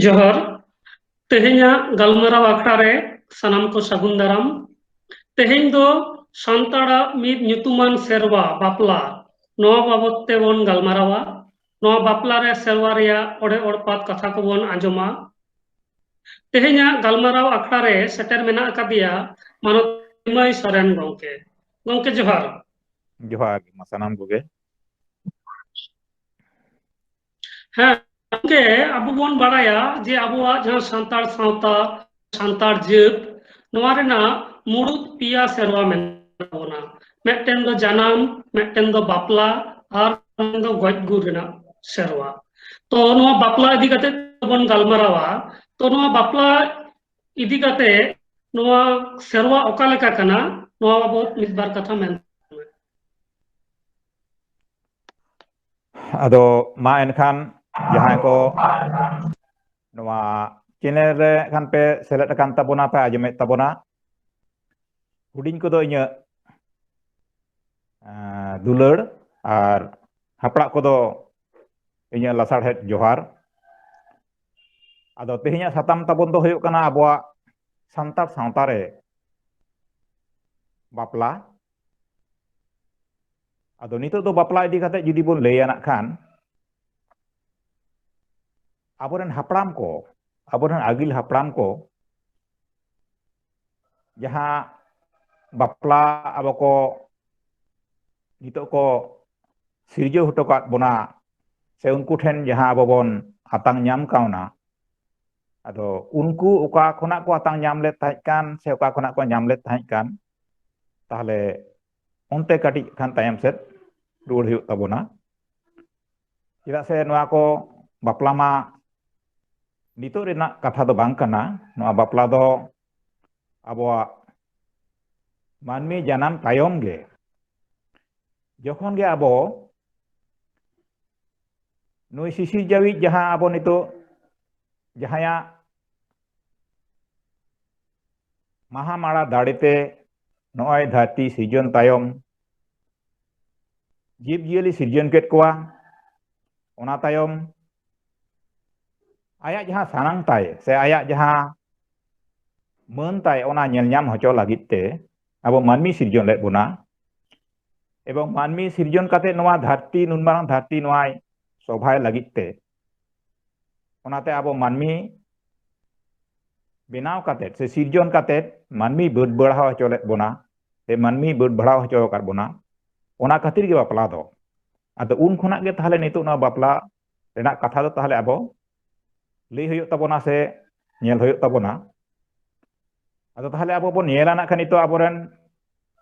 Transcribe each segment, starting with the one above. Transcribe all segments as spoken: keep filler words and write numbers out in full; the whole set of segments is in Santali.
ᱡᱚᱦᱟᱨ᱾ ᱛᱮᱦᱮᱧᱟᱜ ᱜᱟᱞᱢᱟᱨᱟᱣ ᱟᱠᱷᱲᱟ ᱨᱮ ᱥᱟᱱᱟᱢ ᱠᱚ ᱥᱟᱹᱜᱩᱱ ᱫᱟᱨᱟᱢ᱾ ᱛᱮᱦᱮᱧ ᱫᱚ ᱥᱟᱱᱛᱟᱲᱟᱜ ᱢᱤᱫ ᱧᱩᱛᱩᱢᱟᱱ ᱥᱮᱨᱣᱟ ᱵᱟᱯᱞᱟ, ᱱᱚᱣᱟ ᱵᱟᱵᱚᱛ ᱛᱮᱵᱚᱱ ᱜᱟᱞᱢᱟᱨᱟᱣᱟ᱾ ᱱᱚᱣᱟ ᱵᱟᱯᱞᱟ ᱨᱮ ᱥᱮᱨᱣᱟ ᱨᱮᱭᱟᱜ ᱚᱲᱮ ᱚᱲᱯᱟᱛ ᱠᱟᱛᱷᱟ ᱠᱚᱵᱚᱱ ᱟᱸᱡᱚᱢᱟ᱾ ᱛᱮᱦᱮᱧᱟᱜ ᱜᱟᱞᱢᱟᱨᱟᱣ ᱟᱠᱷᱲᱟ ᱨᱮ ᱥᱮᱴᱮᱨ ᱢᱮᱱᱟᱜ ᱟᱠᱟᱫᱮᱭᱟ ᱢᱟᱱᱚᱛ ᱱᱤᱢᱟᱹᱭ ᱥᱚᱨᱮᱱ ᱜᱚᱢᱠᱮ᱾ ᱜᱚᱢᱠᱮ ᱡᱚᱦᱟᱨ᱾ ᱡᱚᱦᱟᱨ ᱜᱮ ᱢᱟ ᱥᱟᱱᱟᱢ ᱠᱚᱜᱮ᱾ ᱦᱮᱸ ᱜᱚᱢᱠᱮ, ᱟᱵᱚ ᱵᱚᱱ ᱵᱟᱲᱟᱭᱟ ᱡᱮ ᱟᱵᱚᱣᱟᱜ ᱡᱟᱦᱟᱸ ᱥᱟᱱᱛᱟᱲ ᱥᱟᱶᱛᱟ, ᱥᱟᱱᱛᱟᱲ ᱡᱟᱹᱛ, ᱱᱚᱣᱟ ᱨᱮᱱᱟᱜ ᱢᱩᱲᱩᱫ ᱯᱮᱭᱟ ᱥᱮᱨᱣᱟ ᱢᱮᱱᱟᱜ ᱛᱟᱵᱚᱱᱟ᱾ ᱢᱤᱫᱴᱮᱱ ᱫᱚ ᱡᱟᱱᱟᱢ, ᱢᱤᱫᱴᱮᱱ ᱫᱚ ᱵᱟᱯᱞᱟ, ᱟᱨ ᱢᱤᱫᱴᱮᱱ ᱫᱚ ᱜᱚᱡ ᱜᱩᱨ ᱨᱮᱱᱟᱜ ᱥᱮᱨᱣᱟ᱾ ᱛᱚ ᱱᱚᱣᱟ ᱵᱟᱯᱞᱟ ᱤᱫᱤ ᱠᱟᱛᱮ ᱵᱚᱱ ᱜᱟᱞᱢᱟᱨᱟᱣᱟ᱾ ᱛᱚ ᱱᱚᱣᱟ ᱵᱟᱯᱞᱟ ᱤᱫᱤ ᱠᱟᱛᱮ ᱱᱚᱣᱟ ᱥᱮᱨᱣᱟ ᱚᱠᱟ ᱞᱮᱠᱟ ᱠᱟᱱᱟ, ᱱᱚᱣᱟ ᱵᱟᱵᱚᱛ ᱢᱤᱫ ᱵᱟᱨ ᱠᱟᱛᱷᱟ ᱢᱮᱱ᱾ ᱟᱫᱚ ᱢᱟ ᱮᱱᱠᱷᱟᱱ ᱡᱟᱦᱟᱸᱭ ᱠᱚ ᱱᱚᱣᱟ ᱪᱮᱱᱮᱞ ᱨᱮ ᱠᱷᱟᱱ ᱯᱮ ᱥᱮᱞᱮᱫ ᱟᱠᱟᱱ ᱛᱟᱵᱚᱱᱟ, ᱯᱮ ᱟᱸᱡᱚᱢᱮᱫ ᱛᱟᱵᱚᱱᱟ, ᱦᱩᱰᱤᱧ ᱠᱚᱫᱚ ᱤᱧᱟᱹᱜ, ᱟᱸ, ᱫᱩᱞᱟᱹᱲ ᱟᱨ ᱦᱟᱯᱲᱟᱜ ᱠᱚᱫᱚ ᱤᱧᱟᱹᱜ ᱞᱟᱥᱟᱲᱦᱮᱫ ᱡᱚᱦᱟᱨ᱾ ᱟᱫᱚ ᱛᱮᱦᱮᱧᱟᱜ ᱥᱟᱛᱟᱢ ᱛᱟᱵᱚᱱ ᱫᱚ ᱦᱩᱭᱩᱜ ᱠᱟᱱᱟ ᱟᱵᱚᱣᱟᱜ ᱥᱟᱱᱛᱟᱲ ᱥᱟᱶᱛᱟ ᱨᱮ ᱵᱟᱯᱞᱟ᱾ ᱟᱫᱚ ᱱᱤᱛᱚᱜ ᱫᱚ ᱵᱟᱯᱞᱟ ᱤᱫᱤ ᱠᱟᱛᱮ ᱡᱩᱫᱤ ᱵᱚᱱ ᱞᱟᱹᱭᱟ ᱱᱟᱜ ᱠᱷᱟᱱ, ᱟᱵᱚᱨᱮᱱ ᱦᱟᱯᱲᱟᱢ ᱠᱚ, ᱟᱵᱚᱨᱮᱱ ᱟᱹᱜᱤᱞ ᱦᱟᱯᱲᱟᱢ ᱠᱚ ᱡᱟᱦᱟᱸ ᱵᱟᱯᱞᱟ ᱟᱵᱚ ᱠᱚ ᱱᱤᱛᱚᱜ ᱠᱚ ᱥᱤᱨᱡᱟᱹᱣ ᱦᱚᱴᱚ ᱠᱟᱫ ᱵᱚᱱᱟ, ᱥᱮ ᱩᱱᱠᱩ ᱴᱷᱮᱱ ᱡᱟᱦᱟᱸ ᱟᱵᱚ ᱵᱚᱱ ᱟᱛᱟᱝ ᱧᱟᱢ ᱠᱟᱣᱱᱟ, ᱟᱫᱚ ᱩᱱᱠᱩ ᱚᱠᱟ ᱠᱷᱚᱱᱟᱜ ᱠᱚ ᱟᱛᱟᱝ ᱧᱟᱢ ᱞᱮᱫ ᱛᱟᱦᱮᱸᱫ ᱠᱟᱱ, ᱥᱮ ᱚᱠᱟ ᱠᱷᱚᱱᱟᱜ ᱠᱚ ᱧᱟᱢ ᱞᱮᱫ ᱛᱟᱦᱮᱸᱫ ᱠᱟᱱ, ᱛᱟᱦᱚᱞᱮ ᱚᱱᱛᱮ ᱠᱟᱹᱴᱤᱡ ᱠᱷᱟᱱ ᱛᱟᱭᱚᱢ ᱥᱮᱫ ᱨᱩᱣᱟᱹᱲ ᱦᱩᱭᱩᱜ ᱛᱟᱵᱚᱱᱟ᱾ ᱪᱮᱫᱟᱜ ᱥᱮ ᱱᱚᱣᱟ ᱠᱚ ᱵᱟᱯᱞᱟ ᱢᱟ ᱱᱤᱛᱚᱜ ᱨᱮᱱᱟᱜ ᱠᱟᱛᱷᱟ ᱫᱚ ᱵᱟᱝ ᱠᱟᱱᱟ᱾ ᱱᱚᱣᱟ ᱵᱟᱯᱞᱟ ᱫᱚ ᱟᱵᱚᱣᱟᱜ ᱢᱟᱹᱱᱢᱤ ᱡᱟᱱᱟᱢ ᱛᱟᱭᱚᱢ ᱜᱮ, ᱡᱚᱠᱷᱚᱱ ᱜᱮ ᱟᱵᱚ ᱱᱩᱭ ᱥᱤᱥᱤᱨ ᱡᱟᱹᱣᱤᱡ ᱡᱟᱦᱟᱸ ᱟᱵᱚ ᱱᱤᱛᱚᱜ ᱡᱟᱦᱟᱸᱭᱟᱜ ᱢᱟᱦᱟ ᱢᱟᱲᱟ ᱫᱟᱲᱮᱛᱮ ᱱᱚᱜᱼᱚᱭ ᱫᱷᱟᱹᱨᱛᱤ ᱥᱤᱨᱡᱚᱱ ᱛᱟᱭᱚᱢ ᱡᱤᱵᱽ ᱡᱤᱭᱟᱹᱞᱤ ᱥᱤᱨᱡᱚᱱ ᱠᱮᱫ ᱠᱚᱣᱟ, ᱚᱱᱟ ᱛᱟᱭᱚᱢ ᱟᱭᱟᱜ ᱡᱟᱦᱟᱸ ᱥᱟᱱᱟᱝ ᱛᱟᱭ ᱥᱮ ᱟᱭᱟᱜ ᱡᱟᱦᱟᱸ ᱢᱟᱹᱱ ᱛᱟᱭ, ᱚᱱᱟ ᱧᱮᱞ ᱧᱟᱢ ᱦᱚᱪᱚ ᱞᱟᱹᱜᱤᱫ ᱛᱮ ᱟᱵᱚ ᱢᱟᱹᱱᱢᱤ ᱥᱤᱨᱡᱚᱱ ᱞᱮᱫ ᱵᱚᱱᱟ᱾ ᱮᱵᱚᱝ ᱢᱟᱹᱱᱢᱤ ᱥᱤᱨᱡᱚᱱ ᱠᱟᱛᱮ ᱱᱚᱣᱟ ᱫᱷᱟᱹᱨᱛᱤ, ᱱᱩᱱ ᱢᱟᱨᱟᱝ ᱫᱷᱟᱹᱨᱛᱤ ᱱᱚᱣᱟᱭ ᱥᱚᱵᱷᱟᱭ ᱞᱟᱹᱜᱤᱫ ᱛᱮ, ᱚᱱᱟᱛᱮ ᱟᱵᱚ ᱢᱟᱹᱱᱢᱤ ᱵᱮᱱᱟᱣ ᱠᱟᱛᱮ ᱥᱮ ᱥᱤᱨᱡᱚᱱ ᱠᱟᱛᱮ ᱢᱟᱹᱱᱢᱤ ᱵᱟᱹᱰ ᱵᱟᱲᱦᱟᱣ ᱦᱚᱪᱚ ᱞᱮᱫ ᱵᱚᱱᱟ, ᱥᱮ ᱢᱟᱹᱱᱢᱤ ᱵᱟᱹᱰ ᱵᱟᱲᱦᱟᱣ ᱦᱚᱪᱚ ᱟᱠᱟᱫ ᱵᱚᱱᱟ, ᱚᱱᱟ ᱠᱷᱟᱹᱛᱤᱨ ᱜᱮ ᱵᱟᱯᱞᱟ ᱫᱚ᱾ ᱟᱫᱚ ᱩᱱ ᱠᱷᱚᱱᱟᱜ ᱜᱮ ᱛᱟᱦᱞᱮ ᱱᱤᱛᱚᱜ ᱱᱚᱣᱟ ᱵᱟᱯᱞᱟ ᱨᱮᱱᱟᱜ ᱠᱟᱛᱷᱟ ᱫᱚ ᱛᱟᱦᱞᱮ ᱟᱵᱚ ᱞᱟᱹᱭ ᱦᱩᱭᱩᱜ ᱛᱟᱵᱚᱱᱟ ᱥᱮ ᱧᱮᱞ ᱦᱩᱭᱩᱜ ᱛᱟᱵᱚᱱᱟ᱾ ᱟᱫᱚ ᱛᱟᱦᱞᱮ ᱟᱵᱚ ᱵᱚᱱ ᱧᱮᱞᱟ ᱱᱟᱜ ᱠᱷᱟᱱ ᱱᱤᱛᱚᱜ ᱟᱵᱚᱨᱮᱱ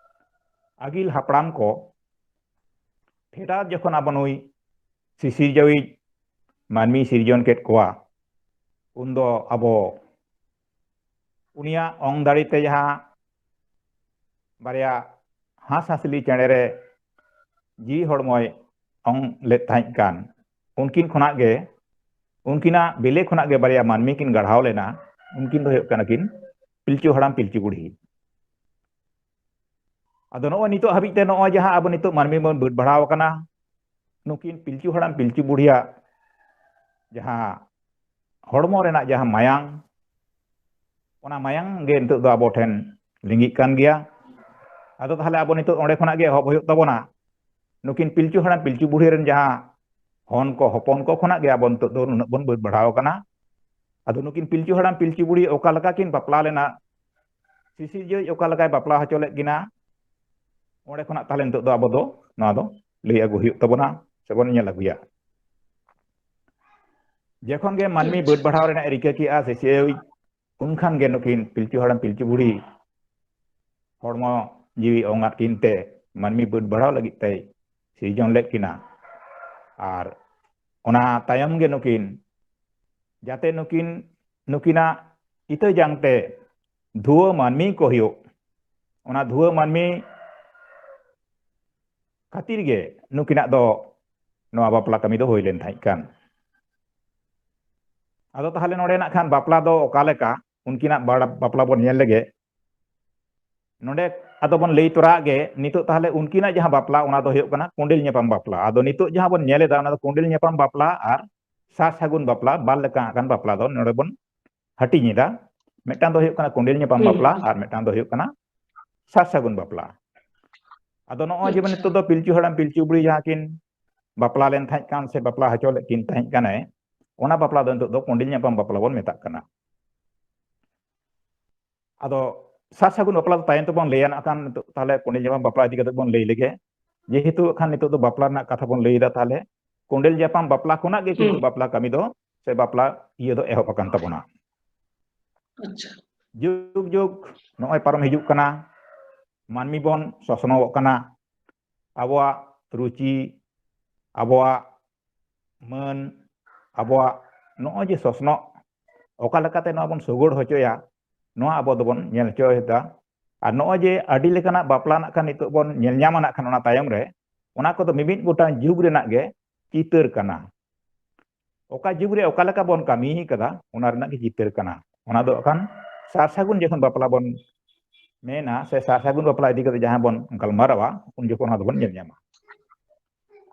ᱟᱹᱜᱤᱞ ᱦᱟᱯᱲᱟᱢ ᱠᱚ ᱯᱷᱮᱰᱟᱛ ᱡᱚᱠᱷᱚᱱ ᱟᱵᱚ ᱱᱩᱭ ᱥᱤᱥᱤᱨᱡᱟᱹᱣᱤᱡ ᱢᱟᱹᱱᱢᱤ ᱥᱤᱨᱡᱚᱱ ᱠᱮᱫ ᱠᱚᱣᱟ, ᱩᱱᱫᱚ ᱟᱵᱚ ᱩᱱᱤᱭᱟᱜ ᱚᱝ ᱫᱟᱲᱮ ᱛᱮ ᱡᱟᱦᱟᱸ ᱵᱟᱨᱭᱟ ᱦᱟᱸᱥ ᱦᱟᱸᱥᱞᱤ ᱪᱮᱬᱮ ᱨᱮ ᱡᱤᱣᱤ ᱦᱚᱲᱢᱚᱭ ᱚᱝ ᱞᱮᱫ ᱛᱟᱦᱮᱸᱫ ᱠᱟᱱ, ᱩᱱᱠᱤᱱ ᱠᱷᱚᱱᱟᱜ ᱜᱮ, ᱩᱱᱠᱤᱱᱟᱜ ᱵᱮᱞᱮ ᱠᱷᱚᱱᱟᱜ ᱜᱮ ᱵᱟᱨᱭᱟ ᱢᱟᱹᱱᱢᱤ ᱠᱤᱱ ᱜᱟᱲᱦᱟᱣ ᱞᱮᱱᱟ᱾ ᱩᱱᱠᱤᱱ ᱫᱚ ᱦᱩᱭᱩᱜ ᱠᱟᱱᱟ ᱠᱤᱱ ᱯᱤᱞᱪᱩ ᱦᱟᱲᱟᱢ ᱯᱤᱞᱪᱩ ᱵᱩᱲᱦᱤ᱾ ᱟᱫᱚ ᱱᱚᱜᱼᱚᱭ ᱱᱤᱛᱚᱜ ᱦᱟᱹᱵᱤᱡ ᱛᱮ ᱱᱚᱜᱼᱚᱭ ᱡᱟᱦᱟᱸ ᱟᱵᱚ ᱱᱤᱛᱚᱜ ᱢᱟᱹᱱᱢᱤ ᱵᱚᱱ ᱵᱟᱹᱰ ᱵᱟᱲᱦᱟᱣ ᱟᱠᱟᱱᱟ, ᱱᱩᱠᱤᱱ ᱯᱤᱞᱪᱩ ᱦᱟᱲᱟᱢ ᱯᱤᱞᱪᱩ ᱵᱩᱲᱦᱤᱭᱟᱜ ᱡᱟᱦᱟᱸ ᱦᱚᱲᱢᱚ ᱨᱮᱱᱟᱜ ᱡᱟᱦᱟᱸ ᱢᱟᱭᱟᱝ, ᱚᱱᱟ ᱢᱟᱭᱟᱝ ᱜᱮ ᱱᱤᱛᱚᱜ ᱫᱚ ᱟᱵᱚ ᱴᱷᱮᱱ ᱞᱤᱸᱜᱤᱜ ᱠᱟᱱ ᱜᱮᱭᱟ᱾ ᱟᱫᱚ ᱛᱟᱦᱞᱮ ᱟᱵᱚ ᱱᱤᱛᱚᱜ ᱚᱸᱰᱮ ᱠᱷᱚᱱᱟᱜ ᱜᱮ ᱮᱦᱚᱵ ᱦᱩᱭᱩᱜ ᱛᱟᱵᱚᱱᱟ᱾ ᱱᱩᱠᱤᱱ ᱯᱤᱞᱪᱩ ᱦᱟᱲᱟᱢ ᱯᱤᱞᱪᱩ ᱵᱩᱲᱦᱤ ᱨᱮᱱ ᱡᱟᱦᱟᱸ ᱦᱚᱱ ᱠᱚ ᱦᱚᱯᱚᱱ ᱠᱚ ᱠᱷᱚᱱᱟᱜ ᱜᱮ ᱟᱵᱚ ᱱᱤᱛᱚᱜ ᱫᱚ ᱱᱩᱱᱟᱹᱜ ᱵᱚᱱ ᱵᱟᱹᱰ ᱵᱟᱲᱦᱟᱣ ᱟᱠᱟᱱᱟ᱾ ᱟᱫᱚ ᱱᱩᱠᱤᱱ ᱯᱤᱞᱪᱩ ᱦᱟᱲᱟᱢ ᱯᱤᱞᱪᱩ ᱵᱩᱲᱦᱤ ᱚᱠᱟ ᱞᱮᱠᱟ ᱠᱤᱱ ᱵᱟᱯᱞᱟ ᱞᱮᱱᱟ, ᱥᱤᱥᱤᱨᱡᱟᱹᱣᱤᱡ ᱚᱠᱟ ᱞᱮᱠᱟᱭ ᱵᱟᱯᱞᱟ ᱦᱚᱪᱚ ᱞᱮᱫ ᱠᱤᱱᱟ, ᱚᱸᱰᱮ ᱠᱷᱚᱱᱟᱜ ᱛᱟᱦᱞᱮ ᱱᱤᱛᱚᱜ ᱫᱚ ᱟᱵᱚ ᱫᱚ ᱱᱚᱣᱟ ᱫᱚ ᱞᱟᱹᱭ ᱟᱹᱜᱩ ᱦᱩᱭᱩᱜ ᱛᱟᱵᱚᱱᱟ ᱥᱮᱵᱚᱱ ᱧᱮᱞ ᱟᱹᱜᱩᱭᱟ᱾ ᱡᱚᱠᱷᱚᱱ ᱜᱮ ᱢᱟᱹᱱᱢᱤ ᱵᱟᱹᱰ ᱵᱟᱲᱦᱟᱣ ᱨᱮᱱᱟᱜ ᱮ ᱨᱤᱠᱟᱹ ᱠᱮᱜᱼᱟ ᱥᱤᱥᱤᱨᱡᱟᱹᱣᱤᱡ, ᱩᱱᱠᱷᱟᱱ ᱜᱮ ᱱᱩᱠᱤᱱ ᱯᱤᱞᱪᱩ ᱦᱟᱲᱟᱢ ᱯᱤᱞᱪᱩ ᱵᱩᱲᱦᱤ ᱦᱚᱲᱢᱚ ᱡᱤᱣᱤ ᱚᱝᱟᱫ ᱠᱤᱱ ᱛᱮ ᱢᱟᱹᱱᱢᱤ ᱵᱟᱹᱰ ᱵᱟᱲᱦᱟᱣ ᱞᱟᱹᱜᱤᱫ ᱛᱮᱭ ᱥᱤᱨᱡᱚᱱ ᱞᱮᱫ ᱠᱤᱱᱟ᱾ ᱟᱨ ᱚᱱᱟ ᱛᱟᱭᱚᱢ ᱜᱮ ᱱᱩᱠᱤᱱ, ᱡᱟᱛᱮ ᱱᱩᱠᱤᱱ, ᱱᱩᱠᱤᱱᱟᱜ ᱤᱛᱟᱹ ᱡᱟᱝ ᱛᱮ ᱫᱷᱩᱣᱟᱹ ᱢᱟᱹᱱᱢᱤ ᱠᱚ ᱦᱩᱭᱩᱜ, ᱚᱱᱟ ᱫᱷᱩᱣᱟᱹ ᱢᱟᱹᱱᱢᱤ ᱠᱷᱟᱹᱛᱤᱨ ᱜᱮ ᱱᱩᱠᱤᱱᱟᱜ ᱫᱚ ᱱᱚᱣᱟ ᱵᱟᱯᱞᱟ ᱠᱟᱹᱢᱤ ᱫᱚ ᱦᱩᱭ ᱞᱮᱱ ᱛᱟᱦᱮᱸᱫ ᱠᱟᱱ᱾ ᱟᱫᱚ ᱛᱟᱦᱞᱮ ᱱᱚᱰᱮ ᱱᱟᱜ ᱠᱷᱟᱱ ᱵᱟᱯᱞᱟ ᱫᱚ ᱚᱠᱟ ᱞᱮᱠᱟ, ᱩᱱᱠᱤᱱᱟᱜ ᱵᱟᱲ-, ᱵᱟᱯᱞᱟ ᱵᱚᱱ ᱧᱮᱞ ᱞᱮᱜᱮ᱾ ᱱᱚᱰᱮ ᱟᱫᱚ ᱵᱚᱱ ᱞᱟᱹᱭ ᱛᱚᱨᱟ ᱜᱮ, ᱱᱤᱛᱚᱜ ᱛᱟᱦᱚᱞᱮ ᱩᱱᱠᱤᱱᱟᱜ ᱡᱟᱦᱟᱸ ᱵᱟᱯᱞᱟ, ᱚᱱᱟ ᱫᱚ ᱦᱩᱭᱩᱜ ᱠᱟᱱᱟ ᱠᱚᱸᱰᱮᱞ ᱧᱟᱯᱟᱢ ᱵᱟᱯᱞᱟ᱾ ᱟᱫᱚ ᱱᱤᱛᱚᱜ ᱡᱟᱦᱟᱸ ᱵᱚᱱ ᱧᱮᱞ ᱮᱫᱟ, ᱚᱱᱟ ᱫᱚ ᱠᱚᱸᱰᱮᱞ ᱧᱟᱯᱟᱢ ᱵᱟᱯᱞᱟ ᱟᱨ ᱥᱟᱨ ᱥᱟᱹᱜᱩᱱ ᱵᱟᱯᱞᱟ, ᱵᱟᱨ ᱞᱮᱠᱟ ᱟᱠᱟᱱ ᱵᱟᱯᱞᱟ ᱫᱚ ᱱᱚᱰᱮ ᱵᱚᱱ ᱦᱟᱹᱴᱤᱧ ᱮᱫᱟ᱾ ᱢᱤᱫᱴᱟᱝ ᱫᱚ ᱦᱩᱭᱩᱜ ᱠᱟᱱᱟ ᱠᱚᱸᱰᱮᱞ ᱧᱟᱯᱟᱢ ᱦᱩᱸ, ᱵᱟᱯᱞᱟ ᱦᱩᱸ᱾ ᱟᱨ ᱢᱤᱫᱴᱟᱝ ᱫᱚ ᱦᱩᱭᱩᱜ ᱠᱟᱱᱟ ᱥᱟᱨ ᱥᱟᱹᱜᱩᱱ ᱵᱟᱯᱞᱟ᱾ ᱟᱫᱚ ᱱᱚᱜᱼᱚᱭ ᱡᱮ ᱟᱪᱪᱷᱟ᱾ ᱱᱤᱛᱚᱜ ᱫᱚ ᱯᱤᱞᱪᱩ ᱦᱟᱲᱟᱢ ᱯᱤᱞᱪᱩ ᱵᱩᱲᱦᱤ ᱡᱟᱦᱟᱸ ᱠᱤᱱ ᱵᱟᱯᱞᱟ ᱞᱮᱱ ᱛᱟᱦᱮᱸ ᱠᱟᱱ ᱥᱮ ᱵᱟᱯᱞᱟ ᱦᱚᱪᱚ ᱞᱮᱫ ᱠᱤᱱ ᱛᱟᱦᱮᱸ ᱠᱟᱱᱟᱭ, ᱚᱱᱟ ᱵᱟᱯᱞᱟ ᱫᱚ ᱱᱤᱛᱚᱜ ᱫᱚ ᱠᱚᱸᱰᱮᱞ ᱧᱟᱯᱟᱢ ᱵᱟᱯᱞᱟ ᱵᱚᱱ ᱢᱮᱛᱟᱜ ᱠᱟᱱᱟ᱾ ᱟᱫᱚ ᱥᱟᱨ ᱥᱟᱹᱜᱩᱱ ᱵᱟᱯᱞᱟ ᱫᱚ ᱛᱟᱭᱚᱢ ᱛᱮᱵᱚᱱ ᱞᱟᱹᱭᱟ ᱱᱟᱜ ᱠᱷᱟᱱ, ᱱᱤᱛᱚᱜ ᱛᱟᱦᱚᱞᱮ ᱠᱚᱸᱰᱮᱞ ᱧᱟᱯᱟᱢ ᱵᱟᱯᱞᱟ ᱤᱫᱤ ᱠᱟᱛᱮ ᱵᱚᱱ ᱞᱟᱹᱭ ᱞᱮᱜᱮ᱾ ᱡᱮᱦᱮᱛᱩ ᱠᱷᱟᱱ ᱱᱤᱛᱚᱜ ᱫᱚ ᱵᱟᱯᱞᱟ ᱨᱮᱱᱟᱜ ᱠᱟᱛᱷᱟ ᱵᱚᱱ ᱞᱟᱹᱭ ᱮᱫᱟ, ᱛᱟᱦᱚᱞᱮ ᱠᱚᱸᱰᱮᱞ ᱧᱟᱯᱟᱢ ᱵᱟᱯᱞᱟ ᱠᱷᱚᱱᱟᱜ ᱜᱮ ᱠᱤᱱᱛᱩ ᱦᱩᱸ᱾ ᱵᱟᱯᱞᱟ ᱠᱟᱹᱢᱤ ᱫᱚ ᱥᱮ ᱵᱟᱯᱞᱟ ᱤᱭᱟᱹ ᱫᱚ ᱮᱦᱚᱵ ᱟᱠᱟᱱ ᱛᱟᱵᱚᱱᱟ᱾ ᱟᱪᱪᱷᱟ᱾ ᱡᱩᱜᱽ ᱡᱩᱜᱽ ᱱᱚᱜᱼᱚᱭ ᱯᱟᱨᱚᱢ ᱦᱤᱡᱩᱜ ᱠᱟᱱᱟ, ᱢᱟᱹᱱᱢᱤ ᱵᱚᱱ ᱥᱚᱥᱱᱚᱜ ᱠᱟᱱᱟ, ᱟᱵᱚᱣᱟᱜ ᱨᱩᱪᱤ, ᱟᱵᱚᱣᱟᱜ ᱢᱟᱹᱱ, ᱟᱵᱚᱣᱟᱜ ᱱᱚᱜᱼᱚᱭ ᱡᱮ ᱥᱚᱥᱱᱚᱜ, ᱚᱠᱟ ᱞᱮᱠᱟᱛᱮ ᱱᱚᱣᱟ ᱵᱚᱱ ᱥᱚᱜᱚᱲ ᱦᱚᱪᱚᱭᱟ, ᱱᱚᱣᱟ ᱟᱵᱚ ᱫᱚᱵᱚᱱ ᱧᱮᱞ ᱦᱚᱪᱚᱭᱮᱫᱟ᱾ ᱟᱨ ᱱᱚᱜᱼᱚᱭ ᱡᱮ ᱟᱹᱰᱤ ᱞᱮᱠᱟᱱᱟᱜ ᱵᱟᱯᱞᱟ ᱱᱟᱜ ᱠᱷᱟᱱ ᱱᱤᱛᱚᱜ ᱵᱚᱱ ᱧᱮᱞ ᱧᱟᱢᱟ ᱱᱟᱜ ᱠᱷᱟᱱ ᱚᱱᱟ ᱛᱟᱭᱚᱢ ᱨᱮ, ᱚᱱᱟ ᱠᱚᱫᱚ ᱢᱤᱢᱤᱫ ᱜᱚᱴᱟᱝ ᱡᱩᱜᱽ ᱨᱮᱱᱟᱜ ᱜᱮ ᱪᱤᱛᱟᱹᱨ ᱠᱟᱱᱟ᱾ ᱚᱠᱟ ᱡᱩᱜᱽ ᱨᱮ ᱚᱠᱟ ᱞᱮᱠᱟ ᱵᱚᱱ ᱠᱟᱹᱢᱤ ᱠᱟᱫᱟ, ᱚᱱᱟ ᱨᱮᱱᱟᱜ ᱜᱮ ᱪᱤᱛᱟᱹᱨ ᱠᱟᱱᱟ᱾ ᱚᱱᱟ ᱫᱚ ᱠᱷᱟᱱ ᱥᱟᱨ ᱥᱟᱹᱜᱩᱱ ᱡᱚᱠᱷᱚᱱ ᱵᱟᱯᱞᱟ ᱵᱚᱱ ᱢᱮᱱᱟ ᱥᱮ ᱥᱟᱨ ᱥᱟᱹᱜᱩᱱ ᱵᱟᱯᱞᱟ ᱤᱫᱤ ᱠᱟᱛᱮ ᱡᱟᱦᱟᱸ ᱵᱚᱱ ᱜᱟᱞᱢᱟᱨᱟᱣᱟ, ᱩᱱ ᱡᱚᱠᱷᱚᱱ ᱚᱱᱟ ᱫᱚᱵᱚᱱ ᱧᱮᱞ ᱧᱟᱢᱟ᱾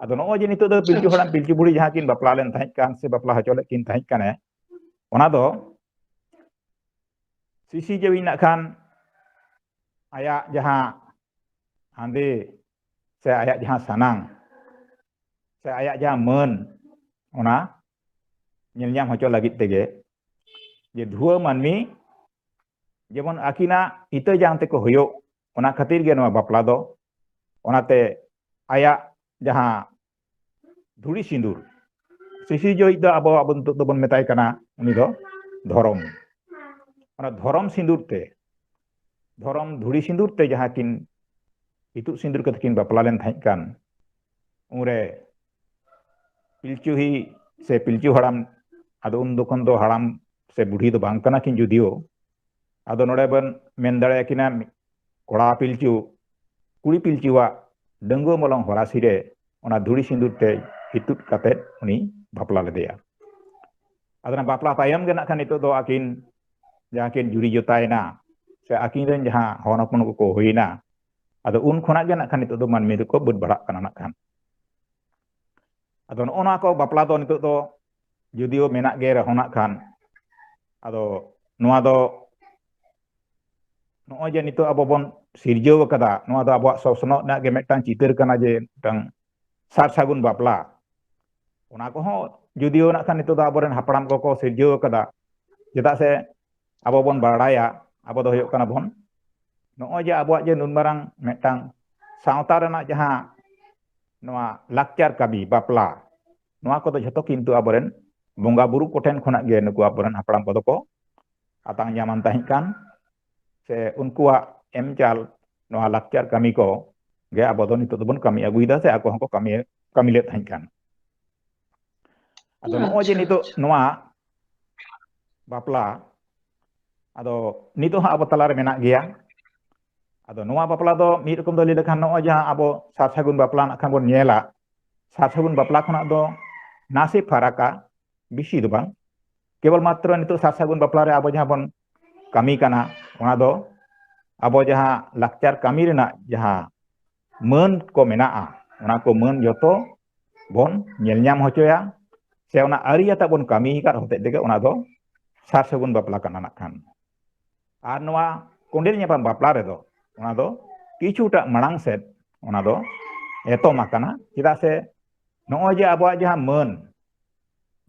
ᱟᱫᱚ ᱱᱚᱜᱼᱚᱭ ᱡᱮ ᱱᱤᱛᱚᱜ ᱫᱚ ᱯᱤᱞᱪᱩ ᱟᱪᱪᱷᱟ᱾ ᱦᱟᱲᱟᱢ ᱯᱤᱞᱪᱩ ᱵᱩᱲᱦᱤ ᱡᱟᱦᱟᱸ ᱠᱤᱱ ᱵᱟᱯᱞᱟ ᱞᱮᱱ ᱛᱟᱦᱮᱸ ᱠᱟᱱ ᱥᱮ ᱵᱟᱯᱞᱟ ᱦᱚᱪᱚ ᱞᱮᱫ ᱠᱤᱱ ᱛᱟᱦᱮᱸ ᱠᱟᱱᱮ, ᱚᱱᱟ ᱫᱚ ᱥᱤᱥᱤ ᱡᱟᱹᱣᱤᱡ ᱱᱟᱜ ᱠᱷᱟᱱ ᱟᱭᱟᱜ ᱡᱟᱦᱟᱸ ᱦᱟᱸᱫᱮ ᱥᱮ ᱟᱭᱟᱜ ᱡᱟᱦᱟᱸ ᱥᱟᱱᱟᱝ ᱥᱮ ᱟᱭᱟᱜ ᱡᱟᱦᱟᱸ ᱢᱟᱹᱱ, ᱚᱱᱟ ᱧᱮᱞ ᱧᱟᱢ ᱦᱚᱪᱚ ᱞᱟᱹᱜᱤᱫ ᱛᱮᱜᱮ ᱡᱮ ᱫᱷᱩᱣᱟᱹ ᱢᱟᱹᱱᱢᱤ ᱡᱮᱢᱚᱱ ᱟᱹᱠᱤᱱᱟᱜ ᱤᱛᱟᱹ ᱡᱟᱝ ᱛᱮᱠᱚ ᱦᱩᱭᱩᱜ, ᱚᱱᱟ ᱠᱷᱟᱹᱛᱤᱨ ᱜᱮ ᱱᱚᱣᱟ ᱵᱟᱯᱞᱟ ᱫᱚ᱾ ᱚᱱᱟᱛᱮ ᱟᱭᱟᱜ ᱡᱟᱦᱟᱸ ᱫᱷᱩᱲᱤ ᱥᱤᱸᱫᱩᱨ, ᱥᱤᱥᱤ ᱡᱟᱹᱣᱤᱡ ᱫᱚ ᱟᱵᱚ, ᱟᱵᱚ ᱱᱤᱛᱚᱜ ᱫᱚᱵᱚᱱ ᱢᱮᱛᱟᱭ ᱠᱟᱱᱟ ᱩᱱᱤ ᱫᱚ ᱫᱷᱚᱨᱚᱢ᱾ ᱚᱱᱟ ᱫᱷᱚᱨᱚᱢ ᱥᱤᱸᱫᱩᱨ ᱛᱮ, ᱫᱷᱚᱨᱚᱢ ᱫᱷᱩᱲᱤ ᱥᱤᱸᱫᱩᱨ ᱛᱮ ᱡᱟᱦᱟᱸ ᱠᱤᱱ ᱤᱛᱩᱫ ᱥᱤᱸᱫᱩᱨ ᱠᱟᱛᱮ ᱠᱤᱱ ᱵᱟᱯᱞᱟ ᱞᱮᱱ ᱛᱟᱦᱮᱸ ᱠᱟᱱ, ᱩᱱᱨᱮ ᱯᱤᱞᱪᱩ ᱦᱤ ᱥᱮ ᱯᱤᱞᱪᱩ ᱦᱟᱲᱟᱢ, ᱟᱫᱚ ᱩᱱ ᱡᱚᱠᱷᱚᱱ ᱫᱚ ᱦᱟᱲᱟᱢ ᱥᱮ ᱵᱩᱰᱷᱤ ᱫᱚ ᱵᱟᱝ ᱠᱟᱱᱟ ᱠᱤᱱ ᱡᱩᱫᱤᱭᱳ, ᱟᱫᱚ ᱱᱚᱰᱮ ᱵᱚᱱ ᱢᱮᱱ ᱫᱟᱲᱮᱭᱟᱠᱤᱱᱟ ᱠᱚᱲᱟ ᱯᱤᱞᱪᱩ, ᱠᱩᱲᱤ ᱯᱤᱞᱪᱩᱣᱟᱜ ᱰᱟᱺᱜᱩᱣᱟᱹ ᱢᱚᱞᱚᱝ ᱦᱚᱨᱟᱥᱤ ᱨᱮ ᱚᱱᱟ ᱫᱷᱩᱲᱤ ᱥᱤᱸᱫᱩᱨ ᱛᱮ ᱤᱛᱩᱫ ᱠᱟᱛᱮᱫ ᱩᱱᱤ ᱵᱟᱯᱞᱟ ᱞᱮᱫᱮᱭᱟ᱾ ᱟᱫᱚ ᱚᱱᱟ ᱵᱟᱯᱞᱟ ᱛᱟᱭᱚᱢ ᱜᱮ ᱱᱟᱜ ᱠᱷᱟᱱ ᱱᱤᱛᱚᱜ ᱫᱚ ᱟᱹᱠᱤᱱ ᱡᱟᱦᱟᱸ ᱠᱤᱱ ᱡᱩᱨᱤ ᱡᱚᱛᱟᱭᱮᱱᱟ ᱥᱮ ᱟᱹᱠᱤᱱ ᱨᱮᱱ ᱡᱟᱦᱟᱸ ᱦᱚᱱ ᱦᱚᱯᱚᱱ ᱠᱚᱠᱚ ᱦᱩᱭᱱᱟ, ᱟᱫᱚ ᱩᱱ ᱠᱷᱚᱱᱟᱜ ᱜᱮ ᱱᱟᱜ ᱠᱷᱟᱱ ᱱᱤᱛᱚᱜ ᱫᱚ ᱢᱟᱹᱱᱢᱤ ᱫᱚᱠᱚ ᱵᱟᱹᱰ ᱵᱟᱲᱟᱜ ᱠᱟᱱᱟ ᱱᱟᱜ ᱠᱷᱟᱱ᱾ ᱟᱫᱚ ᱱᱚᱜᱼᱚ ᱱᱚᱣᱟ ᱠᱚ ᱵᱟᱯᱞᱟ ᱫᱚ ᱱᱤᱛᱚᱜ ᱫᱚ ᱡᱩᱫᱤᱭᱳ ᱢᱮᱱᱟᱜ ᱜᱮ ᱨᱮᱦᱚᱸ ᱱᱟᱜ ᱠᱷᱟᱱ, ᱟᱫᱚ ᱱᱚᱣᱟ ᱫᱚ ᱱᱚᱜᱼᱚᱭ ᱡᱮ ᱱᱤᱛᱚᱜ ᱟᱵᱚ ᱵᱚᱱ ᱥᱤᱨᱡᱟᱹᱣ ᱟᱠᱟᱫᱟ, ᱱᱚᱣᱟ ᱫᱚ ᱟᱵᱚᱣᱟᱜ ᱥᱚᱥᱱᱚᱜ ᱨᱮᱱᱟᱜ ᱜᱮ ᱢᱤᱫᱴᱟᱝ ᱪᱤᱛᱟᱹᱨ ᱠᱟᱱᱟ, ᱡᱮ ᱢᱤᱫᱴᱟᱝ ᱥᱟᱨ ᱥᱟᱹᱜᱩᱱ ᱵᱟᱯᱞᱟ᱾ ᱚᱱᱟ ᱠᱚᱦᱚᱸ ᱡᱩᱫᱤᱭᱳ ᱱᱟᱜ ᱠᱷᱟᱱ ᱱᱤᱛᱚᱜ ᱫᱚ ᱟᱵᱚᱨᱮᱱ ᱦᱟᱯᱲᱟᱢ ᱠᱚᱠᱚ ᱥᱤᱨᱡᱟᱹᱣ ᱟᱠᱟᱫᱟ, ᱪᱮᱫᱟᱜ ᱥᱮ ᱟᱵᱚ ᱵᱚᱱ ᱵᱟᱲᱟᱭᱟ, ᱟᱵᱚ ᱫᱚ ᱦᱩᱭᱩᱜ ᱠᱟᱱᱟ ᱵᱚᱱ ᱱᱚᱜᱼᱚᱭ ᱡᱮ ᱟᱵᱚᱣᱟᱜ ᱡᱮ ᱱᱩᱱ ᱢᱟᱨᱟᱝ ᱢᱤᱫᱴᱟᱝ ᱥᱟᱶᱛᱟ ᱨᱮᱱᱟᱜ ᱡᱟᱦᱟᱸ ᱱᱚᱣᱟ ᱞᱟᱠᱪᱟᱨ ᱠᱟᱹᱢᱤ, ᱵᱟᱯᱞᱟ, ᱱᱚᱣᱟ ᱠᱚᱫᱚ ᱡᱷᱚᱛᱚ ᱠᱤᱱᱛᱩ ᱟᱵᱚᱨᱮᱱ ᱵᱚᱸᱜᱟ ᱵᱩᱨᱩ ᱠᱚᱴᱷᱮᱱ ᱠᱷᱚᱱᱟᱜ ᱜᱮ ᱱᱩᱠᱩ ᱟᱵᱚᱨᱮᱱ ᱦᱟᱯᱲᱟᱢ ᱠᱚᱫᱚ ᱠᱚ ᱟᱛᱟᱝ ᱧᱟᱢᱟᱱ ᱛᱟᱦᱮᱸ ᱠᱟᱱ, ᱥᱮ ᱩᱱᱠᱩᱣᱟᱜ ᱮᱢ ᱪᱟᱞ, ᱱᱚᱣᱟ ᱞᱟᱠᱪᱟᱨ ᱠᱟᱹᱢᱤ ᱠᱚ ᱜᱮ ᱟᱵᱚ ᱫᱚ ᱱᱤᱛᱚᱜ ᱫᱚᱵᱚᱱ ᱠᱟᱹᱢᱤ ᱟᱹᱜᱩᱭᱮᱫᱟ, ᱥᱮ ᱟᱠᱚ ᱦᱚᱸᱠᱚ ᱠᱟᱹᱢᱤ, ᱠᱟᱹᱢᱤ ᱞᱮᱫ ᱛᱟᱦᱮᱸ ᱠᱟᱱ᱾ ᱟᱫᱚ ᱱᱚᱜᱼᱚᱭ ᱡᱮ ᱟᱪᱪᱷᱟ, ᱱᱤᱛᱚᱜ ᱟᱪᱪᱷᱟ᱾ ᱱᱚᱣᱟ ᱵᱟᱯᱞᱟ, ᱟᱫᱚ ᱱᱤᱛᱚᱜ ᱦᱚᱸ ᱟᱵᱚ ᱛᱟᱞᱟᱨᱮ ᱢᱮᱱᱟᱜ ᱜᱮᱭᱟ᱾ ᱟᱫᱚ ᱱᱚᱣᱟ ᱵᱟᱯᱞᱟ ᱫᱚ ᱢᱤᱫ ᱨᱚᱠᱚᱢ ᱫᱚ ᱞᱟᱹᱭ ᱞᱮᱠᱷᱟᱱ ᱱᱚᱜᱼᱚᱭ ᱡᱟᱦᱟᱸ ᱟᱵᱚ ᱥᱟᱨ ᱥᱟᱹᱜᱩᱱ ᱵᱟᱯᱞᱟ ᱱᱟᱜ ᱠᱷᱟᱱ ᱵᱚᱱ ᱧᱮᱞᱟ, ᱥᱟᱨ ᱥᱟᱹᱜᱩᱱ ᱵᱟᱯᱞᱟ ᱠᱷᱚᱱᱟᱜ ᱫᱚ ᱱᱟᱥᱮ ᱯᱷᱟᱨᱟᱠᱟ, ᱵᱮᱥᱤ ᱫᱚ ᱵᱟᱝ᱾ ᱠᱮᱵᱚᱞ ᱢᱟᱛᱨᱚ ᱱᱤᱛᱚᱜ ᱥᱟᱨ ᱥᱟᱹᱜᱩᱱ ᱵᱟᱯᱞᱟ ᱨᱮ ᱟᱵᱚ ᱡᱟᱦᱟᱸ ᱵᱚᱱ ᱠᱟᱹᱢᱤ ᱠᱟᱱᱟ, ᱚᱱᱟ ᱫᱚ ᱟᱵᱚ ᱡᱟᱦᱟᱸ ᱞᱟᱠᱪᱟᱨ ᱠᱟᱹᱢᱤ ᱨᱮᱱᱟᱜ ᱡᱟᱦᱟᱸ ᱢᱟᱹᱱ ᱠᱚ ᱢᱮᱱᱟᱜᱼᱟ, ᱚᱱᱟ ᱠᱚ ᱢᱟᱹᱱ ᱡᱚᱛᱚ ᱵᱚᱱ ᱧᱮᱞ ᱧᱟᱢ ᱦᱚᱪᱚᱭᱟ, ᱥᱮ ᱚᱱᱟ ᱟᱹᱨᱤ ᱟᱛᱮ ᱵᱚᱱ ᱠᱟᱹᱢᱤ ᱟᱠᱟᱫ ᱦᱚᱛᱮᱡ ᱛᱮᱜᱮ ᱚᱱᱟ ᱫᱚ ᱥᱟᱨ ᱥᱟᱹᱜᱩᱱ ᱵᱟᱯᱞᱟ ᱠᱟᱱᱟ ᱱᱟᱜ ᱠᱷᱟᱱ᱾ ᱟᱨ ᱱᱚᱣᱟ ᱠᱚᱸᱰᱮᱞ ᱧᱟᱯᱟᱢ ᱵᱟᱯᱞᱟ ᱨᱮᱫᱚ ᱚᱱᱟ ᱫᱚ ᱠᱤᱪᱷᱩᱴᱟ ᱢᱟᱲᱟᱝ ᱥᱮᱫ ᱚᱱᱟ ᱫᱚ ᱮᱛᱚᱢ ᱟᱠᱟᱱᱟ᱾ ᱪᱮᱫᱟᱜ ᱥᱮ ᱱᱚᱜᱼᱚᱭ ᱡᱮ ᱟᱵᱚᱣᱟᱜ ᱡᱟᱦᱟᱸ ᱢᱟᱹᱱ,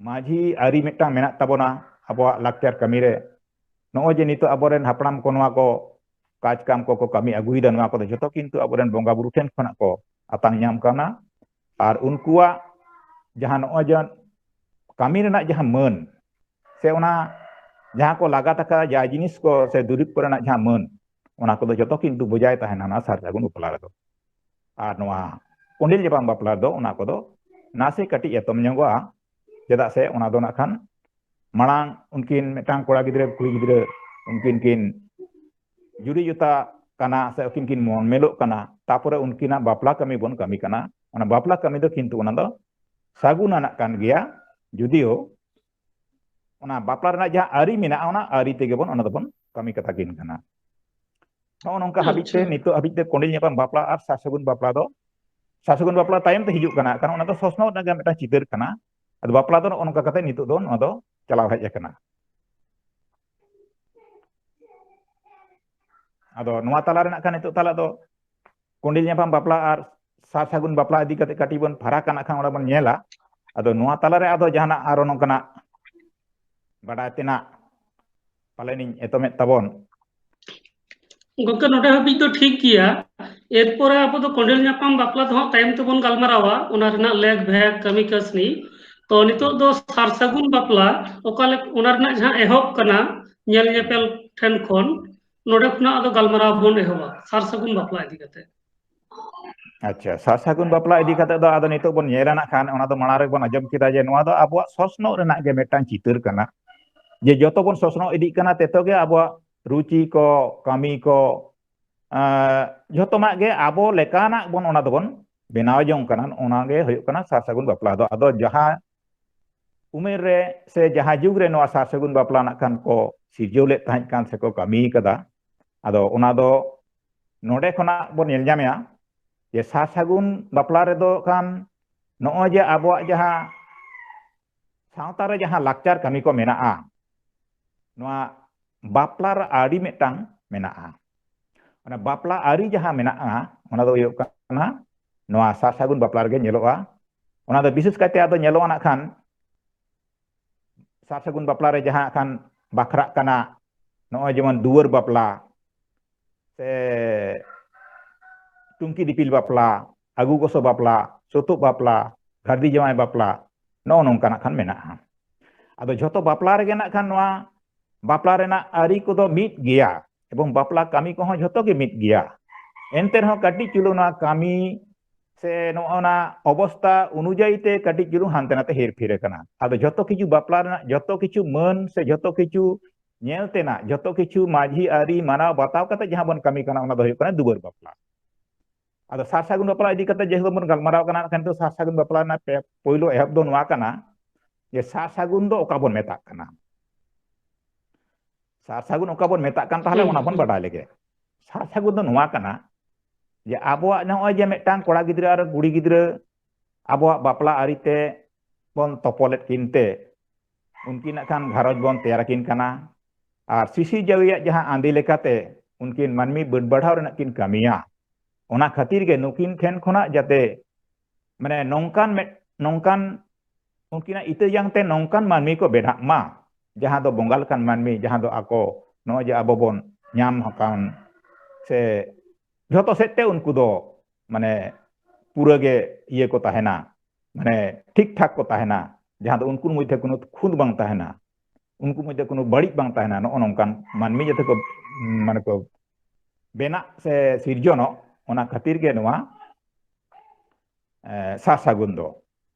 ᱢᱟᱹᱡᱷᱤ ᱟᱹᱨᱤ ᱢᱤᱫᱴᱟᱝ ᱢᱮᱱᱟᱜ ᱛᱟᱵᱚᱱᱟ ᱟᱵᱚᱣᱟᱜ ᱞᱟᱠᱪᱟᱨ ᱠᱟᱹᱢᱤ ᱨᱮ, ᱱᱚᱜᱼᱚᱭ ᱡᱮ ᱱᱤᱛᱚᱜ ᱟᱵᱚᱨᱮᱱ ᱦᱟᱯᱲᱟᱢ ᱠᱚ ᱱᱚᱣᱟ ᱠᱚ ᱠᱟᱡᱽ ᱠᱟᱢ ᱠᱚᱠᱚ ᱠᱟᱹᱢᱤ ᱟᱹᱜᱩᱭᱮᱫᱟ, ᱱᱚᱣᱟ ᱠᱚᱫᱚ ᱡᱷᱚᱛᱚ ᱠᱤᱱᱛᱩ ᱟᱵᱚᱨᱮᱱ ᱵᱚᱸᱜᱟ ᱵᱩᱨᱩ ᱴᱷᱮᱱ ᱠᱷᱚᱱᱟᱜ ᱠᱚ ᱟᱛᱟᱝ ᱧᱟᱢ ᱠᱟᱱᱟ᱾ ᱟᱨ ᱩᱱᱠᱩᱣᱟᱜ ᱡᱟᱦᱟᱸ ᱱᱚᱜᱼᱚᱭ ᱡᱮ ᱠᱟᱹᱢᱤ ᱨᱮᱱᱟᱜ ᱡᱟᱦᱟᱸ ᱢᱟᱹᱱ, ᱥᱮ ᱚᱱᱟ ᱡᱟᱦᱟᱸ ᱠᱚ ᱞᱟᱜᱟᱛ ᱟᱠᱟᱫ ᱡᱟ ᱡᱤᱱᱤᱥ ᱠᱚ ᱥᱮ ᱫᱩᱨᱤᱵᱽ ᱠᱚᱨᱮᱱᱟᱜ ᱡᱟᱦᱟᱸ ᱢᱟᱹᱱ, ᱚᱱᱟ ᱠᱚᱫᱚ ᱡᱚᱛᱚ ᱠᱤᱱᱛᱩ ᱵᱚᱡᱟᱭ ᱛᱟᱦᱮᱱᱟ ᱚᱱᱟ ᱥᱟᱨ ᱥᱟᱹᱜᱩᱱ ᱵᱟᱯᱞᱟ ᱨᱮᱫᱚ᱾ ᱟᱨ ᱱᱚᱣᱟ ᱠᱚᱸᱰᱮᱞ ᱧᱟᱯᱟᱢ ᱵᱟᱯᱞᱟ ᱨᱮᱫᱚ ᱚᱱᱟ ᱠᱚᱫᱚ ᱱᱟᱥᱮ ᱠᱟᱹᱴᱤᱡ ᱮᱛᱚᱢ ᱧᱚᱜᱚᱜᱼᱟ, ᱪᱮᱫᱟᱜ ᱥᱮ ᱚᱱᱟ ᱫᱚ ᱱᱟᱜ ᱠᱷᱟᱱ ᱢᱟᱲᱟᱝ ᱩᱱᱠᱤᱱ ᱢᱤᱫᱴᱟᱝ ᱠᱚᱲᱟ ᱜᱤᱫᱽᱨᱟᱹ ᱠᱩᱲᱤ ᱜᱤᱫᱽᱨᱟᱹ ᱩᱱᱠᱤᱱ ᱠᱤᱱ ᱡᱩᱨᱤ ᱡᱚᱛᱟ ᱠᱟᱱᱟ ᱥᱮ ᱩᱱᱠᱤᱱ ᱠᱤᱱ ᱢᱚᱱ ᱢᱮᱞᱚᱜ ᱠᱟᱱᱟ, ᱛᱟᱯᱚᱨᱮ ᱩᱱᱠᱤᱱᱟᱜ ᱵᱟᱯᱞᱟ ᱠᱟᱹᱢᱤ ᱵᱚᱱ ᱠᱟᱹᱢᱤ ᱠᱟᱱᱟ᱾ ᱚᱱᱟ ᱵᱟᱯᱞᱟ ᱠᱟᱹᱢᱤ ᱫᱚ ᱠᱤᱱᱛᱩ ᱚᱱᱟ ᱫᱚ ᱥᱟᱹᱜᱩᱱ ᱟᱱᱟᱜ ᱠᱟᱱ ᱜᱮᱭᱟ, ᱡᱩᱫᱤᱭᱳ ᱚᱱᱟ ᱵᱟᱯᱞᱟ ᱨᱮᱱᱟᱜ ᱡᱟᱦᱟᱸ ᱟᱹᱨᱤ ᱢᱮᱱᱟᱜᱼᱟ, ᱚᱱᱟ ᱟᱹᱨᱤ ᱛᱮᱜᱮ ᱵᱚᱱ ᱚᱱᱟ ᱫᱚᱵᱚᱱ ᱠᱟᱹᱢᱤ ᱠᱟᱛᱟ ᱠᱤᱱ ᱠᱟᱱᱟ᱾ ᱱᱚᱜᱼᱚ ᱱᱚᱝᱠᱟ ᱦᱟᱹᱵᱤᱡ ᱛᱮ, ᱟᱪᱪᱷᱟ᱾ ᱱᱤᱛᱚᱜ ᱦᱟᱹᱵᱤᱡ ᱛᱮ ᱠᱚᱸᱰᱮᱞ ᱧᱟᱯᱟᱢ ᱵᱟᱯᱞᱟ ᱟᱨ ᱥᱟᱨ ᱥᱟᱹᱜᱩᱱ ᱵᱟᱯᱞᱟ ᱫᱚ, ᱥᱟᱨ ᱥᱟᱹᱜᱩᱱ ᱵᱟᱯᱞᱟ ᱛᱟᱭᱚᱢ ᱛᱮ ᱦᱤᱡᱩᱜ ᱠᱟᱱᱟ, ᱠᱟᱨᱚᱱ ᱚᱱᱟ ᱫᱚ ᱥᱚᱥᱱᱚᱜ ᱨᱮᱱᱟᱜ ᱜᱮ ᱢᱤᱫᱴᱟᱝ ᱪᱤᱛᱟᱹᱨ ᱠᱟᱱᱟ᱾ ᱟᱫᱚ ᱵᱟᱯᱞᱟ ᱫᱚ ᱱᱚᱜᱼᱚ ᱱᱚᱝᱠᱟ ᱠᱟᱛᱮ ᱱᱤᱛᱚᱜ ᱫᱚ ᱱᱚᱣᱟ ᱫᱚ ᱪᱟᱞᱟᱣ ᱦᱮᱡ ᱟᱠᱟᱱᱟ᱾ ᱟᱫᱚ ᱱᱚᱣᱟ ᱛᱟᱞᱟ ᱨᱮ ᱱᱟᱜ ᱠᱷᱟᱱ ᱱᱤᱛᱚᱜ ᱛᱟᱦᱞᱮ ᱫᱚ ᱠᱚᱸᱰᱮᱞ ᱧᱟᱯᱟᱢ ᱵᱟᱯᱞᱟ ᱟᱨ ᱥᱟᱨ ᱥᱟᱹᱜᱩᱱ ᱵᱟᱯᱞᱟ ᱤᱫᱤ ᱠᱟᱛᱮ ᱠᱟᱹᱴᱤᱡ ᱵᱚᱱ ᱯᱷᱟᱨᱟᱠ ᱟᱱᱟ ᱠᱷᱟᱱ ᱚᱸᱰᱮ ᱵᱚᱱ ᱧᱮᱞᱟ᱾ ᱟᱫᱚ ᱱᱚᱣᱟ ᱛᱟᱞᱟ ᱨᱮ ᱟᱫᱚ ᱡᱟᱦᱟᱱᱟᱜ ᱟᱨᱚ ᱱᱚᱝᱠᱟᱱᱟᱜ ᱵᱟᱰᱟᱭ ᱛᱮᱱᱟᱜ ᱯᱟᱞᱮᱱᱤᱧ ᱮᱛᱚᱢᱮᱫ ᱛᱟᱵᱚᱱ᱾ ᱜᱚᱢᱠᱮ, ᱱᱚᱰᱮ ᱦᱟᱹᱵᱤᱡ ᱫᱚ ᱴᱷᱤᱠ ᱜᱮᱭᱟ᱾ ᱮᱨᱯᱚᱨᱮ ᱟᱵᱚ ᱫᱚ ᱠᱚᱸᱰᱮᱞ ᱧᱟᱯᱟᱢ ᱵᱟᱯᱞᱟ ᱫᱚ ᱦᱟᱸᱜ ᱛᱟᱭᱚᱢ ᱛᱮᱵᱚᱱ ᱜᱟᱞᱢᱟᱨᱟᱣᱟ, ᱚᱱᱟ ᱨᱮᱱᱟᱜ ᱞᱮᱠ ᱵᱷᱮᱫ, ᱠᱟᱹᱢᱤ ᱠᱟᱹᱥᱱᱤ᱾ ᱛᱚ ᱱᱤᱛᱚᱜ ᱫᱚ ᱥᱟᱨ ᱥᱟᱹᱜᱩᱱ ᱵᱟᱯᱞᱟ ᱚᱠᱟ ᱞᱮᱠ-, ᱚᱱᱟ ᱨᱮᱱᱟᱜ ᱡᱟᱦᱟᱸ ᱮᱦᱚᱵ ᱠᱟᱱᱟ ᱧᱮᱞ ᱧᱮᱯᱮᱞ ᱴᱷᱮᱱ ᱠᱷᱚᱱ, ᱱᱚᱰᱮ ᱠᱷᱚᱱᱟᱜ ᱟᱫᱚ ᱜᱟᱞᱢᱟᱨᱟᱣ ᱵᱚᱱ ᱮᱦᱚᱵᱟ ᱥᱟᱨ ᱥᱟᱹᱜᱩᱱ ᱵᱟᱯᱞᱟ ᱤᱫᱤ ᱠᱟᱛᱮ᱾ ᱟᱪᱪᱷᱟ, ᱥᱟᱨ ᱥᱟᱹᱜᱩᱱ ᱵᱟᱯᱞᱟ ᱤᱫᱤ ᱠᱟᱛᱮ ᱫᱚ ᱟᱫᱚ ᱱᱤᱛᱚᱜ ᱵᱚᱱ ᱧᱮᱞᱟ ᱱᱟᱜ ᱠᱷᱟᱱ, ᱚᱱᱟ ᱫᱚ ᱢᱟᱲᱟᱝ ᱨᱮᱵᱚᱱ ᱟᱸᱡᱚᱢ ᱠᱮᱫᱟ ᱡᱮ ᱱᱚᱣᱟ ᱫᱚ ᱟᱵᱚᱣᱟᱜ ᱥᱚᱥᱱᱚᱜ ᱨᱮᱱᱟᱜ ᱜᱮ ᱢᱤᱫᱴᱟᱝ ᱪᱤᱛᱟᱹᱨ ᱠᱟᱱᱟ, ᱡᱮ ᱡᱚᱛᱚ ᱵᱚᱱ ᱥᱚᱥᱱᱚᱜ ᱤᱫᱤᱜ ᱠᱟᱱᱟ, ᱛᱮᱛᱚ ᱜᱮ ᱟᱵᱚᱣᱟᱜ ᱨᱩᱪᱤ ᱠᱚ, ᱠᱟᱹᱢᱤ ᱠᱚ, ᱟᱸ, ᱡᱷᱚᱛᱚᱱᱟᱜ ᱜᱮ ᱟᱵᱚ ᱞᱮᱠᱟᱱᱟᱜ ᱵᱚᱱ ᱚᱱᱟ ᱫᱚᱵᱚᱱ ᱵᱮᱱᱟᱣ ᱡᱚᱝ ᱠᱟᱱᱟ᱾ ᱚᱱᱟ ᱜᱮ ᱦᱩᱭᱩᱜ ᱠᱟᱱᱟ ᱥᱟᱨ ᱥᱟᱹᱜᱩᱱ ᱵᱟᱯᱞᱟ ᱫᱚ᱾ ᱟᱫᱚ ᱡᱟᱦᱟᱸ ᱩᱢᱮᱨ ᱨᱮ ᱥᱮ ᱡᱟᱦᱟᱸ ᱡᱩᱜᱽ ᱨᱮ ᱱᱚᱣᱟ ᱥᱟᱨ ᱥᱟᱹᱜᱩᱱ ᱵᱟᱯᱞᱟ ᱱᱟᱜ ᱠᱷᱟᱱ ᱠᱚ ᱥᱤᱨᱡᱟᱹᱣ ᱞᱮᱫ ᱛᱟᱦᱮᱸᱫ ᱠᱟᱱ ᱥᱮᱠᱚ ᱠᱟᱹᱢᱤ ᱠᱟᱫᱟ, ᱟᱫᱚ ᱚᱱᱟ ᱫᱚ ᱱᱚᱰᱮ ᱠᱷᱚᱱᱟᱜ ᱵᱚᱱ ᱧᱮᱞ ᱧᱟᱢᱮᱜᱼᱟ ᱡᱮ ᱥᱟᱨ ᱥᱟᱹᱜᱩᱱ ᱵᱟᱯᱞᱟ ᱨᱮᱫᱚ ᱠᱷᱟᱱ ᱱᱚᱜᱼᱚᱭ ᱡᱮ ᱟᱵᱚᱣᱟᱜ ᱡᱟᱦᱟᱸ ᱥᱟᱶᱛᱟ ᱨᱮ ᱡᱟᱦᱟᱸ ᱞᱟᱠᱪᱟᱨ ᱠᱟᱹᱢᱤ ᱠᱚ ᱢᱮᱱᱟᱜᱼᱟ, ᱱᱚᱣᱟ ᱵᱟᱯᱞᱟ ᱨᱮ ᱟᱹᱨᱤ ᱢᱤᱫᱴᱟᱝ ᱢᱮᱱᱟᱜᱼᱟ᱾ ᱚᱱᱟ ᱵᱟᱯᱞᱟ ᱟᱹᱨᱤ ᱡᱟᱦᱟᱸ ᱢᱮᱱᱟᱜᱼᱟ, ᱚᱱᱟ ᱫᱚ ᱦᱩᱭᱩᱜ ᱠᱟᱱᱟ ᱱᱚᱣᱟ ᱥᱟᱨ ᱥᱟᱹᱜᱩᱱ ᱵᱟᱯᱞᱟ ᱨᱮᱜᱮ ᱧᱮᱞᱚᱜᱼᱟ᱾ ᱚᱱᱟ ᱫᱚ ᱵᱤᱥᱮᱥ ᱠᱟᱭᱛᱮ ᱟᱫᱚ ᱧᱮᱞᱚᱜᱼᱟ ᱱᱟᱜ ᱠᱷᱟᱱ ᱥᱟᱨ ᱥᱟᱹᱜᱩᱱ ᱵᱟᱯᱞᱟ ᱨᱮ ᱡᱟᱦᱟᱸ ᱠᱷᱟᱱ ᱵᱟᱠᱷᱨᱟᱜ ᱠᱟᱱᱟ, ᱱᱚᱜᱼᱚᱭ ᱡᱮᱢᱚᱱ ᱫᱩᱣᱟᱹᱨ ᱵᱟᱯᱞᱟ, ᱥᱮ ᱴᱩᱝᱠᱤ ᱫᱤᱯᱤᱞ ᱵᱟᱯᱞᱟ, ᱟᱹᱜᱩ ᱜᱚᱥᱚ ᱵᱟᱯᱞᱟ, ᱥᱩᱛᱩᱜ ᱵᱟᱯᱞᱟ, ᱜᱷᱟᱹᱨᱫᱤ ᱡᱟᱶᱟᱭ ᱵᱟᱯᱞᱟ, ᱱᱚᱜᱼᱚ ᱱᱚᱝᱠᱟᱱᱟᱜ ᱠᱷᱟᱱ ᱢᱮᱱᱟᱜᱼᱟ᱾ ᱟᱫᱚ ᱡᱷᱚᱛᱚ ᱵᱟᱯᱞᱟ ᱨᱮᱜᱮ ᱱᱟᱜ ᱠᱷᱟᱱ ᱱᱚᱣᱟ ᱵᱟᱯᱞᱟ ᱨᱮᱱᱟᱜ ᱟᱹᱨᱤ ᱠᱚᱫᱚ ᱢᱤᱫ ᱜᱮᱭᱟ, ᱮᱵᱚᱝ ᱵᱟᱯᱞᱟ ᱠᱟᱹᱢᱤ ᱠᱚᱦᱚᱸ ᱡᱷᱚᱛᱚ ᱜᱮ ᱢᱤᱫ ᱜᱮᱭᱟ᱾ ᱮᱱᱛᱮ ᱨᱮᱦᱚᱸ ᱠᱟᱹᱴᱤᱡ ᱪᱩᱞᱩᱝ ᱱᱚᱣᱟ ᱠᱟᱹᱢᱤ ᱥᱮ ᱱᱚᱜᱼᱚ ᱱᱟ ᱚᱵᱚᱥᱛᱟ ᱚᱱᱩᱡᱟᱭᱤ ᱛᱮ ᱠᱟᱹᱴᱤᱡ ᱪᱩᱞᱩᱝ ᱦᱟᱱᱛᱮ ᱱᱟᱛᱮ ᱦᱮᱨ ᱯᱷᱮᱨ ᱟᱠᱟᱱᱟ᱾ ᱟᱫᱚ ᱡᱷᱚᱛᱚ ᱠᱤᱪᱷᱩ ᱵᱟᱯᱞᱟ ᱨᱮᱱᱟᱜ ᱡᱷᱚᱛᱚ ᱠᱤᱪᱷᱩ ᱢᱟᱹᱱ ᱥᱮ ᱡᱷᱚᱛᱚ ᱠᱤᱪᱷᱩ ᱧᱮᱞ ᱛᱮᱱᱟᱜ, ᱡᱷᱚᱛᱚ ᱠᱤᱪᱷᱩ ᱢᱟᱹᱡᱷᱤ ᱟᱹᱨᱤ ᱢᱟᱱᱟᱣ ᱵᱟᱛᱟᱣ ᱠᱟᱛᱮ ᱡᱟᱦᱟᱸ ᱵᱚᱱ ᱠᱟᱹᱢᱤ ᱠᱟᱱᱟ, ᱚᱱᱟ ᱫᱚ ᱦᱩᱭᱩᱜ ᱠᱟᱱᱟ ᱫᱩᱣᱟᱹᱨ ᱵᱟᱯᱞᱟ᱾ ᱟᱫᱚ ᱥᱟᱨ ᱥᱟᱹᱜᱩᱱ ᱵᱟᱯᱞᱟ ᱤᱫᱤ ᱠᱟᱛᱮ ᱡᱮᱦᱮᱛᱩ ᱵᱚᱱ ᱜᱟᱞᱢᱟᱨᱟᱣ ᱠᱟᱱᱟ, ᱮᱱᱠᱷᱟᱱ ᱱᱤᱛᱚᱜ ᱥᱟᱨ ᱥᱟᱹᱜᱩᱱ ᱵᱟᱯᱞᱟ ᱨᱮᱱᱟᱜ ᱯᱮ-, ᱯᱳᱭᱞᱳ ᱮᱦᱚᱵ ᱫᱚ ᱱᱚᱣᱟ ᱠᱟᱱᱟ ᱡᱮ ᱥᱟᱨ ᱥᱟᱹᱜᱩᱱ ᱫᱚ ᱚᱠᱟ ᱵᱚᱱ ᱢᱮᱛᱟᱜ ᱠᱟᱱᱟ? ᱥᱟᱨ ᱥᱟᱹᱜᱩᱱ ᱚᱠᱟ ᱵᱚᱱ ᱢᱮᱛᱟᱜ ᱠᱟᱱ, ᱛᱟᱦᱞᱮ ᱦᱩᱸ, ᱚᱱᱟ ᱵᱚᱱ ᱦᱩᱸ᱾ ᱵᱟᱰᱟᱭ ᱞᱮᱜᱮ᱾ ᱥᱟᱨ ᱥᱟᱹᱜᱩᱱ ᱫᱚ ᱱᱚᱣᱟ ᱠᱟᱱᱟ ᱡᱮ ᱟᱵᱚᱣᱟᱜ ᱱᱚᱜᱼᱚᱭ ᱡᱮ ᱢᱤᱫᱴᱟᱝ ᱠᱚᱲᱟ ᱜᱤᱫᱽᱨᱟᱹ ᱟᱨ ᱠᱩᱲᱤ ᱜᱤᱫᱽᱨᱟᱹ ᱟᱵᱚᱣᱟᱜ ᱵᱟᱯᱞᱟ ᱟᱹᱨᱤ ᱛᱮ ᱵᱚᱱ ᱛᱚᱯᱚᱞᱮᱫ ᱠᱤᱱ ᱛᱮ, ᱩᱱᱠᱤᱱᱟᱜ ᱠᱷᱟᱱ ᱜᱷᱟᱨᱚᱸᱡᱽ ᱵᱚᱱ ᱛᱮᱭᱟᱨ ᱟᱹᱠᱤᱱ ᱠᱟᱱᱟ᱾ ᱟᱨ ᱥᱤᱥᱤᱨ ᱡᱟᱹᱣᱤᱭᱟᱜ ᱡᱟᱦᱟᱸ ᱟᱸᱫᱮ ᱞᱮᱠᱟᱛᱮ ᱩᱱᱠᱤᱱ ᱢᱟᱹᱱᱢᱤ ᱵᱟᱹᱰ ᱵᱟᱲᱦᱟᱣ ᱨᱮᱱᱟᱜ ᱠᱤᱱ ᱠᱟᱹᱢᱤᱭᱟ, ᱚᱱᱟ ᱠᱷᱟᱹᱛᱤᱨ ᱜᱮ ᱱᱩᱠᱤᱱ ᱴᱷᱮᱱ ᱠᱷᱚᱱᱟᱜ ᱡᱟᱛᱮ ᱢᱟᱱᱮ ᱱᱚᱝᱠᱟᱱ ᱢᱤᱫ, ᱱᱚᱝᱠᱟᱱ ᱩᱱᱠᱤᱱᱟᱜ ᱤᱛᱟᱹ ᱡᱟᱝ ᱛᱮ ᱱᱚᱝᱠᱟᱱ ᱢᱟᱹᱱᱢᱤ ᱠᱚ ᱵᱮᱱᱟᱜ ᱢᱟ, ᱡᱟᱦᱟᱸ ᱫᱚ ᱵᱚᱸᱜᱟ ᱞᱮᱠᱟᱱ ᱢᱟᱹᱱᱢᱤ, ᱡᱟᱦᱟᱸ ᱫᱚ ᱟᱠᱚ ᱱᱚᱜᱼᱚᱭ ᱡᱮ ᱟᱵᱚ ᱵᱚᱱ ᱧᱟᱢ ᱟᱠᱟᱱ ᱥᱮ ᱡᱷᱚᱛᱚ ᱥᱮᱫ ᱛᱮ ᱩᱱᱠᱩ ᱫᱚ ᱢᱟᱱᱮ ᱯᱩᱨᱟᱹ ᱜᱮ ᱤᱭᱟᱹ ᱠᱚ ᱛᱟᱦᱮᱱᱟ, ᱢᱟᱱᱮ ᱴᱷᱤᱠ ᱴᱷᱟᱠ ᱠᱚ ᱛᱟᱦᱮᱱᱟ, ᱡᱟᱦᱟᱸ ᱫᱚ ᱩᱱᱠᱩ ᱢᱚᱫᱽᱫᱷᱮ ᱠᱳᱱᱳ ᱠᱷᱩᱸᱫᱽ ᱵᱟᱝ ᱛᱟᱦᱮᱱᱟ, ᱩᱱᱠᱩ ᱢᱚᱫᱽᱫᱷᱮ ᱠᱳᱱᱳ ᱵᱟᱹᱲᱤᱡ ᱵᱟᱝ ᱛᱟᱦᱮᱱᱟ, ᱱᱚᱜᱼᱚ ᱱᱚᱝᱠᱟᱱ ᱢᱟᱹᱱᱢᱤ ᱡᱟᱛᱮ ᱠᱚ ᱢᱟᱱᱮ ᱠᱚ ᱵᱮᱱᱟᱜ ᱥᱮ ᱥᱤᱨᱡᱚᱱᱚᱜ, ᱚᱱᱟ ᱠᱷᱟᱹᱛᱤᱨ ᱜᱮ ᱱᱚᱣᱟ ᱮ, ᱥᱟᱨ ᱥᱟᱹᱜᱩᱱ ᱫᱚ᱾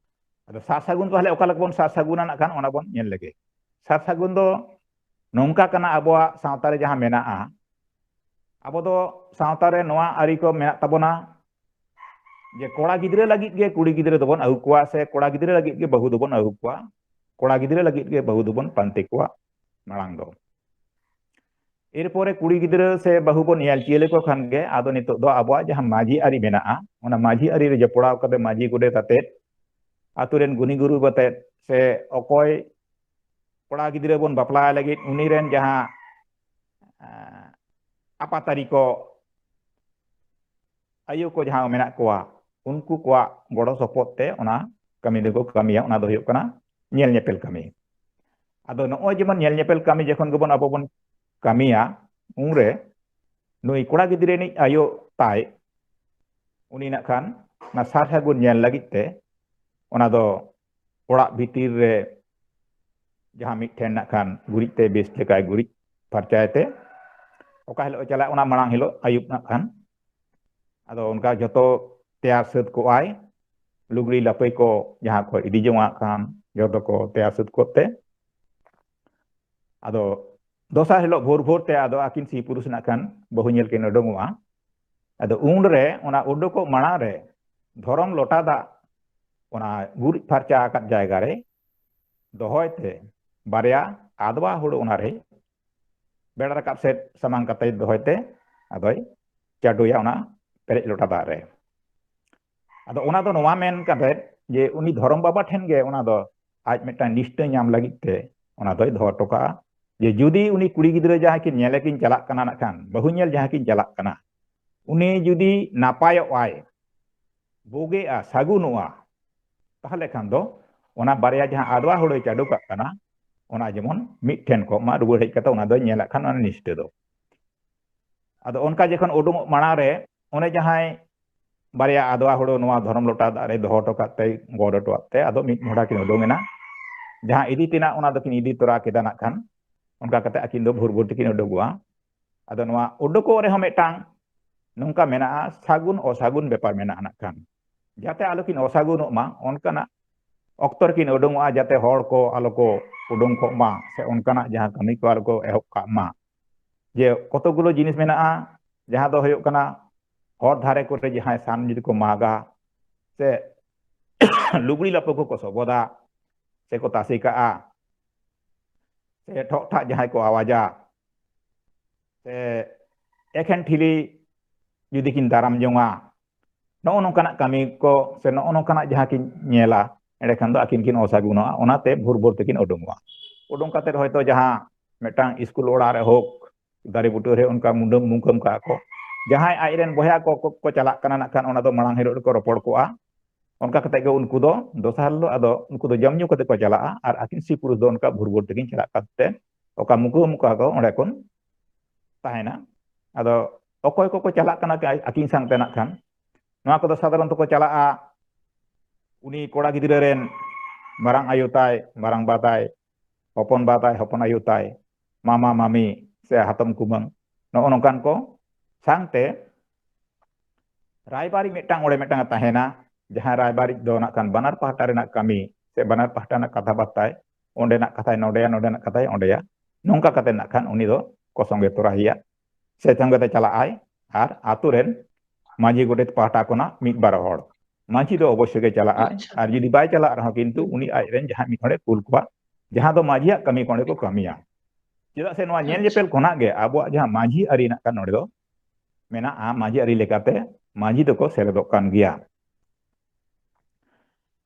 ᱟᱫᱚ ᱥᱟᱨ ᱥᱟᱹᱜᱩᱱ ᱫᱚ ᱛᱟᱦᱚᱞᱮ ᱚᱠᱟ ᱞᱮᱠᱟ ᱵᱚᱱ ᱥᱟᱨ ᱥᱟᱹᱜᱩᱱᱟ ᱱᱟᱜ ᱠᱷᱟᱱ ᱚᱱᱟ ᱵᱚᱱ ᱧᱮᱞ ᱞᱮᱜᱮ᱾ ᱥᱟᱨ ᱥᱟᱹᱜᱩᱱ ᱫᱚ ᱱᱚᱝᱠᱟ ᱠᱟᱱᱟ, ᱟᱵᱚᱣᱟᱜ ᱥᱟᱶᱛᱟ ᱨᱮ ᱡᱟᱦᱟᱸ ᱢᱮᱱᱟᱜᱼᱟ, ᱟᱵᱚ ᱫᱚ ᱥᱟᱶᱛᱟ ᱨᱮ ᱱᱚᱣᱟ ᱟᱹᱨᱤ ᱠᱚ ᱢᱮᱱᱟᱜ ᱛᱟᱵᱚᱱᱟ ᱡᱮ ᱠᱚᱲᱟ ᱜᱤᱫᱽᱨᱟᱹ ᱞᱟᱹᱜᱤᱫ ᱜᱮ ᱠᱩᱲᱤ ᱜᱤᱫᱽᱨᱟᱹ ᱫᱚᱵᱚᱱ ᱟᱹᱜᱩ ᱠᱚᱣᱟ ᱥᱮ ᱠᱚᱲᱟ ᱜᱤᱫᱽᱨᱟᱹ ᱞᱟᱹᱜᱤᱫ ᱜᱮ ᱵᱟᱹᱦᱩ ᱫᱚᱵᱚᱱ ᱟᱹᱜᱩ ᱠᱚᱣᱟ, ᱠᱚᱲᱟ ᱜᱤᱫᱽᱨᱟᱹ ᱞᱟᱹᱜᱤᱫ ᱜᱮ ᱵᱟᱹᱦᱩ ᱫᱚᱵᱚᱱ ᱯᱟᱱᱛᱮ ᱠᱚᱣᱟ ᱢᱟᱲᱟᱝ ᱫᱚ᱾ ᱮᱨᱯᱚᱨᱮ ᱠᱩᱲᱤ ᱜᱤᱫᱽᱨᱟᱹ ᱥᱮ ᱵᱟᱹᱦᱩ ᱵᱚᱱ ᱧᱮᱞ ᱪᱤᱭᱟᱹ ᱞᱮᱠᱚ ᱠᱷᱟᱱ ᱜᱮ ᱟᱫᱚ ᱱᱤᱛᱚᱜ ᱫᱚ ᱟᱵᱚᱣᱟᱜ ᱡᱟᱦᱟᱸ ᱢᱟᱹᱡᱷᱤ ᱟᱹᱨᱤ ᱢᱮᱱᱟᱜᱼᱟ, ᱚᱱᱟ ᱢᱟᱹᱡᱷᱤ ᱟᱹᱨᱤ ᱨᱮ ᱡᱚᱯᱲᱟᱣ ᱠᱟᱛᱮ ᱢᱟᱹᱡᱷᱤ ᱜᱚᱰᱮᱛ ᱟᱛᱮᱫ ᱟᱛᱳ ᱨᱮᱱ ᱜᱩᱱᱤ ᱜᱩᱨᱩ ᱟᱛᱮᱫ ᱥᱮ ᱚᱠᱚᱭ ᱠᱚᱲᱟ ᱜᱤᱫᱽᱨᱟᱹ ᱵᱚᱱ ᱵᱟᱯᱞᱟᱭ ᱞᱟᱹᱜᱤᱫ ᱩᱱᱤ ᱨᱮᱱ ᱡᱟᱦᱟᱸ ᱮᱸ, ᱟᱯᱟᱛᱟᱨᱤ ᱠᱚ ᱟᱭᱳ ᱠᱚ ᱡᱟᱦᱟᱸ ᱢᱮᱱᱟᱜ ᱠᱚᱣᱟ, ᱩᱱᱠᱩ ᱠᱚᱣᱟᱜ ᱜᱚᱲᱚ ᱥᱚᱯᱚᱦᱚᱫ ᱛᱮ ᱚᱱᱟ ᱠᱟᱹᱢᱤ ᱫᱚᱠᱚ ᱠᱟᱹᱢᱤᱭᱟ᱾ ᱚᱱᱟ ᱫᱚ ᱦᱩᱭᱩᱜ ᱠᱟᱱᱟ ᱧᱮᱞ ᱧᱮᱯᱮᱞ ᱠᱟᱹᱢᱤ᱾ ᱟᱫᱚ ᱱᱚᱜᱼᱚᱭ ᱡᱮᱢᱚᱱ ᱧᱮᱞ ᱧᱮᱯᱮᱞ ᱠᱟᱹᱢᱤ ᱡᱚᱠᱷᱚᱱ ᱜᱮᱵᱚᱱ ᱟᱵᱚ ᱵᱚᱱ ᱠᱟᱹᱢᱤᱭᱟ, ᱩᱱᱨᱮ ᱱᱩᱭ ᱠᱚᱲᱟ ᱜᱤᱫᱽᱨᱟᱹ ᱨᱤᱱᱤᱡ ᱟᱭᱳ ᱛᱟᱭ, ᱩᱱᱤ ᱱᱟᱜ ᱠᱷᱟᱱ ᱚᱱᱟ ᱥᱟᱨ ᱥᱟᱹᱜᱩᱱ ᱧᱮᱞ ᱞᱟᱹᱜᱤᱫ ᱛᱮ ᱚᱱᱟ ᱫᱚ ᱚᱲᱟᱜ ᱵᱷᱤᱛᱤᱨ ᱨᱮ ᱡᱟᱦᱟᱸ ᱢᱤᱫᱴᱷᱮᱱ ᱱᱟᱜ ᱠᱷᱟᱱ ᱜᱩᱨᱤᱡ ᱛᱮ ᱵᱮᱥ ᱞᱮᱠᱟᱭ ᱜᱩᱨᱤᱡ ᱯᱷᱟᱨᱪᱟᱭ ᱛᱮ, ᱚᱠᱟ ᱦᱤᱞᱳᱜ ᱮ ᱪᱟᱞᱟᱜ, ᱚᱱᱟ ᱢᱟᱲᱟᱝ ᱦᱤᱞᱳᱜ ᱟᱹᱭᱩᱵ ᱱᱟᱜ ᱠᱷᱟᱱ ᱟᱫᱚ ᱚᱱᱠᱟ ᱡᱷᱚᱛᱚ ᱛᱮᱭᱟᱨ ᱥᱟᱹᱛ ᱠᱚᱜᱼᱟᱭ᱾ ᱞᱩᱜᱽᱲᱤ ᱞᱟᱯᱟᱹᱭ ᱠᱚ ᱡᱟᱦᱟᱸ ᱠᱚ ᱤᱫᱤ ᱡᱚᱝᱟᱜ ᱠᱷᱟᱱ ᱡᱷᱚᱛᱚ ᱠᱚ ᱛᱮᱭᱟᱨ ᱥᱟᱹᱛ ᱠᱚᱜ ᱛᱮ, ᱟᱫᱚ ᱫᱚᱥᱟᱨ ᱦᱤᱞᱳᱜ ᱵᱷᱳᱨ ᱵᱷᱳᱨ ᱛᱮ ᱟᱫᱚ ᱟᱹᱠᱤᱱ ᱥᱤ ᱯᱩᱨᱩᱥ ᱱᱟᱜ ᱠᱷᱟᱱ ᱵᱟᱹᱦᱩ ᱧᱮᱞ ᱠᱤᱱ ᱩᱰᱩᱝᱚᱜᱼᱟ᱾ ᱟᱫᱚ ᱩᱱᱨᱮ ᱚᱱᱟ ᱩᱰᱩᱠᱚᱜ ᱢᱟᱲᱟᱝ ᱨᱮ ᱫᱷᱚᱨᱚᱢ ᱞᱚᱴᱟ ᱫᱟᱜ ᱚᱱᱟ ᱜᱩᱨᱤᱡ ᱯᱷᱟᱨᱪᱟ ᱟᱠᱟᱫ ᱡᱟᱭᱜᱟ ᱨᱮ ᱫᱚᱦᱚᱭ ᱛᱮ, ᱵᱟᱨᱭᱟ ᱟᱫᱽᱣᱟ ᱦᱩᱲᱩ ᱚᱱᱟ ᱨᱮ ᱵᱮᱲᱟ ᱨᱟᱠᱟᱵ ᱥᱮᱫ ᱥᱟᱢᱟᱝ ᱠᱟᱛᱮ ᱫᱚᱦᱚᱭ ᱛᱮ, ᱟᱫᱚᱭ ᱪᱟᱰᱚᱭᱟ ᱚᱱᱟ ᱯᱮᱨᱮᱡ ᱞᱚᱴᱟ ᱫᱟᱜ ᱨᱮ᱾ ᱟᱫᱚ ᱚᱱᱟ ᱫᱚ ᱱᱚᱣᱟ ᱢᱮᱱ ᱠᱟᱛᱮ ᱡᱮ ᱩᱱᱤ ᱫᱷᱚᱨᱚᱢ ᱵᱟᱵᱟ ᱴᱷᱮᱱ ᱜᱮ ᱚᱱᱟ ᱫᱚ ᱟᱡ ᱢᱤᱫᱴᱟᱝ ᱱᱤᱥᱴᱟᱹ ᱧᱟᱢ ᱞᱟᱹᱜᱤᱫ ᱛᱮ ᱚᱱᱟ ᱫᱚᱭ ᱫᱚᱦᱚ ᱦᱚᱴᱚ ᱠᱟᱜᱼᱟ᱾ ᱡᱮ ᱡᱩᱫᱤ ᱩᱱᱤ ᱠᱩᱲᱤ ᱜᱤᱫᱽᱨᱟᱹ ᱡᱟᱦᱟᱸᱭ ᱠᱤᱱ ᱧᱮᱞᱮ ᱠᱤᱱ ᱪᱟᱞᱟᱜ ᱠᱟᱱᱟ, ᱱᱟᱜ ᱠᱷᱟᱱ ᱵᱟᱹᱦᱩ ᱧᱮᱞ ᱡᱟᱦᱟᱸᱭ ᱠᱤᱱ ᱪᱟᱞᱟᱜ ᱠᱟᱱᱟ, ᱩᱱᱤ ᱡᱩᱫᱤ ᱱᱟᱯᱟᱭᱚᱜ ᱟᱭ, ᱵᱩᱜᱤᱜᱼᱟ, ᱥᱟᱹᱜᱩᱱᱚᱜᱼᱟ, ᱛᱟᱦᱚᱞᱮ ᱠᱷᱟᱱ ᱫᱚ ᱚᱱᱟ ᱵᱟᱨᱭᱟ ᱡᱟᱦᱟᱸ ᱟᱫᱣᱟ ᱦᱩᱲᱩᱭ ᱪᱟᱰᱚ ᱠᱟᱜ ᱠᱟᱱᱟ, ᱚᱱᱟ ᱡᱮᱢᱚᱱ ᱢᱤᱫ ᱴᱷᱮᱱ ᱠᱚᱜ ᱢᱟ, ᱨᱩᱣᱟᱹᱲ ᱦᱮᱡ ᱠᱟᱛᱮ ᱚᱱᱟ ᱫᱚᱭ ᱧᱮᱞᱟᱜ ᱠᱷᱟᱱ ᱚᱱᱟ ᱱᱤᱥᱴᱟᱹ ᱫᱚ᱾ ᱟᱫᱚ ᱚᱱᱠᱟ ᱡᱚᱠᱷᱚᱱ ᱩᱰᱩᱝᱚᱜ ᱢᱟᱲᱟᱝ ᱨᱮ ᱚᱱᱮ ᱡᱟᱦᱟᱸᱭ ᱵᱟᱨᱭᱟ ᱟᱫᱣᱟ ᱦᱩᱲᱩ ᱱᱚᱣᱟ ᱫᱷᱚᱨᱚᱢ ᱞᱚᱴᱟ ᱫᱟᱜ ᱨᱮ ᱫᱚᱦᱚ ᱦᱚᱴᱚ ᱠᱟᱜ ᱛᱮ, ᱜᱚᱰ ᱦᱚᱴᱚᱣᱟᱜ ᱛᱮ, ᱟᱫᱚ ᱢᱤᱫ ᱢᱚᱦᱰᱟ ᱠᱤᱱ ᱩᱰᱩᱝ ᱮᱱᱟ᱾ ᱡᱟᱦᱟᱸ ᱤᱫᱤ ᱛᱮᱱᱟᱜ ᱚᱱᱟ ᱫᱚᱠᱤᱱ ᱤᱫᱤ ᱛᱚᱨᱟ ᱠᱮᱫᱟ ᱱᱟᱜ ᱠᱷᱟᱱ᱾ ᱚᱱᱠᱟ ᱠᱟᱛᱮ ᱟᱹᱠᱤᱱ ᱫᱚ ᱵᱷᱳᱨ ᱵᱷᱳᱨ ᱛᱮᱠᱤᱱ ᱩᱰᱩᱠᱚᱜᱼᱟ᱾ ᱟᱫᱚ ᱱᱚᱣᱟ ᱩᱰᱩᱠᱚᱜ ᱨᱮᱦᱚᱸ ᱢᱤᱫᱴᱟᱝ ᱱᱚᱝᱠᱟ ᱢᱮᱱᱟᱜᱼᱟ, ᱥᱟᱹᱜᱩᱱ ᱚᱥᱟᱹᱜᱩᱱ ᱵᱮᱯᱟᱨ ᱢᱮᱱᱟᱜᱼᱟ ᱱᱟᱜ ᱠᱷᱟᱱ᱾ ᱡᱟᱛᱮ ᱟᱞᱚᱠᱤᱱ ᱚᱥᱟᱹᱜᱩᱱᱚᱜ ᱢᱟ, ᱚᱱᱠᱟᱱᱟᱜ ᱚᱠᱛᱚ ᱨᱮᱠᱤᱱ ᱩᱰᱩᱝᱚᱜᱼᱟ, ᱡᱟᱛᱮ ᱦᱚᱲ ᱠᱚ ᱟᱞᱚ ᱠᱚ ᱩᱰᱩᱝ ᱠᱚᱜ ᱢᱟ ᱥᱮ ᱚᱱᱠᱟᱱᱟᱜ ᱡᱟᱦᱟᱸ ᱠᱟᱹᱢᱤ ᱠᱚ ᱟᱞᱚ ᱠᱚ ᱮᱦᱚᱵ ᱠᱟᱜ ᱢᱟ᱾ ᱡᱮ ᱠᱚᱛᱚᱠ ᱜᱩᱞᱳ ᱡᱤᱱᱤᱥ ᱢᱮᱱᱟᱜᱼᱟ, ᱡᱟᱦᱟᱸ ᱫᱚ ᱦᱩᱭᱩᱜ ᱠᱟᱱᱟ ᱦᱚᱨ ᱫᱷᱟᱨᱮ ᱠᱚᱨᱮ ᱡᱟᱦᱟᱸᱭ ᱥᱟᱱ ᱡᱩᱫᱤ ᱠᱚ ᱢᱟᱜᱟ ᱥᱮ ᱞᱩᱜᱽᱲᱤ ᱞᱟᱯᱚ ᱠᱚᱠᱚ ᱥᱚᱵᱚᱫᱟ ᱥᱮᱠᱚ ᱛᱟᱥᱮ ᱠᱟᱜᱼᱟ ᱥᱮ ᱴᱷᱚᱜ ᱴᱷᱟᱜ ᱡᱟᱦᱟᱸᱭ ᱠᱚ ᱟᱣᱟᱡᱟ ᱥᱮ ᱮᱠᱷᱮᱱ ᱴᱷᱤᱞᱤ ᱡᱩᱫᱤ ᱠᱤᱱ ᱫᱟᱨᱟᱢ ᱡᱚᱝᱟ, ᱱᱚᱜᱼᱚ ᱱᱚᱝᱠᱟᱱᱟᱜ ᱠᱟᱹᱢᱤ ᱠᱚ ᱥᱮ ᱱᱚᱜᱼᱚ ᱱᱚᱝᱠᱟᱱᱟᱜ ᱡᱟᱦᱟᱸ ᱠᱤᱱ ᱧᱮᱞᱟ, ᱮᱸᱰᱮᱠᱷᱟᱱ ᱫᱚ ᱟᱹᱠᱤᱱ ᱠᱤᱱ ᱚᱥᱟᱹᱜᱩᱱᱚᱜᱼᱟ᱾ ᱚᱱᱟᱛᱮ ᱵᱷᱳᱨ ᱵᱷᱳᱨ ᱛᱮᱠᱤᱱ ᱩᱰᱩᱝᱚᱜᱼᱟ᱾ ᱩᱰᱩᱝ ᱠᱟᱛᱮ ᱦᱚᱭᱛᱳ ᱡᱟᱦᱟᱸ ᱢᱤᱫᱴᱟᱝ ᱥᱠᱩᱞ ᱚᱲᱟᱜ ᱨᱮ ᱦᱳᱠ, ᱫᱟᱨᱮ ᱵᱩᱴᱟᱹ ᱨᱮ ᱚᱱᱠᱟ ᱢᱩᱰᱟᱹᱢ ᱢᱩᱠᱟᱹᱢ ᱠᱟᱜᱼᱟ ᱠᱚ, ᱡᱟᱦᱟᱸᱭ ᱟᱡᱨᱮᱱ ᱵᱚᱭᱦᱟ ᱠᱚ, ᱠᱚ, ᱠᱚ ᱪᱟᱞᱟᱜ ᱠᱟᱱᱟ ᱱᱟᱜ ᱠᱷᱟᱱ, ᱚᱱᱟ ᱫᱚ ᱢᱟᱲᱟᱝ ᱦᱤᱞᱳᱜ ᱨᱮᱠᱚ ᱨᱚᱯᱚᱲ ᱠᱚᱜᱼᱟ᱾ ᱚᱱᱠᱟ ᱠᱟᱛᱮ ᱜᱮ ᱩᱱᱠᱩ ᱫᱚ ᱫᱚᱥᱟᱨ ᱦᱤᱞᱳᱜ ᱟᱫᱚ ᱩᱱᱠᱩ ᱫᱚ ᱡᱚᱢ ᱧᱩ ᱠᱟᱛᱮ ᱠᱚ ᱪᱟᱞᱟᱜᱼᱟ ᱟᱨ ᱟᱹᱠᱤᱱ ᱥᱤ ᱯᱩᱨᱩᱥ ᱫᱚ ᱚᱱᱠᱟ ᱵᱷᱳᱨ ᱵᱷᱳᱨ ᱛᱮᱠᱤᱱ ᱪᱟᱞᱟᱜ ᱠᱟᱛᱮ ᱚᱠᱟ ᱢᱩᱠᱟᱹ ᱢᱩᱠᱟ ᱠᱚ ᱚᱸᱰᱮ ᱠᱷᱚᱱ ᱛᱟᱦᱮᱱᱟ᱾ ᱟᱫᱚ ᱚᱠᱚᱭ ᱠᱚᱠᱚ ᱪᱟᱞᱟᱜ ᱠᱟᱱᱟ ᱟᱹᱠᱤᱱ ᱥᱟᱶᱛᱮ ᱱᱟᱜ ᱠᱷᱟᱱ, ᱱᱚᱣᱟ ᱠᱚᱫᱚ ᱥᱟᱫᱷᱟᱨᱚᱱᱛᱚ ᱠᱚ ᱪᱟᱞᱟᱜᱼᱟ ᱩᱱᱤ ᱠᱚᱲᱟ ᱜᱤᱫᱽᱨᱟᱹ ᱨᱮᱱ ᱢᱟᱨᱟᱝ ᱟᱭᱳ ᱛᱟᱭ, ᱢᱟᱨᱟᱝ ᱵᱟ ᱛᱟᱭ, ᱦᱚᱯᱚᱱ ᱵᱟ ᱛᱟᱭ, ᱦᱚᱯᱚᱱ ᱟᱭᱳ ᱛᱟᱭ, ᱢᱟᱢᱟ ᱢᱟᱢᱤ ᱥᱮ ᱦᱟᱛᱚᱢ ᱠᱩᱢᱟᱹᱝ, ᱱᱚᱜᱼᱚ ᱱᱚᱝᱠᱟᱱ ᱠᱚ ᱥᱟᱶᱛᱮ ᱨᱟᱭᱵᱟᱨᱤᱡ ᱢᱤᱫᱴᱟᱝ ᱚᱸᱰᱮ ᱢᱤᱫᱴᱟᱝ ᱮ ᱛᱟᱦᱮᱱᱟ, ᱡᱟᱦᱟᱸ ᱨᱟᱭᱵᱟᱨᱤᱡ ᱫᱚ ᱱᱟᱜ ᱠᱷᱟᱱ ᱵᱟᱱᱟᱨ ᱯᱟᱦᱴᱟ ᱨᱮᱱᱟᱜ ᱠᱟᱹᱢᱤ ᱥᱮ ᱵᱟᱱᱟᱨ ᱯᱟᱦᱴᱟ ᱨᱮᱱᱟᱜ ᱠᱟᱛᱷᱟ ᱵᱟᱨᱛᱟᱭ, ᱚᱸᱰᱮᱱᱟᱜ ᱠᱟᱛᱷᱟᱭ ᱱᱚᱰᱮᱭᱟ, ᱱᱚᱰᱮᱱᱟᱜ ᱠᱟᱛᱷᱟᱭ ᱚᱸᱰᱮᱭᱟ᱾ ᱱᱚᱝᱠᱟ ᱠᱟᱛᱮ ᱱᱟᱜ ᱠᱷᱟᱱ ᱩᱱᱤ ᱫᱚ ᱠᱚ ᱥᱚᱸᱜᱮ ᱛᱚᱨᱟᱭᱮᱭᱟ ᱥᱮ ᱥᱚᱸᱜᱮ ᱛᱮ ᱪᱟᱞᱟᱜ ᱟᱭ᱾ ᱟᱨ ᱟᱛᱳ ᱨᱮᱱ ᱢᱟᱹᱡᱷᱤ ᱜᱚᱰᱮᱛ ᱯᱟᱦᱴᱟ ᱠᱷᱚᱱᱟᱜ ᱢᱤᱫ ᱵᱟᱨ ᱦᱚᱲ, ᱢᱟᱹᱡᱷᱤ ᱫᱚ ᱚᱵᱚᱥᱥᱳᱭ ᱜᱮ ᱪᱟᱞᱟᱜᱼᱟ᱾ ᱟᱪᱪᱷᱟ᱾ ᱟᱨ ᱡᱩᱫᱤ ᱵᱟᱭ ᱪᱟᱞᱟᱜ ᱨᱮᱦᱚᱸ ᱠᱤᱱᱛᱩ ᱩᱱᱤ ᱟᱡ ᱨᱮᱱ ᱡᱟᱦᱟᱸᱭ ᱢᱤᱫ ᱦᱚᱲᱮ ᱠᱩᱞ ᱠᱚᱣᱟ, ᱡᱟᱦᱟᱸ ᱫᱚ ᱢᱟᱹᱡᱷᱤᱭᱟᱜ ᱠᱟᱹᱢᱤ ᱠᱚ ᱚᱸᱰᱮ ᱠᱚ ᱠᱟᱹᱢᱤᱭᱟ᱾ ᱪᱮᱫᱟᱜ ᱥᱮ ᱱᱚᱣᱟ ᱧᱮᱞ ᱟᱪᱪᱷᱟ᱾ ᱧᱮᱯᱮᱞ ᱠᱷᱚᱱᱟᱜ ᱜᱮ ᱟᱵᱚᱣᱟᱜ ᱡᱟᱦᱟᱸ ᱢᱟᱹᱡᱷᱤ ᱟᱹᱨᱤ ᱱᱟᱜ ᱠᱷᱟᱱ ᱱᱚᱰᱮ ᱫᱚ ᱢᱮᱱᱟᱜᱼᱟ, ᱢᱟᱹᱡᱷᱤ ᱟᱹᱨᱤ ᱞᱮᱠᱟᱛᱮ ᱢᱟᱹᱡᱷᱤ ᱫᱚᱠᱚ ᱥᱮᱞᱮᱫᱚᱜ ᱠᱟᱱ ᱜᱮᱭᱟ᱾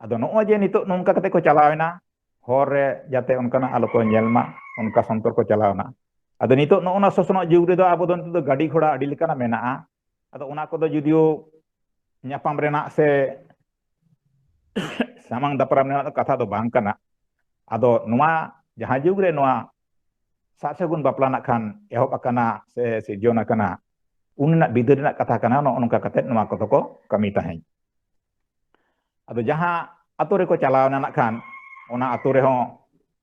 ᱟᱫᱚ ᱱᱚᱜᱼᱚᱭ ᱡᱮ ᱱᱤᱛᱚᱜ ᱱᱚᱝᱠᱟ ᱠᱟᱛᱮ ᱠᱚ ᱪᱟᱞᱟᱣ ᱮᱱᱟ, ᱦᱚᱨ ᱨᱮ ᱡᱟᱛᱮ ᱚᱱᱠᱟᱱᱟᱜ ᱟᱞᱚ ᱠᱚ ᱧᱮᱞ ᱢᱟ, ᱚᱱᱠᱟ ᱥᱚᱱᱛᱚᱨ ᱠᱚ ᱪᱟᱞᱟᱣ ᱮᱱᱟ᱾ ᱟᱫᱚ ᱱᱤᱛᱚᱜ ᱱᱚᱜᱼᱚ ᱱᱟ ᱥᱚᱥᱱᱚᱜ ᱡᱩᱜᱽ ᱨᱮᱫᱚ ᱟᱵᱚ ᱫᱚ ᱱᱤᱛᱚᱜ ᱫᱚ ᱜᱟᱹᱰᱤ ᱜᱷᱚᱲᱟ ᱟᱹᱰᱤ ᱞᱮᱠᱟᱱᱟᱜ ᱢᱮᱱᱟᱜᱼᱟ᱾ ᱟᱫᱚ ᱚᱱᱟ ᱠᱚᱫᱚ ᱡᱩᱫᱤᱭᱳ ᱧᱟᱯᱟᱢ ᱨᱮᱱᱟᱜ ᱥᱮ ᱥᱟᱢᱟᱝ ᱫᱟᱯᱨᱟᱢ ᱨᱮᱱᱟᱜ ᱫᱚ ᱠᱟᱛᱷᱟ ᱫᱚ ᱵᱟᱝ ᱠᱟᱱᱟ᱾ ᱟᱫᱚ ᱱᱚᱣᱟ ᱡᱟᱦᱟᱸ ᱡᱩᱜᱽ ᱨᱮ ᱱᱚᱣᱟ ᱥᱟᱨ ᱥᱟᱹᱜᱩᱱ ᱵᱟᱯᱞᱟ ᱱᱟᱜ ᱠᱷᱟᱱ ᱮᱦᱚᱵ ᱟᱠᱟᱱᱟ ᱥᱮ ᱥᱤᱨᱡᱚᱱ ᱟᱠᱟᱱᱟ, ᱩᱱ ᱨᱮᱱᱟᱜ ᱵᱤᱫᱟᱹᱞ ᱨᱮᱱᱟᱜ ᱠᱟᱛᱷᱟ ᱠᱟᱱᱟ᱾ ᱱᱚᱜᱼᱚ ᱱᱚᱝᱠᱟ ᱠᱟᱛᱮ ᱱᱚᱣᱟ ᱠᱚᱫᱚ ᱠᱚ ᱠᱟᱹᱢᱤ ᱛᱟᱦᱮᱸᱫ᱾ ᱟᱫᱚ ᱡᱟᱦᱟᱸ ᱟᱛᱳ ᱨᱮᱠᱚ ᱪᱟᱞᱟᱣ ᱮᱱᱟ ᱱᱟᱜ ᱠᱷᱟᱱ, ᱚᱱᱟ ᱟᱛᱳ ᱨᱮᱦᱚᱸ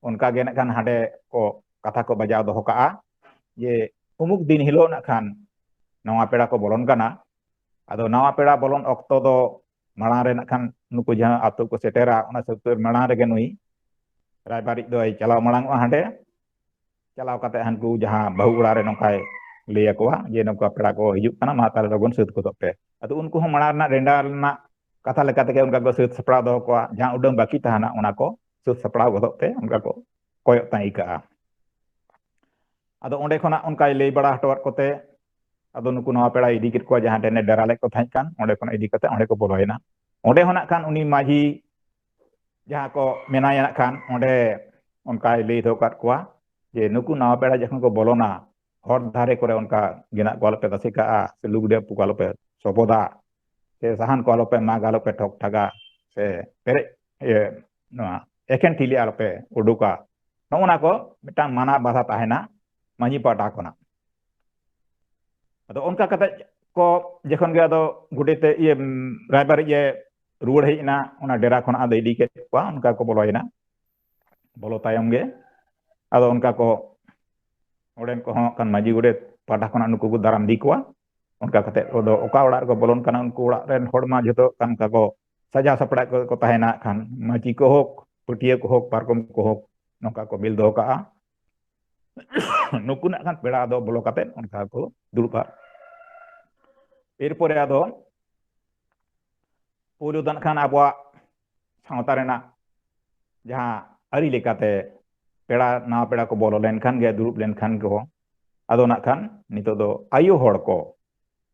ᱚᱱᱠᱟ ᱜᱮ ᱱᱟᱜ ᱠᱷᱟᱱ ᱦᱟᱸᱰᱮ ᱠᱚ ᱠᱟᱛᱷᱟ ᱠᱚ ᱵᱟᱡᱟᱣ ᱫᱚᱦᱚ ᱠᱟᱜᱼᱟ ᱡᱮ ᱩᱢᱩᱠ ᱫᱤᱱ ᱦᱤᱞᱳᱜ ᱱᱟᱜ ᱠᱷᱟᱱ ᱱᱟᱣᱟ ᱯᱮᱲᱟ ᱠᱚ ᱵᱚᱞᱚᱱ ᱠᱟᱱᱟ᱾ ᱟᱫᱚ ᱱᱟᱣᱟ ᱯᱮᱲᱟ ᱵᱚᱞᱚᱱ ᱚᱠᱛᱚ ᱫᱚ ᱢᱟᱲᱟᱝ ᱨᱮ ᱱᱟᱜ ᱠᱷᱟᱱ ᱱᱩᱠᱩ ᱡᱟᱦᱟᱸ ᱟᱛᱳ ᱠᱚ ᱥᱮᱴᱮᱨᱟ, ᱚᱱᱟ ᱥᱟᱹᱛ ᱢᱟᱲᱟᱝ ᱨᱮᱜᱮ ᱱᱩᱭ ᱨᱟᱭᱵᱟᱨᱤᱡ ᱫᱚᱭ ᱪᱟᱞᱟᱣ ᱢᱟᱲᱟᱝᱚᱜᱼᱟ ᱦᱟᱸᱰᱮ᱾ ᱪᱟᱞᱟᱣ ᱠᱟᱛᱮ ᱦᱟᱱᱠᱩ ᱡᱟᱦᱟᱸ ᱵᱟᱹᱦᱩ ᱚᱲᱟᱜ ᱨᱮ ᱱᱚᱝᱠᱟᱭ ᱞᱟᱹᱭ ᱟᱠᱚᱣᱟ ᱡᱮ ᱱᱚᱝᱠᱟ ᱯᱮᱲᱟ ᱠᱚ ᱦᱤᱡᱩᱜ ᱠᱟᱱᱟ, ᱢᱟ ᱛᱟᱦᱞᱮ ᱞᱚᱜᱚᱱ ᱥᱟᱹᱛ ᱜᱚᱫᱚᱜ ᱯᱮ᱾ ᱟᱫᱚ ᱩᱱᱠᱩ ᱦᱚᱸ ᱢᱟᱲᱟᱝ ᱨᱮᱱᱟᱜ ᱰᱮᱸᱰᱟ ᱨᱮᱱᱟᱜ ᱠᱟᱛᱷᱟ ᱞᱮᱠᱟ ᱛᱮᱜᱮ ᱚᱱᱠᱟ ᱠᱚ ᱥᱟᱹᱛ ᱥᱟᱯᱲᱟᱣ ᱫᱚᱦᱚ ᱠᱚᱣᱟ, ᱡᱟᱦᱟᱸ ᱩᱰᱟᱹᱝ ᱵᱟᱹᱠᱤ ᱛᱟᱦᱮᱱᱟ ᱚᱱᱟ ᱠᱚ ᱥᱟᱹᱛ ᱥᱟᱯᱲᱟᱣ ᱜᱚᱫᱚᱜ ᱛᱮ ᱚᱱᱠᱟ ᱠᱚ ᱠᱚᱭᱚᱜ ᱛᱟᱦᱮᱸ ᱟᱹᱭᱠᱟᱹᱜᱼᱟ᱾ ᱟᱫᱚ ᱚᱸᱰᱮ ᱠᱷᱚᱱᱟᱜ ᱚᱱᱠᱟᱭ ᱞᱟᱹᱭ ᱵᱟᱲᱟ ᱦᱚᱴᱚᱣᱟᱫ ᱠᱚᱛᱮ, ᱟᱫᱚ ᱱᱩᱠᱩ ᱱᱟᱣᱟ ᱯᱮᱲᱟᱭ ᱤᱫᱤ ᱠᱮᱫ ᱠᱚᱣᱟ ᱡᱟᱦᱟᱸ ᱴᱷᱮᱱ ᱮ ᱰᱮᱨᱟ ᱞᱮᱫ ᱠᱚ ᱛᱟᱦᱮᱸ ᱠᱟᱱ, ᱚᱸᱰᱮ ᱠᱷᱚᱱᱟᱜ ᱤᱫᱤ ᱠᱟᱛᱮ ᱚᱸᱰᱮ ᱠᱚ ᱵᱚᱞᱚᱭᱮᱱᱟ᱾ ᱚᱸᱰᱮ ᱦᱚᱸ ᱱᱟᱜ ᱠᱷᱟᱱ ᱩᱱᱤ ᱢᱟᱹᱡᱷᱤ ᱡᱟᱦᱟᱸ ᱠᱚ ᱢᱮᱱᱟᱭᱟ ᱱᱟᱜ ᱠᱷᱟᱱ ᱚᱸᱰᱮ ᱚᱱᱠᱟᱭ ᱞᱟᱹᱭ ᱫᱚᱦᱚ ᱠᱟᱫ ᱠᱚᱣᱟ ᱡᱮ ᱱᱩᱠᱩ ᱱᱟᱣᱟ ᱯᱮᱲᱟ ᱡᱚᱠᱷᱚᱱ ᱠᱚ ᱵᱚᱞᱚᱱᱟ, ᱦᱚᱨ ᱫᱷᱟᱨᱮ ᱠᱚᱨᱮ ᱚᱱᱠᱟ ᱜᱮᱸᱫᱟᱜ ᱠᱚ ᱟᱞᱚᱯᱮ ᱛᱟᱥᱮ ᱠᱟᱜᱼᱟ, ᱥᱮ ᱞᱩᱜᱽᱲᱤ ᱠᱚ ᱟᱞᱚᱯᱮ ᱥᱚᱵᱚᱫᱟ, ᱥᱮ ᱥᱟᱦᱟᱱ ᱠᱚ ᱟᱞᱚᱯᱮ ᱢᱟᱜᱟ, ᱟᱞᱚᱯᱮ ᱴᱷᱚᱠ ᱴᱷᱟᱜᱟ, ᱥᱮ ᱯᱮᱨᱮᱡ ᱤᱭᱟᱹ ᱱᱚᱣᱟ ᱮᱠᱷᱮᱱ ᱴᱷᱤᱞᱤ ᱟᱞᱚᱯᱮ ᱩᱰᱩᱠᱟ᱾ ᱱᱚᱜᱼᱚ ᱱᱟ ᱠᱚ ᱢᱤᱫᱴᱟᱝ ᱢᱟᱱᱟ ᱵᱟᱫᱷᱟ ᱛᱟᱦᱮᱱᱟ ᱢᱟᱹᱡᱷᱤ ᱯᱟᱦᱴᱟ ᱠᱷᱚᱱᱟᱜ᱾ ᱟᱫᱚ ᱚᱱᱠᱟ ᱠᱟᱛᱮ ᱠᱚ ᱡᱚᱠᱷᱚᱱ ᱜᱮ ᱟᱫᱚ ᱜᱚᱰᱮᱛ ᱮ, ᱤᱭᱟᱹ, ᱩᱢ, ᱨᱟᱭᱵᱟᱨᱤᱡ ᱮ ᱨᱩᱣᱟᱹᱲ ᱦᱮᱡ ᱮᱱᱟ, ᱚᱱᱟ ᱰᱮᱨᱟ ᱠᱷᱚᱱᱟᱜ ᱟᱫᱚ ᱤᱫᱤ ᱠᱮᱫ ᱠᱚᱣᱟ, ᱚᱱᱠᱟ ᱠᱚ ᱵᱚᱞᱚᱭᱮᱱᱟ᱾ ᱵᱚᱞᱚ ᱛᱟᱭᱚᱢ ᱜᱮ ᱟᱫᱚ ᱚᱱᱠᱟ ᱠᱚ ᱚᱸᱰᱮᱱ ᱠᱚᱦᱚᱸ ᱠᱷᱟᱱ ᱢᱟᱹᱡᱷᱤ ᱜᱚᱰᱮᱛ ᱯᱟᱦᱴᱟ ᱠᱷᱚᱱᱟᱜ ᱱᱩᱠᱩ ᱠᱚ ᱫᱟᱨᱟᱢ ᱤᱫᱤ ᱠᱚᱣᱟ᱾ ᱚᱱᱠᱟ ᱠᱟᱛᱮ ᱟᱫᱚ ᱚᱠᱟ ᱚᱲᱟᱜ ᱨᱮᱠᱚ ᱵᱚᱞᱚᱱ ᱠᱟᱱᱟ ᱩᱱᱠᱩ ᱚᱲᱟᱜ ᱨᱮᱱ ᱦᱚᱲ ᱢᱟ ᱡᱷᱚᱛᱚ ᱠᱷᱟᱱ ᱚᱱᱠᱟ ᱠᱚ ᱥᱟᱡᱟᱣ ᱥᱟᱯᱲᱟᱣ ᱠᱚ ᱠᱚ ᱛᱟᱦᱮᱱᱟ, ᱠᱷᱟᱱ ᱢᱟᱹᱪᱤ ᱠᱚ ᱦᱳᱠ, ᱯᱟᱹᱴᱭᱟᱹ ᱠᱚ ᱦᱳᱠ, ᱯᱟᱨᱠᱚᱢ ᱠᱚ ᱦᱳᱠ, ᱱᱚᱝᱠᱟ ᱠᱚ ᱵᱤᱞ ᱫᱚᱦᱚ ᱠᱟᱜᱼᱟ᱾ ᱱᱩᱠᱩ ᱱᱟᱜ ᱠᱷᱟᱱ ᱯᱮᱲᱟ ᱫᱚ ᱵᱚᱞᱚ ᱠᱟᱛᱮ ᱚᱱᱠᱟ ᱠᱚ ᱫᱩᱲᱩᱵᱼᱟ᱾ ᱮᱨᱯᱚᱨᱮ ᱟᱫᱚ ᱯᱳᱭᱞᱳ ᱫᱚ ᱱᱟᱜ ᱠᱷᱟᱱ ᱟᱵᱚᱣᱟᱜ ᱥᱟᱶᱛᱟ ᱨᱮᱱᱟᱜ ᱡᱟᱦᱟᱸ ᱟᱹᱨᱤ ᱞᱮᱠᱟᱛᱮ ᱯᱮᱲᱟ, ᱱᱟᱣᱟ ᱯᱮᱲᱟ ᱠᱚ ᱵᱚᱞᱚ ᱞᱮᱱᱠᱷᱟᱱ ᱜᱮ, ᱫᱩᱲᱩᱵ ᱞᱮᱱᱠᱷᱟᱱ ᱠᱚ, ᱟᱫᱚ ᱱᱟᱜ ᱠᱷᱟᱱ ᱱᱤᱛᱚᱜ ᱫᱚ ᱟᱭᱳ ᱦᱚᱲ ᱠᱚ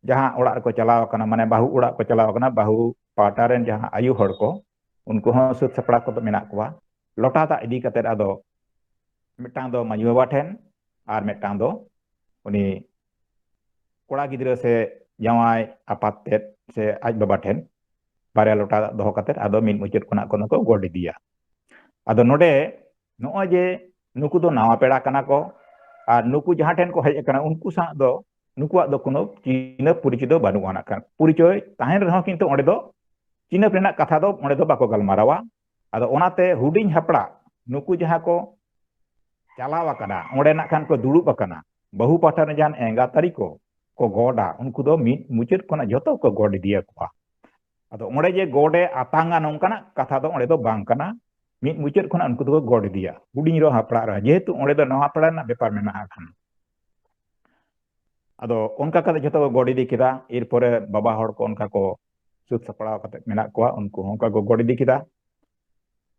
ᱡᱟᱦᱟᱸ ᱚᱲᱟᱜ ᱨᱮᱠᱚ ᱪᱟᱞᱟᱣ ᱟᱠᱟᱱᱟ, ᱢᱟᱱᱮ ᱵᱟᱹᱦᱩ ᱚᱲᱟᱜ ᱠᱚ ᱪᱟᱞᱟᱣ ᱟᱠᱟᱱᱟ, ᱵᱟᱹᱦᱩ ᱯᱟᱦᱴᱟ ᱨᱮᱱ ᱡᱟᱦᱟᱸ ᱟᱭᱳ ᱦᱚᱲ ᱠᱚ, ᱩᱱᱠᱩ ᱦᱚᱸ ᱥᱟᱹᱛ ᱥᱟᱯᱲᱟᱣ ᱠᱚᱫᱚ ᱢᱮᱱᱟᱜ ᱠᱚᱣᱟ᱾ ᱞᱚᱴᱟ ᱫᱟᱜ ᱤᱫᱤ ᱠᱟᱛᱮ ᱟᱫᱚ ᱢᱤᱫᱴᱟᱝ ᱫᱚ ᱢᱟᱹᱡᱷᱤ ᱵᱟᱵᱟ ᱴᱷᱮᱱ ᱟᱨ ᱢᱤᱫᱴᱟᱝ ᱫᱚ ᱩᱱᱤ ᱠᱚᱲᱟ ᱜᱤᱫᱽᱨᱟᱹ ᱥᱮ ᱡᱟᱶᱟᱭ ᱟᱯᱟᱛ ᱛᱮᱫ ᱥᱮ ᱟᱡ ᱵᱟᱵᱟ ᱴᱷᱮᱱ ᱵᱟᱨᱭᱟ ᱞᱚᱴᱟ ᱫᱟᱜ ᱫᱚᱦᱚ ᱠᱟᱛᱮ ᱟᱫᱚ ᱢᱤᱫ ᱢᱩᱪᱟᱹᱫ ᱠᱷᱚᱱᱟᱜ ᱠᱚ ᱠᱚ ᱜᱚᱰ ᱤᱫᱤᱭᱟ᱾ ᱟᱫᱚ ᱱᱚᱰᱮ ᱱᱚᱜᱼᱚᱭ ᱡᱮ ᱱᱩᱠᱩ ᱫᱚ ᱱᱟᱣᱟ ᱯᱮᱲᱟ ᱠᱟᱱᱟ ᱠᱚ, ᱟᱨ ᱱᱩᱠᱩ ᱡᱟᱦᱟᱸ ᱴᱷᱮᱱ ᱠᱚ ᱦᱮᱡ ᱟᱠᱟᱱᱟ, ᱩᱱᱠᱩ ᱥᱟᱶ ᱫᱚ ᱱᱩᱠᱩᱣᱟᱜ ᱫᱚ ᱠᱳᱱᱳ ᱪᱤᱱᱦᱟᱹ ᱯᱚᱨᱤᱪᱚᱭ ᱫᱚ ᱵᱟᱹᱱᱩᱜᱼᱟ᱾ ᱱᱟᱜ ᱠᱷᱟᱱ ᱯᱚᱨᱤᱪᱚᱭ ᱛᱟᱦᱮᱱ ᱨᱮᱦᱚᱸ ᱠᱤᱱᱛᱩ ᱚᱸᱰᱮ ᱫᱚ ᱪᱤᱱᱦᱟᱹᱯ ᱨᱮᱱᱟᱜ ᱠᱟᱛᱷᱟ ᱫᱚ ᱚᱸᱰᱮ ᱫᱚ ᱵᱟᱠᱚ ᱜᱟᱞᱢᱟᱨᱟᱣᱟ᱾ ᱟᱫᱚ ᱚᱱᱟᱛᱮ ᱦᱩᱰᱤᱧ ᱦᱟᱯᱲᱟᱜ ᱱᱩᱠᱩ ᱡᱟᱦᱟᱸ ᱠᱚ ᱪᱟᱞᱟᱣ ᱟᱠᱟᱱᱟ, ᱚᱸᱰᱮ ᱱᱟᱜ ᱠᱷᱟᱱ ᱠᱚ ᱫᱩᱲᱩᱵ ᱟᱠᱟᱱᱟ, ᱵᱟᱹᱦᱩ ᱯᱟᱦᱴᱟ ᱨᱮ ᱡᱟᱦᱟᱸ ᱮᱸᱜᱟᱛ ᱟᱹᱨᱤ ᱠᱚ ᱠᱚ ᱜᱚᱰᱟ, ᱩᱱᱠᱩ ᱫᱚ ᱢᱤᱫ ᱢᱩᱪᱟᱹᱫ ᱠᱷᱚᱱᱟᱜ ᱡᱷᱚᱛᱚ ᱠᱚ ᱜᱚᱰ ᱤᱫᱤᱭᱟᱠᱚᱣᱟ᱾ ᱟᱫᱚ ᱚᱸᱰᱮ ᱡᱮ ᱜᱚᱰᱮ ᱟᱛᱟᱝᱟ ᱱᱚᱝᱠᱟᱱᱟᱜ ᱠᱟᱛᱷᱟ ᱫᱚ ᱚᱸᱰᱮ ᱫᱚ ᱵᱟᱝ ᱠᱟᱱᱟ᱾ ᱢᱤᱫ ᱢᱩᱪᱟᱹᱫ ᱠᱷᱚᱱᱟᱜ ᱩᱱᱠᱩ ᱫᱚᱠᱚ ᱜᱚᱰ ᱤᱫᱤᱭᱟ, ᱦᱩᱰᱤᱧ ᱨᱮᱦᱚᱸ ᱦᱟᱯᱲᱟᱜ ᱨᱮᱦᱚᱸ, ᱡᱮᱦᱮᱛᱩ ᱚᱸᱰᱮ ᱫᱚ ᱱᱚᱣᱟ ᱦᱟᱯᱲᱟᱜ ᱨᱮᱱᱟᱜ ᱵᱮᱯᱟᱨ ᱢᱮᱱᱟᱜᱼᱟ ᱠᱷᱟᱱ᱾ ᱟᱫᱚ ᱚᱱᱠᱟ ᱠᱟᱛᱮ ᱡᱷᱚᱛᱚ ᱠᱚ ᱜᱚᱰ ᱤᱫᱤ ᱠᱮᱫᱟ᱾ ᱮᱨᱯᱚᱨᱮ ᱵᱟᱵᱟ ᱦᱚᱲ ᱠᱚ ᱚᱱᱠᱟ ᱠᱚ ᱥᱟᱹᱛ ᱥᱟᱯᱲᱟᱣ ᱠᱟᱛᱮ ᱢᱮᱱᱟᱜ ᱠᱚᱣᱟ, ᱩᱱᱠᱩ ᱦᱚᱸ ᱚᱱᱠᱟ ᱠᱚ ᱜᱚᱰ ᱤᱫᱤ ᱠᱮᱫᱟ᱾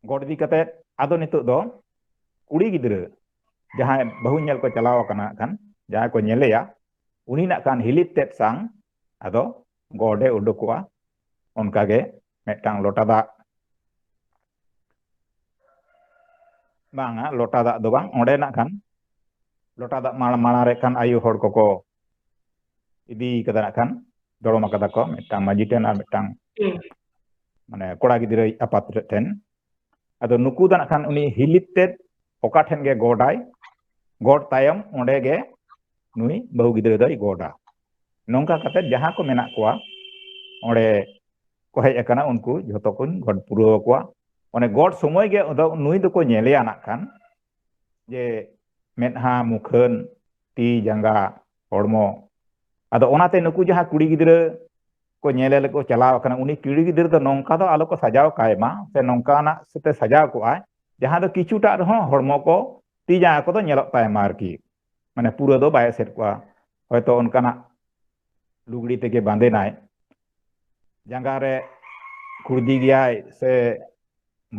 ᱜᱚᱰ ᱤᱫᱤ ᱠᱟᱛᱮ ᱟᱫᱚ ᱱᱤᱛᱚᱜ ᱫᱚ ᱠᱩᱲᱤ ᱜᱤᱫᱽᱨᱟᱹ ᱡᱟᱦᱟᱸᱭ ᱵᱟᱹᱦᱩ ᱧᱮᱞ ᱠᱚ ᱪᱟᱞᱟᱣ ᱟᱠᱟᱱᱟ, ᱠᱷᱟᱱ ᱡᱟᱦᱟᱸᱭ ᱠᱚ ᱧᱮᱞᱮᱭᱟ, ᱩᱱᱤ ᱱᱟᱜ ᱠᱷᱟᱱ ᱦᱤᱞᱤᱛ ᱛᱮᱫ ᱥᱟᱝ ᱟᱫᱚ ᱜᱚᱰ ᱮ ᱩᱰᱩᱠᱚᱜᱼᱟ᱾ ᱚᱱᱠᱟᱜᱮ ᱢᱤᱫᱴᱟᱝ ᱞᱚᱴᱟ ᱫᱟᱜ, ᱵᱟᱝᱟ, ᱞᱚᱴᱟ ᱫᱟᱜ ᱫᱚ ᱵᱟᱝ, ᱚᱸᱰᱮ ᱱᱟᱜ ᱠᱷᱟᱱ ᱞᱚᱴᱟ ᱫᱟᱜ ᱢᱟᱲ-, ᱢᱟᱲᱟᱝ ᱨᱮ ᱠᱷᱟᱱ ᱟᱭᱳ ᱦᱚᱲ ᱠᱚᱠᱚ ᱤᱫᱤ ᱠᱟᱫᱟ ᱱᱟᱜ ᱠᱷᱟᱱ, ᱫᱚᱲᱚᱢ ᱟᱠᱟᱫᱟ ᱠᱚ ᱢᱤᱫᱴᱟᱝ ᱢᱟᱹᱡᱷᱤ ᱴᱷᱮᱱ ᱟᱨ ᱢᱤᱫᱴᱟᱝ ᱦᱩᱸ᱾ ᱢᱟᱱᱮ ᱠᱚᱲᱟ ᱜᱤᱫᱽᱨᱟᱹ ᱟᱯᱟᱛ ᱴᱷᱮᱱ᱾ ᱟᱫᱚ ᱱᱩᱠᱩ ᱫᱚ ᱱᱟᱜ ᱠᱷᱟᱱ ᱩᱱᱤ ᱦᱤᱞᱤᱛ ᱛᱮᱫ ᱚᱠᱟ ᱴᱷᱮᱱ ᱜᱮ ᱜᱚᱰᱟᱭ, ᱜᱚᱰ ᱛᱟᱭᱚᱢ ᱚᱸᱰᱮ ᱜᱮ ᱱᱩᱭ ᱵᱟᱹᱦᱩ ᱜᱤᱫᱽᱨᱟᱹ ᱫᱚᱭ ᱜᱚᱰᱟ᱾ ᱱᱚᱝᱠᱟ ᱠᱟᱛᱮ ᱡᱟᱦᱟᱸ ᱠᱚ ᱢᱮᱱᱟᱜ ᱠᱚᱣᱟ ᱚᱸᱰᱮ ᱠᱚ ᱦᱮᱡ ᱟᱠᱟᱱᱟ, ᱩᱱᱠᱩ ᱡᱷᱚᱛᱚ ᱠᱚᱧ ᱜᱚᱰ ᱯᱩᱨᱟᱹᱣ ᱟᱠᱚᱣᱟ᱾ ᱚᱱᱮ ᱜᱚᱰ ᱥᱚᱢᱚᱭ ᱜᱮ ᱟᱫᱚ ᱱᱩᱭ ᱫᱚᱠᱚ ᱧᱮᱞᱮᱭᱟ ᱱᱟᱜ ᱠᱷᱟᱱ, ᱡᱮ ᱢᱮᱫᱦᱟ, ᱢᱩᱠᱷᱟᱹᱱ, ᱛᱤ, ᱡᱟᱸᱜᱟ, ᱦᱚᱲᱢᱚ᱾ ᱟᱫᱚ ᱚᱱᱟᱛᱮ ᱱᱩᱠᱩ ᱡᱟᱦᱟᱸ ᱠᱩᱲᱤ ᱜᱤᱫᱽᱨᱟᱹ ᱠᱚ ᱧᱮᱞᱮ ᱞᱟᱹᱜᱤᱫ ᱠᱚ ᱪᱟᱞᱟᱣ ᱟᱠᱟᱱᱟ, ᱩᱱᱤ ᱠᱩᱲᱤ ᱜᱤᱫᱽᱨᱟᱹ ᱫᱚ ᱱᱚᱝᱠᱟ ᱫᱚ ᱟᱞᱚ ᱠᱚ ᱥᱟᱡᱟᱣ ᱠᱟᱭ ᱢᱟ, ᱥᱮ ᱱᱚᱝᱠᱟᱱᱟᱜ ᱥᱮᱛᱮ ᱥᱟᱡᱟᱣ ᱠᱚᱜᱼᱟᱭ, ᱡᱟᱦᱟᱸ ᱫᱚ ᱠᱤᱪᱷᱩᱴᱟᱜ ᱨᱮᱦᱚᱸ ᱦᱚᱲᱢᱚ ᱠᱚ, ᱛᱤ ᱡᱟᱸᱜᱟ ᱠᱚᱫᱚ ᱧᱮᱞᱚᱜ ᱛᱟᱭ ᱢᱟ ᱟᱨᱠᱤ, ᱢᱟᱱᱮ ᱯᱩᱨᱟᱹ ᱫᱚ ᱵᱟᱭ ᱮᱥᱮᱫ ᱠᱚᱜᱼᱟ᱾ ᱦᱚᱭᱛᱚ ᱚᱱᱠᱟᱱᱟᱜ ᱞᱩᱜᱽᱲᱤ ᱛᱮᱜᱮ ᱵᱟᱸᱫᱮᱱᱟᱭ, ᱡᱟᱸᱜᱟ ᱨᱮ ᱠᱷᱩᱲᱫᱤ ᱜᱮᱭᱟᱭ ᱥᱮ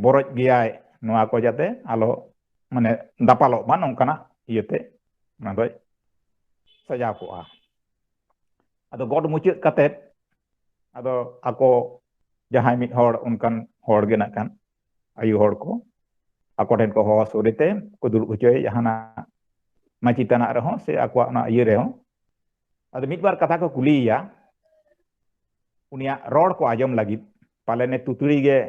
ᱵᱚᱨᱚᱡ ᱜᱮᱭᱟᱭ, ᱱᱚᱣᱟ ᱠᱚ ᱡᱟᱛᱮ ᱟᱞᱚ ᱢᱟᱱᱮ ᱫᱟᱯᱟᱞᱚᱜ ᱢᱟ, ᱱᱚᱝᱠᱟᱱᱟᱜ ᱤᱭᱟᱹᱛᱮ ᱚᱱᱟ ᱫᱚᱭ ᱥᱟᱡᱟᱣ ᱠᱚᱜᱼᱟ᱾ ᱟᱫᱚ ᱜᱚᱴ ᱢᱩᱪᱟᱹᱫ ᱠᱟᱛᱮᱫ ᱟᱫᱚ ᱟᱠᱚ ᱡᱟᱦᱟᱸᱭ ᱢᱤᱫ ᱦᱚᱲ ᱚᱱᱠᱟᱱ ᱦᱚᱲ ᱜᱮ ᱱᱟᱜ ᱠᱷᱟᱱ ᱟᱭᱩ ᱦᱚᱲ ᱠᱚ ᱟᱠᱚ ᱴᱷᱮᱱ ᱠᱚ ᱦᱚᱦᱚ ᱥᱩᱨ ᱛᱮ ᱠᱚ ᱫᱩᱲᱩᱵ ᱦᱚᱪᱚᱭᱮ ᱡᱟᱦᱟᱱᱟᱜ ᱢᱟᱹᱪᱤ ᱛᱟᱱᱟᱜ ᱨᱮᱦᱚᱸ ᱥᱮ ᱟᱠᱚᱣᱟᱜ ᱚᱱᱟ ᱤᱭᱟᱹ ᱨᱮᱦᱚᱸ᱾ ᱟᱫᱚ ᱢᱤᱫ ᱵᱟᱨ ᱠᱟᱛᱷᱟ ᱠᱚ ᱠᱩᱞᱤᱭᱮᱭᱟ ᱩᱱᱤᱭᱟᱜ ᱨᱚᱲ ᱠᱚ ᱟᱸᱡᱚᱢ ᱞᱟᱹᱜᱤᱫ, ᱯᱟᱞᱮᱱᱮ ᱛᱩᱛᱲᱤ ᱜᱮ,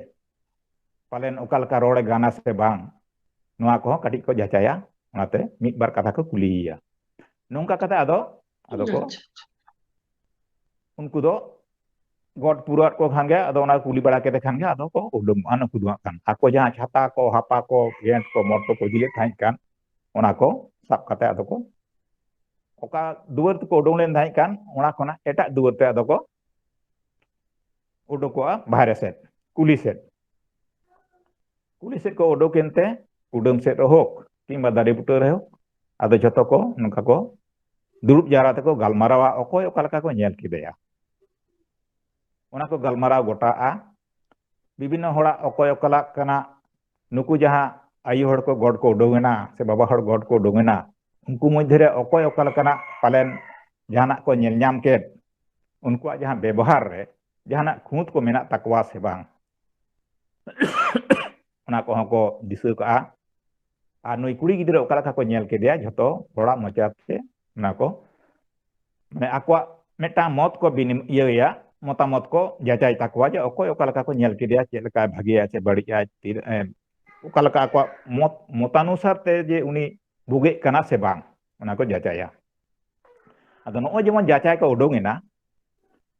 ᱯᱟᱞᱮᱱ ᱚᱠᱟ ᱞᱮᱠᱟ ᱨᱚᱲᱮ ᱜᱟᱱᱟ ᱥᱮ ᱵᱟᱝ, ᱱᱚᱣᱟ ᱠᱚᱦᱚᱸ ᱠᱟᱹᱴᱤᱡ ᱠᱚ ᱡᱟᱪᱟᱭᱟ᱾ ᱚᱱᱟᱛᱮ ᱢᱤᱫ ᱵᱟᱨ ᱠᱟᱛᱷᱟ ᱠᱚ ᱠᱩᱞᱤᱭᱮᱭᱟ᱾ ᱱᱚᱝᱠᱟ ᱠᱟᱛᱮ ᱟᱫᱚ ᱟᱫᱚ ᱠᱚ ᱟᱪᱪᱷᱟ, ᱟᱪᱪᱷᱟ᱾ ᱩᱱᱠᱩ ᱫᱚ ᱜᱚᱴ ᱯᱩᱨᱟᱹᱣᱟᱫ ᱠᱚ ᱠᱷᱟᱱ ᱜᱮ ᱟᱫᱚ ᱚᱱᱟ ᱠᱩᱞᱤ ᱵᱟᱲᱟ ᱠᱮᱫᱮ ᱠᱷᱟᱱ ᱜᱮ ᱟᱫᱚ ᱠᱚ ᱩᱰᱩᱝᱚᱜᱼᱟ᱾ ᱱᱩᱠᱩ ᱫᱚ ᱦᱟᱸᱜ ᱠᱷᱟᱱ ᱟᱠᱚ ᱡᱟᱦᱟᱸ ᱪᱷᱟᱛᱟ ᱠᱚ, ᱦᱟᱯᱟ ᱠᱚ, ᱜᱮᱸᱴ ᱠᱚ, ᱢᱚᱴ ᱠᱚᱠᱚ ᱤᱫᱤ ᱞᱮᱫ ᱛᱟᱦᱮᱸᱫ ᱠᱟᱱ, ᱚᱱᱟ ᱠᱚ ᱥᱟᱵ ᱠᱟᱛᱮ ᱟᱫᱚ ᱠᱚ ᱚᱠᱟ ᱫᱩᱣᱟᱹᱨ ᱛᱮᱠᱚ ᱩᱰᱩᱝ ᱞᱮᱱ ᱛᱟᱦᱮᱸᱫ ᱠᱟᱱ, ᱚᱱᱟ ᱠᱷᱚᱱᱟᱜ ᱮᱴᱟᱜ ᱫᱩᱣᱟᱹᱨ ᱛᱮ ᱟᱫᱚ ᱠᱚ ᱩᱰᱩᱠᱚᱜᱼᱟ ᱵᱟᱦᱨᱮ ᱥᱮᱫ, ᱠᱩᱞᱦᱤ ᱥᱮᱫ᱾ ᱠᱩᱞᱦᱤ ᱥᱮᱫ ᱠᱚ ᱩᱰᱩᱠ ᱮᱱᱛᱮ, ᱠᱩᱰᱟᱹᱢ ᱥᱮᱫ ᱨᱮ ᱦᱳᱠ ᱠᱤᱝᱵᱟ ᱫᱟᱨᱮ ᱵᱩᱴᱟᱹ ᱨᱮ ᱦᱳᱠ, ᱟᱫᱚ ᱡᱷᱚᱛᱚ ᱠᱚ ᱱᱚᱝᱠᱟ ᱠᱚ ᱫᱩᱲᱩᱵ ᱡᱟᱣᱨᱟ ᱛᱮᱠᱚ ᱜᱟᱞᱢᱟᱨᱟᱣᱟ, ᱚᱠᱚᱭ ᱚᱠᱟ ᱞᱮᱠᱟ ᱠᱚ ᱧᱮᱞ ᱠᱮᱫᱮᱭᱟ᱾ ᱚᱱᱟ ᱠᱚ ᱜᱟᱞᱢᱟᱨᱟᱣ ᱜᱚᱴᱟᱜᱼᱟ᱾ ᱵᱤᱵᱷᱤᱱᱱᱚ ᱦᱚᱲᱟᱜ ᱚᱠᱚᱭ ᱚᱠᱟ ᱞᱮᱠᱟᱱᱟᱜ, ᱱᱩᱠᱩ ᱡᱟᱦᱟᱸ ᱟᱭᱳ ᱦᱚᱲ ᱠᱚ ᱜᱚᱰ ᱠᱚ ᱩᱰᱩᱝ ᱮᱱᱟ ᱥᱮ ᱵᱟᱵᱟ ᱦᱚᱲ ᱜᱚᱰ ᱠᱚ ᱩᱰᱩᱝ ᱮᱱᱟ, ᱩᱱᱠᱩ ᱢᱚᱫᱽᱫᱷᱮ ᱨᱮ ᱚᱠᱚᱭ ᱚᱠᱟ ᱞᱮᱠᱟᱱᱟᱜ ᱯᱟᱞᱮᱱ ᱡᱟᱦᱟᱱᱟᱜ ᱠᱚ ᱧᱮᱞ ᱧᱟᱢ ᱠᱮᱫ, ᱩᱱᱠᱩᱣᱟᱜ ᱡᱟᱦᱟᱸ ᱵᱮᱵᱚᱦᱟᱨ ᱨᱮ ᱡᱟᱦᱟᱱᱟᱜ ᱠᱷᱩᱸᱛ ᱠᱚ ᱢᱮᱱᱟᱜ ᱛᱟᱠᱚᱣᱟ ᱥᱮ ᱵᱟᱝ, ᱚᱱᱟ ᱠᱚᱦᱚᱸ ᱠᱚ ᱫᱤᱥᱟᱹ ᱠᱟᱜᱼᱟ᱾ ᱟᱨ ᱱᱩᱭ ᱠᱩᱲᱤ ᱜᱤᱫᱽᱨᱟᱹ ᱚᱠᱟ ᱞᱮᱠᱟ ᱠᱚ ᱧᱮᱞ ᱠᱮᱫᱮᱭᱟ, ᱡᱷᱚᱛᱚ ᱦᱚᱲᱟᱜ ᱢᱚᱪᱟᱛᱮ ᱚᱱᱟ ᱠᱚ, ᱢᱟᱱᱮ, ᱟᱠᱚᱣᱟᱜ ᱢᱤᱫᱴᱟᱝ ᱢᱚᱛ ᱠᱚ ᱵᱤᱱᱤᱢ-, ᱤᱭᱟᱹᱭᱟ, ᱢᱚᱛᱟᱢᱚᱛ ᱠᱚ ᱡᱟᱪᱟᱭ ᱛᱟᱠᱚᱣᱟ ᱡᱮ ᱚᱠᱚᱭ ᱚᱠᱟ ᱞᱮᱠᱟ ᱠᱚ ᱧᱮᱞ ᱠᱮᱫᱮᱭᱟ, ᱪᱮᱫ ᱞᱮᱠᱟᱭ ᱵᱷᱟᱜᱮᱭᱟ ᱥᱮ ᱵᱟᱹᱲᱤᱡᱼᱟ, ᱛᱤᱱᱟᱹᱜ ᱮ, ᱚᱠᱟ ᱞᱮᱠᱟ ᱟᱠᱚᱣᱟᱜ ᱢᱚᱛ, ᱢᱚᱛᱟᱱᱩᱥᱟᱨ ᱛᱮ ᱡᱮ ᱩᱱᱤ ᱵᱩᱜᱮᱜ ᱠᱟᱱᱟ ᱥᱮ ᱵᱟᱝ, ᱚᱱᱟ ᱠᱚ ᱡᱟᱪᱟᱭᱟ᱾ ᱟᱫᱚ ᱱᱚᱜᱼᱚᱭ ᱡᱮᱢᱚᱱ ᱡᱟᱪᱟᱭ ᱠᱚ ᱩᱰᱩᱝ ᱮᱱᱟ,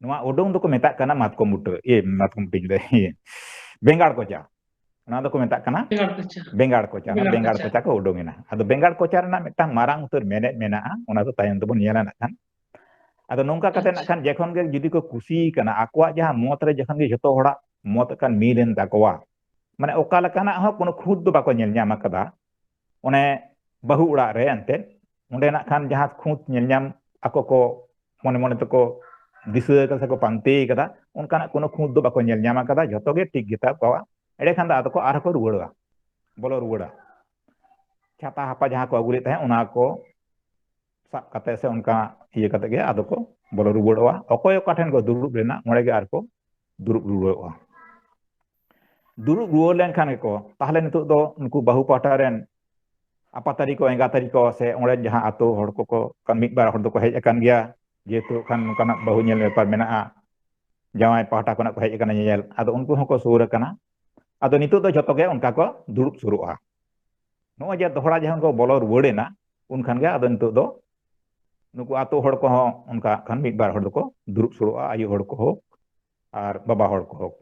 ᱱᱚᱣᱟ ᱩᱰᱩᱝ ᱫᱚᱠᱚ ᱢᱮᱛᱟᱜ ᱠᱟᱱᱟ ᱢᱟᱛᱠᱚᱢ ᱵᱩᱴᱟᱹ, ᱤᱭᱟᱹ, ᱢᱟᱛᱠᱚᱢ ᱵᱩᱴᱟᱹᱧ ᱞᱟᱹᱭ, ᱤᱭᱟᱹ, ᱵᱮᱸᱜᱟᱲ ᱠᱚᱪᱟ᱾ ᱚᱱᱟ ᱫᱚᱠᱚ ᱢᱮᱛᱟᱜ ᱠᱟᱱᱟ ᱵᱮᱸᱜᱟᱲ ᱠᱚᱪᱟ᱾ ᱵᱮᱸᱜᱟᱲ ᱠᱚᱪᱟ᱾ ᱚᱱᱟ ᱵᱮᱸᱜᱟᱲ ᱵᱮᱸᱜᱟᱲ ᱠᱚᱪᱟ᱾ ᱠᱚᱪᱟ ᱠᱚ ᱩᱰᱩᱝ ᱮᱱᱟ᱾ ᱟᱫᱚ ᱵᱮᱸᱜᱟᱲ ᱠᱚᱪᱟ ᱨᱮᱱᱟᱜ ᱢᱤᱫᱴᱟᱝ ᱢᱟᱨᱟᱝ ᱩᱛᱟᱹᱨ ᱢᱮᱱᱮᱫ ᱢᱮᱱᱟᱜᱼᱟ, ᱚᱱᱟ ᱫᱚ ᱛᱟᱭᱚᱢ ᱛᱮᱵᱚᱱ ᱧᱮᱞᱟ ᱱᱟᱜ ᱠᱷᱟᱱ᱾ ᱟᱫᱚ ᱱᱚᱝᱠᱟ ᱠᱟᱛᱮ ᱱᱟᱜ ᱟᱪᱪᱷᱟ᱾ ᱠᱷᱟᱱ ᱡᱚᱠᱷᱚᱱ ᱜᱮ ᱡᱩᱫᱤ ᱠᱚ ᱠᱩᱥᱤ ᱠᱟᱱᱟ, ᱟᱠᱚᱣᱟᱜ ᱡᱟᱦᱟᱸ ᱢᱚᱛ ᱨᱮ ᱡᱚᱠᱷᱚᱱ ᱜᱮ ᱡᱷᱚᱛᱚ ᱦᱚᱲᱟᱜ ᱢᱚᱛ ᱠᱟᱱ ᱢᱤᱞ ᱮᱱ ᱛᱟᱠᱚᱣᱟ, ᱢᱟᱱᱮ ᱚᱠᱟ ᱞᱮᱠᱟᱱᱟᱜ ᱦᱚᱸ ᱠᱳᱱᱳ ᱠᱷᱩᱸᱛ ᱫᱚ ᱵᱟᱠᱚ ᱧᱮᱞ ᱧᱟᱢ ᱟᱠᱟᱫᱟ᱾ ᱚᱱᱮ ᱵᱟᱹᱦᱩ ᱚᱲᱟᱜ ᱨᱮ ᱮᱱᱛᱮᱫ, ᱚᱸᱰᱮ ᱱᱟᱜ ᱠᱷᱟᱱ ᱡᱟᱦᱟᱸ ᱠᱷᱩᱸᱛ ᱧᱮᱞ ᱧᱟᱢ ᱟᱠᱚ ᱠᱚ ᱢᱚᱱᱮ ᱢᱚᱱᱮ ᱛᱮᱠᱚ ᱫᱤᱥᱟᱹ ᱟᱠᱟᱫᱟ ᱥᱮᱠᱚ ᱯᱟᱱᱛᱮ ᱟᱠᱟᱫᱟ, ᱚᱱᱠᱟᱱᱟᱜ ᱠᱳᱱᱳ ᱠᱷᱩᱸᱛ ᱫᱚ ᱵᱟᱠᱚ ᱧᱮᱞ ᱧᱟᱢ ᱟᱠᱟᱫᱟ, ᱡᱷᱚᱛᱚ ᱜᱮ ᱴᱷᱤᱠ ᱜᱮᱛᱟ ᱠᱚᱣᱟ᱾ ᱮᱸᱰᱮ ᱠᱷᱟᱱ ᱫᱚ ᱟᱫᱚ ᱠᱚ ᱟᱨᱦᱚᱸ ᱠᱚ ᱨᱩᱣᱟᱹᱲᱟ, ᱵᱚᱞᱚ ᱨᱩᱣᱟᱹᱲᱟ᱾ ᱪᱷᱟᱛᱟ ᱦᱟᱯᱟ ᱡᱟᱦᱟᱸ ᱠᱚ ᱟᱹᱜᱩ ᱞᱮᱫ ᱛᱟᱦᱮᱸᱫ, ᱚᱱᱟ ᱠᱚ ᱥᱟᱵ ᱠᱟᱛᱮ ᱥᱮ ᱚᱱᱠᱟ ᱤᱭᱟᱹ ᱠᱟᱛᱮ ᱜᱮ ᱟᱫᱚ ᱠᱚ ᱵᱚᱞᱚ ᱨᱩᱣᱟᱹᱲᱚᱜᱼᱟ᱾ ᱚᱠᱚᱭ ᱚᱠᱟ ᱴᱷᱮᱱ ᱠᱚ ᱫᱩᱲᱩᱵ ᱞᱮᱱᱟ, ᱚᱸᱰᱮ ᱜᱮ ᱟᱨ ᱠᱚ ᱫᱩᱲᱩᱵ ᱨᱩᱣᱟᱹᱲᱚᱜᱼᱟ᱾ ᱫᱩᱲᱩᱵ ᱨᱩᱣᱟᱹᱲ ᱞᱮᱱᱠᱷᱟᱱ ᱜᱮᱠᱚ, ᱛᱟᱦᱚᱞᱮ ᱱᱤᱛᱚᱜ ᱫᱚ ᱱᱩᱠᱩ ᱵᱟᱹᱦᱩ ᱯᱟᱦᱴᱟ ᱨᱮᱱ ᱟᱯᱟᱛᱟᱨᱤ ᱠᱚ, ᱮᱸᱜᱟᱛᱟᱨᱤ ᱠᱚ, ᱥᱮ ᱚᱸᱰᱮ ᱡᱟᱦᱟᱸ ᱟᱛᱳ ᱦᱚᱲ ᱠᱚᱠᱚ, ᱠᱟᱱ ᱢᱤᱫ ᱵᱟᱨ ᱦᱚᱲ ᱫᱚᱠᱚ ᱦᱮᱡ ᱟᱠᱟᱱ ᱜᱮᱭᱟ, ᱡᱮᱦᱮᱛᱩ ᱠᱷᱟᱱ ᱱᱚᱝᱠᱟᱱᱟᱜ ᱵᱟᱹᱦᱩ ᱧᱮᱞ ᱵᱮᱯᱟᱨ ᱢᱮᱱᱟᱜᱼᱟ, ᱡᱟᱶᱟᱭ ᱯᱟᱦᱴᱟ ᱠᱷᱚᱱᱟᱜ ᱠᱚ ᱦᱮᱡ ᱟᱠᱟᱱᱟ ᱧᱮᱧᱮᱞ, ᱟᱫᱚ ᱩᱱᱠᱩ ᱦᱚᱸᱠᱚ ᱥᱩᱨ ᱟᱠᱟᱱᱟ᱾ ᱟᱫᱚ ᱱᱤᱛᱚᱜ ᱫᱚ ᱡᱷᱚᱛᱚ ᱜᱮ ᱚᱱᱠᱟ ᱠᱚ ᱫᱩᱲᱩᱵ ᱥᱩᱨᱩᱜᱼᱟ᱾ ᱱᱚᱜᱼᱚᱭ ᱡᱮ ᱫᱚᱦᱲᱟ ᱡᱚᱠᱷᱚᱱ ᱠᱚ ᱵᱚᱞᱚ ᱨᱩᱣᱟᱹᱲ ᱮᱱᱟ, ᱩᱱᱠᱷᱟᱱ ᱜᱮ ᱟᱫᱚ ᱱᱤᱛᱚᱜ ᱫᱚ ᱱᱩᱠᱩ ᱟᱛᱳ ᱦᱚᱲ ᱠᱚᱦᱚᱸ ᱚᱱᱠᱟ ᱠᱷᱟᱱ ᱢᱤᱫ ᱵᱟᱨ ᱦᱚᱲ ᱫᱚᱠᱚ ᱫᱩᱲᱩᱵ ᱥᱩᱨᱩᱜᱼᱟ, ᱟᱭᱳ ᱦᱚᱲ ᱠᱚ ᱦᱳᱠ ᱟᱨ ᱵᱟᱵᱟ ᱦᱚᱲ ᱠᱚ ᱦᱳᱠ᱾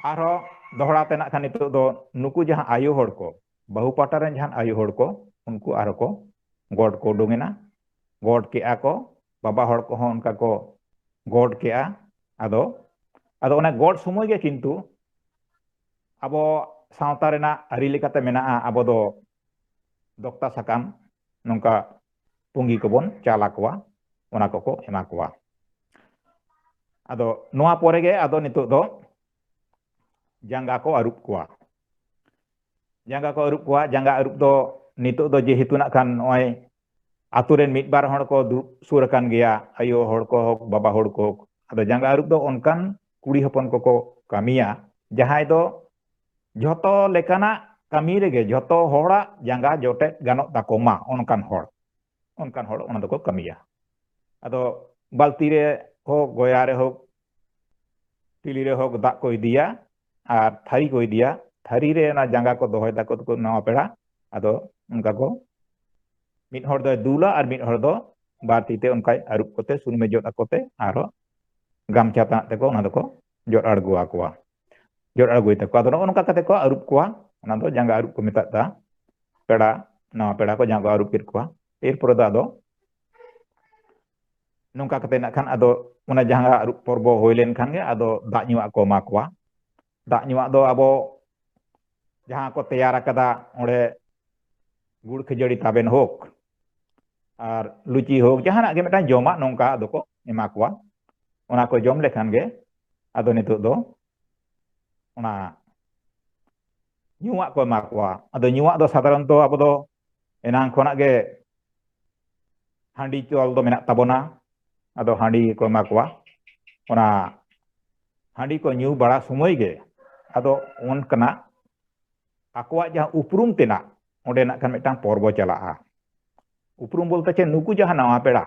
ᱟᱨᱦᱚᱸ ᱫᱚᱦᱲᱟ ᱛᱮ ᱱᱟᱜ ᱠᱷᱟᱱ ᱱᱤᱛᱚᱜ ᱫᱚ ᱱᱩᱠᱩ ᱡᱟᱦᱟᱸ ᱟᱭᱳ ᱦᱚᱲ ᱠᱚ, ᱵᱟᱹᱦᱩ ᱯᱟᱦᱴᱟ ᱨᱮᱱ ᱡᱟᱦᱟᱸ ᱟᱭᱳ ᱦᱚᱲ ᱠᱚ, ᱩᱱᱠᱩ ᱟᱨᱦᱚᱸ ᱠᱚ ᱜᱚᱰ ᱠᱚ ᱩᱰᱩᱝ ᱮᱱᱟ, ᱜᱚᱰ ᱠᱮᱜᱼᱟ ᱠᱚ, ᱵᱟᱵᱟ ᱦᱚᱲ ᱠᱚᱦᱚᱸ ᱚᱱᱠᱟ ᱠᱚ ᱜᱚᱰ ᱠᱮᱜᱼᱟ᱾ ᱟᱫᱚ, ᱟᱫᱚ ᱚᱱᱟ ᱜᱚᱰ ᱥᱚᱢᱚᱭ ᱜᱮ ᱠᱤᱱᱛᱩ ᱟᱵᱚ ᱥᱟᱶᱛᱟ ᱨᱮᱱᱟᱜ ᱟᱹᱨᱤ ᱞᱮᱠᱟᱛᱮ ᱢᱮᱱᱟᱜᱼᱟ, ᱟᱵᱚ ᱫᱚ ᱫᱚᱠᱛᱟ ᱥᱟᱠᱟᱢ ᱱᱚᱝᱠᱟ ᱯᱩᱸᱜᱤ ᱠᱚᱵᱚᱱ ᱪᱟᱞ ᱟᱠᱚᱣᱟ, ᱚᱱᱟ ᱠᱚᱠᱚ ᱮᱢᱟ ᱠᱚᱣᱟ᱾ ᱟᱫᱚ ᱱᱚᱣᱟ ᱯᱚᱨᱮ ᱜᱮ ᱟᱫᱚ ᱱᱤᱛᱚᱜ ᱫᱚ ᱡᱟᱸᱜᱟ ᱠᱚ ᱟᱹᱨᱩᱵ ᱠᱚᱣᱟ᱾ ᱡᱟᱸᱜᱟ ᱠᱚ ᱟᱹᱨᱩᱵ ᱠᱚᱣᱟ᱾ ᱡᱟᱸᱜᱟ ᱟᱹᱨᱩᱵ ᱫᱚ ᱱᱤᱛᱚᱜ ᱫᱚ ᱡᱮᱦᱮᱛᱩ ᱱᱟᱜ ᱠᱷᱟᱱ ᱱᱚᱜᱼᱚᱭ ᱟᱛᱳ ᱨᱮᱱ ᱢᱤᱫ ᱵᱟᱨ ᱦᱚᱲ ᱠᱚ ᱫᱩᱲᱩᱵ ᱥᱩᱨ ᱟᱠᱟᱱ ᱜᱮᱭᱟ, ᱟᱭᱳ ᱦᱚᱲ ᱠᱚ ᱦᱳᱠ, ᱵᱟᱵᱟ ᱦᱚᱲ ᱠᱚ ᱦᱳᱠ, ᱟᱫᱚ ᱡᱟᱸᱜᱟ ᱟᱹᱨᱩᱵ ᱫᱚ ᱚᱱᱠᱟᱱ ᱠᱩᱲᱤ ᱦᱚᱯᱚᱱ ᱠᱚᱠᱚ ᱠᱟᱹᱢᱤᱭᱟ, ᱡᱟᱦᱟᱸᱭ ᱫᱚ ᱡᱷᱚᱛᱚ ᱞᱮᱠᱟᱱᱟᱜ ᱠᱟᱹᱢᱤ ᱨᱮᱜᱮ ᱡᱷᱚᱛᱚ ᱦᱚᱲᱟᱜ ᱡᱟᱸᱜᱟ ᱡᱚᱴᱮᱫ ᱜᱟᱱᱚᱜ ᱛᱟᱠᱚ ᱢᱟ, ᱚᱱᱠᱟᱱ ᱦᱚᱲ, ᱚᱱᱠᱟᱱ ᱦᱚᱲ ᱚᱱᱟ ᱫᱚᱠᱚ ᱠᱟᱹᱢᱤᱭᱟ᱾ ᱟᱫᱚ ᱵᱟᱹᱞᱛᱤ ᱨᱮ ᱦᱳᱠ, ᱜᱚᱭᱟ ᱨᱮ ᱦᱳᱠ, ᱴᱤᱞᱤ ᱨᱮ ᱦᱳᱠ, ᱫᱟᱜ ᱠᱚ ᱤᱫᱤᱭᱟ ᱟᱨ ᱛᱷᱟᱹᱨᱤ ᱠᱚ ᱤᱫᱤᱭᱟ᱾ ᱛᱷᱟᱹᱨᱤ ᱨᱮ ᱚᱱᱟ ᱡᱟᱸᱜᱟ ᱠᱚ ᱫᱚᱦᱚᱭ ᱛᱟᱠᱚ, ᱛᱟᱠᱚ ᱱᱟᱣᱟ ᱯᱮᱲᱟ᱾ ᱟᱫᱚ ᱚᱱᱠᱟ ᱠᱚ, ᱢᱤᱫ ᱦᱚᱲ ᱫᱚᱭ ᱫᱩᱞᱟ ᱟᱨ ᱢᱤᱫ ᱦᱚᱲ ᱫᱚ ᱵᱟᱨ ᱛᱤ ᱛᱮ ᱚᱱᱠᱟᱭ ᱟᱹᱨᱩᱵ ᱠᱚᱛᱮ, ᱥᱩᱱᱩᱢᱮ ᱡᱚᱫ ᱟᱠᱚ ᱛᱮ, ᱟᱨᱦᱚᱸ ᱜᱟᱢᱪᱷᱟ ᱛᱟᱱᱟᱜ ᱛᱮᱠᱚ ᱚᱱᱟ ᱫᱚᱠᱚ ᱡᱚᱫ ᱟᱬᱜᱚ ᱟᱠᱚᱣᱟ, ᱡᱚᱫ ᱟᱬᱜᱚᱭ ᱛᱟᱠᱚᱣᱟ᱾ ᱟᱫᱚ ᱱᱚᱜᱼᱚ ᱱᱚᱝᱠᱟ ᱠᱟᱛᱮ ᱠᱚ ᱟᱹᱨᱩᱵ ᱠᱚᱣᱟ᱾ ᱚᱱᱟ ᱫᱚ ᱡᱟᱸᱜᱟ ᱟᱹᱨᱩᱵ ᱠᱚ ᱢᱮᱛᱟᱜᱼᱟ᱾ ᱯᱮᱲᱟ, ᱱᱟᱣᱟ ᱯᱮᱲᱟ ᱠᱚ ᱡᱟᱸᱜᱟ ᱟᱹᱨᱩᱵ ᱠᱮᱫ ᱠᱚᱣᱟ᱾ ᱮᱨᱯᱚᱨᱮ ᱫᱚ ᱟᱫᱚ ᱱᱚᱝᱠᱟ ᱠᱟᱛᱮ ᱱᱟᱜ ᱠᱷᱟᱱ ᱟᱫᱚ ᱚᱱᱟ ᱡᱟᱸᱜᱟ ᱟᱹᱨᱩᱵ ᱯᱚᱨᱵᱚ ᱦᱩᱭ ᱞᱮᱱᱠᱷᱟᱱ ᱜᱮ ᱟᱫᱚ ᱫᱟᱜ ᱧᱩᱣᱟᱜ ᱠᱚ ᱮᱢᱟ ᱠᱚᱣᱟ᱾ ᱫᱟᱜ ᱧᱩᱣᱟᱜ ᱫᱚ ᱟᱵᱚ ᱡᱟᱦᱟᱸ ᱠᱚ ᱛᱮᱭᱟᱨ ᱟᱠᱟᱫᱟ, ᱚᱸᱰᱮ ᱜᱩᱲ ᱠᱷᱟᱹᱡᱟᱹᱲᱤ ᱛᱟᱵᱮᱱ ᱦᱳᱠ ᱟᱨ ᱞᱩᱪᱤ ᱦᱳᱠ, ᱡᱟᱦᱟᱱᱟᱜ ᱜᱮ ᱢᱤᱫᱴᱟᱝ ᱡᱚᱢᱟᱜ ᱱᱚᱝᱠᱟ ᱟᱫᱚ ᱠᱚ ᱮᱢᱟ ᱠᱚᱣᱟ᱾ ᱚᱱᱟ ᱠᱚ ᱡᱚᱢ ᱞᱮᱠᱷᱟᱱ ᱜᱮ ᱟᱫᱚ ᱱᱤᱛᱚᱜ ᱫᱚ ᱚᱱᱟ ᱧᱩᱣᱟᱜ ᱠᱚ ᱮᱢᱟ ᱠᱚᱣᱟ᱾ ᱟᱫᱚ ᱧᱩᱣᱟᱜ ᱫᱚ ᱥᱟᱫᱷᱟᱨᱚᱱᱛᱚ ᱟᱵᱚ ᱫᱚ ᱮᱱᱟᱝ ᱠᱷᱚᱱᱟᱜ ᱜᱮ ᱦᱟᱺᱰᱤ ᱪᱚᱞ ᱫᱚ ᱢᱮᱱᱟᱜ ᱛᱟᱵᱚᱱᱟ᱾ ᱟᱫᱚ ᱦᱟᱺᱰᱤ ᱠᱚ ᱮᱢᱟ ᱠᱚᱣᱟ᱾ ᱚᱱᱟ ᱦᱟᱺᱰᱤ ᱠᱚ ᱧᱩ ᱵᱟᱲᱟ ᱥᱚᱢᱚᱭ ᱜᱮ ᱟᱫᱚ ᱚᱱᱠᱟᱱᱟᱜ ᱟᱠᱚᱣᱟᱜ ᱡᱟᱦᱟᱸ ᱩᱯᱨᱩᱢ ᱛᱮᱱᱟᱜ ᱚᱸᱰᱮ ᱱᱟᱜ ᱠᱷᱟᱱ ᱢᱤᱫᱴᱟᱝ ᱯᱚᱨᱵᱚ ᱪᱟᱞᱟᱜᱼᱟ᱾ ᱩᱯᱨᱩᱢ ᱵᱚᱞᱛᱮ ᱪᱮᱫ? ᱱᱩᱠᱩ ᱡᱟᱦᱟᱸ ᱱᱟᱣᱟ ᱯᱮᱲᱟ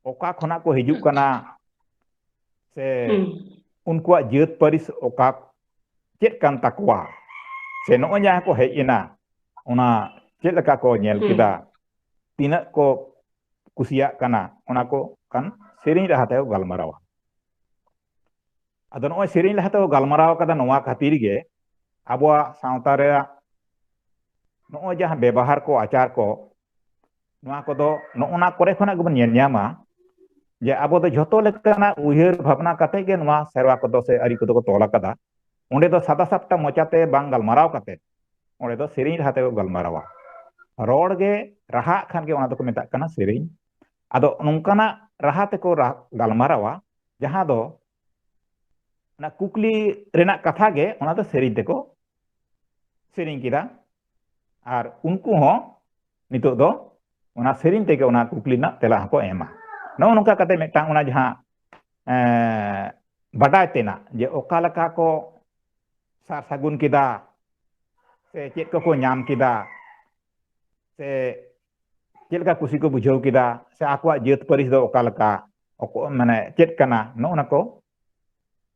ᱚᱠᱟ ᱠᱷᱚᱱᱟᱜ ᱠᱚ ᱦᱤᱡᱩᱜ ᱠᱟᱱᱟ, ᱥᱮ ᱩᱱᱠᱩᱣᱟᱜ ᱡᱟᱹᱛ ᱯᱟᱹᱨᱤᱥ ᱚᱠᱟ, ᱪᱮᱫ ᱠᱟᱱ ᱛᱟᱠᱚᱣᱟ, ᱥᱮ ᱱᱚᱜᱼᱚᱭ ᱡᱟᱦᱟᱸ ᱠᱚ ᱦᱮᱡ ᱮᱱᱟ, ᱚᱱᱟ ᱪᱮᱫ ᱞᱮᱠᱟ ᱠᱚ ᱧᱮᱞ ᱠᱮᱫᱟ, ᱛᱤᱱᱟᱹᱜ ᱠᱚ ᱠᱩᱥᱤᱭᱟᱜ ᱠᱟᱱᱟ, ᱚᱱᱟ ᱠᱚ ᱠᱷᱟᱱ ᱥᱮᱨᱮᱧ ᱨᱟᱦᱟ ᱛᱮᱠᱚ ᱜᱟᱞᱢᱟᱨᱟᱣᱟ᱾ ᱟᱫᱚ ᱱᱚᱜᱼᱚᱭ ᱥᱮᱨᱮᱧ ᱞᱟᱦᱟ ᱛᱮᱠᱚ ᱜᱟᱞᱢᱟᱨᱟᱣ ᱠᱟᱫᱟ, ᱱᱚᱣᱟ ᱠᱷᱟᱹᱛᱤᱨ ᱜᱮ ᱟᱵᱚᱣᱟᱜ ᱥᱟᱶᱛᱟ ᱨᱮᱭᱟᱜ ᱱᱚᱜᱼᱚᱭ ᱡᱟᱦᱟᱸ ᱵᱮᱵᱚᱦᱟᱨ ᱠᱚ, ᱟᱪᱟᱨ ᱠᱚ, ᱱᱚᱣᱟ ᱠᱚᱫᱚ ᱱᱚᱜᱼᱚ ᱱᱟ ᱠᱚᱨᱮ ᱠᱷᱚᱱᱟᱜ ᱜᱮᱵᱚᱱ ᱧᱮᱞ ᱧᱟᱢᱟ ᱡᱮ ᱟᱵᱚ ᱫᱚ ᱡᱷᱚᱛᱚ ᱞᱮᱠᱟᱱᱟᱜ ᱩᱭᱦᱟᱹᱨ ᱵᱷᱟᱵᱽᱱᱟ ᱠᱟᱛᱮ ᱜᱮ ᱱᱚᱣᱟ ᱥᱮᱨᱣᱟ ᱠᱚᱫᱚ ᱥᱮ ᱟᱹᱨᱤ ᱠᱚᱫᱚ ᱠᱚ ᱛᱚᱞ ᱟᱠᱟᱫᱟ᱾ ᱚᱸᱰᱮ ᱫᱚ ᱥᱟᱫᱟ ᱥᱟᱯᱴᱟ ᱢᱚᱪᱟᱛᱮ ᱵᱟᱝ ᱜᱟᱞᱢᱟᱨᱟᱣ ᱠᱟᱛᱮ ᱚᱸᱰᱮ ᱫᱚ ᱥᱮᱨᱮᱧ ᱨᱟᱦᱟ ᱛᱮᱠᱚ ᱜᱟᱞᱢᱟᱨᱟᱣᱟ᱾ ᱨᱚᱲ ᱜᱮ ᱨᱟᱦᱟᱜ ᱠᱷᱟᱱ ᱜᱮ ᱚᱱᱟ ᱫᱚᱠᱚ ᱢᱮᱛᱟᱜ ᱠᱟᱱᱟ ᱥᱮᱨᱮᱧ᱾ ᱟᱫᱚ ᱱᱚᱝᱠᱟᱱᱟᱜ ᱨᱟᱦᱟ ᱛᱮᱠᱚ ᱨᱟ-, ᱜᱟᱞᱢᱟᱨᱟᱣᱟ, ᱡᱟᱦᱟᱸ ᱫᱚ ᱚᱱᱟ ᱠᱩᱠᱞᱤ ᱨᱮᱱᱟᱜ ᱠᱟᱛᱷᱟ ᱜᱮ ᱚᱱᱟ ᱫᱚ ᱥᱮᱨᱮᱧ ᱛᱮᱠᱚ ᱥᱮᱨᱮᱧ ᱠᱮᱫᱟ᱾ ᱟᱨ ᱩᱱᱠᱩ ᱦᱚᱸ ᱱᱤᱛᱚᱜ ᱫᱚ ᱚᱱᱟ ᱥᱮᱨᱮᱧ ᱛᱮᱜᱮ ᱚᱱᱟ ᱠᱩᱠᱞᱤ ᱨᱮᱱᱟᱜ ᱛᱮᱞᱟ ᱦᱚᱸᱠᱚ ᱮᱢᱟ᱾ ᱱᱚᱜᱼᱚ ᱱᱚᱝᱠᱟ ᱠᱟᱛᱮ ᱢᱤᱫᱴᱟᱝ ᱚᱱᱟ ᱡᱟᱦᱟᱸ, ᱮᱸ, ᱵᱟᱰᱟᱭ ᱛᱮᱱᱟᱜ ᱡᱮ ᱚᱠᱟ ᱞᱮᱠᱟ ᱠᱚ ᱥᱟᱨ ᱥᱟᱹᱜᱩᱱ ᱠᱮᱫᱟ, ᱥᱮ ᱪᱮᱫ ᱠᱚᱠᱚ ᱧᱟᱢ ᱠᱮᱫᱟ, ᱥᱮ ᱪᱮᱫ ᱞᱮᱠᱟ ᱠᱩᱥᱤ ᱠᱚ ᱵᱩᱡᱷᱟᱹᱣ ᱠᱮᱫᱟ, ᱥᱮ ᱟᱠᱚᱣᱟᱜ ᱡᱟᱹᱛ ᱯᱟᱹᱨᱤᱥ ᱫᱚ ᱚᱠᱟ ᱞᱮᱠᱟ, ᱚᱠᱚ-, ᱢᱟᱱᱮ ᱪᱮᱫ ᱠᱟᱱᱟ, ᱱᱚᱜᱼᱚ ᱱᱟ ᱠᱚ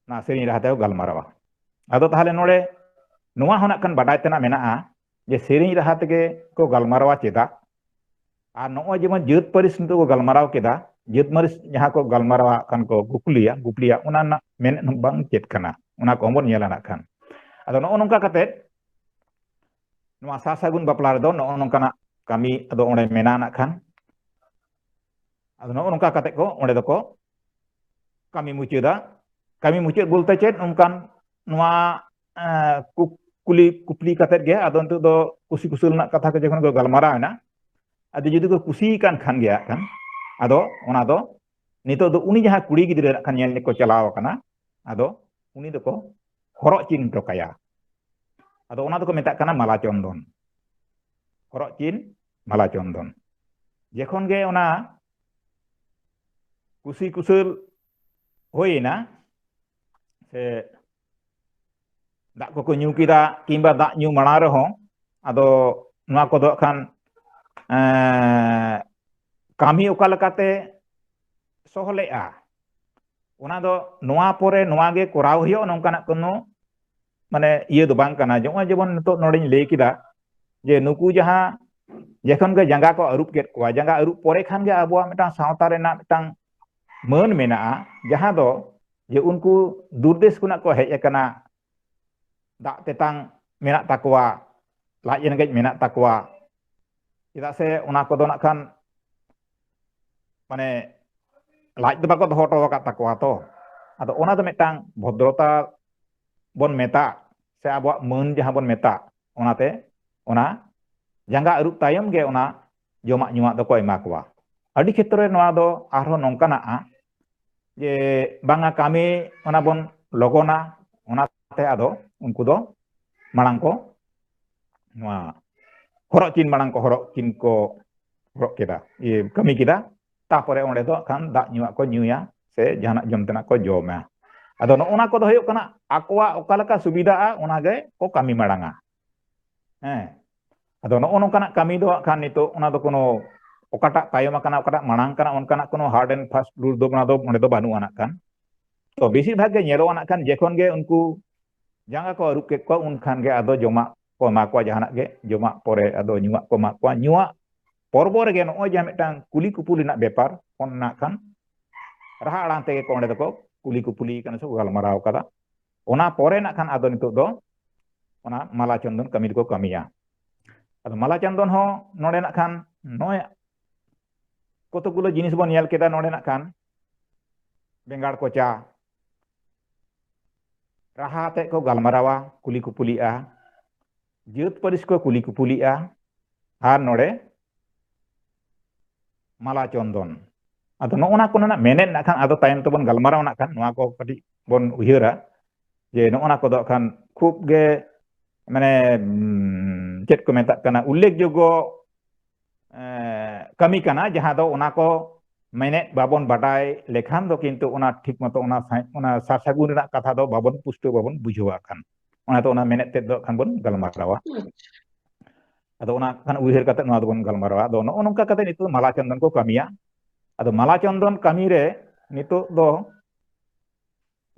ᱚᱱᱟ ᱥᱮᱨᱮᱧ ᱨᱟᱦᱟ ᱛᱮᱠᱚ ᱜᱟᱞᱢᱟᱨᱟᱣᱟ᱾ ᱟᱫᱚ ᱛᱟᱦᱚᱞᱮ ᱱᱚᱰᱮ ᱱᱚᱣᱟ ᱦᱚᱸ ᱱᱟᱜ ᱠᱷᱟᱱ ᱵᱟᱰᱟᱭ ᱛᱮᱱᱟᱜ ᱢᱮᱱᱟᱜᱼᱟ ᱡᱮ ᱥᱮᱨᱮᱧ ᱨᱟᱦᱟ ᱛᱮᱜᱮ ᱠᱚ ᱜᱟᱞᱢᱟᱨᱟᱣᱟ ᱪᱮᱫᱟᱜ? ᱟᱨ ᱱᱚᱜᱼᱚᱭ ᱡᱮᱢᱚᱱ ᱡᱟᱹᱛ ᱯᱟᱹᱨᱤᱥ ᱱᱤᱛᱚᱜ ᱠᱚ ᱜᱟᱞᱢᱟᱨᱟᱣ ᱠᱮᱫᱟ, ᱡᱟᱹᱛ ᱯᱟᱹᱨᱤᱥ ᱡᱟᱦᱟᱸ ᱠᱚ ᱜᱟᱞᱢᱟᱨᱟᱣᱟ ᱠᱷᱟᱱ ᱠᱚ ᱠᱩᱠᱞᱤᱭᱟ, ᱠᱩᱠᱞᱤᱭᱟ, ᱚᱱᱟ ᱨᱮᱱᱟᱜ ᱢᱮᱱᱮᱫ ᱦᱚᱸ ᱵᱟᱝ ᱪᱮᱫ ᱠᱟᱱᱟ, ᱚᱱᱟ ᱠᱚᱦᱚᱸ ᱵᱚᱱ ᱧᱮᱞᱟ ᱱᱟᱜ ᱠᱷᱟᱱ᱾ ᱟᱫᱚ ᱱᱚᱜᱼᱚ ᱱᱚᱝᱠᱟ ᱠᱟᱛᱮᱫ ᱱᱚᱣᱟ ᱥᱟᱨ ᱥᱟᱹᱜᱩᱱ ᱵᱟᱯᱞᱟ ᱨᱮᱫᱚ ᱱᱚᱜᱼᱚ ᱱᱚᱝᱠᱟᱱᱟᱜ ᱠᱟᱹᱢᱤ ᱟᱫᱚ ᱚᱸᱰᱮ ᱢᱮᱱᱟᱜᱼᱟ ᱱᱟᱜ ᱠᱷᱟᱱ᱾ ᱟᱫᱚ ᱱᱚᱜᱼᱚ ᱱᱚᱝᱠᱟ ᱠᱟᱛᱮ ᱠᱚ ᱚᱸᱰᱮ ᱫᱚᱠᱚ ᱠᱟᱹᱢᱤ ᱢᱩᱪᱟᱹᱫᱟ᱾ ᱠᱟᱹᱢᱤ ᱢᱩᱪᱟᱹᱫ ᱵᱚᱞᱛᱮ ᱪᱮᱫ? ᱚᱱᱠᱟᱱ ᱱᱚᱣᱟ, ᱮᱸ, ᱠᱩ-, ᱠᱩᱞᱤ ᱠᱩᱯᱞᱤ ᱠᱟᱛᱮ ᱜᱮ ᱟᱫᱚ ᱱᱤᱛᱚᱜ ᱫᱚ ᱠᱩᱥᱤ ᱠᱩᱥᱟᱹᱞ ᱨᱮᱱᱟᱜ ᱠᱟᱛᱷᱟ ᱠᱚ ᱡᱚᱠᱷᱚᱱ ᱠᱚ ᱜᱟᱞᱢᱟᱨᱟᱣ ᱮᱱᱟ, ᱟᱫᱚ ᱡᱩᱫᱤ ᱠᱚ ᱠᱩᱥᱤ ᱠᱟᱱ ᱠᱷᱟᱱ ᱜᱮ ᱦᱟᱸᱜ ᱠᱷᱟᱱ, ᱟᱫᱚ ᱚᱱᱟ ᱫᱚ ᱱᱤᱛᱚᱜ ᱫᱚ ᱩᱱᱤ ᱡᱟᱦᱟᱸ ᱠᱩᱲᱤ ᱜᱤᱫᱽᱨᱟᱹ ᱱᱟᱜ ᱠᱷᱟᱱ ᱧᱮᱞ ᱠᱚ ᱪᱟᱞᱟᱣ ᱟᱠᱟᱱᱟ, ᱟᱫᱚ ᱩᱱᱤ ᱫᱚᱠᱚ ᱦᱚᱨᱚᱜ ᱪᱤᱱ ᱦᱚᱴᱚ ᱠᱟᱭᱟ᱾ ᱟᱫᱚ ᱚᱱᱟ ᱫᱚᱠᱚ ᱢᱮᱛᱟᱜ ᱠᱟᱱᱟ ᱢᱟᱞᱟ ᱪᱚᱱᱫᱚᱱ᱾ ᱦᱚᱨᱚᱜ ᱪᱤᱱ, ᱢᱟᱞᱟ ᱪᱚᱱᱫᱚᱱ᱾ ᱡᱚᱠᱷᱚᱱ ᱜᱮ ᱚᱱᱟ ᱠᱩᱥᱤ ᱠᱩᱥᱟᱹᱞ ᱦᱩᱭᱮᱱᱟ, ᱥᱮ ᱫᱟᱜ ᱠᱚᱠᱚ ᱧᱩ ᱠᱮᱫᱟ, ᱠᱤᱝᱵᱟ ᱫᱟᱜ ᱧᱩ ᱢᱟᱲᱟᱝ ᱨᱮᱦᱚᱸ, ᱟᱫᱚ ᱱᱚᱣᱟ ᱠᱚᱫᱚ ᱦᱟᱸᱜ ᱠᱷᱟᱱ, ᱮᱸ, ᱠᱟᱹᱢᱤ ᱚᱠᱟ ᱞᱮᱠᱟᱛᱮ ᱥᱚᱦᱞᱮᱜᱼᱟ, ᱚᱱᱟ ᱫᱚ ᱱᱚᱣᱟ ᱯᱚᱨᱮ ᱱᱚᱣᱟ ᱜᱮ ᱠᱚᱨᱟᱣ ᱦᱩᱭᱩᱜᱼᱟ, ᱱᱚᱝᱠᱟᱱᱟᱜ ᱠᱳᱱᱳ, ᱢᱟᱱᱮ, ᱤᱭᱟᱹ ᱫᱚ ᱵᱟᱝ ᱠᱟᱱᱟ᱾ ᱱᱚᱜᱼᱚᱭ ᱡᱮᱢᱚᱱ ᱱᱤᱛᱚᱜ ᱱᱚᱰᱮᱧ ᱞᱟᱹᱭ ᱠᱮᱫᱟ ᱡᱮ ᱱᱩᱠᱩ ᱡᱟᱦᱟᱸ ᱡᱚᱠᱷᱚᱱ ᱜᱮ ᱡᱟᱸᱜᱟ ᱠᱚ ᱟᱹᱨᱩᱵ ᱠᱮᱫ ᱠᱚᱣᱟ, ᱡᱟᱸᱜᱟ ᱟᱹᱨᱩᱵ ᱯᱚᱨᱮ ᱠᱷᱟᱱ ᱜᱮ ᱟᱵᱚᱣᱟᱜ ᱢᱤᱫᱴᱟᱝ ᱥᱟᱶᱛᱟ ᱨᱮᱱᱟᱜ ᱢᱤᱫᱴᱟᱝ ᱢᱟᱹᱱ ᱢᱮᱱᱟᱜᱼᱟ, ᱡᱟᱦᱟᱸ ᱫᱚ ᱡᱮ ᱩᱱᱠᱩ ᱫᱩᱨ ᱫᱮᱥ ᱠᱷᱚᱱᱟᱜ ᱠᱚ ᱦᱮᱡ ᱟᱠᱟᱱᱟ, ᱫᱟᱜ ᱛᱮᱛᱟᱝ ᱢᱮᱱᱟᱜ ᱛᱟᱠᱚᱣᱟ, ᱞᱟᱡ ᱨᱮᱸᱜᱮᱡ ᱢᱮᱱᱟᱜ ᱛᱟᱠᱚᱣᱟ᱾ ᱪᱮᱫᱟᱜ ᱥᱮ ᱚᱱᱟ ᱠᱚᱫᱚ ᱱᱟᱜ ᱠᱷᱟᱱ, ᱢᱟᱱᱮ, ᱞᱟᱡ ᱫᱚ ᱵᱟᱠᱚ ᱫᱚᱦᱚ ᱦᱚᱴᱚ ᱟᱠᱟᱫ ᱛᱟᱠᱚᱣᱟ ᱛᱚ᱾ ᱟᱫᱚ ᱚᱱᱟ ᱫᱚ ᱢᱤᱫᱴᱟᱝ ᱵᱷᱚᱫᱨᱚᱛᱟ ᱵᱚᱱ ᱢᱮᱛᱟᱜ, ᱥᱮ ᱟᱵᱚᱣᱟᱜ ᱢᱟᱹᱱ ᱡᱟᱦᱟᱸ ᱵᱚᱱ ᱢᱮᱛᱟᱜ, ᱚᱱᱟᱛᱮ ᱚᱱᱟ ᱡᱟᱸᱜᱟ ᱟᱹᱨᱩᱵ ᱛᱟᱭᱚᱢ ᱜᱮ ᱚᱱᱟ ᱡᱚᱢᱟᱜ ᱧᱩᱣᱟᱜ ᱫᱚᱠᱚ ᱮᱢᱟ ᱠᱚᱣᱟ᱾ ᱟᱹᱰᱤ ᱠᱷᱮᱛᱨᱚ ᱨᱮ ᱱᱚᱣᱟ ᱫᱚ ᱟᱨᱦᱚᱸ ᱱᱚᱝᱠᱟᱱᱟᱜᱼᱟ ᱡᱮ ᱵᱟᱝᱟ, ᱠᱟᱹᱢᱤ ᱚᱱᱟ ᱵᱚᱱ ᱞᱚᱜᱚᱱᱟ, ᱚᱱᱟᱛᱮ ᱟᱫᱚ ᱩᱱᱠᱩ ᱫᱚ ᱢᱟᱲᱟᱝ ᱠᱚ, ᱱᱚᱣᱟ ᱦᱚᱨᱚᱜ ᱪᱤᱱ ᱢᱟᱲᱟᱝ ᱠᱚ ᱦᱚᱨᱚᱜ ᱪᱤᱱ ᱠᱚ ᱦᱚᱨᱚᱜ ᱠᱮᱫᱟ, ᱤᱭᱟᱹ, ᱠᱟᱹᱢᱤ ᱠᱮᱫᱟ᱾ ᱛᱟᱯᱚᱨᱮ ᱚᱸᱰᱮ ᱫᱚ ᱦᱟᱸᱜ ᱠᱷᱟᱱ ᱫᱟᱜ ᱧᱩᱣᱟᱜ ᱠᱚ ᱧᱩᱭᱟ, ᱥᱮ ᱡᱟᱦᱟᱱᱟᱜ ᱡᱚᱢ ᱛᱮᱱᱟᱜ ᱠᱚ ᱡᱚᱢᱟ᱾ ᱟᱫᱚ ᱱᱚᱜᱼᱚ ᱱᱟ ᱠᱚᱫᱚ ᱦᱩᱭᱩᱜ ᱠᱟᱱᱟ ᱟᱠᱚᱣᱟᱜ ᱚᱠᱟ ᱞᱮᱠᱟ ᱥᱩᱵᱤᱫᱷᱟᱜᱼᱟ, ᱚᱱᱟ ᱜᱮ ᱠᱚ ᱠᱟᱹᱢᱤ ᱢᱟᱲᱟᱝᱟ᱾ ᱦᱮᱸ, ᱟᱫᱚ ᱱᱚᱜᱼᱚ ᱱᱚᱝᱠᱟᱱᱟᱜ ᱠᱟᱹᱢᱤ ᱫᱚ ᱦᱟᱸᱜ ᱠᱷᱟᱱ ᱱᱤᱛᱚᱜ ᱚᱱᱟ ᱫᱚ ᱠᱳᱱᱳ ᱚᱠᱟᱴᱟᱜ ᱛᱟᱭᱚᱢ ᱟᱠᱟᱱᱟ, ᱚᱠᱟᱴᱟᱜ ᱢᱟᱲᱟᱝ ᱠᱟᱱᱟ, ᱚᱱᱠᱟᱱᱟᱜ ᱠᱳᱱᱳ hard and fast rule ᱫᱚ ᱚᱱᱟ ᱫᱚ ᱚᱸᱰᱮ ᱫᱚ ᱵᱟᱹᱱᱩᱜᱼᱟ ᱱᱟᱜ ᱠᱷᱟᱱ᱾ ᱛᱚ ᱵᱮᱥᱤᱨ ᱵᱷᱟᱜᱽ ᱜᱮ ᱧᱮᱞᱚᱜᱼᱟ ᱱᱟᱜ ᱠᱷᱟᱱ ᱡᱚᱠᱷᱚᱱ ᱜᱮ ᱩᱱᱠᱩ ᱡᱟᱸᱜᱟ ᱠᱚ ᱟᱹᱨᱩᱵ ᱠᱮᱫ ᱠᱚᱣᱟ, ᱩᱱ ᱠᱷᱟᱱ ᱜᱮ ᱟᱫᱚ ᱡᱚᱢᱟᱜ ᱠᱚ ᱮᱢᱟ ᱠᱚᱣᱟ, ᱡᱟᱦᱟᱱᱟᱜ ᱜᱮ ᱡᱚᱢᱟᱜ ᱯᱚᱨᱮ ᱟᱫᱚ ᱧᱩᱣᱟᱜ ᱠᱚ ᱮᱢᱟ ᱠᱚᱣᱟ᱾ ᱧᱩᱣᱟᱜ ᱯᱚᱨᱵᱚ ᱨᱮᱜᱮ ᱱᱚᱜᱼᱚᱭ ᱡᱟᱦᱟᱸ ᱢᱤᱫᱴᱟᱝ ᱠᱩᱞᱤ ᱠᱩᱯᱩᱞᱤ ᱨᱮᱱᱟᱜ ᱵᱮᱯᱟᱨ, ᱚᱱᱟ ᱠᱷᱟᱱ ᱨᱟᱦᱟ ᱟᱲᱟᱝ ᱛᱮᱜᱮ ᱠᱚ ᱚᱸᱰᱮ ᱫᱚᱠᱚ ᱠᱩᱞᱤ ᱠᱩᱯᱩᱞᱤ ᱠᱟᱱᱟ ᱥᱮ ᱠᱚ ᱜᱟᱞᱢᱟᱨᱟᱣ ᱠᱟᱫᱟ᱾ ᱚᱱᱟ ᱯᱚᱨᱮ ᱱᱟᱜ ᱠᱷᱟᱱ ᱟᱫᱚ ᱱᱤᱛᱚᱜ ᱫᱚ ᱚᱱᱟ ᱢᱟᱞᱟ ᱪᱚᱱᱫᱚᱱ ᱠᱟᱹᱢᱤ ᱫᱚᱠᱚ ᱠᱟᱹᱢᱤᱭᱟ᱾ ᱟᱫᱚ ᱢᱟᱞᱟ ᱪᱚᱱᱫᱚᱱ ᱦᱚᱸ ᱱᱚᱰᱮ ᱱᱟᱜ ᱠᱷᱟᱱ ᱱᱚᱜᱼᱚᱭ ᱠᱚᱛᱚᱠ ᱜᱩᱞᱳ ᱡᱤᱱᱤᱥ ᱵᱚᱱ ᱧᱮᱞ ᱠᱮᱫᱟ᱾ ᱱᱚᱰᱮ ᱱᱟᱜ ᱠᱷᱟᱱ ᱵᱮᱸᱜᱟᱲ ᱠᱚᱪᱟ, ᱨᱟᱦᱟ ᱟᱛᱮᱫ ᱠᱚ ᱜᱟᱞᱢᱟᱨᱟᱣᱟ, ᱠᱩᱞᱤ ᱠᱩᱯᱩᱞᱤᱜᱼᱟ, ᱡᱟᱹᱛ ᱯᱟᱹᱨᱤᱥ ᱠᱚ ᱠᱩᱞᱤ ᱠᱩᱯᱩᱞᱤᱜᱼᱟ, ᱟᱨ ᱱᱚᱰᱮ ᱢᱟᱞᱟ ᱪᱚᱱᱫᱚᱱ᱾ ᱟᱫᱚ ᱱᱚᱜᱼᱚ ᱱᱟ ᱠᱚ ᱨᱮᱱᱟᱜ ᱢᱮᱱᱮᱫ ᱱᱟᱜ ᱠᱷᱟᱱ ᱟᱫᱚ ᱛᱟᱭᱚᱢ ᱛᱮᱵᱚᱱ ᱜᱟᱞᱢᱟᱨᱟᱣᱟ ᱱᱟᱜ ᱠᱷᱟᱱ, ᱱᱚᱣᱟ ᱠᱚ ᱠᱟᱹᱴᱤᱡ ᱵᱚᱱ ᱩᱭᱦᱟᱹᱨᱟ ᱡᱮ ᱱᱚᱜᱼᱚ ᱱᱟ ᱠᱚᱫᱚ ᱠᱷᱟᱱ ᱠᱷᱩᱵ ᱜᱮ, ᱢᱟᱱᱮ, ᱩᱢ, ᱪᱮᱫ ᱠᱚ ᱢᱮᱛᱟᱜ ᱠᱟᱱᱟ, ᱩᱞᱞᱮᱠᱷᱡᱳᱜᱽᱜᱚ, ᱮ, ᱠᱟᱹᱢᱤ ᱠᱟᱱᱟ, ᱡᱟᱦᱟᱸ ᱫᱚ ᱚᱱᱟ ᱠᱚ ᱢᱮᱱᱮᱫ ᱵᱟᱵᱚᱱ ᱵᱟᱰᱟᱭ ᱞᱮᱠᱷᱟᱱ ᱫᱚ ᱠᱤᱱᱛᱩ ᱚᱱᱟ ᱴᱷᱤᱠ ᱢᱚᱛᱚ ᱚᱱᱟ ᱥᱟᱹ-, ᱚᱱᱟ ᱥᱟᱨ ᱥᱟᱹᱜᱩᱱ ᱨᱮᱱᱟᱜ ᱠᱟᱛᱷᱟ ᱫᱚ ᱵᱟᱵᱚᱱ ᱯᱩᱥᱴᱟᱹᱣ ᱵᱟᱵᱚᱱ ᱵᱩᱡᱷᱟᱹᱣᱟ ᱠᱷᱟᱱ᱾ ᱚᱱᱟᱛᱮ ᱚᱱᱟ ᱢᱮᱱᱮᱫ ᱛᱮᱫ ᱫᱚ ᱠᱷᱟᱱ ᱵᱚᱱ ᱜᱟᱞᱢᱟᱨᱟᱣᱟ᱾ ᱟᱪᱪᱷᱟ᱾ ᱟᱫᱚ ᱚᱱᱟ ᱠᱷᱟᱱ ᱩᱭᱦᱟᱹᱨ ᱠᱟᱛᱮ ᱱᱚᱣᱟ ᱫᱚᱵᱚᱱ ᱜᱟᱞᱢᱟᱨᱟᱣᱟ᱾ ᱟᱫᱚ ᱱᱚᱜᱼᱚ ᱱᱚᱝᱠᱟ ᱠᱟᱛᱮ ᱱᱤᱛᱚᱜ ᱢᱟᱞᱟ ᱪᱚᱱᱫᱚᱱ ᱠᱚ ᱠᱟᱹᱢᱤᱭᱟ᱾ ᱟᱫᱚ ᱢᱟᱞᱟ ᱪᱚᱱᱫᱚᱱ ᱠᱟᱹᱢᱤ ᱨᱮ ᱱᱤᱛᱚᱜ ᱫᱚ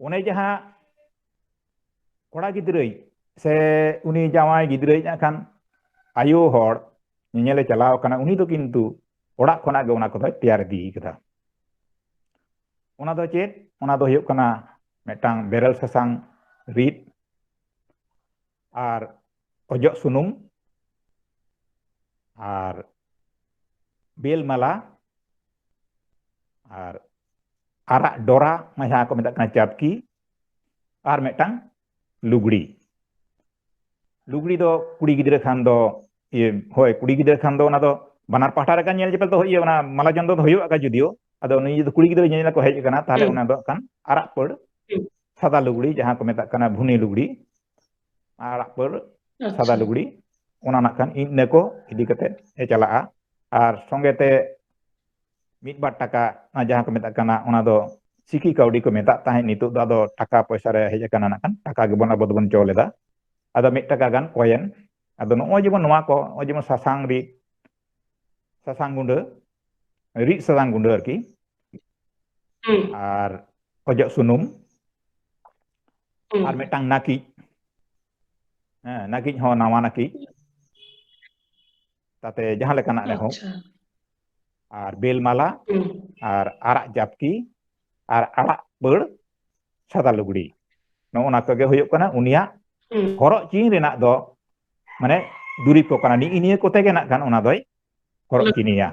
ᱚᱱᱮ ᱡᱟᱦᱟᱸ ᱠᱚᱲᱟ ᱜᱤᱫᱽᱨᱟᱹᱭ ᱥᱮ ᱩᱱᱤ ᱡᱟᱶᱟᱭ ᱜᱤᱫᱽᱨᱟᱹᱭ ᱱᱟᱜ ᱠᱷᱟᱱ ᱟᱭᱳ ᱦᱚᱲ ᱧᱮᱧᱮᱞᱮ ᱪᱟᱞᱟᱣ ᱠᱟᱱᱟ, ᱩᱱᱤ ᱫᱚ ᱠᱤᱱᱛᱩ ᱚᱲᱟᱜ ᱠᱷᱚᱱᱟᱜ ᱜᱮ ᱚᱱᱟ ᱠᱚᱫᱚᱭ ᱛᱮᱭᱟᱨ ᱤᱫᱤ ᱠᱟᱫᱟ᱾ ᱚᱱᱟ ᱫᱚ ᱪᱮᱫ? ᱚᱱᱟ ᱫᱚ ᱦᱩᱭᱩᱜ ᱠᱟᱱᱟ ᱢᱤᱫᱴᱟᱝ ᱵᱮᱨᱮᱞ ᱥᱟᱥᱟᱝ ᱨᱤᱫ ᱟᱨ ᱚᱡᱚᱜ ᱥᱩᱱᱩᱢ ᱟᱨ ᱵᱮᱞ ᱢᱟᱞᱟ ᱟᱨ ᱟᱨᱟᱜ ᱰᱚᱨᱟ, ᱡᱟᱦᱟᱸ ᱠᱚ ᱢᱮᱛᱟᱜ ᱠᱟᱱᱟ ᱪᱟᱯᱠᱤ, ᱟᱨ ᱢᱤᱫᱴᱟᱝ ᱞᱩᱜᱽᱲᱤ᱾ ᱞᱩᱜᱽᱲᱤ ᱫᱚ ᱠᱩᱲᱤ ᱜᱤᱫᱽᱨᱟᱹ ᱠᱷᱟᱱ ᱫᱚ, ᱤᱭᱟᱹ, ᱦᱳᱭ, ᱠᱩᱲᱤ ᱜᱤᱫᱽᱨᱟᱹ ᱠᱷᱟᱱ ᱫᱚ ᱚᱱᱟ ᱫᱚ ᱵᱟᱱᱟᱨ ᱯᱟᱦᱴᱟ ᱨᱮ ᱠᱷᱟᱱ ᱧᱮᱞ ᱧᱮᱯᱮᱞ ᱫᱚ ᱦᱩᱭᱩᱜᱼᱟ, ᱚᱱᱟ ᱢᱟᱞᱟ ᱪᱚᱱᱫᱚᱱ ᱫᱚ ᱦᱩᱭᱩᱜᱼᱟ ᱡᱩᱫᱤᱭᱳ᱾ ᱟᱫᱚ ᱱᱩᱭ ᱡᱩᱫᱤ ᱠᱩᱲᱤ ᱜᱤᱫᱽᱨᱟᱹ ᱧᱮᱧᱮᱞ ᱠᱚ ᱦᱮᱡ ᱟᱠᱟᱱᱟ, ᱛᱟᱦᱚᱞᱮ ᱦᱩᱸ᱾ ᱚᱱᱟ ᱫᱚ ᱠᱷᱟᱱ ᱟᱨᱟᱜ ᱯᱟᱹᱲ ᱦᱩᱸ᱾ ᱥᱟᱫᱟ ᱞᱩᱜᱽᱲᱤ, ᱡᱟᱦᱟᱸ ᱠᱚ ᱢᱮᱛᱟᱜ ᱠᱟᱱᱟ ᱵᱷᱩᱱᱤ ᱞᱩᱜᱽᱲᱤ, ᱟᱨᱟᱜ ᱯᱟᱹᱲ ᱥᱟᱫᱟ ᱟᱪᱪᱷᱟ᱾ ᱞᱩᱜᱽᱲᱤ, ᱚᱱᱟ ᱱᱟᱜ ᱠᱷᱟᱱ ᱤᱱᱟᱹ ᱠᱚ ᱤᱫᱤ ᱠᱟᱛᱮ ᱮ ᱪᱟᱞᱟᱜᱼᱟ᱾ ᱟᱨ ᱥᱚᱸᱜᱮ ᱛᱮ ᱢᱤᱫ ᱵᱟᱨ ᱴᱟᱠᱟ, ᱚᱱᱟ ᱡᱟᱦᱟᱸ ᱠᱚ ᱢᱮᱛᱟᱜ ᱠᱟᱱᱟ, ᱚᱱᱟ ᱫᱚ ᱥᱤᱠᱤ ᱠᱟᱹᱣᱰᱤ ᱠᱚ ᱢᱮᱛᱟᱜ ᱛᱟᱦᱮᱸᱫ, ᱱᱤᱛᱚᱜ ᱫᱚ ᱟᱫᱚ ᱴᱟᱠᱟ ᱯᱚᱭᱥᱟ ᱨᱮ ᱦᱮᱡ ᱟᱠᱟᱱᱟ, ᱱᱟᱜ ᱠᱷᱟᱱ ᱴᱟᱠᱟ ᱜᱮᱵᱚᱱ ᱟᱵᱚ ᱫᱚᱵᱚᱱ ᱪᱚᱞ ᱮᱫᱟ᱾ ᱟᱫᱚ ᱢᱤᱫ ᱴᱟᱠᱟ ᱜᱟᱱ ᱠᱚᱭᱮᱱ᱾ ᱟᱫᱚ ᱱᱚᱜᱼᱚᱭ ᱡᱮᱢᱚᱱ ᱱᱚᱣᱟ ᱠᱚ, ᱱᱚᱜᱼᱚᱭ ᱡᱮᱢᱚᱱ ᱥᱟᱥᱟᱝ ᱨᱤᱫ, ᱥᱟᱥᱟᱝ ᱜᱩᱸᱰᱟᱹ, ᱨᱤᱫ ᱥᱟᱥᱟᱝ ᱜᱩᱸᱰᱟᱹ ᱟᱨᱠᱤ, ᱦᱩᱸ᱾ ᱟᱨ ᱚᱡᱚᱜ ᱥᱩᱱᱩᱢ, ᱦᱩᱸ᱾ ᱟᱨ ᱢᱤᱫᱴᱟᱝ ᱱᱟᱹᱠᱤᱡ, ᱦᱮᱸ, ᱱᱟᱹᱠᱤᱡ ᱦᱚᱸ ᱱᱟᱣᱟ ᱱᱟᱹᱠᱤᱡ, ᱛᱟᱛᱮ ᱡᱟᱦᱟᱸ ᱞᱮᱠᱟᱱᱟᱜ ᱨᱮᱦᱚᱸ, ᱟᱪᱪᱷᱟ᱾ ᱟᱨ ᱵᱮᱞ ᱢᱟᱞᱟ, ᱦᱩᱸ᱾ ᱟᱨ ᱟᱨᱟᱜ ᱡᱟᱯᱠᱤ, ᱟᱨ ᱟᱨᱟᱜ ᱯᱟᱹᱲ ᱥᱟᱫᱟ ᱞᱩᱜᱽᱲᱤ, ᱱᱚᱜᱼᱚ ᱱᱟ ᱠᱚᱜᱮ ᱦᱩᱭᱩᱜ ᱠᱟᱱᱟ ᱩᱱᱤᱭᱟᱜ ᱦᱩᱸ᱾ ᱦᱚᱨᱚᱜ ᱪᱤᱱ ᱨᱮᱱᱟᱜ ᱫᱚ, ᱢᱟᱱᱮ, ᱫᱩᱨᱤᱵᱽ ᱠᱚ ᱠᱟᱱᱟ᱾ ᱱᱤᱜᱼᱤ ᱱᱤᱭᱟᱹ ᱠᱚᱛᱮ ᱜᱮ ᱱᱟᱜ ᱠᱷᱟᱱ ᱚᱱᱟ ᱫᱚᱭ ᱦᱚᱨᱚᱜ ᱦᱩᱸ᱾ ᱪᱤᱱᱤᱭᱟ᱾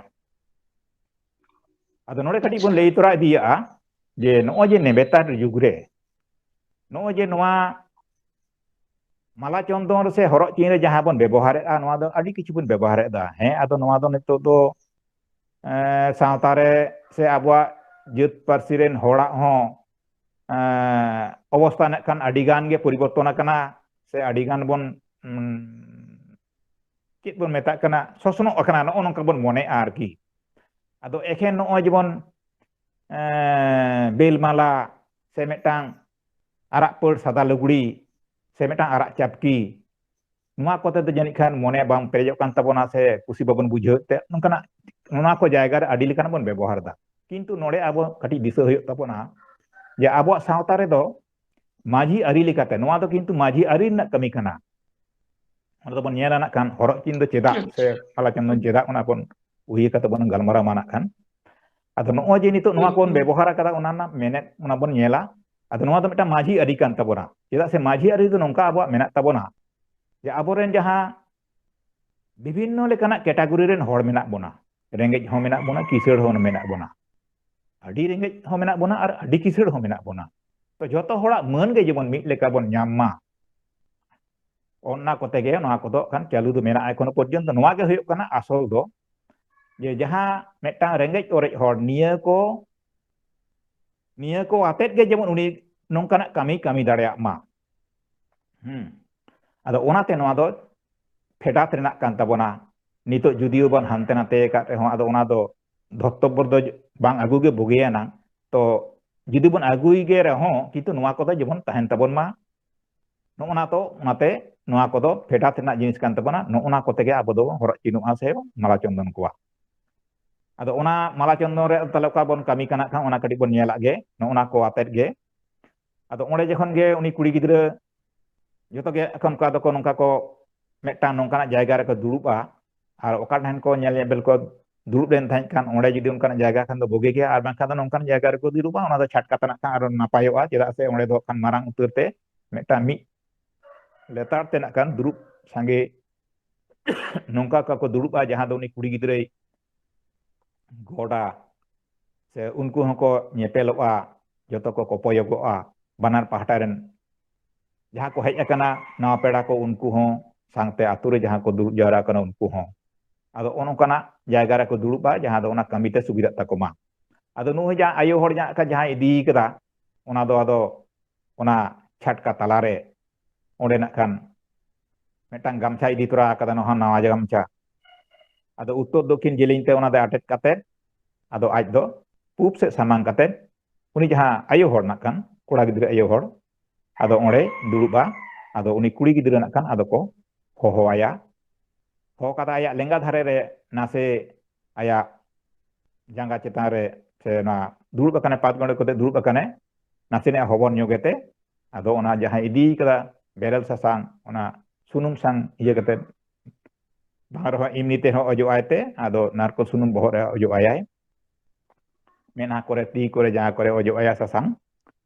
ᱟᱫᱚ ᱱᱚᱰᱮ ᱠᱟᱹᱴᱤᱡ ᱵᱚᱱ ᱟᱪᱪᱷᱟ᱾ ᱞᱟᱹᱭ ᱛᱚᱨᱟ ᱤᱫᱤᱭᱟᱜᱼᱟ ᱡᱮ ᱱᱚᱜᱼᱚᱭ ᱡᱮ ᱱᱮᱵᱮᱛᱟᱨ ᱡᱩᱜᱽ ᱨᱮ ᱱᱚᱜᱼᱚᱭ ᱡᱮ ᱱᱚᱣᱟ ᱢᱟᱞᱟ ᱪᱚᱱᱫᱚᱱ ᱥᱮ ᱦᱚᱨᱚᱜ ᱪᱤᱱ ᱨᱮ ᱡᱟᱦᱟᱸ ᱵᱚᱱ ᱵᱮᱵᱚᱦᱟᱨᱮᱫᱼᱟ, ᱱᱚᱣᱟ ᱫᱚ ᱟᱹᱰᱤ ᱠᱤᱪᱷᱩ ᱵᱚᱱ ᱵᱮᱵᱚᱦᱟᱨᱮᱫᱟ᱾ ᱦᱮᱸ, ᱟᱫᱚ ᱱᱚᱣᱟ ᱫᱚ ᱱᱤᱛᱚᱜ ᱫᱚ, ᱮᱸ, ᱥᱟᱶᱛᱟ ᱨᱮ ᱥᱮ ᱟᱵᱚᱣᱟᱜ ᱡᱟᱹᱛ ᱯᱟᱹᱨᱥᱤ ᱨᱮᱱ ᱦᱚᱲᱟᱜ ᱦᱚᱸ, ᱮᱸ, ᱚᱵᱚᱥᱛᱟ ᱱᱟᱜ ᱠᱷᱟᱱ ᱟᱹᱰᱤ ᱜᱟᱱ ᱜᱮ ᱯᱚᱨᱤᱵᱚᱨᱛᱚᱱ ᱟᱠᱟᱱᱟ, ᱥᱮ ᱟᱹᱰᱤ ᱜᱟᱱ ᱵᱚᱱ, ᱩᱸ, ᱪᱮᱫ ᱵᱚᱱ ᱢᱮᱛᱟᱜ ᱠᱟᱱᱟ, ᱥᱚᱥᱱᱚᱜ ᱟᱠᱟᱱᱟ, ᱱᱚᱜᱼᱚ ᱱᱚᱝᱠᱟ ᱵᱚᱱ ᱢᱚᱱᱮᱜᱼᱟ ᱟᱨᱠᱤ᱾ ᱟᱫᱚ ᱮᱠᱷᱮᱱ ᱱᱚᱜᱼᱚᱭ ᱡᱮᱢᱚᱱ ᱮᱸ, ᱵᱮᱞ ᱢᱟᱞᱟ ᱥᱮ ᱢᱤᱫᱴᱟᱝ ᱟᱨᱟᱜ ᱯᱟᱹᱲ ᱥᱟᱫᱟ ᱞᱩᱜᱽᱲᱤ ᱥᱮ ᱢᱤᱫᱴᱟᱝ ᱟᱨᱟᱜ ᱪᱟᱯᱠᱤ, ᱱᱚᱣᱟ ᱠᱚᱛᱮ ᱫᱚ ᱡᱟᱹᱱᱤᱡ ᱠᱷᱟᱱ ᱢᱚᱱᱮ ᱵᱟᱝ ᱯᱮᱨᱮᱡᱚᱜ ᱠᱟᱱ ᱛᱟᱵᱚᱱᱟ ᱥᱮ ᱠᱩᱥᱤ ᱵᱟᱵᱚᱱ ᱵᱩᱡᱷᱟᱹᱣᱮᱫ ᱛᱮ ᱱᱚᱝᱠᱟᱱᱟᱜ, ᱱᱚᱣᱟ ᱠᱚ ᱡᱟᱭᱜᱟ ᱨᱮ ᱟᱹᱰᱤ ᱞᱮᱠᱟᱱᱟᱜ ᱵᱚᱱ ᱵᱮᱵᱚᱦᱟᱨ ᱮᱫᱟ᱾ ᱠᱤᱱᱛᱩ ᱱᱚᱰᱮ ᱟᱵᱚ ᱠᱟᱹᱴᱤᱡ ᱫᱤᱥᱟᱹ ᱦᱩᱭᱩᱜ ᱛᱟᱵᱚᱱᱟ ᱡᱮ ᱟᱵᱚᱣᱟᱜ ᱥᱟᱶᱛᱟ ᱨᱮᱫᱚ ᱢᱟᱹᱡᱷᱤ ᱟᱹᱨᱤ ᱞᱮᱠᱟᱛᱮ, ᱱᱚᱣᱟ ᱫᱚ ᱠᱤᱱᱛᱩ ᱢᱟᱹᱡᱷᱤ ᱟᱹᱨᱤ ᱨᱮᱱᱟᱜ ᱠᱟᱹᱢᱤ ᱠᱟᱱᱟ᱾ ᱚᱸᱰᱮ ᱫᱚᱵᱚᱱ ᱧᱮᱞᱟ ᱱᱟᱜ ᱠᱷᱟᱱ ᱦᱚᱨᱚᱜ ᱪᱤᱱ ᱫᱚ ᱪᱮᱫᱟᱜ ᱥᱮ ᱢᱟᱞᱟ ᱪᱚᱱᱫᱚᱱ ᱪᱮᱫᱟᱜ, ᱚᱱᱟ ᱵᱚᱱ ᱩᱭᱦᱟᱹᱨ ᱠᱟᱛᱮ ᱵᱚᱱ ᱜᱟᱞᱢᱟᱨᱟᱣ ᱢᱟ ᱱᱟᱜ ᱠᱷᱟᱱ᱾ ᱟᱫᱚ ᱱᱚᱜᱼᱚᱭ ᱡᱮ ᱱᱤᱛᱚᱜ ᱱᱚᱣᱟ ᱠᱚᱵᱚᱱ ᱵᱮᱵᱚᱦᱟᱨ ᱟᱠᱟᱫᱟ, ᱚᱱᱟ ᱨᱮᱱᱟᱜ ᱢᱮᱱᱮᱫ ᱚᱱᱟ ᱵᱚᱱ ᱧᱮᱞᱟ᱾ ᱟᱫᱚ ᱱᱚᱣᱟ ᱫᱚ ᱢᱤᱫᱴᱟᱝ ᱢᱟᱹᱡᱷᱤ ᱟᱹᱨᱤ ᱠᱟᱱ ᱛᱟᱵᱚᱱᱟ᱾ ᱪᱮᱫᱟᱜ ᱥᱮ ᱢᱟᱹᱡᱷᱤ ᱟᱹᱨᱤ ᱫᱚ ᱱᱚᱝᱠᱟ ᱟᱵᱚᱣᱟᱜ ᱢᱮᱱᱟᱜ ᱛᱟᱵᱚᱱᱟ ᱡᱮ ᱟᱵᱚᱨᱮᱱ ᱡᱟᱦᱟᱸ ᱵᱤᱵᱷᱤᱱᱱᱚ ᱞᱮᱠᱟᱱᱟᱜ ᱠᱮᱴᱟᱜᱚᱨᱤ ᱨᱮᱱ ᱦᱚᱲ ᱢᱮᱱᱟᱜ ᱵᱚᱱᱟ, ᱨᱮᱸᱜᱮᱡ ᱦᱚᱸ ᱢᱮᱱᱟᱜ ᱵᱚᱱᱟ, ᱠᱤᱥᱟᱹᱲ ᱦᱚᱸ ᱢᱮᱱᱟᱜ ᱵᱚᱱᱟ, ᱟᱹᱰᱤ ᱨᱮᱸᱜᱮᱡ ᱦᱚᱸ ᱢᱮᱱᱟᱜ ᱵᱚᱱᱟ ᱟᱨ ᱟᱹᱰᱤ ᱠᱤᱥᱟᱹᱲ ᱦᱚᱸ ᱢᱮᱱᱟᱜ ᱵᱚᱱᱟ᱾ ᱛᱚ ᱡᱚᱛᱚ ᱦᱚᱲᱟᱜ ᱢᱟᱹᱱ ᱜᱮ ᱡᱮᱢᱚᱱ ᱢᱤᱫ ᱞᱮᱠᱟ ᱵᱚᱱ ᱧᱟᱢ ᱢᱟ, ᱚᱱᱟ ᱠᱚᱛᱮ ᱜᱮ ᱱᱚᱣᱟ ᱠᱚᱫᱚ ᱠᱷᱟᱱ ᱪᱟᱹᱞᱩ ᱫᱚ ᱢᱮᱱᱟᱜᱼᱟ ᱮᱠᱷᱚᱱᱳ ᱯᱚᱨᱡᱚᱱᱛᱚ᱾ ᱱᱚᱣᱟ ᱜᱮ ᱦᱩᱭᱩᱜ ᱠᱟᱱᱟ ᱟᱥᱚᱞ ᱫᱚ, ᱡᱮ ᱡᱟᱦᱟᱸ ᱢᱤᱫᱴᱟᱝ ᱨᱮᱸᱜᱮᱡ ᱚᱨᱮᱡ ᱦᱚᱲ ᱱᱤᱭᱟᱹ ᱠᱚ, ᱱᱤᱭᱟᱹ ᱠᱚ ᱟᱛᱮᱫ ᱜᱮ ᱡᱮᱢᱚᱱ ᱩᱱᱤ ᱱᱚᱝᱠᱟᱱᱟᱜ ᱠᱟᱹᱢᱤ ᱠᱟᱹᱢᱤ ᱫᱟᱲᱮᱭᱟᱜ ᱢᱟ᱾ ᱦᱩᱸ᱾ ᱟᱫᱚ ᱚᱱᱟᱛᱮ ᱱᱚᱣᱟ ᱫᱚ ᱯᱷᱮᱰᱟᱛ ᱨᱮᱱᱟᱜ ᱠᱟᱱ ᱛᱟᱵᱚᱱᱟ᱾ ᱱᱤᱛᱚᱜ ᱡᱩᱫᱤᱭᱳ ᱵᱚᱱ ᱦᱟᱱᱛᱮ ᱱᱟᱛᱮ ᱟᱠᱟᱫ ᱨᱮᱦᱚᱸ, ᱟᱫᱚ ᱚᱱᱟ ᱫᱚ ᱫᱷᱚᱛᱛᱚᱵᱵᱚᱨ ᱫᱚ ᱵᱟᱝ ᱟᱹᱜᱩ ᱜᱮ ᱵᱩᱜᱤᱭᱟᱱᱟ᱾ ᱛᱚ ᱡᱩᱫᱤ ᱵᱚᱱ ᱟᱹᱜᱩᱭ ᱜᱮ ᱨᱮᱦᱚᱸ, ᱠᱤᱱᱛᱩ ᱱᱚᱣᱟ ᱠᱚᱫᱚ ᱡᱮᱢᱚᱱ ᱛᱟᱦᱮᱱ ᱛᱟᱵᱚᱱ ᱢᱟ᱾ ᱱᱚᱜᱼᱚ ᱱᱟ ᱛᱚ, ᱚᱱᱟᱛᱮ ᱱᱚᱣᱟ ᱠᱚᱫᱚ ᱯᱷᱮᱰᱟᱛ ᱨᱮᱱᱟᱜ ᱡᱤᱱᱤᱥ ᱠᱟᱱ ᱛᱟᱵᱚᱱᱟ᱾ ᱱᱚᱜᱼᱚ ᱱᱟ ᱠᱚᱛᱮ ᱜᱮ ᱟᱵᱚ ᱫᱚ ᱦᱚᱨᱚᱜ ᱪᱤᱱᱚᱜᱼᱟ ᱥᱮ ᱢᱟᱞᱟ ᱪᱚᱱᱫᱚᱱ ᱠᱚᱣᱟ᱾ ᱟᱫᱚ ᱚᱱᱟ ᱢᱟᱞᱟ ᱪᱚᱱᱫᱚᱱ ᱨᱮ ᱛᱟᱦᱞᱮ ᱚᱠᱟ ᱵᱚᱱ ᱠᱟᱹᱢᱤ ᱠᱟᱱᱟ ᱠᱷᱟᱱ, ᱚᱱᱟ ᱠᱟᱹᱴᱤᱡ ᱵᱚᱱ ᱧᱮᱞᱟᱜ ᱜᱮ, ᱱᱚᱜᱼᱚ ᱱᱟ ᱠᱚ ᱟᱛᱮᱫ ᱜᱮ᱾ ᱟᱫᱚ ᱚᱸᱰᱮ ᱡᱚᱠᱷᱚᱱ ᱜᱮ ᱩᱱᱤ ᱠᱩᱲᱤ ᱜᱤᱫᱽᱨᱟᱹ ᱡᱚᱛᱚ ᱜᱮ ᱮᱠᱷᱚᱱ ᱚᱱᱠᱟ ᱫᱚᱠᱚ, ᱱᱚᱝᱠᱟ ᱠᱚ ᱢᱤᱫᱴᱟᱝ ᱱᱚᱝᱠᱟᱱᱟᱜ ᱡᱟᱭᱜᱟ ᱨᱮᱠᱚ ᱫᱩᱲᱩᱵᱼᱟ, ᱟᱨ ᱚᱠᱟ ᱴᱷᱮᱱ ᱠᱚ ᱧᱮᱞ ᱧᱮᱯᱮᱞ ᱠᱚ ᱫᱩᱲᱩᱵ ᱞᱮᱱ ᱛᱟᱦᱮᱸᱫ ᱠᱷᱟᱱ, ᱚᱸᱰᱮ ᱡᱩᱫᱤ ᱚᱱᱠᱟᱱᱟᱜ ᱡᱟᱭᱜᱟ ᱠᱷᱟᱱ ᱫᱚ ᱵᱩᱜᱤ ᱜᱮᱭᱟ, ᱟᱨ ᱵᱟᱝᱠᱷᱟᱱ ᱫᱚ ᱱᱚᱝᱠᱟᱱ ᱡᱟᱭᱜᱟ ᱨᱮᱠᱚ ᱫᱩᱲᱩᱵᱼᱟ, ᱚᱱᱟ ᱫᱚ ᱪᱷᱟᱴᱠᱟ ᱛᱮᱱᱟᱜ ᱠᱷᱟᱱ ᱟᱨᱚ ᱱᱟᱯᱟᱭᱚᱜᱼᱟ᱾ ᱪᱮᱫᱟᱜ ᱥᱮ ᱚᱸᱰᱮ ᱫᱚ ᱠᱷᱟᱱ ᱢᱟᱨᱟᱝ ᱩᱛᱟᱹᱨ ᱛᱮ ᱢᱤᱫᱴᱟᱝ ᱢᱤᱫ ᱞᱮᱛᱟᱲ ᱛᱮ ᱱᱟᱜ ᱠᱷᱟᱱ ᱫᱩᱲᱩᱵ ᱥᱟᱸᱜᱮ ᱱᱚᱝᱠᱟ ᱠᱚ ᱫᱩᱲᱩᱵᱼᱟ, ᱡᱟᱦᱟᱸ ᱫᱚ ᱩᱱᱤ ᱠᱩᱲᱤ ᱜᱤᱫᱽᱨᱟᱹᱭ ᱜᱚᱰᱟ ᱥᱮ ᱩᱱᱠᱩ ᱦᱚᱸᱠᱚ ᱧᱮᱯᱮᱞᱚᱜᱼᱟ, ᱡᱚᱛᱚ ᱠᱚ ᱠᱚᱯᱚᱭᱚᱜᱚᱜᱼᱟ, ᱵᱟᱱᱟᱨ ᱯᱟᱦᱴᱟ ᱨᱮᱱ ᱡᱟᱦᱟᱸ ᱠᱚ ᱦᱮᱡ ᱟᱠᱟᱱᱟ ᱱᱟᱣᱟ ᱯᱮᱲᱟ ᱠᱚ, ᱩᱱᱠᱩ ᱦᱚᱸ ᱥᱟᱶᱛᱮ ᱟᱛᱳ ᱨᱮ ᱡᱟᱦᱟᱸ ᱠᱚ ᱫᱩᱲᱩᱵ ᱡᱟᱣᱨᱟ ᱟᱠᱟᱱᱟ ᱩᱱᱠᱩ ᱦᱚᱸ᱾ ᱟᱫᱚ ᱚᱱ ᱚᱱᱠᱟᱱᱟᱜ ᱡᱟᱭᱜᱟ ᱨᱮᱠᱚ ᱫᱩᱲᱩᱵᱼᱟ, ᱡᱟᱦᱟᱸ ᱫᱚ ᱚᱱᱟ ᱠᱟᱹᱢᱤ ᱛᱮ ᱥᱩᱵᱤᱫᱷᱟᱜ ᱛᱟᱠᱚ ᱢᱟ᱾ ᱟᱫᱚ ᱱᱩᱭ ᱡᱟᱦᱟᱸ ᱟᱭᱳ ᱦᱚᱲ ᱡᱟᱦᱟᱸ ᱠᱷᱟᱱ ᱡᱟᱦᱟᱸᱭ ᱤᱫᱤ ᱠᱟᱫᱟ, ᱚᱱᱟ ᱫᱚ ᱟᱫᱚ ᱚᱱᱟ ᱪᱷᱟᱴᱠᱟ ᱛᱟᱞᱟᱨᱮ ᱚᱸᱰᱮ ᱱᱟᱜ ᱠᱷᱟᱱ ᱢᱤᱫᱴᱟᱝ ᱜᱟᱢᱪᱷᱟ ᱤᱫᱤ ᱛᱚᱨᱟ ᱟᱠᱟᱫᱟ, ᱱᱚᱣᱟ ᱱᱟᱣᱟ ᱜᱟᱢᱪᱷᱟ᱾ ᱟᱫᱚ ᱩᱛᱛᱚᱨ ᱫᱚᱠᱷᱤᱱ ᱡᱮᱞᱮᱧ ᱛᱮ ᱚᱱᱟ ᱫᱚ ᱟᱴᱮᱫ ᱠᱟᱛᱮ, ᱟᱫᱚ ᱟᱡ ᱫᱚ ᱯᱩᱵ ᱥᱮᱫ ᱥᱟᱢᱟᱝ ᱠᱟᱛᱮ, ᱩᱱᱤ ᱡᱟᱦᱟᱸ ᱟᱭᱳ ᱦᱚᱲ ᱱᱟᱜ ᱠᱷᱟᱱ, ᱠᱚᱲᱟ ᱜᱤᱫᱽᱨᱟᱹ ᱟᱭᱳ ᱦᱚᱲ, ᱟᱫᱚ ᱚᱸᱰᱮ ᱫᱩᱲᱩᱵᱼᱟ᱾ ᱟᱫᱚ ᱩᱱᱤ ᱠᱩᱲᱤ ᱜᱤᱫᱽᱨᱟᱹ ᱱᱟᱜ ᱠᱷᱟᱱ ᱟᱫᱚ ᱠᱚ ᱦᱚᱦᱚ ᱟᱭᱟ᱾ ᱦᱚᱦᱚ ᱠᱟᱛᱮ ᱟᱭᱟᱜ ᱞᱮᱸᱜᱟ ᱫᱷᱟᱨᱮ ᱨᱮ ᱱᱟᱥᱮ ᱟᱭᱟᱜ ᱡᱟᱸᱜᱟ ᱪᱮᱛᱟᱱ ᱨᱮ, ᱥᱮ ᱚᱱᱟ ᱫᱩᱲᱩᱵ ᱟᱠᱟᱱᱟᱭ, ᱯᱟᱛ ᱜᱚᱸᱰᱮ ᱠᱟᱛᱮ ᱫᱩᱲᱩᱵ ᱟᱠᱟᱱᱟᱭ, ᱱᱟᱥᱮᱱᱟᱜ ᱦᱚᱵᱚᱨ ᱧᱚᱜ ᱮᱛᱮ, ᱟᱫᱚ ᱚᱱᱟ ᱡᱟᱦᱟᱸ ᱤᱫᱤ ᱠᱟᱫᱟ ᱵᱮᱨᱮᱞ ᱥᱟᱥᱟᱝ, ᱚᱱᱟ ᱥᱩᱱᱩᱢ ᱥᱟᱝ ᱤᱭᱟᱹ ᱠᱟᱛᱮ, ᱵᱟᱝ ᱨᱮᱦᱚᱸ ᱮᱢᱱᱤ ᱛᱮᱦᱚᱸ ᱚᱡᱚᱜ ᱟᱭ ᱛᱮ, ᱟᱫᱚ ᱱᱟᱨᱠᱳᱞ ᱥᱩᱱᱩᱢ ᱵᱚᱦᱚᱜ ᱨᱮ ᱚᱡᱚᱜ ᱟᱭᱟᱭ, ᱢᱮᱫᱦᱟ ᱠᱚᱨᱮ, ᱛᱤ ᱠᱚᱨᱮ, ᱡᱟᱸᱜᱟ ᱠᱚᱨᱮ ᱚᱡᱚᱜ ᱟᱭᱟ ᱥᱟᱥᱟᱝ᱾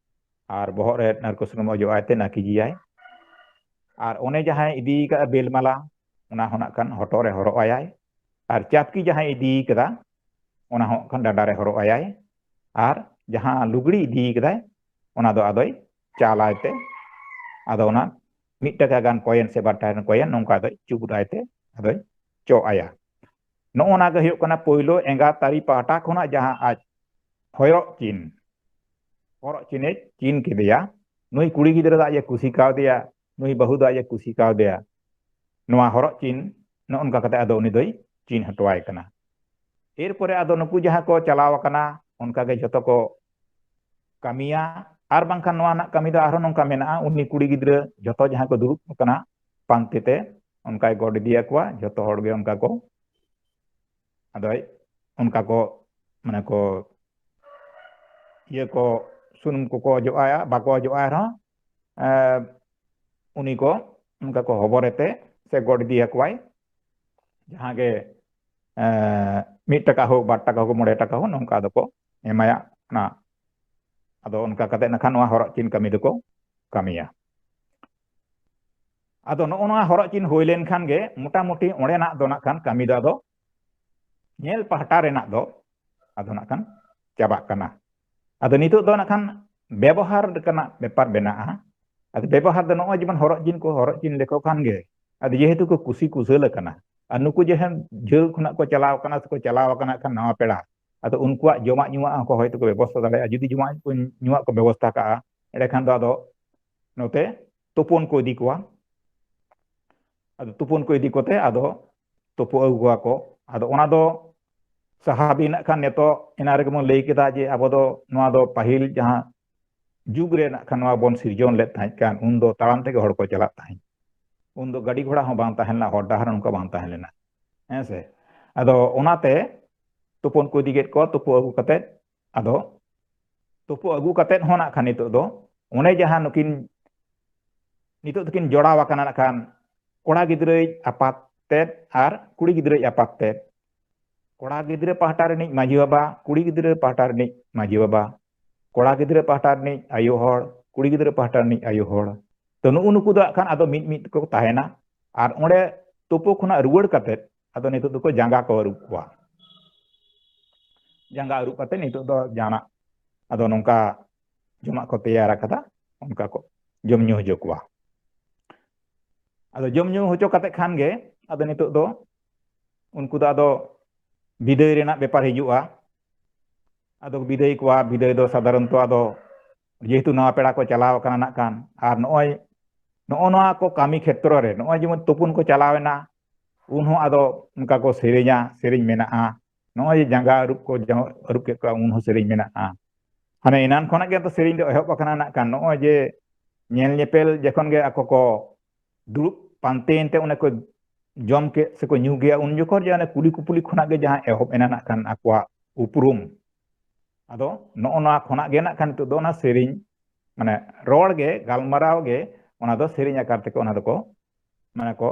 ᱟᱨ ᱵᱚᱦᱚᱜ ᱨᱮ ᱱᱟᱨᱠᱳᱞ ᱥᱩᱱᱩᱢ ᱚᱡᱚᱜ ᱟᱭ ᱛᱮ ᱱᱟᱹᱠᱤᱡᱮᱭᱟᱭ᱾ ᱟᱨ ᱚᱱᱮ ᱡᱟᱦᱟᱸᱭ ᱤᱫᱤ ᱠᱟᱜᱼᱟ ᱵᱮᱞ ᱢᱟᱞᱟ, ᱚᱱᱟ ᱦᱚᱸ ᱱᱟᱜ ᱠᱷᱟᱱ ᱦᱚᱴᱚᱜ ᱨᱮ ᱦᱚᱨᱚᱜ ᱟᱭᱟᱭ᱾ ᱟᱨ ᱪᱟᱯᱠᱤ ᱡᱟᱦᱟᱸᱭ ᱤᱫᱤ ᱠᱟᱫᱟ, ᱚᱱᱟ ᱦᱚᱸ ᱠᱷᱟᱱ ᱰᱟᱸᱰᱟ ᱨᱮ ᱦᱚᱨᱚᱜ ᱟᱭᱟᱭ᱾ ᱟᱨ ᱡᱟᱦᱟᱸ ᱞᱩᱜᱽᱲᱤ ᱤᱫᱤ ᱠᱟᱫᱟᱭ, ᱚᱱᱟ ᱫᱚ ᱟᱫᱚᱭ ᱪᱟᱞᱟᱭ ᱛᱮ, ᱟᱫᱚ ᱚᱱᱟ ᱢᱤᱫ ᱴᱟᱠᱟ ᱜᱟᱱ ᱠᱚᱭᱮᱱ ᱥᱮ ᱵᱟᱨ ᱴᱟᱠᱟ ᱜᱟᱱ ᱠᱚᱭᱮᱱ ᱱᱚᱝᱠᱟ ᱫᱚᱭ ᱪᱩᱯᱩᱫ ᱟᱭ ᱛᱮ, ᱟᱫᱚᱭ ᱪᱚᱜ ᱟᱭᱟ᱾ ᱱᱚᱜᱼᱚ ᱱᱟ ᱜᱮ ᱦᱩᱭᱩᱜ ᱠᱟᱱᱟ ᱯᱳᱭᱞᱳ ᱮᱸᱜᱟᱛ ᱟᱹᱨᱤ ᱯᱟᱦᱴᱟ ᱠᱷᱚᱱᱟᱜ ᱡᱟᱦᱟᱸ ᱟᱡ ᱦᱚᱨᱚᱜ ᱪᱤᱱ, ᱦᱚᱨᱚᱜ ᱪᱤᱱᱮ ᱪᱤᱱ ᱠᱮᱫᱮᱭᱟ᱾ ᱱᱩᱭ ᱠᱩᱲᱤ ᱜᱤᱫᱽᱨᱟᱹ ᱫᱚ ᱟᱡ ᱮ ᱠᱩᱥᱤ ᱠᱟᱣᱫᱮᱭᱟ, ᱱᱩᱭ ᱵᱟᱹᱦᱩ ᱫᱚ ᱟᱡ ᱮ ᱠᱩᱥᱤ ᱠᱟᱣᱫᱮᱭᱟ᱾ ᱱᱚᱣᱟ ᱦᱚᱨᱚᱜ ᱪᱤᱱ, ᱱᱚᱜᱼᱚ ᱱᱚᱝᱠᱟ ᱠᱟᱛᱮ ᱟᱫᱚ ᱩᱱᱤ ᱫᱚᱭ ᱪᱤᱱ ᱦᱚᱴᱚᱣᱟᱭ ᱠᱟᱱᱟ᱾ ᱮᱨᱯᱚᱨᱮ ᱟᱫᱚ ᱱᱩᱠᱩ ᱡᱟᱦᱟᱸ ᱠᱚ ᱪᱟᱞᱟᱣ ᱟᱠᱟᱱᱟ, ᱚᱱᱠᱟ ᱜᱮ ᱡᱷᱚᱛᱚ ᱠᱚ ᱠᱟᱹᱢᱤᱭᱟ᱾ ᱟᱨ ᱵᱟᱝᱠᱷᱟᱱ ᱱᱚᱣᱟ ᱨᱮᱱᱟᱜ ᱠᱟᱹᱢᱤ ᱫᱚ ᱟᱨᱦᱚᱸ ᱱᱚᱝᱠᱟ ᱢᱮᱱᱟᱜᱼᱟ, ᱩᱱᱤ ᱠᱩᱲᱤ ᱜᱤᱫᱽᱨᱟᱹ ᱡᱷᱚᱛᱚ ᱡᱟᱦᱟᱸ ᱠᱚ ᱫᱩᱲᱩᱵ ᱟᱠᱟᱱᱟ ᱯᱟᱱᱛᱮ ᱛᱮ, ᱚᱱᱠᱟᱭ ᱜᱚᱰ ᱤᱫᱤᱭᱟᱠᱚᱣᱟ, ᱡᱷᱚᱛᱚ ᱦᱚᱲ ᱜᱮ ᱚᱱᱠᱟ ᱠᱚ, ᱟᱫᱚᱭ ᱚᱱᱠᱟ ᱠᱚ, ᱢᱟᱱᱮ ᱠᱚ, ᱤᱭᱟᱹ ᱠᱚ, ᱥᱩᱱᱩᱢ ᱠᱚᱠᱚ ᱚᱡᱚᱜ ᱟᱭᱟ, ᱵᱟᱠᱚ ᱚᱡᱚᱜ ᱟᱭ ᱨᱮᱦᱚᱸ, ᱮᱸ, ᱩᱱᱤ ᱠᱚ ᱚᱱᱠᱟ ᱠᱚ ᱦᱚᱵᱚᱨᱮ ᱛᱮ ᱥᱮ ᱜᱚᱰ ᱤᱫᱤᱭᱟᱠᱚᱣᱟᱭ᱾ ᱡᱟᱦᱟᱸ ᱜᱮ, ᱮᱸ, ᱢᱤᱫ ᱴᱟᱠᱟ ᱦᱳᱠ, ᱵᱟᱨ ᱴᱟᱠᱟ ᱦᱳᱠ, ᱢᱚᱬᱮ ᱴᱟᱠᱟ ᱦᱳᱠ, ᱱᱚᱝᱠᱟ ᱫᱚᱠᱚ ᱮᱢᱟᱭᱟ᱾ ᱚᱱᱟ, ᱟᱫᱚ ᱚᱱᱠᱟ ᱠᱟᱛᱮ ᱱᱟᱠᱷᱟᱱ ᱱᱚᱣᱟ ᱦᱚᱨᱚᱜ ᱪᱤᱱ ᱠᱟᱹᱢᱤ ᱫᱚᱠᱚ ᱠᱟᱹᱢᱤᱭᱟ᱾ ᱟᱫᱚ ᱱᱚᱜᱼᱚ ᱱᱚᱣᱟ ᱦᱚᱨᱚᱜ ᱪᱤᱱ ᱦᱩᱭ ᱞᱮᱱᱠᱷᱟᱱ ᱜᱮ ᱢᱚᱴᱟᱢᱩᱴᱤ ᱚᱸᱰᱮᱱᱟᱜ ᱫᱚ ᱱᱟᱜ ᱠᱷᱟᱱ ᱠᱟᱹᱢᱤ ᱫᱚ ᱟᱫᱚ ᱧᱮᱞ ᱯᱟᱦᱴᱟ ᱨᱮᱱᱟᱜ ᱫᱚ ᱟᱫᱚ ᱱᱟᱜ ᱠᱷᱟᱱ ᱪᱟᱵᱟᱜ ᱠᱟᱱᱟ᱾ ᱟᱫᱚ ᱱᱤᱛᱚᱜ ᱫᱚ ᱱᱟᱜ ᱠᱷᱟᱱ ᱵᱮᱵᱚᱦᱟᱨ ᱞᱮᱠᱟᱱᱟᱜ ᱵᱮᱯᱟᱨ ᱢᱮᱱᱟᱜᱼᱟ᱾ ᱟᱫᱚ ᱵᱮᱵᱚᱦᱟᱨ ᱫᱚ ᱱᱚᱜᱼᱚᱭ ᱡᱮᱢᱚᱱ ᱦᱚᱨᱚᱜ ᱪᱤᱱ ᱠᱚ ᱦᱚᱨᱚᱜ ᱪᱤᱱ ᱞᱮᱠᱚ ᱠᱷᱟᱱ ᱜᱮ, ᱟᱫᱚ ᱡᱮᱦᱮᱛᱩ ᱠᱚ ᱠᱩᱥᱤ ᱠᱩᱥᱟᱹᱞ ᱟᱠᱟᱱᱟ, ᱟᱨ ᱱᱩᱠᱩ ᱡᱟᱦᱟᱸ ᱡᱷᱟᱹᱞ ᱠᱷᱚᱱᱟᱜ ᱠᱚ ᱪᱟᱞᱟᱣ ᱟᱠᱟᱱᱟ ᱥᱮᱠᱚ ᱪᱟᱞᱟᱣ ᱟᱠᱟᱱᱟ ᱠᱷᱟᱱ ᱱᱟᱣᱟ ᱯᱮᱲᱟ, ᱟᱫᱚ ᱩᱱᱠᱩᱣᱟᱜ ᱡᱚᱢᱟᱜ ᱧᱩᱣᱟᱜ ᱦᱚᱸᱠᱚ ᱦᱚᱭᱛᱳ ᱠᱚ ᱵᱮᱵᱚᱥᱛᱷᱟ ᱫᱟᱲᱮᱭᱟᱜᱼᱟ᱾ ᱡᱩᱫᱤ ᱡᱚᱢᱟᱜ ᱠᱚ ᱧᱩᱣᱟᱜ ᱠᱚ ᱵᱮᱵᱚᱥᱛᱷᱟ ᱠᱟᱜᱼᱟ, ᱮᱸᱰᱮᱠᱷᱟᱱ ᱫᱚ ᱟᱫᱚ ᱱᱚᱛᱮ ᱛᱩᱯᱩᱱ ᱠᱚ ᱤᱫᱤ ᱠᱚᱣᱟ᱾ ᱟᱫᱚ ᱛᱩᱯᱩᱱ ᱠᱚ ᱤᱫᱤ ᱠᱚᱛᱮ ᱟᱫᱚ ᱛᱩᱯᱩ ᱟᱹᱜᱩ ᱠᱚᱣᱟ ᱠᱚ᱾ ᱟᱫᱚ ᱚᱱᱟ ᱫᱚ ᱥᱟᱦᱟᱵᱤ ᱱᱟᱜ ᱠᱷᱟᱱ ᱱᱤᱛᱚᱜ ᱮᱱᱟ ᱨᱮᱜᱮ ᱵᱚᱱ ᱞᱟᱹᱭ ᱠᱮᱫᱟ ᱡᱮ ᱟᱵᱚ ᱫᱚ ᱱᱚᱣᱟ ᱫᱚ ᱯᱟᱹᱦᱤᱞ ᱡᱟᱦᱟᱸ ᱡᱩᱜᱽ ᱨᱮ ᱱᱟᱜ ᱠᱷᱟᱱ ᱱᱚᱣᱟ ᱵᱚᱱ ᱥᱤᱨᱡᱚᱱ ᱞᱮᱫ ᱛᱟᱦᱮᱸᱫ ᱠᱟᱱ, ᱩᱱ ᱫᱚ ᱛᱟᱲᱟᱢ ᱛᱮᱜᱮ ᱦᱚᱲ ᱠᱚ ᱪᱟᱞᱟᱜ ᱛᱟᱦᱮᱸᱫ᱾ ᱩᱱ ᱫᱚ ᱜᱟᱹᱰᱤ ᱜᱷᱚᱲᱟ ᱦᱚᱸ ᱵᱟᱝ ᱛᱟᱦᱮᱸ ᱞᱮᱱᱟ, ᱦᱚᱨ ᱰᱟᱦᱟᱨ ᱦᱚᱸ ᱚᱱᱠᱟ ᱵᱟᱝ ᱛᱟᱦᱮᱸ ᱞᱮᱱᱟ, ᱦᱮᱸ ᱥᱮ᱾ ᱟᱫᱚ ᱚᱱᱟᱛᱮ ᱛᱩᱯᱩᱱ ᱠᱚ ᱤᱫᱤ ᱠᱮᱫ ᱠᱚᱣᱟ, ᱛᱩᱯᱩ ᱟᱹᱜᱩ ᱠᱟᱛᱮᱫ ᱟᱫᱚ ᱛᱩᱯᱩ ᱟᱹᱜᱩ ᱠᱟᱛᱮᱫ ᱦᱚᱸ ᱱᱟᱜ ᱠᱷᱟᱱ ᱱᱤᱛᱚᱜ ᱫᱚ ᱚᱱᱮ ᱡᱟᱦᱟᱸ ᱱᱩᱠᱤᱱ ᱱᱤᱛᱚᱜ ᱫᱚᱠᱤᱱ ᱡᱚᱲᱟᱣ ᱟᱠᱟᱱᱟ ᱱᱟᱜ ᱠᱷᱟᱱ, ᱠᱚᱲᱟ ᱜᱤᱫᱽᱨᱟᱹᱭᱤᱡ ᱟᱯᱟᱛ ᱛᱮᱫ ᱟᱨ ᱠᱩᱲᱤ ᱜᱤᱫᱽᱨᱟᱹᱭᱤᱡ ᱟᱯᱟᱛ ᱛᱮᱫ᱾ ᱠᱚᱲᱟ ᱜᱤᱫᱽᱨᱟᱹ ᱯᱟᱦᱴᱟ ᱨᱤᱱᱤᱡ ᱢᱟᱹᱡᱷᱤ ᱵᱟᱵᱟ, ᱠᱩᱲᱤ ᱜᱤᱫᱽᱨᱟᱹ ᱯᱟᱦᱴᱟ ᱨᱤᱱᱤᱡ ᱢᱟᱹᱡᱷᱤ ᱵᱟᱵᱟ, ᱠᱚᱲᱟ ᱜᱤᱫᱽᱨᱟᱹ ᱯᱟᱦᱴᱟ ᱨᱤᱱᱤᱡ ᱟᱭᱳ ᱦᱚᱲ, ᱠᱩᱲᱤ ᱜᱤᱫᱽᱨᱟᱹ ᱯᱟᱦᱴᱟ ᱨᱤᱱᱤᱡ ᱟᱭᱳ ᱦᱚᱲ᱾ ᱛᱚ ᱱᱩᱜᱼᱩ ᱱᱩᱠᱩ ᱫᱚ ᱦᱟᱸᱜ ᱠᱷᱟᱱ ᱟᱫᱚ ᱢᱤᱫ ᱢᱤᱫ ᱛᱮᱠᱚ ᱛᱟᱦᱮᱱᱟ᱾ ᱟᱨ ᱚᱸᱰᱮ ᱛᱩᱯᱩ ᱠᱷᱚᱱᱟᱜ ᱨᱩᱣᱟᱹᱲ ᱠᱟᱛᱮᱫ ᱟᱫᱚ ᱱᱤᱛᱚᱜ ᱫᱚᱠᱚ ᱡᱟᱸᱜᱟ ᱠᱚ ᱟᱹᱨᱩᱵ ᱠᱚᱣᱟ, ᱡᱟᱸᱜᱟ ᱟᱹᱨᱩᱵ ᱠᱟᱛᱮᱫ ᱱᱤᱛᱚᱜ ᱫᱚ ᱡᱟᱦᱟᱱᱟᱜ ᱟᱫᱚ ᱱᱚᱝᱠᱟ ᱡᱚᱢᱟᱜ ᱠᱚ ᱛᱮᱭᱟᱨ ᱟᱠᱟᱫᱟ, ᱚᱱᱠᱟ ᱠᱚ ᱡᱚᱢ ᱧᱩ ᱦᱚᱪᱚ ᱠᱚᱣᱟ᱾ ᱟᱫᱚ ᱡᱚᱢ ᱧᱩ ᱦᱚᱪᱚ ᱠᱟᱛᱮ ᱠᱷᱟᱱ ᱜᱮ ᱟᱫᱚ ᱱᱤᱛᱚᱜ ᱫᱚ ᱩᱱᱠᱩ ᱫᱚ ᱟᱫᱚ ᱵᱤᱫᱟᱹᱭ ᱨᱮᱱᱟᱜ ᱵᱮᱯᱟᱨ ᱦᱤᱡᱩᱜᱼᱟ᱾ ᱟᱫᱚ ᱵᱤᱫᱟᱹᱭ ᱠᱚᱣᱟ, ᱵᱤᱫᱟᱹᱭ ᱫᱚ ᱥᱟᱫᱷᱟᱨᱚᱱᱛᱚ ᱟᱫᱚ ᱡᱮᱦᱮᱛᱩ ᱱᱟᱣᱟ ᱯᱮᱲᱟ ᱠᱚ ᱪᱟᱞᱟᱣ ᱟᱠᱟᱱᱟ ᱱᱟᱜ ᱠᱷᱟᱱ, ᱟᱨ ᱱᱚᱜᱼᱚᱭ ᱱᱚᱜᱼᱚ ᱱᱚᱣᱟ ᱠᱚ ᱠᱟᱹᱢᱤ ᱠᱷᱮᱛᱨᱚ ᱨᱮ ᱱᱚᱜᱼᱚᱭ ᱡᱮᱢᱚᱱ ᱛᱩᱯᱩᱱ ᱠᱚ ᱪᱟᱞᱟᱣ ᱮᱱᱟ, ᱩᱱ ᱦᱚᱸ ᱟᱫᱚ ᱚᱱᱠᱟ ᱠᱚ ᱥᱮᱨᱮᱧᱟ, ᱥᱮᱨᱮᱧ ᱢᱮᱱᱟᱜᱼᱟ᱾ ᱱᱚᱜᱼᱚᱭ ᱡᱮ ᱡᱟᱸᱜᱟ ᱟᱹᱨᱩᱵ ᱠᱚ ᱡᱟᱸᱜᱟ ᱟᱹᱨᱩᱵ ᱠᱮᱫ ᱠᱚᱣᱟ, ᱩᱱ ᱦᱚᱸ ᱥᱮᱨᱮᱧ ᱢᱮᱱᱟᱜᱼᱟ᱾ ᱦᱟᱱᱮ ᱮᱱᱟᱱ ᱠᱷᱚᱱᱟᱜ ᱜᱮ ᱟᱫᱚ ᱥᱮᱨᱮᱧ ᱫᱚ ᱮᱦᱚᱵ ᱟᱠᱟᱱᱟ ᱱᱟᱜ ᱠᱷᱟᱱ, ᱱᱚᱜᱼᱚᱭ ᱡᱮ ᱧᱮᱞ ᱧᱮᱯᱮᱞ ᱡᱚᱠᱷᱚᱱ ᱜᱮ ᱟᱠᱚ ᱠᱚ ᱫᱩᱲᱩᱵ ᱯᱟᱱᱛᱮᱭᱮᱱ ᱛᱮ ᱚᱱᱮ ᱠᱚ ᱡᱚᱢ ᱠᱮᱫ ᱥᱮᱠᱚ ᱧᱩ ᱜᱮᱭᱟ, ᱩᱱ ᱡᱚᱠᱷᱚᱱ ᱡᱮ ᱚᱱᱮ ᱠᱩᱞᱤ ᱠᱩᱯᱩᱞᱤ ᱠᱷᱚᱱᱟᱜ ᱜᱮ ᱡᱟᱦᱟᱸ ᱮᱦᱚᱵ ᱮᱱᱟ ᱱᱟᱜ ᱠᱷᱟᱱ ᱟᱠᱚᱣᱟᱜ ᱩᱯᱨᱩᱢ, ᱟᱫᱚ ᱱᱚᱜᱼᱚ ᱱᱚᱣᱟ ᱠᱷᱚᱱᱟᱜ ᱜᱮ ᱱᱟᱜ ᱠᱷᱟᱱ ᱱᱤᱛᱚᱜ ᱫᱚ ᱚᱱᱟ ᱥᱮᱨᱮᱧ, ᱢᱟᱱᱮ ᱨᱚᱲ ᱜᱮ, ᱜᱟᱞᱢᱟᱨᱟᱣ ᱜᱮ, ᱚᱱᱟ ᱫᱚ ᱥᱮᱨᱮᱧ ᱟᱠᱟᱨ ᱛᱮᱠᱚ ᱚᱱᱟ ᱫᱚᱠᱚ, ᱢᱟᱱᱮ ᱠᱚ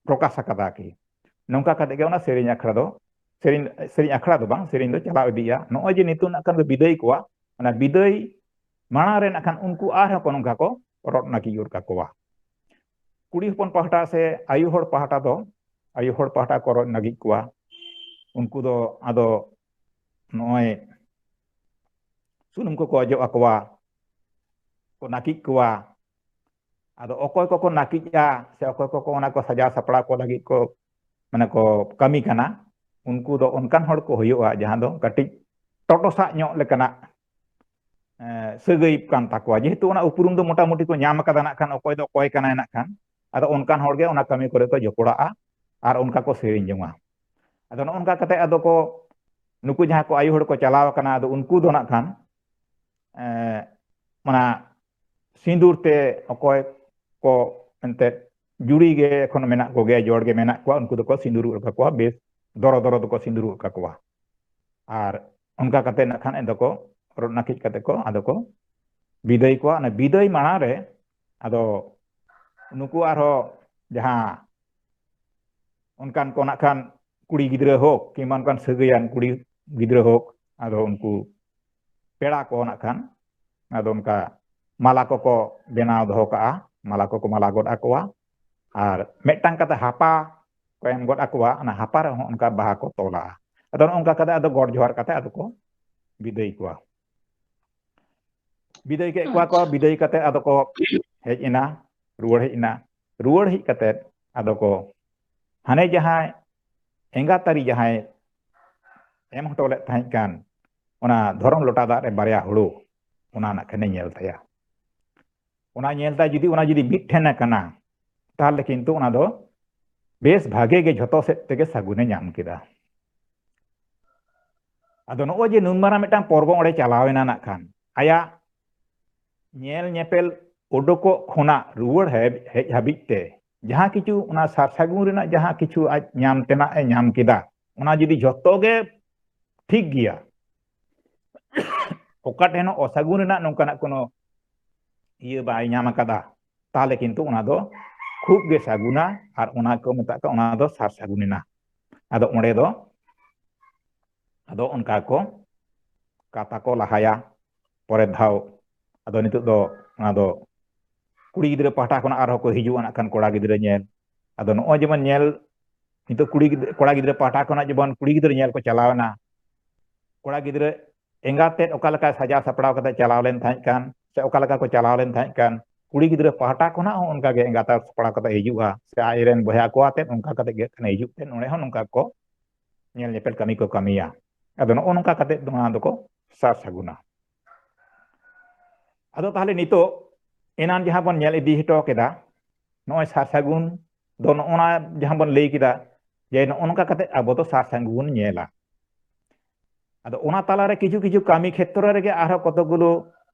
ᱯᱨᱚᱠᱟᱥ ᱟᱠᱟᱫᱟ ᱠᱤ᱾ ᱱᱚᱝᱠᱟ ᱠᱟᱛᱮ ᱜᱮ ᱚᱱᱟ ᱥᱮᱨᱮᱧ ᱟᱠᱷᱲᱟ ᱫᱚ, ᱥᱮᱨᱮᱧ, ᱥᱮᱨᱮᱧ ᱟᱠᱷᱲᱟ ᱫᱚ ᱵᱟᱝ, ᱥᱮᱨᱮᱧ ᱫᱚ ᱪᱟᱞᱟᱣ ᱤᱫᱤᱜᱼᱟ᱾ ᱱᱚᱜᱼᱚᱭ ᱡᱮ ᱱᱤᱛᱚᱜ ᱱᱟᱜ ᱠᱷᱟᱱ ᱫᱚ ᱵᱤᱫᱟᱹᱭ ᱠᱚᱣᱟ, ᱚᱱᱟ ᱵᱤᱫᱟᱹᱭ ᱢᱟᱲᱟᱝ ᱨᱮ ᱱᱟᱜ ᱠᱷᱟᱱ ᱩᱱᱠᱩ ᱟᱨᱦᱚᱸ ᱠᱚ ᱱᱚᱝᱠᱟ ᱠᱚ ᱨᱚᱲ ᱱᱟᱹᱠᱤᱡ ᱜᱚᱫ ᱠᱟᱠᱚᱣᱟ᱾ ᱠᱩᱲᱤ ᱦᱚᱯᱚᱱ ᱯᱟᱦᱴᱟ ᱥᱮ ᱟᱭᱳ ᱦᱚᱲ ᱯᱟᱦᱴᱟ ᱫᱚ, ᱟᱭᱳ ᱦᱚᱲ ᱯᱟᱦᱴᱟ ᱠᱚ ᱨᱚᱲ ᱱᱟᱹᱠᱤᱡ ᱠᱚᱣᱟ᱾ ᱩᱱᱠᱩ ᱫᱚ ᱟᱫᱚ ᱱᱚᱜᱼᱚᱭ ᱥᱩᱱᱩᱢ ᱠᱚᱠᱚ ᱚᱡᱚᱜ ᱟᱠᱚᱣᱟ, ᱠᱚ ᱱᱟᱹᱠᱤᱡ ᱠᱚᱣᱟ᱾ ᱟᱫᱚ ᱚᱠᱚᱭ ᱠᱚᱠᱚ ᱱᱟᱹᱠᱤᱡᱼᱟ ᱥᱮ ᱚᱠᱚᱭ ᱠᱚᱠᱚ ᱚᱱᱟ ᱠᱚ ᱥᱟᱡᱟᱣ ᱥᱟᱯᱲᱟᱣ ᱠᱚ ᱞᱟᱹᱜᱤᱫ ᱠᱚ, ᱢᱟᱱᱮ ᱠᱚ ᱠᱟᱹᱢᱤ ᱠᱟᱱᱟ, ᱩᱱᱠᱩ ᱫᱚ ᱚᱱᱠᱟᱱ ᱦᱚᱲ ᱠᱚ ᱦᱩᱭᱩᱜᱼᱟ ᱡᱟᱦᱟᱸ ᱫᱚ ᱠᱟᱹᱴᱤᱡ ᱴᱚᱴᱚᱥᱟᱜ ᱧᱚᱜ ᱞᱮᱠᱟᱱᱟᱜ, ᱮ, ᱥᱟᱹᱜᱟᱹᱭ ᱠᱟᱱ ᱛᱟᱠᱚᱣᱟ᱾ ᱡᱮᱦᱮᱛᱩ ᱚᱱᱟ ᱩᱯᱨᱩᱢ ᱫᱚ ᱢᱚᱴᱟᱢᱩᱴᱤ ᱠᱚ ᱧᱟᱢ ᱟᱠᱟᱫᱟ ᱱᱟᱜ ᱠᱷᱟᱱ, ᱚᱠᱚᱭ ᱫᱚ ᱚᱠᱚᱭ ᱠᱟᱱᱟᱭ ᱱᱟᱜ ᱠᱷᱟᱱ᱾ ᱟᱫᱚ ᱚᱱᱠᱟᱱ ᱦᱚᱲ ᱜᱮ ᱚᱱᱟ ᱠᱟᱹᱢᱤ ᱠᱚᱨᱮ ᱠᱚ ᱡᱚᱯᱚᱲᱟᱜᱼᱟ ᱟᱨ ᱚᱱᱠᱟ ᱠᱚ ᱥᱮᱨᱮᱧ ᱡᱚᱝᱟ᱾ ᱟᱫᱚ ᱱᱚᱜᱼᱚ ᱱᱚᱝᱠᱟ ᱠᱟᱛᱮ ᱟᱫᱚ ᱠᱚ, ᱱᱩᱠᱩ ᱡᱟᱦᱟᱸ ᱠᱚ ᱟᱭᱳ ᱦᱚᱲ ᱠᱚ ᱪᱟᱞᱟᱣ ᱟᱠᱟᱱᱟ, ᱟᱫᱚ ᱩᱱᱠᱩ ᱫᱚ ᱱᱟᱜ ᱠᱷᱟᱱ, ᱮᱸ, ᱚᱱᱟ ᱥᱤᱸᱫᱩᱨ ᱛᱮ ᱚᱠᱚᱭ ᱠᱚ ᱮᱱᱛᱮᱫ ᱡᱩᱲᱤ ᱜᱮ ᱮᱠᱷᱚᱱ ᱢᱮᱱᱟᱜ ᱠᱚᱜᱮᱭᱟ, ᱡᱚᱲ ᱜᱮ ᱢᱮᱱᱟᱜ ᱠᱚᱣᱟ, ᱩᱱᱠᱩ ᱫᱚᱠᱚ ᱥᱤᱸᱫᱩᱨ ᱜᱚᱫ ᱠᱟᱠᱚᱣᱟ, ᱵᱮᱥ ᱫᱚᱨᱚ ᱫᱚᱨᱚ ᱫᱚᱠᱚ ᱥᱤᱸᱫᱩᱨ ᱜᱚᱫ ᱠᱟᱠᱚᱣᱟ᱾ ᱟᱨ ᱚᱱᱠᱟ ᱠᱟᱛᱮ ᱱᱟᱜ ᱠᱷᱟᱱ ᱟᱫᱚ ᱠᱚ ᱨᱚᱲ ᱱᱟᱹᱠᱤᱡ ᱠᱟᱛᱮ ᱠᱚ ᱟᱫᱚ ᱠᱚ ᱵᱤᱫᱟᱹᱭ ᱠᱚᱣᱟ᱾ ᱚᱱᱟ ᱵᱤᱫᱟᱹᱭ ᱢᱟᱲᱟᱝ ᱨᱮ ᱟᱫᱚ ᱱᱩᱠᱩ ᱟᱨᱦᱚᱸ ᱡᱟᱦᱟᱸ ᱚᱱᱠᱟᱱ ᱠᱚ ᱱᱟᱜ ᱠᱷᱟᱱ ᱠᱩᱲᱤ ᱜᱤᱫᱽᱨᱟᱹ ᱦᱳᱠ ᱠᱤᱝᱵᱟ ᱚᱱᱠᱟᱱ ᱥᱟᱹᱜᱟᱹᱭᱟᱱ ᱠᱩᱲᱤ ᱜᱤᱫᱽᱨᱟᱹ ᱦᱳᱠ, ᱟᱫᱚ ᱩᱱᱠᱩ ᱯᱮᱲᱟ ᱠᱚ ᱱᱟᱜ ᱠᱷᱟᱱ, ᱟᱫᱚ ᱚᱱᱠᱟ ᱢᱟᱞᱟ ᱠᱚᱠᱚ ᱵᱮᱱᱟᱣ ᱫᱚᱦᱚ ᱠᱟᱜᱼᱟ, ᱢᱟᱞᱟ ᱠᱚᱠᱚ ᱢᱟᱞᱟ ᱜᱚᱫ ᱟᱠᱚᱣᱟ, ᱟᱨ ᱢᱤᱫᱴᱟᱝ ᱠᱟᱛᱮ ᱦᱟᱯᱟ ᱠᱚ ᱮᱢ ᱜᱚᱫ ᱟᱠᱚᱣᱟ᱾ ᱚᱱᱟ ᱦᱟᱯᱟ ᱨᱮᱦᱚᱸ ᱚᱱᱠᱟ ᱵᱟᱦᱟ ᱠᱚ ᱛᱚᱞᱟ᱾ ᱟᱫᱚ ᱱᱚᱜᱼᱚ ᱱᱚᱝᱠᱟ ᱠᱟᱛᱮ ᱟᱫᱚ ᱜᱚᱰ ᱡᱚᱦᱟᱨ ᱠᱟᱛᱮ ᱟᱫᱚ ᱠᱚ ᱵᱤᱫᱟᱹᱭ ᱠᱚᱣᱟ᱾ ᱵᱤᱫᱟᱹᱭ ᱠᱮᱫ ᱠᱚᱣᱟ ᱠᱚ, ᱵᱤᱫᱟᱹᱭ ᱠᱟᱛᱮ ᱟᱫᱚ ᱠᱚ ᱦᱮᱡ ᱮᱱᱟ, ᱨᱩᱣᱟᱹᱲ ᱦᱮᱡ ᱮᱱᱟ᱾ ᱨᱩᱣᱟᱹᱲ ᱦᱮᱡ ᱠᱟᱛᱮ ᱟᱫᱚ ᱠᱚ ᱦᱟᱱᱮ ᱡᱟᱦᱟᱸᱭ ᱮᱸᱜᱟᱛ ᱟᱹᱨᱤ ᱡᱟᱦᱟᱸᱭ ᱮᱢ ᱦᱚᱴᱚ ᱞᱮᱫ ᱛᱟᱦᱮᱸ ᱠᱟᱱ ᱚᱱᱟ ᱫᱷᱚᱨᱚᱢ ᱞᱚᱴᱟ ᱫᱟᱜ ᱨᱮ ᱵᱟᱨᱭᱟ ᱦᱩᱲᱩ, ᱚᱱᱟ ᱱᱟᱜ ᱠᱷᱟᱱᱮ ᱧᱮᱞ ᱛᱟᱭᱟ᱾ ᱚᱱᱟ ᱧᱮᱞ ᱛᱟᱭ ᱡᱩᱫᱤ, ᱚᱱᱟ ᱡᱩᱫᱤ ᱢᱤᱫ ᱴᱷᱮᱱ ᱟᱠᱟᱱᱟ, ᱛᱟᱦᱚᱞᱮ ᱠᱤᱱᱛᱩ ᱚᱱᱟ ᱫᱚ ᱵᱮᱥ ᱵᱷᱟᱜᱮ ᱜᱮ ᱡᱷᱚᱛᱚ ᱥᱮᱫ ᱛᱮᱜᱮ ᱥᱟᱹᱜᱩᱱᱮ ᱧᱟᱢ ᱠᱮᱫᱟ᱾ ᱟᱫᱚ ᱱᱚᱜᱼᱚᱭ ᱡᱮ ᱱᱩᱱ ᱢᱟᱨᱟᱝ ᱢᱤᱫᱴᱟᱝ ᱯᱚᱨᱵᱚ ᱚᱸᱰᱮ ᱪᱟᱞᱟᱣ ᱮᱱᱟ ᱱᱟᱜ ᱠᱷᱟᱱ, ᱟᱭᱟᱜ ᱧᱮᱞ ᱧᱮᱯᱮᱞ ᱩᱰᱩᱠᱚᱜ ᱠᱷᱚᱱᱟᱜ ᱨᱩᱣᱟᱹᱲ ᱦᱮᱡ, ᱦᱮᱡ ᱦᱟᱹᱵᱤᱡ ᱛᱮ ᱡᱟᱦᱟᱸ ᱠᱤᱪᱷᱩ ᱚᱱᱟ ᱥᱟᱨ ᱥᱟᱹᱜᱩᱱ ᱨᱮᱱᱟᱜ ᱡᱟᱦᱟᱸ ᱠᱤᱪᱷᱩ ᱟᱡ ᱧᱟᱢ ᱛᱮᱱᱟᱜ ᱮ ᱧᱟᱢ ᱠᱮᱫᱟ, ᱚᱱᱟ ᱡᱩᱫᱤ ᱡᱷᱚᱛᱚ ᱜᱮ ᱴᱷᱤᱠ ᱜᱮᱭᱟ, ᱚᱠᱟ ᱴᱷᱮᱱ ᱦᱚᱸ ᱚᱥᱟᱹᱜᱩᱱ ᱨᱮᱱᱟᱜ ᱱᱚᱝᱠᱟᱱᱟᱜ ᱠᱳᱱᱳ ᱤᱭᱟᱹ ᱵᱟᱭ ᱧᱟᱢ ᱟᱠᱟᱫᱟ, ᱛᱟᱦᱚᱞᱮ ᱠᱤᱱᱛᱩ ᱚᱱᱟ ᱫᱚ ᱠᱷᱩᱵ ᱜᱮ ᱥᱟᱹᱜᱩᱱᱟ ᱟᱨ ᱚᱱᱟ ᱠᱚ ᱢᱮᱛᱟᱜ ᱠᱟᱱᱟ, ᱚᱱᱟ ᱫᱚ ᱥᱟᱨ ᱥᱟᱹᱜᱩᱱ ᱮᱱᱟ᱾ ᱟᱫᱚ ᱚᱸᱰᱮ ᱫᱚ ᱟᱫᱚ ᱚᱱᱠᱟ ᱠᱚ ᱠᱟᱛᱷᱟ ᱠᱚ ᱞᱟᱦᱟᱭᱟ᱾ ᱯᱚᱨᱮᱨ ᱫᱷᱟᱣ ᱟᱫᱚ ᱱᱤᱛᱚᱜ ᱫᱚ ᱚᱱᱟ ᱫᱚ ᱠᱩᱲᱤ ᱜᱤᱫᱽᱨᱟᱹ ᱯᱟᱦᱴᱟ ᱠᱷᱚᱱᱟᱜ ᱟᱨᱦᱚᱸ ᱠᱚ ᱦᱤᱡᱩᱜᱼᱟ ᱱᱟᱜ ᱠᱷᱟᱱ ᱠᱚᱲᱟ ᱜᱤᱫᱽᱨᱟᱹ ᱧᱮᱞ᱾ ᱟᱫᱚ ᱱᱚᱜᱼᱚᱭ ᱡᱮᱢᱚᱱ ᱧᱮᱞ, ᱱᱤᱛᱚᱜ ᱠᱩᱲᱤ ᱜᱤᱫᱽᱨᱟᱹ, ᱠᱚᱲᱟ ᱜᱤᱫᱽᱨᱟᱹ ᱯᱟᱦᱴᱟ ᱠᱷᱚᱱᱟᱜ ᱡᱮᱢᱚᱱ ᱠᱩᱲᱤ ᱜᱤᱫᱽᱨᱟᱹ ᱧᱮᱞ ᱠᱚ ᱪᱟᱞᱟᱣ ᱮᱱᱟ, ᱠᱚᱲᱟ ᱜᱤᱫᱽᱨᱟᱹ ᱮᱸᱜᱟᱛ ᱛᱮᱫ ᱚᱠᱟ ᱞᱮᱠᱟ ᱥᱟᱡᱟᱣ ᱥᱟᱯᱲᱟᱣ ᱠᱟᱛᱮ ᱪᱟᱞᱟᱣ ᱞᱮᱱ ᱛᱟᱦᱮᱸ ᱠᱟᱱ, ᱥᱮ ᱚᱠᱟ ᱞᱮᱠᱟ ᱠᱚ ᱪᱟᱞᱟᱣ ᱞᱮᱱ ᱛᱟᱦᱮᱸ ᱠᱟᱱ, ᱠᱩᱲᱤ ᱜᱤᱫᱽᱨᱟᱹ ᱯᱟᱦᱴᱟ ᱠᱷᱚᱱᱟᱜ ᱦᱚᱸ ᱚᱱᱠᱟ ᱜᱮ ᱮᱸᱜᱟᱛ ᱥᱟᱯᱲᱟᱣ ᱠᱟᱛᱮ ᱦᱤᱡᱩᱜᱼᱟ, ᱥᱮ ᱟᱡ ᱨᱮᱱ ᱵᱚᱭᱦᱟ ᱠᱚ ᱟᱛᱮᱫ ᱚᱱᱠᱟ ᱠᱟᱛᱮ ᱜᱮ ᱦᱤᱡᱩᱜ ᱛᱮ ᱱᱚᱰᱮ ᱦᱚᱸ ᱱᱚᱝᱠᱟ ᱠᱚ ᱧᱮᱞ ᱧᱮᱯᱮᱞ ᱠᱟᱹᱢᱤ ᱠᱚ ᱠᱟᱹᱢᱤᱭᱟ᱾ ᱟᱫᱚ ᱱᱚᱜᱼᱚ ᱱᱚᱝᱠᱟ ᱠᱟᱛᱮ ᱫᱚ ᱱᱚᱣᱟ ᱫᱚᱠᱚ ᱥᱟᱨ ᱥᱟᱹᱜᱩᱱᱟ᱾ ᱟᱫᱚ ᱛᱟᱦᱚᱞᱮ ᱱᱤᱛᱚᱜ ᱮᱱᱟᱱ ᱡᱟᱦᱟᱸ ᱵᱚᱱ ᱧᱮᱞ ᱤᱫᱤ ᱦᱚᱴᱚ ᱠᱮᱫᱟ, ᱱᱚᱜᱼᱚᱭ ᱥᱟᱨ ᱥᱟᱹᱜᱩᱱ ᱫᱚ ᱱᱚᱜᱼᱚ ᱱᱟ ᱡᱟᱦᱟᱸ ᱵᱚᱱ ᱞᱟᱹᱭ ᱠᱮᱫᱟ, ᱡᱮ ᱱᱚᱜᱼᱚ ᱱᱚᱝᱠᱟ ᱠᱟᱛᱮ ᱟᱵᱚ ᱫᱚ ᱥᱟᱨ ᱥᱟᱹᱜᱩᱱ ᱵᱚᱱ ᱧᱮᱞᱟ᱾ ᱟᱫᱚ ᱚᱱᱟ ᱛᱟᱞᱟᱨᱮ ᱠᱤᱪᱷᱩ ᱠᱤᱪᱷᱩ ᱠᱟᱹᱢᱤ ᱠᱷᱮᱛᱨᱚ ᱨᱮᱜᱮ ᱟᱨᱦᱚᱸ ᱠᱚᱛᱚᱠ ᱜᱩᱞᱳ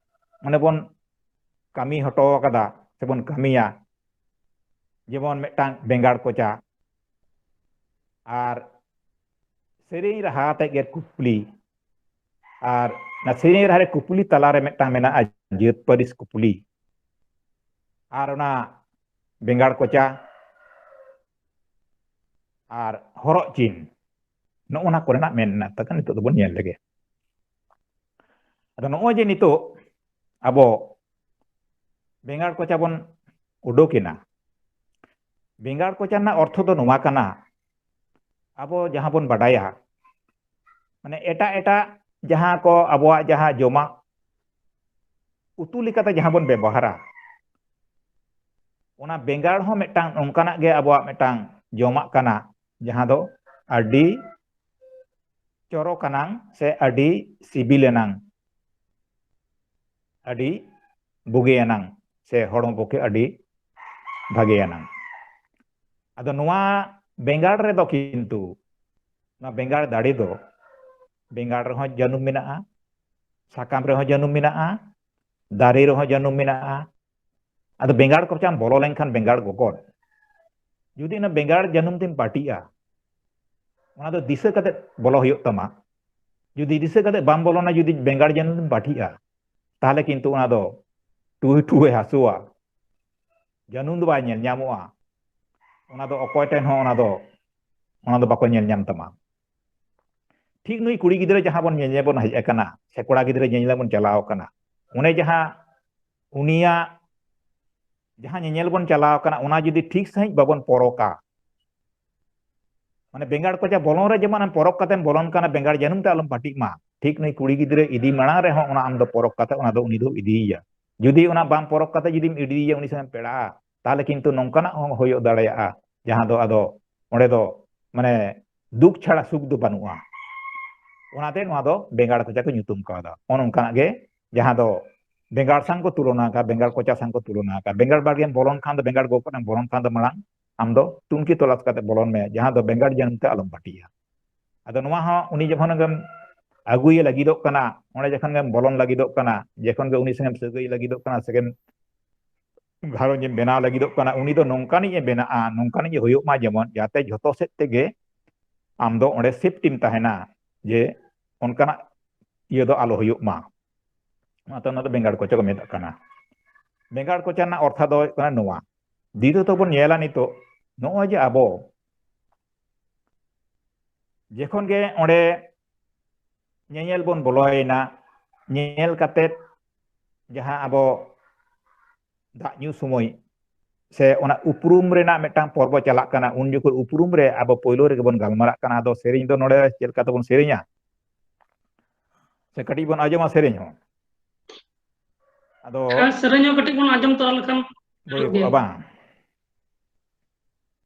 ᱢᱟᱱᱮ ᱵᱚᱱ ᱠᱟᱹᱢᱤ ᱦᱚᱴᱚ ᱟᱠᱟᱫᱟ ᱥᱮᱵᱚᱱ ᱠᱟᱹᱢᱤᱭᱟ, ᱡᱮᱢᱚᱱ ᱢᱤᱫᱴᱟᱝ ᱵᱮᱸᱜᱟᱲ ᱠᱚᱪᱟ, ᱟᱨ ᱥᱮᱨᱮᱧ ᱨᱟᱦᱟ ᱟᱛᱮᱫ ᱜᱮ ᱠᱩᱯᱞᱤ, ᱟᱨ ᱚᱱᱟ ᱥᱮᱨᱮᱧ ᱨᱟᱦᱟ ᱨᱮ ᱠᱩᱯᱞᱤ ᱛᱟᱞᱟᱨᱮ ᱢᱤᱫᱴᱟᱝ ᱢᱮᱱᱟᱜᱼᱟ ᱡᱟᱹᱛ ᱯᱟᱹᱨᱤᱥ ᱠᱩᱯᱞᱤ, ᱟᱨ ᱚᱱᱟ ᱵᱮᱸᱜᱟᱲ ᱠᱚᱪᱟ ᱟᱨ ᱦᱚᱨᱚᱜ ᱪᱤᱱ, ᱱᱚᱜᱼᱚ ᱱᱟ ᱠᱚᱨᱮᱱᱟᱜ ᱢᱮᱱ ᱢᱮᱱᱟᱜ ᱛᱟᱠᱚᱣᱟ᱾ ᱱᱤᱛᱚᱜ ᱫᱚᱵᱚᱱ ᱧᱮᱞ ᱞᱮᱜᱮ᱾ ᱟᱫᱚ ᱱᱚᱜᱼᱚᱭ ᱡᱮ ᱱᱤᱛᱚᱜ ᱟᱵᱚ ᱵᱮᱸᱜᱟᱲ ᱠᱚᱪᱟ ᱵᱚᱱ ᱩᱰᱩᱠ ᱮᱱᱟ, ᱵᱮᱸᱜᱟᱲ ᱠᱚᱪᱟ ᱨᱮᱱᱟᱜ ᱚᱨᱛᱷᱚ ᱫᱚ ᱱᱚᱣᱟ ᱠᱟᱱᱟ, ᱟᱵᱚ ᱡᱟᱦᱟᱸ ᱵᱚᱱ ᱵᱟᱰᱟᱭᱟ, ᱢᱟᱱᱮ ᱮᱴᱟᱜ ᱮᱴᱟᱜ ᱡᱟᱦᱟᱸ ᱠᱚ ᱟᱵᱚᱣᱟᱜ ᱡᱟᱦᱟᱸ ᱡᱚᱢᱟᱜ ᱩᱛᱩ ᱞᱮᱠᱟᱛᱮ ᱡᱟᱦᱟᱸ ᱵᱚᱱ ᱵᱮᱵᱚᱦᱟᱨᱟ, ᱚᱱᱟ ᱵᱮᱸᱜᱟᱲ ᱦᱚᱸ ᱢᱤᱫᱴᱟᱝ ᱚᱱᱠᱟᱱᱟᱜ ᱜᱮ ᱟᱵᱚᱣᱟᱜ ᱢᱤᱫᱴᱟᱝ ᱡᱚᱢᱟᱜ ᱠᱟᱱᱟ, ᱡᱟᱦᱟᱸ ᱫᱚ ᱟᱹᱰᱤ ᱪᱚᱨᱚᱠ ᱟᱱᱟᱝ ᱥᱮ ᱟᱹᱰᱤ ᱥᱤᱵᱤᱞ ᱟᱱᱟᱝ, ᱟᱹᱰᱤ ᱵᱩᱜᱤ ᱟᱱᱟᱝ ᱥᱮ ᱦᱚᱲᱢᱚ ᱯᱚᱠᱠᱷᱮ ᱟᱹᱰᱤ ᱵᱷᱟᱜᱮ ᱟᱱᱟᱝ᱾ ᱟᱫᱚ ᱱᱚᱣᱟ ᱵᱮᱸᱜᱟᱲ ᱨᱮᱫᱚ ᱠᱤᱱᱛᱩ, ᱱᱚᱣᱟ ᱵᱮᱸᱜᱟᱲ ᱫᱟᱲᱮ ᱫᱚ, ᱵᱮᱸᱜᱟᱲ ᱨᱮᱦᱚᱸ ᱡᱟᱹᱱᱩᱢ ᱢᱮᱱᱟᱜᱼᱟ, ᱥᱟᱠᱟᱢ ᱨᱮᱦᱚᱸ ᱡᱟᱹᱱᱩᱢ ᱢᱮᱱᱟᱜᱼᱟ, ᱫᱟᱨᱮ ᱨᱮᱦᱚᱸ ᱡᱟᱹᱱᱩᱢ ᱢᱮᱱᱟᱜᱼᱟ᱾ ᱟᱫᱚ ᱵᱮᱸᱜᱟᱲ ᱠᱚᱪᱟᱢ ᱵᱚᱞᱚ ᱞᱮᱱᱠᱷᱟᱱ ᱵᱮᱸᱜᱟᱲ ᱜᱚᱜᱚᱫ, ᱡᱩᱫᱤ ᱚᱱᱟ ᱵᱮᱸᱜᱟᱲ ᱡᱟᱹᱱᱩᱢ ᱛᱮᱢ ᱯᱟᱹᱴᱤᱜᱼᱟ, ᱚᱱᱟ ᱫᱚ ᱫᱤᱥᱟᱹ ᱠᱟᱛᱮ ᱵᱚᱞᱚ ᱦᱩᱭᱩᱜ ᱛᱟᱢᱟ᱾ ᱡᱩᱫᱤ ᱫᱤᱥᱟᱹ ᱠᱟᱛᱮ ᱵᱟᱢ ᱵᱚᱞᱚᱱᱟ, ᱡᱩᱫᱤ ᱵᱮᱸᱜᱟᱲ ᱡᱟᱹᱱᱩᱢ ᱛᱮᱢ ᱯᱟᱹᱴᱤᱜᱼᱟ, ᱛᱟᱦᱚᱞᱮ ᱠᱤᱱᱛᱩ ᱚᱱᱟ ᱫᱚ ᱴᱩᱭ ᱴᱩᱭ ᱦᱟᱹᱥᱩᱣᱟ, ᱡᱟᱹᱱᱩᱢ ᱫᱚ ᱵᱟᱭ ᱧᱮᱞ ᱧᱟᱢᱚᱜᱼᱟ᱾ ᱚᱱᱟ ᱫᱚ ᱚᱠᱚᱭ ᱴᱷᱮᱱ ᱦᱚᱸ ᱚᱱᱟ ᱫᱚ, ᱚᱱᱟ ᱫᱚ ᱵᱟᱠᱚ ᱧᱮᱞ ᱧᱟᱢ ᱛᱟᱢᱟ᱾ ᱴᱷᱤᱠ ᱱᱩᱭ ᱠᱩᱲᱤ ᱜᱤᱫᱽᱨᱟᱹ ᱡᱟᱦᱟᱸ ᱵᱚᱱ ᱧᱮᱧᱮᱞ ᱵᱚᱱ ᱦᱮᱡ ᱟᱠᱟᱱᱟ ᱥᱮ ᱠᱚᱲᱟ ᱜᱤᱫᱽᱨᱟᱹ ᱧᱮᱧᱮᱞ ᱵᱚᱱ ᱪᱟᱞᱟᱣ ᱟᱠᱟᱱᱟ, ᱚᱱᱮ ᱡᱟᱦᱟᱸ ᱩᱱᱤᱭᱟᱜ ᱡᱟᱦᱟᱸ ᱧᱮᱧᱮᱞ ᱵᱚᱱ ᱪᱟᱞᱟᱣ ᱟᱠᱟᱱᱟ, ᱚᱱᱟ ᱡᱩᱫᱤ ᱴᱷᱤᱠ ᱥᱟᱺᱦᱤᱡ ᱵᱟᱵᱚᱱ ᱯᱚᱨᱚᱠᱟ, ᱢᱟᱱᱮ ᱵᱮᱸᱜᱟᱲ ᱠᱚᱪᱟ ᱵᱚᱞᱚᱱ ᱨᱮ ᱡᱮᱢᱚᱱ ᱟᱢ ᱯᱚᱨᱚᱠ ᱠᱟᱛᱮᱢ ᱵᱚᱞᱚᱱ ᱠᱟᱱᱟ, ᱵᱮᱸᱜᱟᱲ ᱡᱟᱹᱱᱩᱢ ᱛᱮ ᱟᱞᱚᱢ ᱯᱟᱹᱴᱤᱜ ᱢᱟ, ᱴᱷᱤᱠ ᱱᱩᱭ ᱠᱩᱲᱤ ᱜᱤᱫᱽᱨᱟᱹ ᱤᱫᱤ ᱢᱟᱲᱟᱝ ᱨᱮᱦᱚᱸ ᱚᱱᱟ ᱟᱢ ᱫᱚ ᱯᱚᱨᱚᱠ ᱠᱟᱛᱮ ᱚᱱᱟ ᱫᱚ ᱩᱱᱤ ᱫᱚ ᱤᱫᱤᱭᱮᱭᱟ᱾ ᱡᱩᱫᱤ ᱚᱱᱟ ᱵᱟᱢ ᱯᱚᱨᱚᱠ ᱠᱟᱛᱮ ᱡᱩᱫᱤᱢ ᱤᱫᱤᱭᱮᱭᱟ ᱩᱱᱤ ᱥᱟᱶ ᱮᱢ ᱯᱮᱲᱟᱜᱼᱟ, ᱛᱟᱦᱚᱞᱮ ᱠᱤᱱᱛᱩ ᱱᱚᱝᱠᱟᱱᱟᱜ ᱦᱚᱸ ᱦᱩᱭᱩᱜ ᱫᱟᱲᱮᱭᱟᱜᱼᱟ, ᱡᱟᱦᱟᱸ ᱫᱚ ᱟᱫᱚ ᱚᱸᱰᱮ ᱫᱚ ᱢᱟᱱᱮ ᱫᱩᱠ ᱪᱷᱟᱲᱟ ᱥᱩᱠ ᱫᱚ ᱵᱟᱹᱱᱩᱜᱼᱟ᱾ ᱚᱱᱟᱛᱮ ᱱᱚᱣᱟ ᱫᱚ ᱵᱮᱸᱜᱟᱲ ᱠᱚᱪᱟ ᱠᱚ ᱧᱩᱛᱩᱢ ᱠᱟᱣᱫᱟ᱾ ᱚᱱ ᱚᱱᱠᱟᱱᱟᱜ ᱜᱮ ᱡᱟᱦᱟᱸ ᱫᱚ ᱵᱮᱸᱜᱟᱲ ᱥᱟᱝ ᱠᱚ ᱛᱩᱞᱚᱱᱟ ᱟᱠᱟᱫ, ᱵᱮᱸᱜᱟᱲ ᱠᱚᱪᱟ ᱥᱟᱝ ᱠᱚ ᱛᱩᱞᱚᱱᱟ ᱟᱠᱟᱫ᱾ ᱵᱮᱸᱜᱟᱲ ᱵᱟᱲᱜᱮᱢ ᱵᱚᱞᱚᱱ ᱠᱷᱟᱱ ᱫᱚ, ᱵᱮᱸᱜᱟᱲ ᱜᱚᱜ ᱠᱟᱛᱮᱢ ᱵᱚᱞᱚᱱ ᱠᱷᱟᱱ ᱫᱚ ᱢᱟᱲᱟᱝ ᱟᱢ ᱫᱚ ᱴᱩᱱᱠᱤ ᱛᱚᱞᱟᱥ ᱠᱟᱛᱮ ᱵᱚᱞᱚᱱ ᱢᱮ, ᱡᱟᱦᱟᱸ ᱫᱚ ᱵᱮᱸᱜᱟᱲ ᱡᱟᱹᱱᱩᱢ ᱛᱮ ᱟᱞᱚᱢ ᱵᱟᱹᱴᱤᱭᱟ᱾ ᱟᱫᱚ ᱱᱚᱣᱟ ᱦᱚᱸ ᱩᱱᱤ ᱡᱚᱠᱷᱚᱱ ᱜᱮᱢ ᱟᱹᱜᱩᱭᱮ ᱞᱟᱹᱜᱤᱫᱚᱜ ᱠᱟᱱᱟ, ᱚᱸᱰᱮ ᱡᱚᱠᱷᱚᱱ ᱜᱮᱢ ᱵᱚᱞᱚᱱ ᱞᱟᱹᱜᱤᱫᱚᱜ ᱠᱟᱱᱟ, ᱡᱚᱠᱷᱚᱱ ᱜᱮ ᱩᱱᱤ ᱥᱚᱸᱜᱮᱢ ᱥᱟᱹᱜᱟᱹᱭ ᱞᱟᱹᱜᱤᱫᱚᱜ ᱠᱟᱱᱟ, ᱥᱮᱜᱮᱢ ᱜᱷᱟᱨᱚᱸᱡᱽ ᱮᱢ ᱵᱮᱱᱟᱣ ᱞᱟᱹᱜᱤᱫᱚᱜ ᱠᱟᱱᱟ, ᱩᱱᱤ ᱫᱚ ᱱᱚᱝᱠᱟᱱᱤᱡ ᱮ ᱵᱮᱱᱟᱜᱼᱟ, ᱱᱚᱝᱠᱟᱱᱤᱡ ᱮ ᱦᱩᱭᱩᱜ ᱢᱟ, ᱡᱮᱢᱚᱱ ᱡᱟᱛᱮ ᱡᱷᱚᱛᱚ ᱥᱮᱫ ᱛᱮᱜᱮ ᱟᱢ ᱫᱚ ᱚᱸᱰᱮ ᱥᱮᱯᱴᱤᱢ ᱛᱟᱦᱮᱱᱟ, ᱡᱮ ᱚᱱᱠᱟᱱᱟᱜ ᱤᱭᱟᱹ ᱫᱚ ᱟᱞᱚ ᱦᱩᱭᱩᱜ ᱢᱟ᱾ ᱚᱱᱟᱛᱮ ᱚᱱᱟ ᱫᱚ ᱵᱮᱸᱜᱟᱲ ᱠᱚᱪᱟ ᱠᱚ ᱢᱮᱛᱟᱜ ᱠᱟᱱᱟ᱾ ᱵᱮᱸᱜᱟᱲ ᱠᱚᱪᱟ ᱨᱮᱱᱟᱜ ᱚᱨᱛᱷᱟ ᱫᱚ ᱦᱩᱭᱩᱜ ᱠᱟᱱᱟ ᱱᱚᱣᱟ᱾ ᱫᱤᱫᱚ ᱛᱚᱵᱚᱱ ᱧᱮᱞᱟ ᱱᱤᱛᱚᱜ, ᱱᱚᱜᱼᱚᱭ ᱡᱮ ᱟᱵᱚ ᱡᱚᱠᱷᱚᱱ ᱜᱮ ᱚᱸᱰᱮ ᱧᱮᱧᱮᱞ ᱵᱚᱱ ᱵᱚᱞᱚᱭᱮᱱᱟ, ᱧᱮᱧᱮᱞ ᱠᱟᱛᱮᱫ ᱡᱟᱦᱟᱸ ᱟᱵᱚ ᱫᱟᱜ ᱧᱩ ᱥᱚᱢᱚᱭ ᱥᱮ ᱚᱱᱟ ᱩᱯᱨᱩᱢ ᱨᱮᱱᱟᱜ ᱢᱤᱫᱴᱟᱝ ᱯᱚᱨᱵᱚ ᱪᱟᱞᱟᱜ ᱠᱟᱱᱟ, ᱩᱱ ᱡᱚᱠᱷᱚᱱ ᱩᱯᱨᱩᱢ ᱨᱮ ᱟᱵᱚ ᱯᱳᱭᱞᱳ ᱨᱮᱜᱮ ᱵᱚᱱ ᱜᱟᱞᱢᱟᱨᱟᱜ ᱠᱟᱱᱟ᱾ ᱟᱫᱚ ᱥᱮᱨᱮᱧ ᱫᱚ ᱱᱚᱰᱮ ᱪᱮᱫ ᱞᱮᱠᱟ ᱛᱮᱵᱚᱱ ᱥᱮᱨᱮᱧᱟ? ᱥᱮ ᱠᱟᱹᱴᱤᱡ ᱵᱚᱱ ᱟᱸᱡᱚᱢᱟ ᱥᱮᱨᱮᱧ ᱦᱚᱸ? ᱟᱫᱚ ᱦᱮᱸ, ᱥᱮᱨᱮᱧ ᱦᱚᱸ ᱠᱟᱹᱴᱤᱡ ᱵᱚᱱ ᱟᱸᱡᱚᱢ ᱛᱚᱨᱟ ᱞᱮᱠᱷᱟᱱ ᱦᱩᱭ ᱜᱟᱱᱚᱜ ᱠᱚᱜᱼᱟ ᱜᱮᱭᱟ᱾ ᱵᱟᱝ?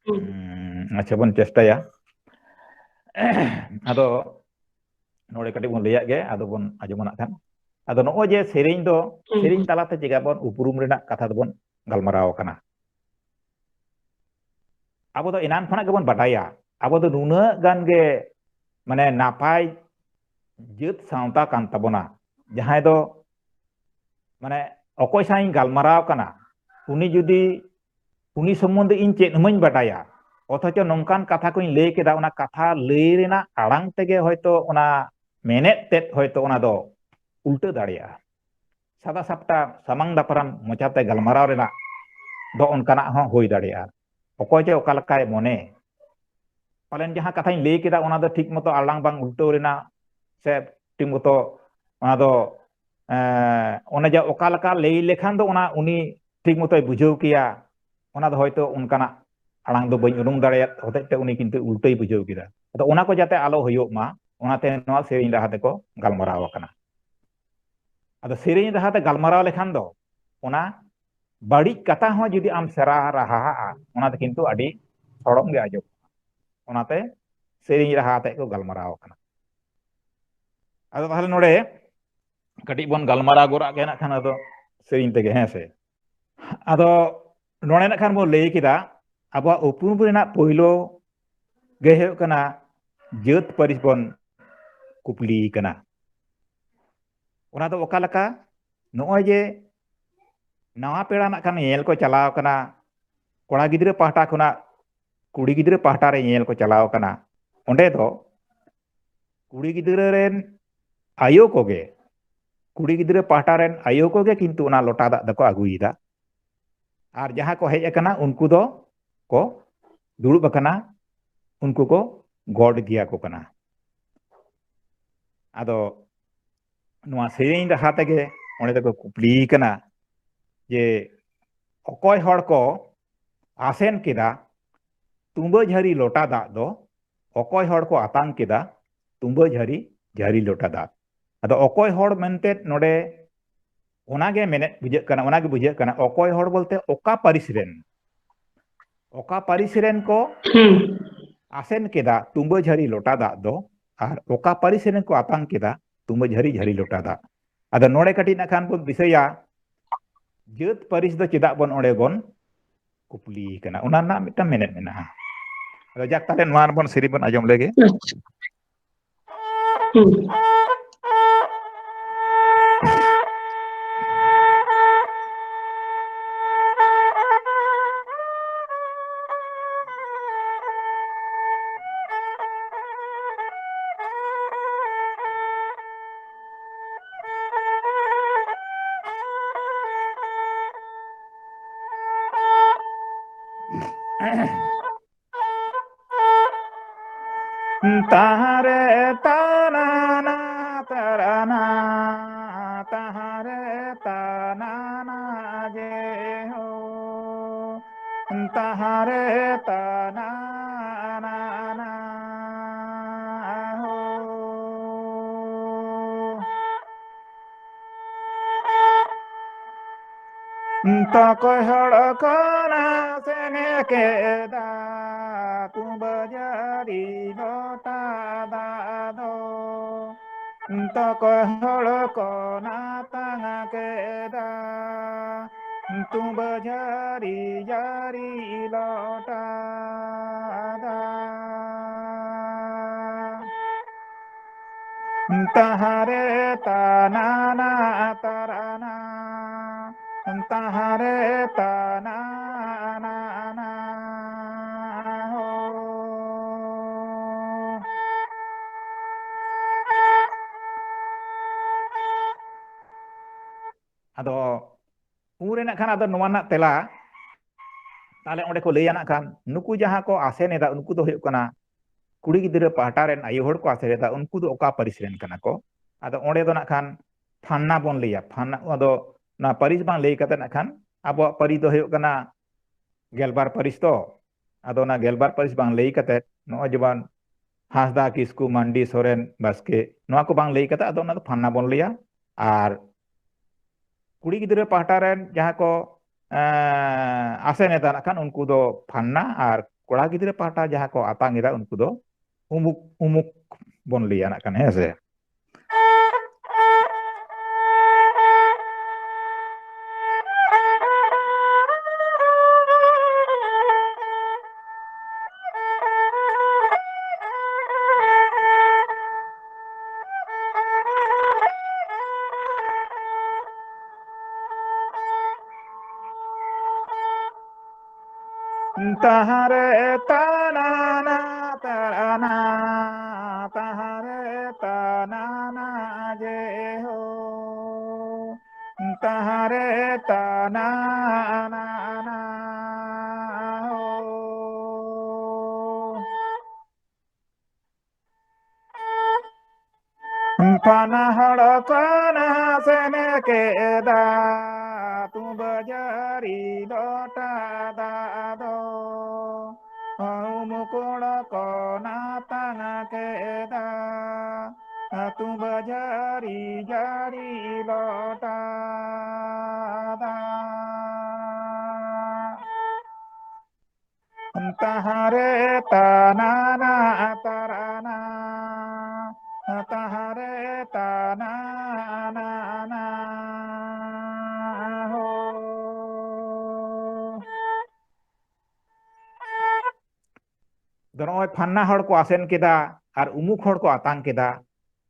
ᱦᱩᱸ᱾ ᱦᱩᱸ, ᱟᱪᱪᱷᱟ, ᱵᱚᱱ ᱪᱮᱥᱴᱟᱭᱟ᱾ ᱟᱫᱚ ᱱᱚᱰᱮ ᱠᱟᱹᱴᱤᱡ ᱵᱚᱱ ᱞᱟᱹᱭᱟᱜ ᱜᱮ, ᱟᱫᱚ ᱵᱚᱱ ᱟᱸᱡᱚᱢᱟ ᱱᱟᱜ ᱠᱷᱟᱱ᱾ ᱟᱫᱚ ᱱᱚᱜᱼᱚᱭ ᱡᱮ ᱥᱮᱨᱮᱧ ᱫᱚ, ᱦᱩᱸ, ᱥᱮᱨᱮᱧ ᱦᱩᱸ᱾ ᱛᱟᱞᱟᱛᱮ ᱪᱮᱠᱟ ᱵᱚᱱ ᱩᱯᱨᱩᱢ ᱨᱮᱱᱟᱜ ᱠᱟᱛᱷᱟ ᱫᱚᱵᱚᱱ ᱜᱟᱞᱢᱟᱨᱟᱣ ᱠᱟᱱᱟ᱾ ᱟᱵᱚ ᱫᱚ ᱮᱱᱟᱱ ᱠᱷᱚᱱᱟᱜ ᱜᱮᱵᱚᱱ ᱵᱟᱰᱟᱭᱟ, ᱟᱵᱚ ᱫᱚ ᱱᱩᱱᱟᱹᱜ ᱜᱟᱱ ᱜᱮ, ᱢᱟᱱᱮ, ᱱᱟᱯᱟᱭ ᱡᱟᱹᱛ ᱥᱟᱶᱛᱟ ᱠᱟᱱ ᱛᱟᱵᱚᱱᱟ, ᱡᱟᱦᱟᱸᱭ ᱫᱚ, ᱢᱟᱱᱮ, ᱚᱠᱚᱭ ᱥᱟᱶ ᱤᱧ ᱜᱟᱞᱢᱟᱨᱟᱣ ᱠᱟᱱᱟ, ᱩᱱᱤ ᱡᱩᱫᱤ, ᱩᱱᱤ ᱥᱚᱢᱵᱚᱱᱫᱷᱮ ᱤᱧ ᱪᱮᱫ ᱦᱚᱸ ᱵᱟᱹᱧ ᱵᱟᱰᱟᱭᱟ, ᱚᱛᱷᱚᱪᱚ ᱱᱚᱝᱠᱟᱱ ᱠᱟᱛᱷᱟ ᱠᱚᱧ ᱞᱟᱹᱭ ᱠᱮᱫᱟ, ᱚᱱᱟ ᱠᱟᱛᱷᱟ ᱞᱟᱹᱭ ᱨᱮᱱᱟᱜ ᱟᱲᱟᱝ ᱛᱮᱜᱮ ᱦᱚᱭᱛᱳ ᱚᱱᱟ ᱢᱮᱱᱮᱫ ᱛᱮᱫ ᱦᱚᱭᱛᱳ ᱚᱱᱟ ᱫᱚ ᱩᱞᱴᱟᱹ ᱫᱟᱲᱮᱭᱟᱜᱼᱟ᱾ ᱥᱟᱫᱟ ᱥᱟᱯᱴᱟ ᱥᱟᱢᱟᱝ ᱫᱟᱯᱨᱟᱢ ᱢᱚᱪᱟᱛᱮ ᱜᱟᱞᱢᱟᱨᱟᱣ ᱨᱮᱱᱟᱜ ᱫᱚ ᱚᱱᱠᱟᱱᱟᱜ ᱦᱚᱸ ᱦᱩᱭ ᱫᱟᱲᱮᱭᱟᱜᱼᱟ᱾ ᱚᱠᱚᱭ ᱪᱚ ᱚᱠᱟ ᱞᱮᱠᱟᱭ ᱢᱚᱱᱮ, ᱯᱟᱞᱮᱱ ᱡᱟᱦᱟᱸ ᱠᱟᱛᱷᱟᱧ ᱞᱟᱹᱭ ᱠᱮᱫᱟ, ᱚᱱᱟ ᱫᱚ ᱴᱷᱤᱠ ᱢᱚᱛᱚ ᱟᱲᱟᱝ ᱵᱟᱝ ᱩᱞᱴᱟᱹᱣ ᱞᱮᱱᱟ, ᱥᱮ ᱴᱷᱤᱠ ᱢᱚᱛᱚ ᱚᱱᱟ ᱫᱚ, ᱮᱸ, ᱚᱱᱮ ᱡᱮ ᱚᱠᱟ ᱞᱮᱠᱟ ᱞᱟᱹᱭ ᱞᱮᱠᱷᱟᱱ ᱫᱚ ᱚᱱᱟ ᱩᱱᱤ ᱴᱷᱤᱠ ᱢᱚᱛᱚᱭ ᱵᱩᱡᱷᱟᱹᱣ ᱠᱮᱭᱟ, ᱚᱱᱟ ᱫᱚ ᱦᱚᱭᱛᱳ ᱚᱱᱠᱟᱱᱟᱜ ᱟᱲᱟᱝ ᱫᱚ ᱵᱟᱹᱧ ᱩᱰᱩᱝ ᱫᱟᱲᱮᱭᱟᱫ ᱦᱚᱛᱮᱡ ᱛᱮ ᱩᱱᱤ ᱠᱤᱱᱛᱩ ᱩᱞᱴᱟᱹᱭ ᱵᱩᱡᱷᱟᱹᱣ ᱠᱮᱫᱟ᱾ ᱟᱫᱚ ᱚᱱᱟ ᱠᱚ ᱡᱟᱛᱮ ᱟᱞᱚ ᱦᱩᱭᱩᱜ ᱢᱟ, ᱚᱱᱟᱛᱮ ᱱᱚᱣᱟ ᱥᱮᱨᱮᱧ ᱨᱟᱦᱟ ᱛᱮᱠᱚ ᱜᱟᱞᱢᱟᱨᱟᱣ ᱟᱠᱟᱱᱟ᱾ ᱟᱫᱚ ᱥᱮᱨᱮᱧ ᱨᱟᱦᱟ ᱛᱮ ᱜᱟᱞᱢᱟᱨᱟᱣ ᱞᱮᱠᱷᱟᱱ ᱫᱚ ᱚᱱᱟ ᱵᱟᱹᱲᱤᱡ ᱠᱟᱛᱷᱟ ᱦᱚᱸ ᱡᱩᱫᱤ ᱟᱢ ᱥᱮᱨᱟ ᱨᱟᱦᱟᱜᱼᱟ, ᱚᱱᱟ ᱫᱚ ᱠᱤᱱᱛᱩ ᱟᱹᱰᱤ ᱥᱚᱲᱚᱢ ᱜᱮ ᱟᱸᱡᱚᱢᱚᱜᱼᱟ᱾ ᱚᱱᱟᱛᱮ ᱥᱮᱨᱮᱧ ᱨᱟᱦᱟ ᱟᱛᱮᱫ ᱠᱚ ᱜᱟᱞᱢᱟᱨᱟᱣ ᱟᱠᱟᱱᱟ᱾ ᱟᱫᱚ ᱛᱟᱦᱚᱞᱮ ᱱᱚᱰᱮ ᱠᱟᱹᱴᱤᱡ ᱵᱚᱱ ᱜᱟᱞᱢᱟᱨᱟᱣ ᱜᱚᱨᱟᱜ ᱜᱮ ᱱᱟᱜ ᱠᱷᱟᱱ, ᱟᱫᱚ ᱥᱮᱨᱮᱧ ᱛᱮᱜᱮ, ᱦᱮᱸ ᱥᱮ᱾ ᱟᱫᱚ ᱱᱚᱰᱮ ᱱᱟᱜ ᱠᱷᱟᱱ ᱵᱚᱱ ᱞᱟᱹᱭ ᱠᱮᱫᱟ, ᱟᱵᱚᱣᱟᱜ ᱩᱯᱨᱩᱢ ᱨᱮᱱᱟᱜ ᱯᱳᱭᱞᱳ ᱜᱮ ᱦᱩᱭᱩᱜ ᱠᱟᱱᱟ ᱡᱟᱹᱛ ᱯᱟᱹᱨᱤᱥ ᱵᱚᱱ ᱠᱩᱯᱞᱤ ᱠᱟᱱᱟ᱾ ᱚᱱᱟ ᱫᱚ ᱚᱠᱟ ᱞᱮᱠᱟ? ᱱᱚᱜᱼᱚᱭ ᱡᱮ ᱱᱟᱣᱟ ᱯᱮᱲᱟ ᱱᱟᱜ ᱠᱷᱟᱱ ᱧᱮᱞ ᱠᱚ ᱪᱟᱞᱟᱣ ᱠᱟᱱᱟ, ᱠᱚᱲᱟ ᱜᱤᱫᱽᱨᱟᱹ ᱯᱟᱦᱴᱟ ᱠᱷᱚᱱᱟᱜ ᱠᱩᱲᱤ ᱜᱤᱫᱽᱨᱟᱹ ᱯᱟᱦᱴᱟ ᱨᱮ ᱧᱮᱞ ᱠᱚ ᱪᱟᱞᱟᱣ ᱠᱟᱱᱟ, ᱚᱸᱰᱮ ᱫᱚ ᱠᱩᱲᱤ ᱜᱤᱫᱽᱨᱟᱹ ᱨᱮᱱ ᱟᱭᱳ ᱠᱚᱜᱮ, ᱠᱩᱲᱤ ᱜᱤᱫᱽᱨᱟᱹ ᱯᱟᱦᱴᱟ ᱨᱮᱱ ᱟᱭᱳ ᱠᱚᱜᱮ ᱠᱤᱱᱛᱩ ᱚᱱᱟ ᱞᱚᱴᱟ ᱫᱟᱜ ᱫᱚᱠᱚ ᱟᱹᱜᱩᱭᱮᱫᱟ᱾ ᱟᱨ ᱡᱟᱦᱟᱸ ᱠᱚ ᱦᱮᱡ ᱟᱠᱟᱱᱟ, ᱩᱱᱠᱩ ᱫᱚ ᱠᱚ ᱫᱩᱲᱩᱵ ᱟᱠᱟᱱᱟ, ᱩᱱᱠᱩ ᱠᱚ ᱜᱚᱰ ᱜᱮᱭᱟ ᱠᱚ ᱠᱟᱱᱟ᱾ ᱟᱫᱚ ᱱᱚᱣᱟ ᱥᱮᱨᱮᱧ ᱨᱟᱦᱟ ᱛᱮᱜᱮ ᱚᱸᱰᱮ ᱫᱚᱠᱚ ᱠᱩᱯᱞᱤ ᱠᱟᱱᱟ ᱡᱮ ᱚᱠᱚᱭ ᱦᱚᱲ ᱠᱚ ᱟᱥᱮᱱ ᱠᱮᱫᱟ ᱛᱩᱸᱵᱟᱹ ᱡᱷᱟᱹᱨᱤ ᱞᱚᱴᱟ ᱫᱟᱜ ᱫᱚ, ᱚᱠᱚᱭ ᱦᱚᱲ ᱠᱚ ᱟᱛᱟᱝ ᱠᱮᱫᱟ ᱛᱩᱸᱵᱟᱹ ᱡᱷᱟᱹᱨᱤ ᱡᱷᱟᱹᱨᱤ ᱞᱚᱴᱟ ᱫᱟᱜ᱾ ᱟᱫᱚ ᱚᱠᱚᱭ ᱦᱚᱲ ᱢᱮᱱᱛᱮ ᱱᱚᱰᱮ ᱚᱱᱟᱜᱮ ᱢᱮᱱᱮᱫ ᱵᱩᱡᱷᱟᱹᱜ ᱠᱟᱱᱟ, ᱚᱱᱟᱜᱮ ᱵᱩᱡᱷᱟᱹᱜ ᱠᱟᱱᱟ, ᱚᱠᱚᱭ ᱦᱚᱲ ᱵᱚᱞᱛᱮ ᱚᱠᱟ ᱯᱟᱹᱨᱤᱥ ᱨᱮᱱ, ᱚᱠᱟ ᱯᱟᱹᱨᱤᱥ ᱨᱮᱱ ᱠᱚ ᱦᱩᱸ ᱟᱥᱮᱱ ᱠᱮᱫᱟ ᱛᱩᱸᱵᱟᱹ ᱡᱷᱟᱹᱨᱤ ᱞᱚᱴᱟ ᱫᱟᱜ ᱫᱚ, ᱟᱨ ᱚᱠᱟ ᱯᱟᱹᱨᱤᱥ ᱨᱮᱱ ᱠᱚ ᱟᱛᱟᱝ ᱠᱮᱫᱟ ᱛᱩᱸᱵᱟᱹ ᱡᱷᱟᱹᱨᱤ ᱡᱷᱟᱹᱨᱤ ᱞᱚᱴᱟ ᱫᱟᱜ᱾ ᱟᱫᱚ ᱱᱚᱰᱮ ᱠᱟᱹᱴᱤᱡ ᱱᱟᱜ ᱠᱷᱟᱱ ᱵᱚᱱ ᱫᱤᱥᱟᱹᱭᱟ, ᱡᱟᱹᱛ ᱯᱟᱹᱨᱤᱥ ᱫᱚ ᱪᱮᱫᱟᱜ ᱵᱚᱱ ᱚᱸᱰᱮ ᱵᱚᱱ ᱠᱩᱯᱞᱤ ᱠᱟᱱᱟ, ᱚᱱᱟ ᱨᱮᱱᱟᱜ ᱢᱤᱫᱴᱟᱝ ᱢᱮᱱᱮᱫ ᱢᱮᱱᱟᱜᱼᱟ᱾ ᱟᱫᱚ ᱡᱟᱠ, ᱛᱟᱦᱞᱮ ᱱᱚᱣᱟ ᱨᱮᱵᱚᱱ ᱥᱮᱨᱮᱧ ᱵᱚᱱ ᱟᱸᱡᱚᱢ ᱞᱮᱜᱮ᱾ ᱟᱪᱪᱷᱟ᱾ ᱦᱩᱸ᱾ ᱛᱟᱦᱟᱨᱮ ᱛᱟᱱᱟᱱᱟ ᱛᱟᱨᱟᱱᱟ, ᱛᱟᱦᱟᱨᱮ ᱛᱟᱱᱟᱱᱟ ᱡᱮ ᱦᱳ, ᱛᱟᱦᱟᱨᱮ ᱛᱟᱱᱟᱱᱟ ᱦᱳ᱾ ᱛᱚᱠᱚᱭ ᱦᱚᱲ ᱠᱚ ᱱᱟᱥᱮᱱ ᱠᱮᱫᱟ ᱛᱩᱸᱵᱟᱹ ᱡᱟᱹᱨᱤ ᱞᱚᱴᱟ ᱫᱟᱜ ᱫᱚ᱾ ᱛᱚᱠᱚᱭ ᱦᱚᱲ ᱠᱚ ᱱᱟᱛᱟᱝ ᱠᱮᱫᱟ, ᱛᱩᱸᱵᱟᱹ ᱡᱷᱟᱹᱨᱤ ᱡᱷᱟᱹᱨᱤ ᱞᱚᱴᱟ ᱫᱟᱜ᱾ ᱛᱟᱦᱟᱨᱮ ᱛᱟᱱᱟᱱᱟ ᱛᱟᱨᱟᱱᱟ, ᱛᱟᱦᱟᱨᱮ ᱛᱟᱱᱟᱱᱟ ᱦᱳ᱾ ᱟᱫᱚ ᱩᱱᱨᱮ ᱱᱟᱜ ᱠᱷᱟᱱ ᱟᱫᱚ ᱱᱚᱣᱟ ᱨᱮᱱᱟᱜ ᱛᱮᱞᱟ, ᱛᱟᱦᱞᱮ ᱚᱸᱰᱮ ᱠᱚ ᱞᱟᱹᱭᱟ ᱱᱟᱜ ᱠᱷᱟᱱ, ᱱᱩᱠᱩ ᱡᱟᱦᱟᱸ ᱠᱚ ᱟᱥᱮᱱ ᱮᱫᱟ, ᱩᱱᱠᱩ ᱫᱚ ᱦᱩᱭᱩᱜ ᱠᱟᱱᱟ ᱠᱩᱲᱤ ᱜᱤᱫᱽᱨᱟᱹ ᱯᱟᱦᱴᱟ ᱨᱮᱱ ᱟᱭᱳ ᱦᱚᱲ ᱠᱚ ᱟᱥᱮᱱ ᱮᱫᱟ, ᱩᱱᱠᱩ ᱫᱚ ᱚᱠᱟ ᱯᱟᱹᱨᱤᱥ ᱨᱮᱱ ᱠᱟᱱᱟ ᱠᱚ? ᱟᱫᱚ ᱚᱸᱰᱮ ᱫᱚ ᱱᱟᱜ ᱠᱷᱟᱱ ᱯᱷᱟᱱᱱᱟ ᱵᱚᱱ ᱞᱟᱹᱭᱟ, ᱯᱷᱟᱱᱱᱟ᱾ ᱟᱫᱚ ᱚᱱᱟ ᱯᱟᱹᱨᱤᱥ ᱵᱟᱝ ᱞᱟᱹᱭ ᱠᱟᱛᱮ ᱱᱟᱜ ᱠᱷᱟᱱ ᱟᱵᱚᱣᱟᱜ ᱯᱟᱹᱨᱤᱥ ᱫᱚ ᱦᱩᱭᱩᱜ ᱠᱟᱱᱟ ᱜᱮᱞᱵᱟᱨ ᱯᱟᱹᱨᱤᱥ ᱛᱚ᱾ ᱟᱫᱚ ᱚᱱᱟ ᱜᱮᱞᱵᱟᱨ ᱯᱟᱹᱨᱤᱥ ᱵᱟᱝ ᱞᱟᱹᱭ ᱠᱟᱛᱮ, ᱱᱚᱜᱼᱚᱭ ᱡᱮᱢᱚᱱ ᱦᱟᱸᱥᱫᱟ, ᱠᱤᱥᱠᱩ, ᱢᱟᱱᱰᱤ, ᱥᱚᱨᱮᱱ, ᱵᱟᱥᱠᱮ, ᱱᱚᱣᱟ ᱠᱚ ᱵᱟᱝ ᱞᱟᱹᱭ ᱠᱟᱛᱮ, ᱟᱫᱚ ᱚᱱᱟ ᱫᱚ ᱯᱷᱟᱱᱱᱟ ᱵᱚᱱ ᱞᱟᱹᱭᱟ᱾ ᱟᱨ ᱠᱩᱲᱤ ᱜᱤᱫᱽᱨᱟᱹ ᱯᱟᱦᱴᱟ ᱨᱮᱱ ᱡᱟᱦᱟᱸ ᱠᱚ, ᱮᱸ, ᱟᱥᱮᱱ ᱮᱫᱟ ᱱᱟᱜ ᱠᱷᱟᱱ, ᱩᱱᱠᱩ ᱫᱚ ᱯᱷᱟᱱᱱᱟ, ᱟᱨ ᱠᱚᱲᱟ ᱜᱤᱫᱽᱨᱟᱹ ᱯᱟᱦᱴᱟ ᱡᱟᱦᱟᱸ ᱠᱚ ᱟᱛᱟᱝ ᱮᱫᱟ, ᱩᱱᱠᱩ ᱫᱚ ᱩᱢᱩᱠ, ᱩᱢᱩᱠ ᱵᱚᱱ ᱞᱟᱹᱭᱟ ᱱᱟᱜ ᱠᱷᱟᱱ, ᱦᱮᱸ ᱥᱮ᱾ ᱛᱟᱦᱟᱨᱮ ᱛᱟᱱᱟᱱᱟ ᱛᱟᱨᱟᱱᱟ, ᱛᱟᱦᱟᱨᱮ ᱛᱟᱱᱟᱱᱟ ᱡᱮ ᱦᱳ, ᱛᱟᱦᱟᱨᱮ ᱛᱟᱱᱟᱱᱟ ᱦᱳ᱾ ᱯᱷᱟᱱᱟ ᱦᱚᱲ ᱠᱚ ᱱᱟᱥᱮᱱ ᱠᱮᱫᱟ, ᱛᱩᱸᱵᱟᱹ ᱡᱟᱹᱨᱤ ᱞᱚᱴᱟ ᱫᱟᱜ ᱫᱚ᱾ ᱩᱢᱩᱠ ᱦᱚᱲ ᱠᱚ ᱱᱟᱛᱟᱝ ᱠᱮᱫᱟ, ᱛᱩᱸᱵᱟᱹ ᱡᱟᱹᱨᱤ ᱡᱟᱹᱨᱤ ᱞᱚᱴᱟ ᱫᱟᱜ᱾ ᱛᱟᱦᱟᱨᱮ ᱛᱟᱱᱟᱱᱟ ᱛᱟᱨᱟᱱᱟ, ᱛᱟᱦᱟᱨᱮ ᱱᱟ, ᱱᱟ, ᱱᱟ, ᱦᱳ᱾ ᱫᱚ ᱱᱚᱜᱼᱚᱭ ᱯᱷᱟᱱᱱᱟ ᱦᱚᱲ ᱠᱚ ᱟᱥᱮᱱ ᱠᱮᱫᱟ ᱟᱨ ᱩᱢᱩᱠ ᱦᱚᱲ ᱠᱚ ᱟᱛᱟᱝ ᱠᱮᱫᱟ᱾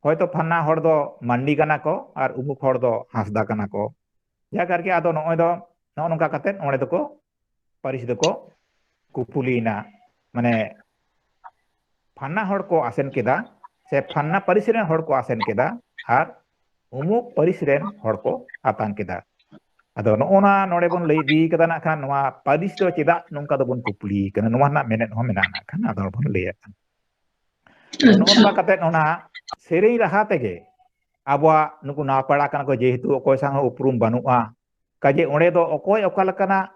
ᱦᱚᱭᱛᱚ ᱯᱷᱟᱱᱱᱟ ᱦᱚᱲ ᱫᱚ ᱢᱟᱱᱰᱤ ᱠᱟᱱᱟ ᱠᱚ ᱟᱨ ᱩᱢᱩᱠ ᱦᱚᱲ ᱫᱚ ᱦᱟᱸᱥᱫᱟ ᱠᱟᱱᱟ ᱠᱚ᱾ ᱡᱟ ᱠᱟᱨᱠᱮ ᱟᱫᱚ ᱱᱚᱜᱼᱚᱭ ᱫᱚ ᱱᱚᱜᱼᱚ ᱱᱚᱝᱠᱟ ᱠᱟᱛᱮ ᱱᱚᱰᱮ ᱫᱚᱠᱚ ᱯᱟᱹᱨᱤᱥ ᱫᱚᱠᱚ ᱠᱩᱯᱩᱞᱤᱭᱮᱱᱟ᱾ ᱢᱟᱱᱮ ᱯᱷᱟᱱᱱᱟ ᱦᱚᱲ ᱠᱚ ᱟᱥᱮᱱ ᱠᱮᱫᱟ, ᱥᱮ ᱯᱷᱟᱱᱱᱟ ᱯᱟᱹᱨᱤᱥ ᱨᱮᱱ ᱦᱚᱲ ᱠᱚ ᱟᱥᱮᱱ ᱠᱮᱫᱟ ᱟᱨ ᱩᱢᱩᱠ ᱯᱟᱹᱨᱤᱥ ᱨᱮᱱ ᱦᱚᱲ ᱠᱚ ᱟᱛᱟᱝ ᱠᱮᱫᱟ᱾ ᱟᱫᱚ ᱱᱚᱜᱼᱚ ᱱᱟ ᱱᱚᱰᱮ ᱵᱚᱱ ᱞᱟᱹᱭ ᱤᱫᱤ ᱠᱟᱫᱟ ᱱᱟᱜ ᱠᱷᱟᱱ, ᱱᱚᱣᱟ ᱯᱟᱹᱨᱤᱥ ᱫᱚ ᱪᱮᱫᱟᱜ ᱱᱚᱝᱠᱟ ᱫᱚᱵᱚᱱ ᱠᱩᱯᱞᱤ ᱠᱟᱱᱟ, ᱱᱚᱣᱟ ᱨᱮᱱᱟᱜ ᱢᱮᱱᱮᱫ ᱦᱚᱸ ᱢᱮᱱᱟᱜᱼᱟ ᱱᱟᱜ ᱠᱷᱟᱱ, ᱟᱫᱚ ᱵᱚᱱ ᱞᱟᱹᱭᱟ ᱠᱷᱟᱱ᱾ ᱟᱫᱚ ᱱᱚᱜᱼᱚ ᱟᱪᱪᱷᱟ᱾ ᱱᱚᱝᱠᱟ ᱠᱟᱛᱮ ᱚᱱᱟ ᱥᱮᱨᱮᱧ ᱨᱟᱦᱟ ᱛᱮᱜᱮ ᱟᱵᱚᱣᱟᱜ ᱱᱩᱠᱩ ᱱᱟᱣᱟ ᱯᱮᱲᱟ ᱠᱟᱱᱟ ᱠᱚ, ᱡᱮᱦᱮᱛᱩ ᱚᱠᱚᱭ ᱥᱟᱶ ᱦᱚᱸ ᱩᱯᱨᱩᱢ ᱵᱟᱹᱱᱩᱜᱼᱟ, ᱠᱟᱡᱮ ᱚᱸᱰᱮ ᱫᱚ ᱚᱠᱚᱭ ᱚᱠᱟ ᱞᱮᱠᱟᱱᱟᱜ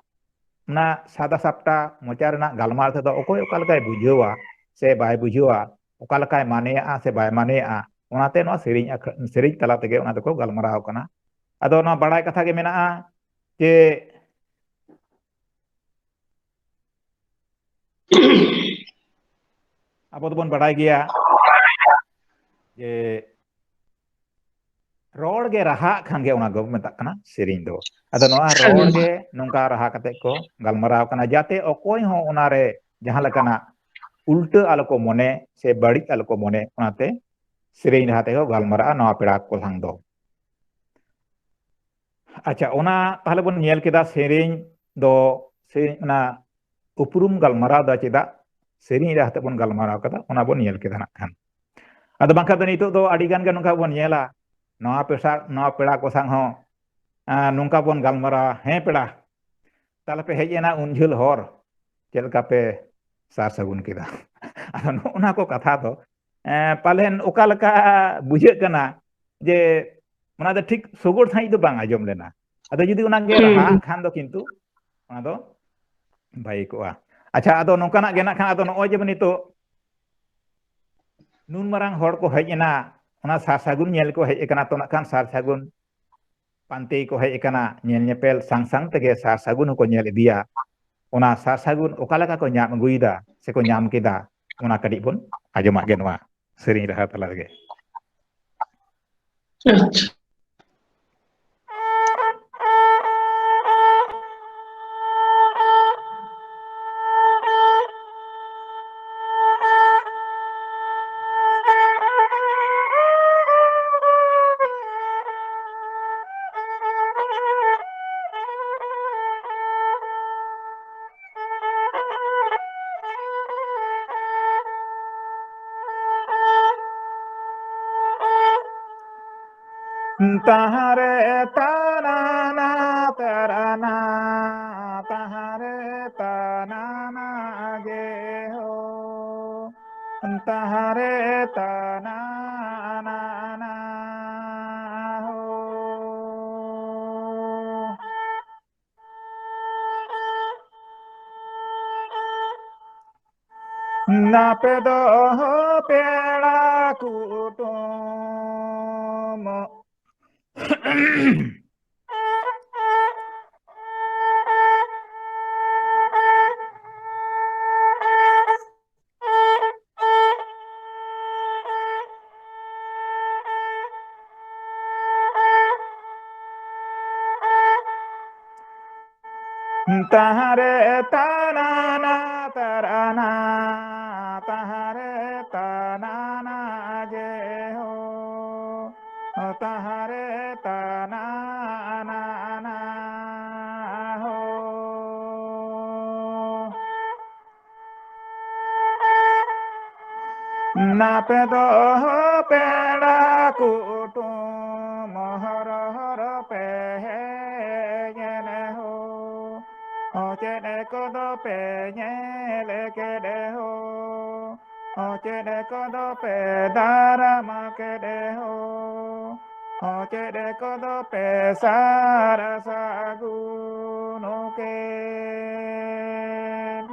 ᱚᱱᱟ ᱥᱟᱫᱟ ᱥᱟᱯᱴᱟ ᱢᱚᱪᱟ ᱨᱮᱱᱟᱜ ᱜᱟᱞᱢᱟᱨᱟᱣ ᱛᱮᱫᱚ ᱚᱠᱚᱭ ᱚᱠᱟ ᱞᱮᱠᱟᱭ ᱵᱩᱡᱷᱟᱹᱣᱟ ᱥᱮ ᱵᱟᱭ ᱵᱩᱡᱷᱟᱹᱣᱟ, ᱚᱠᱟ ᱞᱮᱠᱟᱭ ᱢᱟᱱᱮᱭᱟᱜᱼᱟ ᱥᱮ ᱵᱟᱭ ᱢᱟᱱᱮᱭᱟᱜᱼᱟ, ᱚᱱᱟᱛᱮ ᱱᱚᱣᱟ ᱥᱮᱨᱮᱧ ᱟᱠᱷ-, ᱥᱮᱨᱮᱧ ᱛᱟᱞᱟ ᱛᱮᱜᱮ ᱚᱱᱟ ᱫᱚᱠᱚ ᱜᱟᱞᱢᱟᱨᱟᱣ ᱠᱟᱱᱟ᱾ ᱟᱫᱚ ᱱᱚᱣᱟ ᱵᱟᱲᱟᱭ ᱠᱟᱛᱷᱟ ᱜᱮ ᱢᱮᱱᱟᱜᱼᱟ ᱡᱮ ᱟᱵᱚ ᱫᱚᱵᱚᱱ ᱵᱟᱲᱟᱭ ᱜᱮᱭᱟ ᱡᱮ ᱨᱚᱲ ᱜᱮ ᱨᱟᱦᱟᱜ ᱠᱷᱟᱱ ᱜᱮ ᱚᱱᱟ ᱜᱮᱵᱚ ᱢᱮᱛᱟᱜ ᱠᱟᱱᱟ ᱥᱮᱨᱮᱧ ᱫᱚ᱾ ᱟᱫᱚ ᱱᱚᱣᱟ ᱨᱚᱲ ᱜᱮ ᱱᱚᱝᱠᱟ ᱨᱟᱦᱟ ᱠᱟᱛᱮ ᱠᱚ ᱜᱟᱞᱢᱟᱨᱟᱣ ᱠᱟᱱᱟ, ᱡᱟᱛᱮ ᱚᱠᱚᱭ ᱦᱚᱸ ᱚᱱᱟᱨᱮ ᱡᱟᱦᱟᱸ ᱞᱮᱠᱟᱱᱟᱜ ᱩᱞᱴᱟᱹ ᱟᱞᱚ ᱠᱚ ᱢᱚᱱᱮ ᱥᱮ ᱵᱟᱹᱲᱤᱡ ᱟᱞᱚ ᱠᱚ ᱢᱚᱱᱮ, ᱚᱱᱟᱛᱮ ᱥᱮᱨᱮᱧ ᱨᱟᱦᱟ ᱛᱮᱠᱚ ᱜᱟᱞᱢᱟᱨᱟᱜᱼᱟ ᱱᱚᱣᱟ ᱯᱮᱲᱟ ᱠᱚ ᱥᱟᱝ ᱫᱚ᱾ ᱟᱪᱪᱷᱟ, ᱚᱱᱟ ᱛᱟᱦᱞᱮ ᱵᱚᱱ ᱧᱮᱞ ᱠᱮᱫᱟ ᱥᱮᱨᱮᱧ ᱫᱚ, ᱥᱮᱨᱮᱧ, ᱚᱱᱟ ᱩᱯᱨᱩᱢ ᱜᱟᱞᱢᱟᱨᱟᱣ ᱫᱚ ᱪᱮᱫᱟᱜ ᱥᱮᱨᱮᱧ ᱨᱟᱦᱟ ᱛᱮᱵᱚᱱ ᱜᱟᱞᱢᱟᱨᱟᱣ ᱠᱟᱫᱟ, ᱚᱱᱟ ᱵᱚᱱ ᱧᱮᱞ ᱠᱮᱫᱟ ᱱᱟᱜ ᱠᱷᱟᱱ᱾ ᱟᱫᱚ ᱵᱟᱝᱠᱷᱟᱱ ᱫᱚ ᱱᱤᱛᱚᱜ ᱫᱚ ᱟᱹᱰᱤ ᱜᱟᱱ ᱜᱮ ᱱᱚᱝᱠᱟ ᱵᱚᱱ ᱧᱮᱞᱟ, ᱱᱚᱣᱟ ᱯᱮᱥᱟ-, ᱱᱚᱣᱟ ᱯᱮᱲᱟ ᱠᱚ ᱥᱟᱶ ᱦᱚᱸ, ᱟᱸ, ᱱᱚᱝᱠᱟ ᱵᱚᱱ ᱜᱟᱞᱢᱟᱨᱟᱣᱟ, "ᱦᱮᱸ ᱯᱮᱲᱟ, ᱛᱟᱦᱞᱮ ᱯᱮ ᱦᱮᱡ ᱮᱱᱟ ᱩᱱ ᱡᱷᱟᱹᱞ ᱦᱚᱨ, ᱪᱮᱫ ᱞᱮᱠᱟ ᱯᱮ ᱥᱟᱨ ᱥᱟᱹᱜᱩᱱ ᱠᱮᱫᱟ?" ᱟᱫᱚ ᱱᱚᱜᱼᱚ ᱱᱟ ᱠᱚ ᱠᱟᱛᱷᱟ ᱫᱚ, ᱮᱸ, ᱯᱟᱞᱮᱱ ᱚᱠᱟ ᱞᱮᱠᱟ ᱵᱩᱡᱷᱟᱹᱜ ᱠᱟᱱᱟ ᱡᱮ ᱚᱱᱟ ᱫᱚ ᱴᱷᱤᱠ ᱥᱚᱜᱚᱲ ᱥᱟᱺᱦᱤᱡ ᱫᱚ ᱵᱟᱝ ᱟᱸᱡᱚᱢ ᱞᱮᱱᱟ᱾ ᱟᱫᱚ ᱡᱩᱫᱤ ᱚᱱᱟ ᱜᱮ ᱦᱩᱸ᱾ ᱨᱟᱦᱟ ᱠᱷᱟᱱ ᱫᱚ ᱠᱤᱱᱛᱩ ᱚᱱᱟ ᱫᱚ ᱵᱷᱟᱹᱜᱤ ᱠᱚᱜᱼᱟ᱾ ᱟᱪᱪᱷᱟ, ᱟᱫᱚ ᱱᱚᱝᱠᱟᱱᱟᱜ ᱜᱮ ᱱᱟᱜ ᱠᱷᱟᱱ, ᱟᱫᱚ ᱱᱚᱜᱼᱚᱭ ᱡᱮ ᱱᱤᱛᱚᱜ ᱱᱩᱱ ᱢᱟᱨᱟᱝ ᱦᱚᱲ ᱠᱚ ᱦᱮᱡ ᱮᱱᱟ, ᱚᱱᱟ ᱥᱟᱨ ᱥᱟᱹᱜᱩᱱ ᱧᱮᱞ ᱠᱚ ᱦᱮᱡ ᱟᱠᱟᱱᱟ, ᱛᱚ ᱱᱟᱜ ᱠᱷᱟᱱ ᱥᱟᱨ ᱥᱟᱹᱜᱩᱱ ᱯᱟᱱᱛᱮ ᱠᱚ ᱦᱮᱡ ᱟᱠᱟᱱᱟ, ᱧᱮᱞ ᱧᱮᱯᱮᱞ ᱥᱟᱝ ᱥᱟᱝ ᱛᱮᱜᱮ ᱥᱟᱨ ᱥᱟᱹᱜᱩᱱ ᱦᱚᱸᱠᱚ ᱧᱮᱞ ᱤᱫᱤᱭᱟ᱾ ᱚᱱᱟ ᱥᱟᱨ ᱥᱟᱹᱜᱩᱱ ᱚᱠᱟ ᱞᱮᱠᱟ ᱠᱚ ᱧᱟᱢ ᱟᱹᱜᱩᱭᱮᱫᱟ ᱥᱮᱠᱚ ᱧᱟᱢ ᱠᱮᱫᱟ, ᱚᱱᱟ ᱠᱟᱹᱴᱤᱡ ᱵᱚᱱ ᱟᱸᱡᱚᱢᱟᱜ ᱜᱮ ᱱᱚᱣᱟ ᱥᱮᱨᱮᱧ ᱨᱟᱦᱟ ᱛᱟᱞᱟ ᱨᱮᱜᱮ᱾ ᱟᱪᱪᱷᱟ᱾ ᱛᱟᱦᱟᱨᱮ ᱛᱟᱱᱟᱱᱟ ᱛᱟᱨᱟᱱᱟ, ᱛᱟᱦᱟᱨᱮ ᱛᱟᱱᱟᱱᱟ ᱜᱮ ᱦᱳ, ᱛᱟᱦᱟᱨᱮ ᱛᱟᱱᱟᱱᱟ ᱦᱳ᱾ ᱱᱟᱯᱮ ᱫᱚ ᱯᱮᱲᱟ ᱠᱩᱴᱩᱢ᱾ ᱛᱟᱦᱟᱨᱮ ᱛᱟᱱᱟᱱᱟ ᱛᱟᱨᱟᱱᱟ, ᱛᱟᱦᱟᱨᱮ ᱛᱟᱱᱟᱱᱟ ᱡᱮ ᱦᱳ, ᱛᱟᱦᱟᱨᱮ ᱛᱟᱱᱟᱱᱟ ᱦᱳ᱾ ᱱᱟᱯᱮ ᱫᱚ ᱯᱮᱲᱟ ᱠᱩᱴᱩᱢ ᱦᱚᱨ ᱦᱚᱨ ᱯᱮ ᱦᱮᱡ ᱮᱱ ᱦᱳ, ᱪᱮᱫ ᱠᱚᱫᱚ ᱯᱮ ᱧᱮᱞ ᱠᱮᱫ ᱦᱳ, ᱪᱮᱫ ᱠᱚᱫᱚ ᱯᱮ ᱫᱟᱨᱟᱢ ᱠᱮᱫ ᱦᱳ, ᱪᱮᱫ ᱠᱚᱫᱚ ᱯᱮ ᱥᱟᱨ ᱥᱟᱹᱜᱩᱱ ᱠᱮᱫ?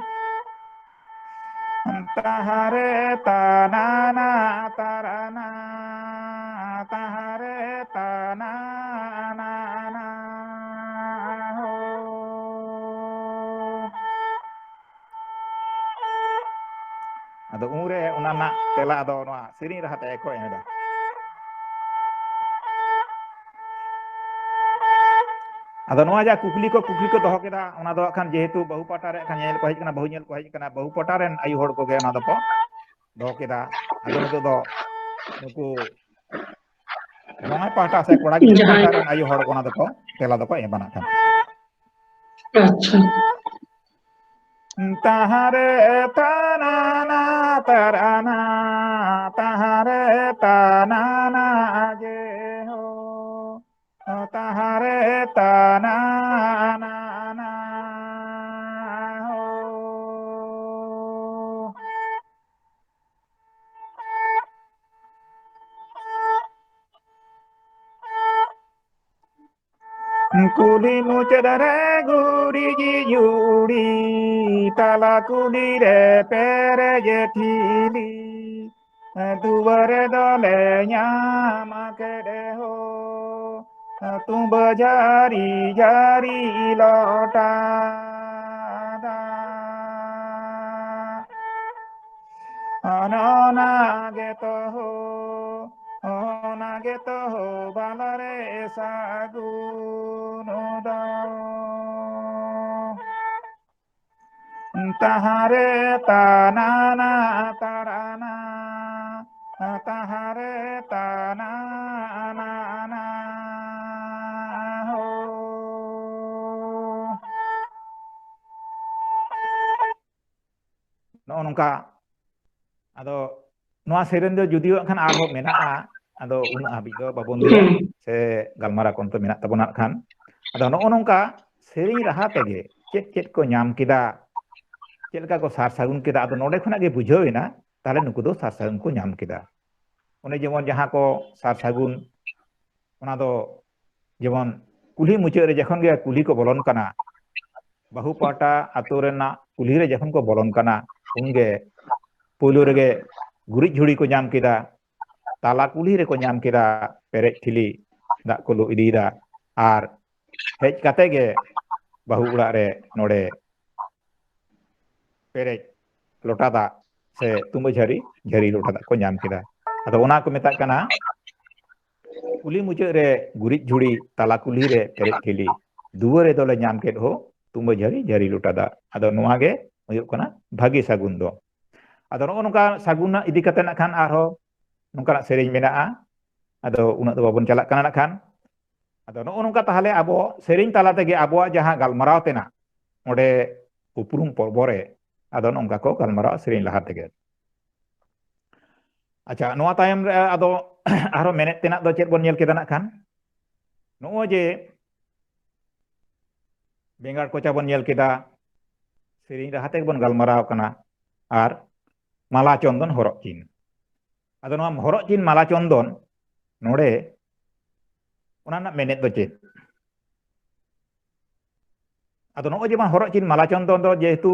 ᱛᱟᱦᱟᱨᱮ ᱛᱟᱱᱟᱱᱟ ᱛᱟᱨᱟᱱᱟ, ᱛᱟᱦᱟᱨᱮ ᱛᱟᱱᱟᱱᱟ ᱦᱳ᱾ ᱟᱫᱚ ᱩᱱᱨᱮ ᱚᱱᱟ ᱨᱮᱱᱟᱜ ᱛᱮᱞᱟ ᱫᱚ ᱱᱚᱣᱟ ᱥᱮᱨᱮᱧ ᱨᱟᱦᱟ ᱛᱮ ᱠᱚ ᱮᱢ ᱮᱫᱟ᱾ ᱟᱫᱚ ᱱᱚᱣᱟ ᱡᱟ ᱠᱩᱠᱞᱤ ᱠᱚ, ᱠᱩᱠᱞᱤ ᱠᱚ ᱫᱚᱦᱚ ᱠᱮᱫᱟ, ᱚᱱᱟ ᱫᱚ ᱦᱟᱸᱜ ᱠᱷᱟᱱ ᱡᱮᱦᱮᱛᱩ ᱵᱟᱹᱦᱩ ᱯᱟᱦᱴᱟ ᱨᱮ ᱦᱟᱸᱜ ᱠᱷᱟᱱ ᱧᱮᱧᱮᱞ ᱠᱚ ᱦᱮᱡ ᱠᱟᱱᱟ, ᱵᱟᱹᱦᱩ ᱧᱮᱞ ᱠᱚ ᱦᱮᱡ ᱠᱟᱱᱟ, ᱵᱟᱹᱦᱩ ᱯᱟᱦᱴᱟ ᱨᱮᱱ ᱟᱭᱳ ᱦᱚᱲ ᱠᱚᱜᱮ ᱚᱱᱟ ᱫᱚᱠᱚ ᱫᱚᱦᱚ ᱠᱮᱫᱟ᱾ ᱟᱫᱚ ᱱᱤᱛᱚᱜ ᱫᱚ ᱱᱩᱠᱩ ᱡᱟᱶᱟᱭ ᱯᱟᱦᱴᱟ ᱥᱮ ᱠᱚᱲᱟ ᱜᱤᱫᱽᱨᱟᱹ ᱡᱟᱦᱟᱸᱭ ᱯᱟᱦᱴᱟ ᱨᱮᱱ ᱟᱭᱳ ᱦᱚᱲ ᱠᱚ ᱚᱱᱟ ᱫᱚᱠᱚ ᱛᱮᱞᱟ ᱫᱚᱠᱚ ᱮᱢᱟ ᱱᱟᱜ ᱠᱷᱟᱱ᱾ ᱟᱪᱪᱷᱟ᱾ ᱛᱟᱦᱟᱨᱮ ᱛᱟᱱᱟᱱᱟ ᱛᱟᱨᱟᱱᱟ, ᱛᱟᱦᱟᱨᱮ ᱛᱟᱱᱟᱱᱟ ᱡᱮ ᱦᱳ, ᱛᱟᱦᱟᱨᱮ ᱛᱟᱱᱟᱱᱟ ᱦᱳ᱾ ᱠᱩᱞᱦᱤ ᱢᱩᱪᱟᱹᱫ ᱨᱮ ᱜᱩᱨᱤᱡ ᱡᱷᱩᱲᱤ, ᱛᱟᱞᱟ ᱠᱩᱞᱦᱤ ᱨᱮ ᱯᱮᱨᱮᱡ ᱴᱷᱤᱞᱤ, ᱫᱩᱣᱟᱹᱨ ᱫᱚᱞᱮ ᱧᱟᱢ ᱠᱮᱫ ᱦᱳ, ᱛᱩᱸᱵᱟᱹ ᱡᱷᱟᱹᱨᱤ ᱡᱷᱟᱹᱨᱤ ᱞᱚᱴᱟ ᱫᱟᱜ᱾ ᱚᱱᱟ ᱜᱮᱛᱚ ᱦᱳ, ᱚᱱᱟ ᱜᱮᱛᱚ ᱦᱳ ᱵᱟᱞᱟ ᱨᱮ ᱥᱟᱹᱜᱩᱱ ᱫᱚ᱾ ᱛᱟᱦᱟᱨᱮ ᱛᱟᱱᱟᱱᱟ ᱛᱟᱲᱟᱱᱟ, ᱛᱟᱦᱟᱨᱮ ᱛᱟᱱᱟᱱᱟ ᱦᱳ᱾ ᱱᱚᱜᱼᱚ ᱱᱚᱝᱠᱟ᱾ ᱟᱫᱚ ᱱᱚᱣᱟ ᱥᱮᱨᱮᱧ ᱫᱚ ᱡᱩᱫᱤᱭᱳ ᱦᱟᱸᱜ ᱠᱷᱟᱱ ᱟᱨᱦᱚᱸ ᱢᱮᱱᱟᱜᱼᱟ, ᱟᱫᱚ ᱩᱱᱟᱹᱜ ᱦᱟᱹᱵᱤᱡ ᱫᱚ ᱵᱟᱵᱚᱱ ᱞᱟᱹᱭᱟ, ᱦᱩᱸ᱾ ᱥᱮ ᱜᱟᱞᱢᱟᱨᱟᱣ ᱠᱚ ᱚᱱᱛᱮ ᱢᱮᱱᱟᱜ ᱛᱟᱵᱚᱱᱟ ᱦᱟᱸᱜ ᱠᱷᱟᱱ᱾ ᱟᱫᱚ ᱱᱚᱜᱼᱚ ᱱᱚᱝᱠᱟ ᱥᱮᱨᱮᱧ ᱨᱟᱦᱟ ᱛᱮᱜᱮ ᱪᱮᱫ ᱪᱮᱫ ᱠᱚ ᱧᱟᱢ ᱠᱮᱫᱟ, ᱪᱮᱫ ᱞᱮᱠᱟ ᱠᱚ ᱥᱟᱨ ᱥᱟᱹᱜᱩᱱ ᱠᱮᱫᱟ, ᱟᱫᱚ ᱱᱚᱰᱮ ᱠᱷᱚᱱᱟᱜ ᱜᱮ ᱵᱩᱡᱷᱟᱹᱣ ᱮᱱᱟ, ᱛᱟᱦᱞᱮ ᱱᱩᱠᱩ ᱫᱚ ᱥᱟᱨ ᱥᱟᱹᱜᱩᱱ ᱠᱚ ᱧᱟᱢ ᱠᱮᱫᱟ᱾ ᱚᱱᱮ ᱡᱮᱢᱚᱱ ᱡᱟᱦᱟᱸ ᱠᱚ ᱥᱟᱨ ᱥᱟᱹᱜᱩᱱ, ᱚᱱᱟ ᱫᱚ ᱡᱮᱢᱚᱱ ᱠᱩᱞᱦᱤ ᱢᱩᱪᱟᱹᱫ ᱨᱮ ᱡᱚᱠᱷᱚᱱ ᱜᱮ ᱠᱩᱞᱦᱤ ᱠᱚ ᱵᱚᱞᱚᱱ ᱠᱟᱱᱟ, ᱵᱟᱹᱦᱩ ᱯᱟᱦᱴᱟ ᱟᱛᱳ ᱨᱮᱱᱟᱜ ᱠᱩᱞᱦᱤ ᱨᱮ ᱡᱚᱠᱷᱚᱱ ᱠᱚ ᱵᱚᱞᱚᱱ ᱠᱟᱱᱟ, ᱩᱱᱜᱮ ᱯᱳᱭᱞᱳ ᱨᱮᱜᱮ ᱜᱩᱨᱤᱡ ᱡᱷᱩᱲᱤ ᱠᱚ ᱧᱟᱢ ᱠᱮᱫᱟ, ᱛᱟᱞᱟ ᱠᱩᱞᱦᱤ ᱨᱮᱠᱚ ᱧᱟᱢ ᱠᱮᱫᱟ ᱯᱮᱨᱮᱡ ᱴᱷᱤᱞᱤ, ᱫᱟᱜ ᱠᱚ ᱞᱩ ᱤᱫᱤᱭᱮᱫᱟ᱾ ᱟᱨ ᱦᱮᱡ ᱠᱟᱛᱮ ᱜᱮ ᱵᱟᱹᱦᱩ ᱚᱲᱟᱜ ᱨᱮ ᱱᱚᱰᱮ ᱯᱮᱨᱮᱡ ᱞᱚᱴᱟ ᱫᱟᱜ ᱥᱮ ᱛᱩᱸᱵᱟᱹ ᱡᱷᱟᱹᱨᱤ, ᱡᱷᱟᱹᱨᱤ ᱞᱚᱴᱟ ᱫᱟᱜ ᱠᱚ ᱧᱟᱢ ᱠᱮᱫᱟ᱾ ᱟᱫᱚ ᱚᱱᱟ ᱠᱚ ᱢᱮᱛᱟᱜ ᱠᱟᱱᱟ ᱠᱩᱞᱦᱤ ᱢᱩᱪᱟᱹᱫ ᱨᱮ ᱜᱩᱨᱤᱡ ᱡᱷᱩᱲᱤ, ᱛᱟᱞᱟ ᱠᱩᱞᱦᱤ ᱨᱮ ᱯᱮᱨᱮᱡ ᱴᱷᱤᱞᱤ᱾ ᱫᱩᱣᱟᱹᱨ ᱨᱮᱫᱚᱞᱮ ᱧᱟᱢ ᱠᱮᱫ ᱦᱳ, ᱛᱩᱢᱵᱟᱹ ᱡᱷᱟᱹᱨᱤ ᱡᱷᱟᱹᱨᱤ ᱞᱚᱴᱟ ᱫᱟᱜ᱾ ᱟᱫᱚ ᱱᱚᱣᱟ ᱜᱮ ᱦᱩᱭᱩᱜ ᱠᱟᱱᱟ ᱵᱷᱟᱹᱜᱤ ᱥᱟᱹᱜᱩᱱ ᱫᱚ᱾ ᱟᱫᱚ ᱱᱚᱜᱼᱚ ᱱᱚᱝᱠᱟ ᱥᱟᱹᱜᱩᱱ ᱤᱫᱤ ᱠᱟᱛᱮ ᱱᱟᱜ ᱠᱷᱟᱱ ᱟᱨᱦᱚᱸ ᱱᱚᱝᱠᱟᱱᱟᱜ ᱥᱮᱨᱮᱧ ᱢᱮᱱᱟᱜᱼᱟ᱾ ᱟᱫᱚ ᱩᱱᱟᱹᱜ ᱫᱚ ᱵᱟᱵᱚᱱ ᱪᱟᱞᱟᱜ ᱠᱟᱱᱟ ᱱᱟᱜ ᱠᱷᱟᱱ᱾ ᱟᱫᱚ ᱱᱚᱜᱼᱚ ᱱᱚᱝᱠᱟ ᱛᱟᱦᱚᱞᱮ ᱟᱵᱚ ᱥᱮᱨᱮᱧ ᱛᱟᱞᱟ ᱛᱮᱜᱮ ᱟᱵᱚᱣᱟᱜ ᱡᱟᱦᱟᱸ ᱜᱟᱞᱢᱟᱨᱟᱣ ᱛᱮᱱᱟᱜ ᱚᱸᱰᱮ ᱩᱯᱨᱩᱢ ᱯᱚᱨᱵᱚ ᱨᱮ ᱟᱫᱚ ᱱᱚᱝᱠᱟ ᱠᱚ ᱜᱟᱞᱢᱟᱨᱟᱣᱟ ᱥᱮᱨᱮᱧ ᱞᱟᱦᱟ ᱛᱮᱜᱮ᱾ ᱟᱪᱪᱷᱟ, ᱱᱚᱣᱟ ᱛᱟᱭᱚᱢ ᱨᱮ ᱟᱫᱚ ᱟᱨᱦᱚᱸ ᱢᱮᱱᱮᱫ ᱛᱮᱱᱟᱜ ᱫᱚ ᱪᱮᱫ ᱵᱚᱱ ᱧᱮᱞ ᱠᱮᱫᱟ ᱱᱟᱜ ᱠᱷᱟᱱ? ᱱᱚᱜᱼᱚᱭ ᱡᱮ ᱵᱮᱸᱜᱟᱲ ᱠᱚᱪᱟ ᱵᱚᱱ ᱧᱮᱞ ᱠᱮᱫᱟ, ᱥᱮᱨᱮᱧ ᱨᱟᱦᱟ ᱛᱮᱜᱮ ᱵᱚᱱ ᱜᱟᱞᱢᱟᱨᱟᱣ ᱠᱟᱱᱟ, ᱟᱨ ᱢᱟᱞᱟ ᱪᱚᱱᱫᱚᱱ ᱦᱚᱨᱚᱜ ᱪᱤᱱ᱾ ᱟᱫᱚ ᱱᱚᱣᱟ ᱦᱚᱨᱚᱜ ᱪᱤᱱ ᱢᱟᱞᱟ ᱪᱚᱱᱫᱚᱱ ᱱᱚᱰᱮ ᱚᱱᱟ ᱨᱮᱱᱟᱜ ᱢᱮᱱᱮᱫ ᱫᱚ ᱪᱮᱫ? ᱟᱫᱚ ᱱᱚᱜᱼᱚᱭ ᱡᱮᱢᱚᱱ ᱦᱚᱨᱚᱜ ᱪᱤᱱ ᱢᱟᱞᱟ ᱪᱚᱱᱫᱚᱱ ᱫᱚ ᱡᱮᱦᱮᱛᱩ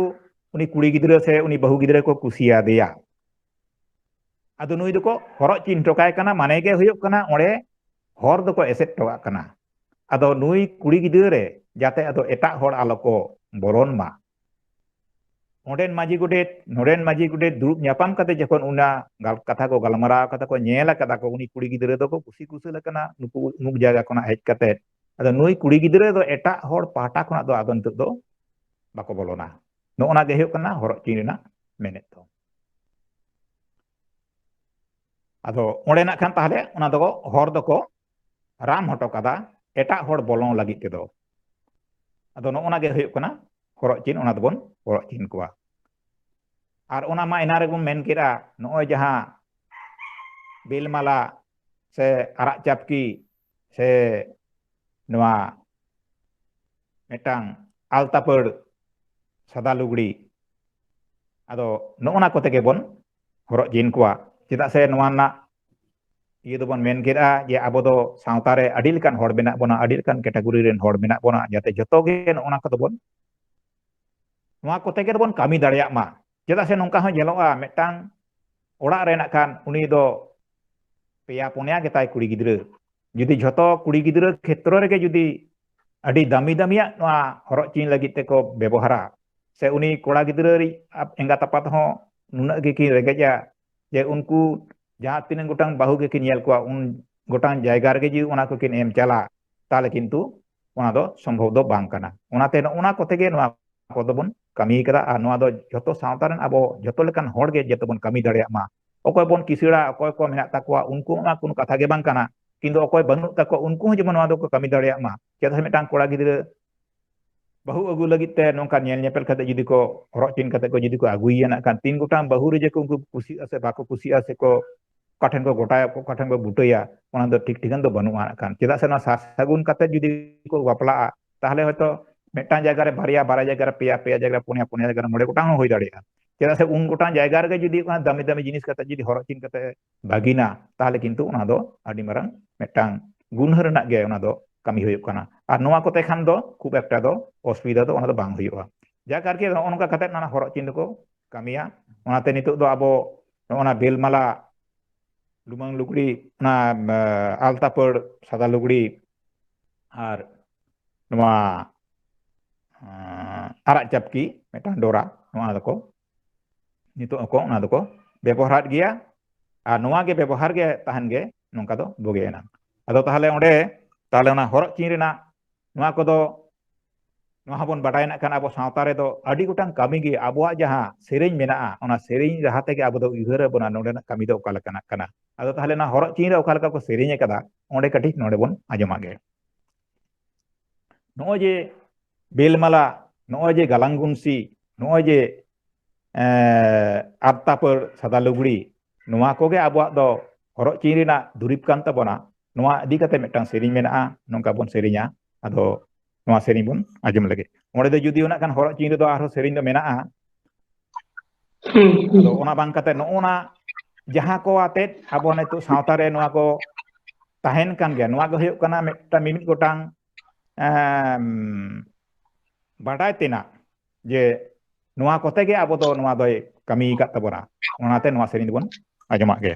ᱩᱱᱤ ᱠᱩᱲᱤ ᱜᱤᱫᱽᱨᱟᱹ ᱥᱮ ᱩᱱᱤ ᱵᱟᱹᱦᱩ ᱜᱤᱫᱽᱨᱟᱹ ᱠᱚ ᱠᱩᱥᱤᱭᱟᱫᱮᱭᱟ, ᱟᱫᱚ ᱱᱩᱭ ᱫᱚᱠᱚ ᱦᱚᱨᱚᱜ ᱪᱤᱱ ᱦᱚᱴᱚ ᱠᱟᱭ ᱠᱟᱱᱟ, ᱢᱟᱱᱮ ᱜᱮ ᱦᱩᱭᱩᱜ ᱠᱟᱱᱟ ᱚᱸᱰᱮ ᱦᱚᱨ ᱫᱚᱠᱚ ᱮᱥᱮᱫ ᱦᱚᱴᱚ ᱠᱟᱜ ᱠᱟᱱᱟ᱾ ᱟᱫᱚ ᱱᱩᱭ ᱠᱩᱲᱤ ᱜᱤᱫᱽᱨᱟᱹ ᱨᱮ ᱡᱟᱛᱮ ᱟᱫᱚ ᱮᱴᱟᱜ ᱦᱚᱲ ᱟᱞᱚ ᱠᱚ ᱵᱚᱞᱚᱱ ᱢᱟ, ᱚᱸᱰᱮᱱ ᱢᱟᱹᱡᱷᱤ ᱜᱚᱰᱮᱛ, ᱱᱚᱰᱮᱱ ᱢᱟᱹᱡᱷᱤ ᱜᱚᱰᱮᱛ ᱫᱩᱲᱩᱵ ᱧᱟᱯᱟᱢ ᱠᱟᱛᱮ ᱡᱚᱠᱷᱚᱱ ᱚᱱᱟ ᱜᱟᱞ-, ᱠᱟᱛᱷᱟ ᱠᱚ ᱜᱟᱞᱢᱟᱨᱟᱣ ᱠᱟᱫᱟ ᱠᱚ, ᱧᱮᱞ ᱠᱟᱫᱟ ᱠᱚ, ᱩᱱᱤ ᱠᱩᱲᱤ ᱜᱤᱫᱽᱨᱟᱹ ᱫᱚᱠᱚ ᱠᱩᱥᱤ ᱠᱩᱥᱟᱹᱞ ᱟᱠᱟᱱᱟ ᱱᱩᱠᱩ, ᱱᱩᱠ ᱡᱟᱭᱜᱟ ᱠᱷᱚᱱᱟᱜ ᱦᱮᱡ ᱠᱟᱛᱮ᱾ ᱟᱫᱚ ᱱᱩᱭ ᱠᱩᱲᱤ ᱜᱤᱫᱽᱨᱟᱹ ᱫᱚ ᱮᱴᱟᱜ ᱦᱚᱲ ᱯᱟᱦᱴᱟ ᱠᱷᱚᱱᱟᱜ ᱫᱚ ᱟᱫᱚ ᱱᱤᱛᱚᱜ ᱫᱚ ᱵᱟᱠᱚ ᱵᱚᱞᱚᱱᱟ᱾ ᱱᱚᱜᱼᱚ ᱱᱟ ᱜᱮ ᱦᱩᱭᱩᱜ ᱠᱟᱱᱟ ᱦᱚᱨᱚᱜ ᱪᱤᱱ ᱨᱮᱱᱟᱜ ᱢᱮᱱᱮᱫ ᱫᱚ᱾ ᱟᱫᱚ ᱚᱸᱰᱮ ᱱᱟᱜ ᱠᱷᱟᱱ ᱛᱟᱦᱞᱮ ᱚᱱᱟ ᱫᱚ ᱦᱚᱨ ᱫᱚᱠᱚ ᱨᱟᱢ ᱦᱚᱴᱚ ᱠᱟᱫᱟ ᱮᱴᱟᱜ ᱦᱚᱲ ᱵᱚᱞᱚᱱ ᱞᱟᱹᱜᱤᱫ ᱛᱮᱫᱚ᱾ ᱟᱫᱚ ᱱᱚᱜᱼᱚ ᱱᱟ ᱜᱮ ᱦᱩᱭᱩᱜ ᱠᱟᱱᱟ ᱦᱚᱨᱚᱜ ᱪᱤᱱ, ᱚᱱᱟ ᱫᱚᱵᱚᱱ ᱦᱚᱨᱚᱜ ᱪᱤᱱ ᱠᱚᱣᱟ᱾ ᱟᱨ ᱚᱱᱟ ᱢᱟ ᱮᱱᱟ ᱨᱮᱵᱚᱱ ᱢᱮᱱ ᱠᱮᱫᱟ, ᱱᱚᱜᱼᱚᱭ ᱡᱟᱦᱟᱸ ᱵᱮᱞᱢᱟᱞᱟ ᱥᱮ ᱟᱨᱟᱜ ᱪᱟᱯᱠᱤ ᱥᱮ ᱱᱚᱣᱟ ᱢᱤᱫᱴᱟᱝ ᱟᱞᱛᱟ ᱯᱟᱹᱲ, ᱥᱟᱫᱟ ᱞᱩᱜᱽᱲᱤ, ᱟᱫᱚ ᱱᱚᱜᱼᱚ ᱱᱟ ᱠᱚᱛᱮ ᱜᱮᱵᱚᱱ ᱦᱚᱨᱚᱜ ᱪᱤᱱ ᱠᱚᱣᱟ᱾ ᱪᱮᱫᱟᱜ ᱥᱮ ᱱᱚᱣᱟ ᱨᱮᱱᱟᱜ ᱤᱭᱟᱹ ᱫᱚᱵᱚᱱ ᱢᱮᱱ ᱠᱮᱫᱟ ᱡᱮ ᱟᱵᱚ ᱫᱚ ᱥᱟᱶᱛᱟ ᱨᱮ ᱟᱹᱰᱤ ᱞᱮᱠᱟᱱ ᱦᱚᱲ ᱢᱮᱱᱟᱜ ᱵᱚᱱᱟ, ᱟᱹᱰᱤ ᱞᱮᱠᱟᱱ ᱠᱮᱴᱟᱜᱚᱨᱤ ᱨᱮᱱ ᱦᱚᱲ ᱢᱮᱱᱟᱜ ᱵᱚᱱᱟ, ᱡᱟᱛᱮ ᱡᱚᱛᱚ ᱜᱮ ᱱᱚᱜᱼᱚ ᱱᱟ ᱠᱚᱫᱚ ᱵᱚᱱ, ᱱᱚᱣᱟ ᱠᱚᱛᱮ ᱜᱮ ᱵᱚᱱ ᱠᱟᱹᱢᱤ ᱫᱟᱲᱮᱭᱟᱜ ᱢᱟ᱾ ᱪᱮᱫᱟᱜ ᱥᱮ ᱱᱚᱝᱠᱟ ᱦᱚᱸ ᱧᱮᱞᱚᱜᱼᱟ, ᱢᱤᱫᱴᱟᱝ ᱚᱲᱟᱜ ᱨᱮ ᱱᱟᱜ ᱠᱷᱟᱱ ᱩᱱᱤ ᱫᱚ ᱯᱮᱭᱟ ᱯᱩᱱᱭᱟ ᱜᱮᱛᱟᱭ ᱠᱩᱲᱤ ᱜᱤᱫᱽᱨᱟᱹ᱾ ᱡᱩᱫᱤ ᱡᱷᱚᱛᱚ ᱠᱩᱲᱤ ᱜᱤᱫᱽᱨᱟᱹ ᱠᱷᱮᱛᱨᱚ ᱨᱮᱜᱮ ᱡᱩᱫᱤ ᱟᱹᱰᱤ ᱫᱟᱹᱢᱤ ᱫᱟᱹᱢᱤᱭᱟᱜ ᱱᱚᱣᱟ ᱦᱚᱨᱚᱜ ᱪᱤᱱ ᱞᱟᱹᱜᱤᱫ ᱛᱮᱠᱚ ᱵᱮᱵᱚᱦᱟᱨᱟ, ᱥᱮ ᱩᱱᱤ ᱠᱚᱲᱟ ᱜᱤᱫᱽᱨᱟᱹ ᱨᱤᱡ ᱟᱯ-, ᱮᱸᱜᱟᱛ ᱟᱯᱟᱛ ᱦᱚᱸ ᱱᱩᱱᱟᱹᱜ ᱜᱮᱠᱤᱱ ᱨᱮᱸᱜᱮᱡᱼᱟ ᱡᱮ ᱩᱱᱠᱩ ᱡᱟᱦᱟᱸ ᱛᱤᱱᱟᱹᱜ ᱜᱚᱴᱟᱝ ᱵᱟᱹᱦᱩ ᱜᱮᱠᱤᱱ ᱧᱮᱞ ᱠᱚᱣᱟ, ᱩᱱ ᱜᱚᱴᱟᱝ ᱡᱟᱭᱜᱟ ᱨᱮᱜᱮ ᱡᱩᱫᱤ ᱚᱱᱟ ᱠᱚᱠᱤᱱ ᱮᱢ ᱪᱟᱞᱟ, ᱛᱟᱦᱞᱮ ᱠᱤᱱᱛᱩ ᱚᱱᱟ ᱫᱚ ᱥᱚᱢᱵᱷᱚᱵ ᱫᱚ ᱵᱟᱝ ᱠᱟᱱᱟ᱾ ᱚᱱᱟᱛᱮ ᱱᱚᱜᱼᱚ ᱱᱟ ᱠᱚᱛᱮ ᱜᱮ ᱱᱚᱣᱟ ᱠᱚᱫᱚ ᱵᱚᱱ ᱠᱟᱹᱢᱤ ᱠᱟᱫᱟ᱾ ᱟᱨ ᱱᱚᱣᱟ ᱫᱚ ᱡᱷᱚᱛᱚ ᱥᱟᱶᱛᱟ ᱨᱮᱱ ᱟᱵᱚ ᱡᱷᱚᱛᱚ ᱞᱮᱠᱟᱱ ᱦᱚᱲ ᱜᱮ ᱡᱟᱛᱮ ᱵᱚᱱ ᱠᱟᱹᱢᱤ ᱫᱟᱲᱮᱭᱟᱜ ᱢᱟ᱾ ᱚᱠᱚᱭ ᱵᱚᱱ ᱠᱤᱥᱟᱹᱲᱟ, ᱚᱠᱚᱭ ᱠᱚ ᱢᱮᱱᱟᱜ ᱛᱟᱠᱚᱣᱟ, ᱩᱱᱠᱩ ᱢᱟ ᱠᱳᱱᱳ ᱠᱟᱛᱷᱟ ᱜᱮ ᱵᱟᱝ ᱠᱟᱱᱟ, ᱠᱤᱱᱛᱩ ᱚᱠᱚᱭ ᱵᱟᱹᱱᱩᱜ ᱛᱟᱠᱚᱣᱟ, ᱩᱱᱠᱩ ᱦᱚᱸ ᱡᱮᱢᱚᱱ ᱱᱚᱣᱟ ᱫᱚᱠᱚ ᱠᱟᱹᱢᱤ ᱫᱟᱲᱮᱭᱟᱜ ᱢᱟ᱾ ᱪᱮᱫᱟᱜ ᱥᱮ ᱢᱤᱫᱴᱟᱝ ᱠᱚᱲᱟ ᱜᱤᱫᱽᱨᱟᱹ ᱵᱟᱹᱦᱩ ᱟᱹᱜᱩ ᱞᱟᱹᱜᱤᱫ ᱛᱮ ᱱᱚᱝᱠᱟ ᱧᱮᱞ ᱧᱮᱯᱮᱞ ᱠᱟᱛᱮ ᱡᱩᱫᱤ ᱠᱚ ᱦᱚᱨᱚᱜ ᱪᱤᱱ ᱠᱟᱛᱮ ᱠᱚ ᱡᱩᱫᱤ ᱠᱚ ᱟᱹᱜᱩᱭᱮᱭᱟ, ᱱᱟᱜ ᱠᱷᱟᱱ ᱛᱤᱱ ᱜᱚᱴᱟᱝ ᱵᱟᱹᱦᱩ ᱨᱮ ᱡᱮ ᱠᱚ ᱩᱱᱠᱩ ᱠᱩᱥᱤᱜᱼᱟ ᱥᱮ ᱵᱟᱠᱚ ᱠᱩᱥᱤᱜᱼᱟ, ᱥᱮ ᱠᱚ ᱚᱠᱟ ᱴᱷᱮᱱ ᱠᱚ ᱜᱚᱴᱟᱭᱟ, ᱚᱠᱟ ᱴᱷᱮᱱ ᱠᱚ ᱵᱩᱴᱟᱹᱭᱟ, ᱚᱱᱟ ᱫᱚ ᱴᱷᱤᱠ ᱴᱷᱤᱠᱟᱹᱱ ᱫᱚ ᱵᱟᱹᱱᱩᱜᱼᱟ᱾ ᱱᱟᱜ ᱠᱷᱟᱱ ᱪᱮᱫᱟᱜ ᱥᱮ ᱱᱚᱣᱟ ᱥᱟᱨ ᱥᱟᱹᱜᱩᱱ ᱠᱟᱛᱮ ᱡᱩᱫᱤ ᱠᱚ ᱵᱟᱯᱞᱟᱜᱼᱟ, ᱛᱟᱦᱚᱞᱮ ᱦᱚᱭᱛᱚ ᱢᱤᱫᱴᱟᱝ ᱡᱟᱭᱜᱟ ᱨᱮ ᱵᱟᱨᱭᱟ, ᱵᱟᱨᱭᱟ ᱡᱟᱭᱜᱟ ᱨᱮ ᱯᱮᱭᱟ, ᱯᱮᱭᱟ ᱡᱟᱭᱜᱟ ᱨᱮ ᱯᱩᱱᱭᱟ, ᱯᱩᱱᱭᱟ ᱡᱟᱭᱜᱟ ᱨᱮ ᱢᱚᱬᱮ ᱜᱚᱴᱟᱝ ᱦᱚᱸ ᱦᱩᱭ ᱫᱟᱲᱮᱭᱟᱜᱼᱟ᱾ ᱪᱮᱫᱟᱜ ᱥᱮ ᱩᱱ ᱜᱚᱴᱟᱝ ᱡᱟᱭᱜᱟ ᱨᱮᱜᱮ ᱡᱩᱫᱤ ᱚᱱᱟ ᱫᱟᱹᱢᱤ ᱫᱟᱹᱢᱤ ᱡᱤᱱᱤᱥ ᱠᱟᱛᱮ ᱡᱩᱫᱤ ᱦᱚᱨᱚᱜ ᱪᱤᱱ ᱠᱟᱛᱮ ᱵᱷᱟᱹᱜᱤᱱᱟ, ᱛᱟᱦᱚᱞᱮ ᱠᱤᱱᱛᱩ ᱚᱱᱟ ᱫᱚ ᱟᱹᱰᱤ ᱢᱟᱨᱟᱝ ᱢᱤᱫᱴᱟᱝ ᱜᱩᱱᱦᱟᱹ ᱨᱮᱱᱟᱜ ᱜᱮ ᱚᱱᱟ ᱫᱚ ᱠᱟᱹᱢᱤ ᱦᱩᱭᱩᱜ ᱠᱟᱱᱟ᱾ ᱟᱨ ᱱᱚᱣᱟ ᱠᱚᱛᱮ ᱠᱷᱟᱱ ᱫᱚ ᱠᱷᱩᱵ ᱮᱠᱴᱟ ᱫᱚ ᱚᱥᱩᱵᱤᱫᱷᱟ ᱫᱚ ᱚᱱᱟ ᱫᱚ ᱵᱟᱝ ᱦᱩᱭᱩᱜᱼᱟ᱾ ᱡᱟᱠ ᱟᱨᱠᱤ ᱱᱚᱜᱼᱚ ᱱᱚᱝᱠᱟ ᱠᱟᱛᱮ ᱚᱱᱟ ᱦᱚᱨᱚᱜ ᱪᱤᱱ ᱫᱚᱠᱚ ᱠᱟᱹᱢᱤᱭᱟ᱾ ᱚᱱᱟᱛᱮ ᱱᱤᱛᱚᱜ ᱫᱚ ᱟᱵᱚ ᱱᱚᱜᱼᱚ ᱱᱟ ᱵᱮᱞᱢᱟᱞᱟ, ᱞᱩᱢᱟᱹᱝ ᱞᱩᱜᱽᱲᱤ, ᱚᱱᱟ ᱟᱞᱛᱟ ᱯᱟᱹᱲ, ᱥᱟᱫᱟ ᱞᱩᱜᱽᱲᱤ, ᱟᱨ ᱱᱚᱣᱟ ᱟᱨᱟᱜ ᱪᱟᱯᱠᱤ ᱢᱤᱫᱴᱟᱝ ᱰᱚᱨᱟ, ᱱᱚᱣᱟ ᱫᱚᱠᱚ ᱱᱤᱛᱚᱜ ᱦᱚᱸᱠᱚ ᱚᱱᱟ ᱫᱚᱠᱚ ᱵᱮᱵᱚᱦᱟᱨᱮᱫ ᱜᱮᱭᱟ᱾ ᱟᱨ ᱱᱚᱣᱟ ᱜᱮ ᱵᱮᱵᱚᱦᱟᱨ ᱜᱮ ᱛᱟᱦᱮᱱ ᱜᱮ ᱱᱚᱝᱠᱟ ᱫᱚ ᱵᱩᱜᱤᱭᱟᱱᱟ᱾ ᱟᱫᱚ ᱛᱟᱦᱚᱞᱮ ᱚᱸᱰᱮ ᱛᱟᱦᱚᱞᱮ ᱚᱱᱟ ᱦᱚᱨᱚᱜ ᱪᱤᱱ ᱨᱮᱱᱟᱜ ᱱᱚᱣᱟ ᱠᱚᱫᱚ, ᱱᱚᱣᱟ ᱦᱚᱸᱵᱚᱱ ᱵᱟᱰᱟᱭ ᱱᱟᱜ ᱠᱷᱟᱱ ᱟᱵᱚ ᱥᱟᱶᱛᱟ ᱨᱮᱫᱚ ᱟᱹᱰᱤ ᱜᱚᱴᱟᱝ ᱠᱟᱹᱢᱤ ᱜᱮ ᱟᱵᱚᱣᱟᱜ ᱡᱟᱦᱟᱸ ᱥᱮᱨᱮᱧ ᱢᱮᱱᱟᱜᱼᱟ, ᱚᱱᱟ ᱥᱮᱨᱮᱧ ᱨᱟᱦᱟ ᱛᱮᱜᱮ ᱟᱵᱚ ᱫᱚ ᱩᱭᱦᱟᱹᱨ ᱟᱵᱚᱱᱟ ᱱᱚᱰᱮᱱᱟᱜ ᱠᱟᱹᱢᱤ ᱫᱚ ᱚᱠᱟ ᱞᱮᱠᱟᱱᱟᱜ ᱠᱟᱱᱟ᱾ ᱟᱫᱚ ᱛᱟᱦᱚᱞᱮ ᱚᱱᱟ ᱦᱚᱨᱚᱜ ᱪᱤᱱ ᱨᱮ ᱚᱠᱟ ᱞᱮᱠᱟ ᱠᱚ ᱥᱮᱨᱮᱧ ᱟᱠᱟᱫᱟ, ᱚᱸᱰᱮ ᱠᱟᱹᱴᱤᱡ ᱱᱚᱰᱮ ᱵᱚᱱ ᱟᱸᱡᱚᱢᱟᱜ ᱜᱮ᱾ ᱱᱚᱜᱼᱚᱭ ᱡᱮ ᱵᱮᱞᱢᱟᱞᱟ, ᱱᱚᱜᱼᱚᱭ ᱡᱮ ᱜᱟᱞᱟᱝ ᱜᱩᱱᱥᱤ, ᱱᱚᱜᱼᱚᱭ ᱡᱮ ᱟᱨᱛᱟᱯᱟᱹᱲ ᱥᱟᱫᱟ ᱞᱩᱜᱽᱲᱤ, ᱱᱚᱣᱟ ᱠᱚᱜᱮ ᱟᱵᱚᱣᱟᱜ ᱫᱚ ᱦᱚᱨᱚᱜ ᱪᱤᱱ ᱨᱮᱱᱟᱜ ᱫᱩᱨᱤᱵᱽ ᱠᱟᱱ ᱛᱟᱵᱚᱱᱟ᱾ ᱱᱚᱣᱟ ᱤᱫᱤ ᱠᱟᱛᱮ ᱢᱤᱫᱴᱟᱝ ᱥᱮᱨᱮᱧ ᱢᱮᱱᱟᱜᱼᱟ, ᱱᱚᱝᱠᱟ ᱵᱚᱱ ᱥᱮᱨᱮᱧᱟ᱾ ᱟᱫᱚ ᱱᱚᱣᱟ ᱥᱮᱨᱮᱧ ᱵᱚᱱ ᱟᱸᱡᱚᱢ ᱞᱮᱜᱮ᱾ ᱚᱸᱰᱮ ᱫᱚ ᱡᱩᱫᱤ ᱚᱱᱟ ᱠᱷᱟᱱ ᱦᱚᱨᱚᱜ ᱪᱤᱱ ᱨᱮᱫᱚ ᱟᱨᱦᱚᱸ ᱥᱮᱨᱮᱧ ᱫᱚ ᱢᱮᱱᱟᱜᱼᱟ᱾ ᱟᱫᱚ ᱚᱱᱟ ᱵᱟᱝ ᱠᱟᱛᱮ ᱱᱚᱜᱼᱚ ᱱᱟ ᱡᱟᱦᱟᱸ ᱠᱚ ᱟᱛᱮᱫ ᱟᱵᱚ ᱱᱤᱛᱚᱜ ᱥᱟᱶᱛᱟ ᱨᱮ ᱱᱚᱣᱟ ᱠᱚ ᱛᱟᱦᱮᱱ ᱠᱟᱱ ᱜᱮᱭᱟ, ᱱᱚᱣᱟ ᱜᱮ ᱦᱩᱭᱩᱜ ᱠᱟᱱᱟ ᱢᱤᱫᱴᱟᱝ, ᱢᱤᱢᱤᱫ ᱜᱚᱴᱟᱝ ᱮᱢ, ᱵᱟᱰᱟᱭ ᱛᱮᱱᱟᱜ, ᱡᱮ ᱱᱚᱣᱟ ᱠᱚᱛᱮ ᱜᱮ ᱟᱵᱚ ᱫᱚ ᱱᱚᱣᱟ ᱫᱚᱭ ᱠᱟᱹᱢᱤ ᱟᱠᱟᱫ ᱛᱟᱵᱚᱱᱟ᱾ ᱚᱱᱟᱛᱮ ᱱᱚᱣᱟ ᱥᱮᱨᱮᱧ ᱫᱚᱵᱚᱱ ᱟᱸᱡᱚᱢᱟᱜ ᱜᱮ᱾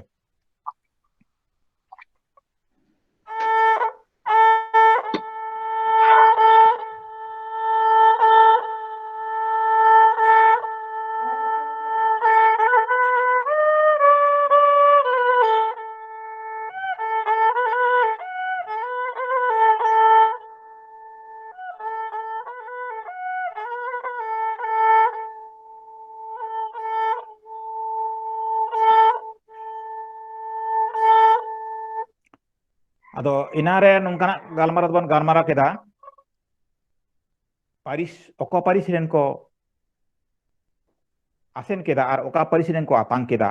ᱟᱫᱚ ᱮᱱᱟᱱ ᱨᱮ ᱱᱚᱝᱠᱟᱱᱟᱜ ᱜᱟᱞᱢᱟᱨᱟᱣ ᱫᱚᱵᱚᱱ ᱜᱟᱞᱢᱟᱨᱟᱣ ᱠᱮᱫᱟ, ᱯᱟᱹᱨᱤᱥ, ᱚᱠᱟ ᱯᱟᱹᱨᱤᱥ ᱨᱮᱱ ᱠᱚ ᱟᱥᱮᱱ ᱠᱮᱫᱟ ᱟᱨ ᱚᱠᱟ ᱯᱟᱹᱨᱤᱥ ᱨᱮᱱ ᱠᱚ ᱟᱛᱟᱝ ᱠᱮᱫᱟ᱾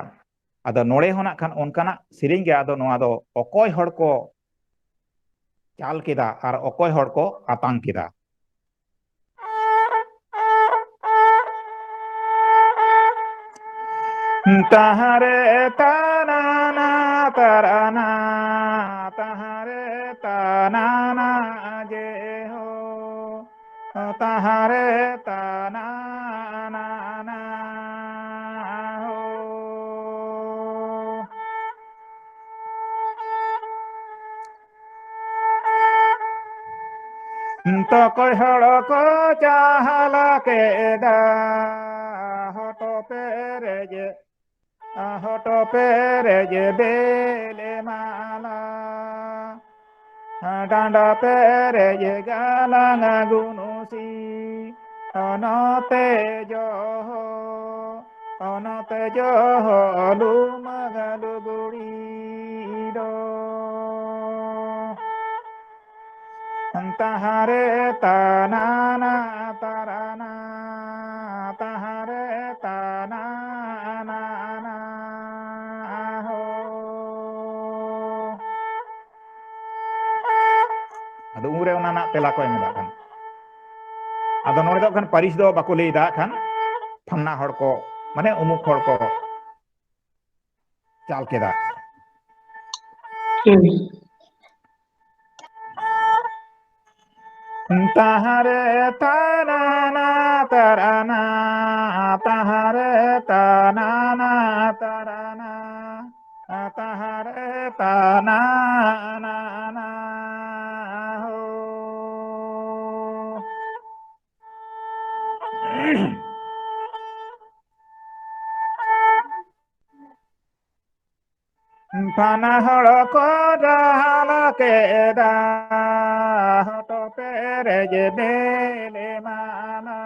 ᱟᱫᱚ ᱱᱚᱰᱮ ᱦᱚᱸ ᱱᱟᱜ ᱠᱷᱟᱱ ᱚᱱᱠᱟᱱᱟᱜ ᱥᱮᱨᱮᱧ ᱜᱮ, ᱟᱫᱚ ᱱᱚᱣᱟ ᱫᱚ ᱚᱠᱚᱭ ᱦᱚᱲ ᱠᱚ ᱪᱟᱞ ᱠᱮᱫᱟ ᱟᱨ ᱚᱠᱚᱭ ᱦᱚᱲ ᱠᱚ ᱟᱛᱟᱝ ᱠᱮᱫᱟ᱾ ᱛᱟᱦᱟᱨᱮ ᱛᱟᱱᱟᱱᱟ ᱛᱟᱨᱟᱱᱟ, ᱛᱟᱦᱟᱨᱮ ᱛᱟᱱᱟᱱᱟ ᱡᱮ ᱦᱳ, ᱛᱟᱦᱟᱨᱮ ᱛᱟᱱᱟᱱᱟ ᱦᱳ᱾ ᱛᱚᱠᱚᱭ ᱦᱚᱲ ᱠᱚ ᱪᱟᱦᱞᱟ ᱠᱮᱫᱟ, ᱦᱚᱴᱚ ᱯᱮᱨᱮᱡ, ᱦᱚᱴᱚ ᱯᱮᱨᱮᱡ ᱵᱮᱞᱮ ᱢᱟᱞᱟ, ᱰᱟᱸᱰᱟ ᱯᱮᱨᱮᱡ ᱜᱟᱞᱟᱝ ᱜᱩᱱᱩᱥᱤ, ᱚᱱᱚᱛᱮ ᱡᱚᱦᱚ, ᱚᱱᱚᱛᱮ ᱡᱚᱦᱚ ᱞᱩᱢᱟᱹᱝ ᱞᱩᱜᱽᱲᱤ ᱫᱚ᱾ ᱛᱟᱦᱟᱨᱮ ᱛᱟᱱᱟᱱᱟ ᱛᱟᱨᱟᱱᱟ, ᱛᱟᱦᱟᱨᱮ ᱛᱟᱱᱟᱱᱟ ᱦᱳ᱾ ᱟᱫᱚ ᱩᱱᱨᱮ ᱚᱱᱟ ᱨᱮᱱᱟᱜ ᱛᱮᱞᱟ ᱠᱚ ᱮᱢ ᱮᱫᱟ ᱠᱷᱟᱱ᱾ ᱟᱫᱚ ᱱᱚᱰᱮ ᱫᱚ ᱠᱷᱟᱱ ᱯᱟᱹᱨᱤᱥ ᱫᱚ ᱵᱟᱠᱚ ᱞᱟᱹᱭ ᱮᱫᱟ ᱠᱷᱟᱱ, ᱯᱷᱟᱱᱱᱟ ᱦᱚᱲ ᱠᱚ, ᱢᱟᱱᱮ ᱩᱢᱩᱠ ᱦᱚᱲ ᱠᱚ ᱪᱟᱞ ᱠᱮᱫᱟ᱾ ᱦᱩᱸ᱾ ᱛᱟᱦᱟᱨᱮ ᱛᱟᱱᱟᱱᱟ ᱛᱟᱨᱟᱱᱟ, ᱛᱟᱦᱟᱨᱮ ᱛᱟᱱᱟᱱᱟ ᱛᱟᱨᱟᱱᱟ, ᱛᱟᱦᱟᱨᱮ ᱛᱟᱱᱟᱱᱟ ᱦᱳ᱾ ᱯᱷᱟᱱᱟ ᱦᱚᱲ ᱠᱚ ᱰᱟᱦᱟᱞ ᱠᱮᱫᱟ, ᱦᱚᱴᱚ ᱯᱮᱨᱮᱡ ᱵᱮᱞᱮ ᱢᱟᱞᱟ,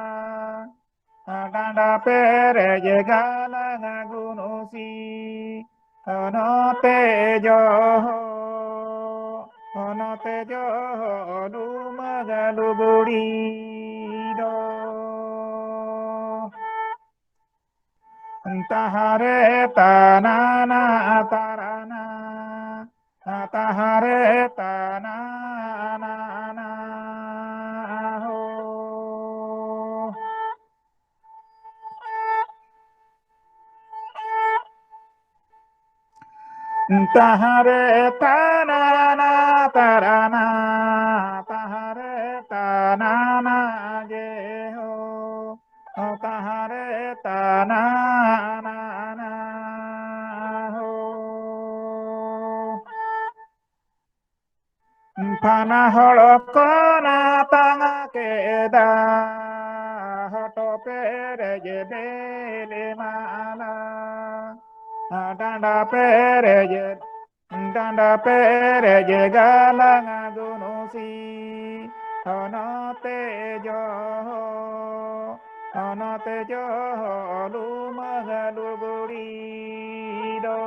ᱰᱟᱸᱰᱟ ᱯᱮᱨᱮᱡ ᱜᱟᱞᱟᱝ ᱜᱩᱱᱩᱥᱤ, ᱚᱱᱚᱛᱮ ᱡᱚᱦᱚ, ᱚᱱᱚᱛᱮ ᱡᱚᱦᱚ ᱞᱩᱢᱟᱹᱜᱟ ᱞᱩᱜᱩᱲᱤ ᱫᱚ᱾ ᱛᱟᱦᱟᱨᱮ ᱛᱟᱱᱟᱱᱟ ᱛᱟᱨᱟᱱᱟ, ᱛᱟᱦᱟᱨᱮ ᱛᱟᱱᱟᱱᱟ ᱦᱳ᱾ ᱛᱟᱦᱟᱨᱮ ᱛᱟᱱᱟᱱᱟ ᱛᱟᱨᱟᱱᱟ, ᱛᱟᱦᱟᱨᱮ ᱛᱟᱱᱟᱱᱟ ᱜᱮ ᱦᱳ, ᱛᱟᱦᱟᱨᱮ ᱛᱟᱱᱟᱱᱟ ᱦᱳ᱾ ᱯᱷᱟᱱᱟ ᱦᱚᱲ ᱠᱚ ᱱᱟᱛᱟᱝ ᱠᱮᱫᱟ, ᱦᱚᱴᱚᱜ ᱯᱮᱨᱮᱡ ᱵᱮᱞᱮ ᱢᱟᱞᱟ, ᱰᱟᱸᱰᱟ ᱯᱮᱨᱮᱡ, ᱰᱟᱸᱰᱟ ᱯᱮᱨᱮᱡ ᱜᱟᱞᱟᱝ ᱜᱩᱱᱩᱥᱤ, ᱚᱱᱚᱛᱮ ᱡᱚᱦᱚ, ᱚᱱᱚᱛᱮ ᱡᱚᱦᱚ ᱞᱩᱢᱟᱹᱝ ᱞᱩᱜᱩᱲᱤ ᱫᱚ᱾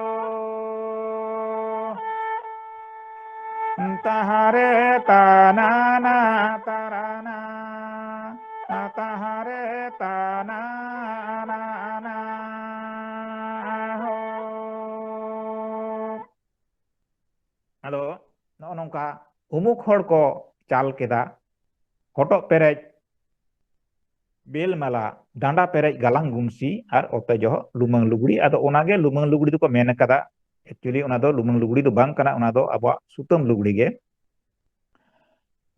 ᱛᱟᱦᱟᱨᱮ ᱛᱟᱱᱟᱱᱟ ᱛᱟᱨᱟᱱᱟ, ᱛᱟᱦᱟᱨᱮ ᱛᱟᱱᱟᱱᱟ ᱦᱳ᱾ ᱟᱫᱚ ᱱᱚᱜᱼᱚ ᱱᱚᱝᱠᱟ ᱩᱢᱩᱠ ᱦᱚᱲ ᱠᱚ ᱪᱟᱞ ᱠᱮᱫᱟ, ᱦᱚᱴᱚᱜ ᱯᱮᱨᱮᱡ ᱵᱮᱞ ᱢᱟᱞᱟ, ᱰᱟᱸᱰᱟ ᱯᱮᱨᱮᱡ ᱜᱟᱞᱟᱝ ᱜᱩᱱᱥᱤ ᱟᱨ ᱚᱛᱮ ᱡᱚᱦᱚᱜ ᱞᱩᱢᱟᱹᱝ ᱞᱩᱜᱽᱲᱤ᱾ ᱟᱫᱚ ᱚᱱᱟᱜᱮ ᱞᱩᱢᱟᱹᱝ ᱞᱩᱜᱽᱲᱤ ᱫᱚᱠᱚ ᱢᱮᱱ ᱠᱟᱫᱟ᱾ Actually ᱚᱱᱟ ᱫᱚ ᱞᱩᱢᱟᱹᱝ ᱞᱩᱜᱽᱲᱤ ᱫᱚ ᱵᱟᱝ ᱠᱟᱱᱟ, ᱚᱱᱟ ᱫᱚ ᱟᱵᱚᱣᱟᱜ ᱥᱩᱛᱟᱹᱢ ᱞᱩᱜᱽᱲᱤ ᱜᱮ᱾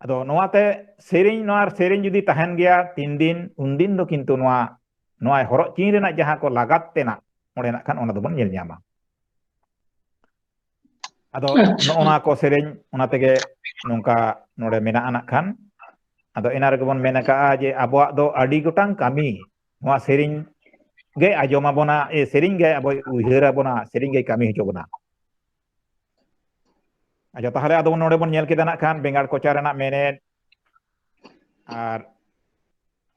ᱟᱫᱚ ᱱᱚᱣᱟᱛᱮ ᱥᱮᱨᱮᱧ, ᱱᱚᱣᱟ ᱥᱮᱨᱮᱧ ᱡᱩᱫᱤ ᱛᱟᱦᱮᱱ ᱜᱮᱭᱟ ᱛᱤᱱ ᱫᱤᱱ, ᱩᱱᱫᱤᱱ ᱫᱚ ᱠᱤᱱᱛᱩ ᱱᱚᱣᱟ, ᱱᱚᱣᱟ ᱦᱚᱨᱚᱜ ᱪᱤᱱ ᱨᱮᱱᱟᱜ ᱡᱟᱦᱟᱸ ᱠᱚ ᱞᱟᱜᱟᱛ ᱛᱮᱱᱟᱜ ᱚᱸᱰᱮ ᱱᱟᱜ ᱠᱷᱟᱱ ᱚᱱᱟ ᱫᱚᱵᱚᱱ ᱧᱮᱞ ᱧᱟᱢᱟ᱾ ᱟᱫᱚ ᱟᱪᱪᱷᱟ᱾ ᱱᱚᱜᱼᱚ ᱱᱚᱣᱟ ᱠᱚ ᱥᱮᱨᱮᱧ ᱚᱱᱟ ᱛᱮᱜᱮ ᱱᱚᱝᱠᱟ ᱱᱚᱰᱮ ᱢᱮᱱᱟᱜᱼᱟ ᱱᱟᱜ ᱠᱷᱟᱱ᱾ ᱟᱫᱚ ᱮᱱᱟ ᱨᱮᱜᱮ ᱵᱚᱱ ᱢᱮᱱ ᱟᱠᱟᱜᱼᱟ ᱡᱮ ᱟᱵᱚᱣᱟᱜ ᱫᱚ ᱟᱹᱰᱤ ᱜᱚᱴᱟᱝ ᱠᱟᱹᱢᱤ ᱱᱚᱣᱟ ᱥᱮᱨᱮᱧ ᱜᱮ ᱟᱸᱡᱚᱢ ᱟᱵᱚᱱᱟ, ᱮ, ᱥᱮᱨᱮᱧ ᱜᱮ ᱟᱵᱚᱭ ᱩᱭᱦᱟᱹᱨ ᱟᱵᱚᱱᱟ, ᱥᱮᱨᱮᱧ ᱜᱮᱭ ᱠᱟᱹᱢᱤ ᱦᱚᱪᱚ ᱵᱚᱱᱟ᱾ ᱟᱪᱪᱷᱟ, ᱛᱟᱦᱚᱞᱮ ᱟᱫᱚ ᱱᱚᱰᱮ ᱵᱚᱱ ᱧᱮᱞ ᱠᱮᱫᱟ ᱱᱟᱜ ᱠᱷᱟᱱ ᱵᱮᱸᱜᱟᱲ ᱠᱚᱪᱟ ᱨᱮᱱᱟᱜ ᱢᱮᱱᱮᱫ ᱟᱨ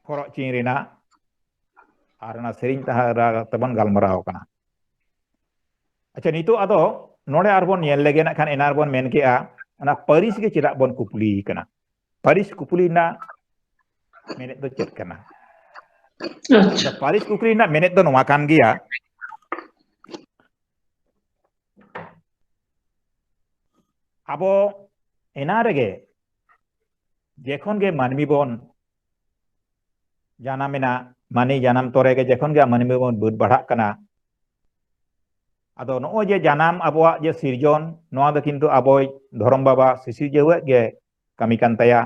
ᱦᱚᱨᱚᱜ ᱪᱤᱱ ᱨᱮᱱᱟᱜ ᱟᱨ ᱚᱱᱟ ᱥᱮᱨᱮᱧ ᱛᱟᱦᱟ-, ᱨᱟ-, ᱛᱮᱵᱚᱱ ᱜᱟᱞᱢᱟᱨᱟᱣ ᱠᱟᱱᱟ᱾ ᱟᱪᱪᱷᱟ, ᱱᱤᱛᱚᱜ ᱟᱫᱚ ᱱᱚᱰᱮ ᱟᱨᱵᱚᱱ ᱧᱮᱞ ᱞᱮᱜᱮ ᱱᱟᱜ ᱠᱷᱟᱱ, ᱮᱱᱟ ᱨᱮᱵᱚᱱ ᱢᱮᱱ ᱠᱮᱜᱼᱟ ᱚᱱᱟ ᱯᱟᱹᱨᱤᱥ ᱜᱮ ᱪᱮᱫᱟᱜ ᱵᱚᱱ ᱠᱩᱯᱞᱤ ᱠᱟᱱᱟ? ᱯᱟᱹᱨᱤᱥ ᱠᱩᱯᱞᱤ ᱨᱮᱱᱟᱜ ᱢᱮᱱᱮᱫ ᱫᱚ ᱪᱮᱫ ᱠᱟᱱᱟ? ᱟᱪᱪᱷᱟ᱾ ᱯᱟᱹᱨᱤᱥ ᱠᱩᱠᱞᱤ ᱨᱮᱱᱟᱜ ᱢᱮᱱᱮᱫ ᱫᱚ ᱱᱚᱣᱟ ᱠᱟᱱ ᱜᱮᱭᱟ, ᱟᱵᱚ ᱮᱱᱟ ᱨᱮᱜᱮ ᱡᱮᱠᱷᱚᱱ ᱜᱮ ᱢᱟᱹᱱᱢᱤ ᱵᱚᱱ ᱡᱟᱱᱟᱢ ᱮᱱᱟ, ᱢᱟᱹᱱᱢᱤ ᱡᱟᱱᱟᱢ ᱛᱚᱨᱮ ᱜᱮ ᱡᱮᱠᱷᱚᱱ ᱜᱮ ᱢᱟᱹᱱᱢᱤ ᱵᱚᱱ ᱵᱟᱹᱰ ᱵᱟᱲᱦᱟᱜ ᱠᱟᱱᱟ, ᱟᱫᱚ ᱱᱚᱜᱼᱚᱭ ᱡᱮ ᱡᱟᱱᱟᱢ ᱟᱵᱚᱣᱟᱜ ᱡᱮ ᱥᱤᱨᱡᱚᱱ, ᱱᱚᱣᱟ ᱫᱚ ᱠᱤᱱᱛᱩ ᱟᱵᱚᱭ ᱫᱷᱚᱨᱚᱢ ᱵᱟᱵᱟ ᱥᱤᱥᱤᱨᱡᱟᱹᱣᱟᱜ ᱜᱮ ᱠᱟᱹᱢᱤ ᱠᱟᱱ ᱛᱟᱭᱟ᱾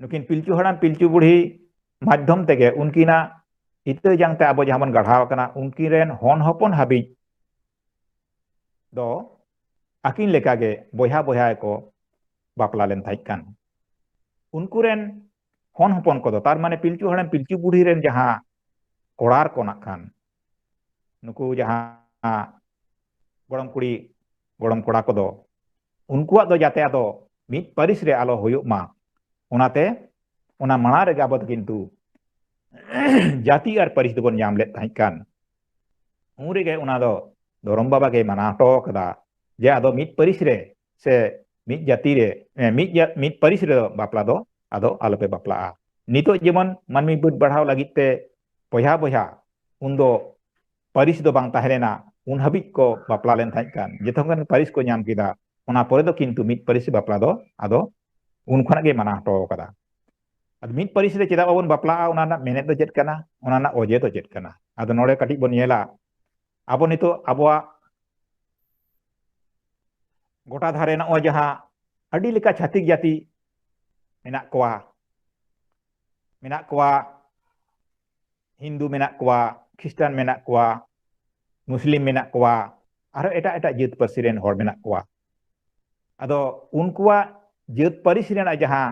ᱱᱩᱠᱤᱱ ᱯᱤᱞᱪᱩ ᱦᱟᱲᱟᱢ ᱯᱤᱞᱪᱩ ᱵᱩᱲᱦᱤ ᱢᱟᱫᱽᱫᱷᱚᱢ ᱛᱮᱜᱮ ᱩᱱᱠᱤᱱᱟᱜ ᱤᱛᱟᱹ ᱡᱟᱝ ᱛᱮ ᱟᱵᱚ ᱡᱟᱦᱟᱸ ᱵᱚᱱ ᱜᱟᱲᱦᱟᱣ ᱟᱠᱟᱱᱟ, ᱩᱱᱠᱤᱱ ᱨᱮᱱ ᱦᱚᱱ ᱦᱚᱯᱚᱱ ᱦᱟᱹᱵᱤᱡ ᱫᱚ ᱟᱹᱠᱤᱱ ᱞᱮᱠᱟᱜᱮ ᱵᱚᱭᱦᱟ ᱵᱚᱭᱦᱟ ᱜᱮᱠᱚ ᱵᱟᱯᱞᱟ ᱞᱮᱱ ᱛᱟᱦᱮᱸᱫ ᱠᱟᱱ᱾ ᱩᱱᱠᱩ ᱨᱮᱱ ᱦᱚᱱ ᱦᱚᱯᱚᱱ ᱠᱚᱫᱚ, ᱛᱟᱨ ᱢᱟᱱᱮ ᱯᱤᱞᱪᱩ ᱦᱟᱲᱟᱢ ᱯᱤᱞᱪᱩ ᱵᱩᱲᱦᱤ ᱨᱮᱱ ᱡᱟᱦᱟᱸ ᱠᱚᱲᱟᱨ ᱠᱚ ᱱᱟᱜ ᱠᱷᱟᱱ, ᱱᱩᱠᱩ ᱡᱟᱦᱟᱸ ᱜᱚᱲᱚᱢ ᱠᱩᱲᱤ ᱜᱚᱲᱚᱢ ᱠᱚᱲᱟ ᱠᱚᱫᱚ, ᱩᱱᱠᱩᱣᱟᱜ ᱫᱚ ᱡᱟᱛᱮ ᱟᱫᱚ ᱢᱤᱫ ᱯᱟᱹᱨᱤᱥ ᱨᱮ ᱟᱞᱚ ᱦᱩᱭᱩᱜ ᱢᱟ, ᱚᱱᱟᱛᱮ ᱚᱱᱟ ᱢᱟᱲᱟᱝ ᱨᱮᱜᱮ ᱟᱵᱚ ᱫᱚ ᱠᱤᱱᱛᱩ ᱡᱟᱹᱛᱤ ᱟᱨ ᱯᱟᱹᱨᱤᱥ ᱫᱚᱵᱚᱱ ᱧᱟᱢ ᱞᱮᱫ ᱛᱟᱦᱮᱸ ᱠᱟᱱ᱾ ᱩᱱ ᱨᱮᱜᱮ ᱚᱱᱟ ᱫᱚ ᱫᱷᱚᱨᱚᱢ ᱵᱟᱵᱟ ᱜᱮ ᱢᱟᱱᱟ ᱦᱚᱴᱚ ᱠᱟᱫᱟ ᱡᱮ ᱟᱫᱚ ᱢᱤᱫ ᱯᱟᱹᱨᱤᱥ ᱨᱮ ᱥᱮ ᱢᱤᱫ ᱡᱟᱹᱛᱤ ᱨᱮ, ᱮ, ᱢᱤᱫ ᱡᱟ-, ᱢᱤᱫ ᱯᱟᱹᱨᱤᱥ ᱨᱮᱫᱚ ᱵᱟᱯᱞᱟ ᱫᱚ ᱟᱫᱚ ᱟᱞᱚᱯᱮ ᱵᱟᱯᱞᱟᱜᱼᱟ᱾ ᱱᱤᱛᱚᱜ ᱡᱮᱢᱚᱱ ᱢᱟᱹᱱᱢᱤ ᱵᱟᱹᱰ ᱵᱟᱲᱦᱟᱣ ᱞᱟᱹᱜᱤᱫ ᱛᱮ ᱵᱚᱭᱦᱟ ᱵᱚᱭᱦᱟ, ᱩᱱᱫᱚ ᱯᱟᱹᱨᱤᱥ ᱫᱚ ᱵᱟᱝ ᱛᱟᱦᱮᱸ ᱞᱮᱱᱟ, ᱩᱱ ᱦᱟᱹᱵᱤᱡ ᱠᱚ ᱵᱟᱯᱞᱟ ᱞᱮᱱ ᱛᱟᱦᱮᱸ ᱠᱟᱱ᱾ ᱡᱚᱛᱚ ᱠᱷᱚᱱ ᱯᱟᱹᱨᱤᱥ ᱠᱚ ᱧᱟᱢ ᱠᱮᱫᱟ, ᱚᱱᱟ ᱯᱚᱨᱮ ᱫᱚ ᱠᱤᱱᱛᱩ ᱢᱤᱫ ᱯᱟᱹᱨᱤᱥ ᱵᱟᱯᱞᱟ ᱫᱚ ᱟᱫᱚ ᱩᱱ ᱠᱷᱚᱱᱟᱜ ᱜᱮ ᱢᱟᱱᱟ ᱦᱚᱴᱚ ᱠᱟᱫᱟ᱾ ᱟᱫᱚ ᱢᱤᱫ ᱯᱟᱹᱨᱤᱥ ᱨᱮ ᱪᱮᱫᱟᱜ ᱵᱟᱵᱚᱱ ᱵᱟᱯᱞᱟᱜᱼᱟ, ᱚᱱᱟ ᱨᱮᱱᱟᱜ ᱢᱮᱱᱮᱫ ᱫᱚ ᱪᱮᱫ ᱠᱟᱱᱟ, ᱚᱱᱟ ᱨᱮᱱᱟᱜ ᱚᱡᱮ ᱫᱚ ᱪᱮᱫ ᱠᱟᱱᱟ? ᱟᱫᱚ ᱱᱚᱰᱮ ᱠᱟᱹᱴᱤᱡ ᱵᱚᱱ ᱧᱮᱞᱟ, ᱟᱵᱚ ᱱᱤᱛᱚᱜ ᱟᱵᱚᱣᱟᱜ ᱜᱚᱴᱟ ᱫᱷᱟᱨᱮ ᱱᱚᱜᱼᱚᱭ ᱡᱟᱦᱟᱸ ᱟᱹᱰᱤ ᱞᱮᱠᱟ ᱪᱷᱟᱹᱛᱤᱠ ᱡᱟᱹᱛᱤ ᱢᱮᱱᱟᱜ ᱠᱚᱣᱟ, ᱢᱮᱱᱟᱜ ᱠᱚᱣᱟ, ᱦᱤᱱᱫᱩ ᱢᱮᱱᱟᱜ ᱠᱚᱣᱟ, ᱠᱷᱨᱤᱥᱴᱟᱱ ᱢᱮᱱᱟᱜ ᱠᱚᱣᱟ, ᱢᱩᱥᱞᱤᱢ ᱢᱮᱱᱟᱜ ᱠᱚᱣᱟ, ᱟᱨᱦᱚᱸ ᱮᱴᱟᱜ ᱮᱴᱟᱜ ᱡᱟᱹᱛ ᱯᱟᱹᱨᱥᱤ ᱨᱮᱱ ᱦᱚᱲ ᱢᱮᱱᱟᱜ ᱠᱚᱣᱟ᱾ ᱟᱫᱚ ᱩᱱᱠᱩᱣᱟᱜ ᱡᱟᱹᱛ ᱯᱟᱹᱨᱤᱥ ᱨᱮᱱᱟᱜ ᱡᱟᱦᱟᱸ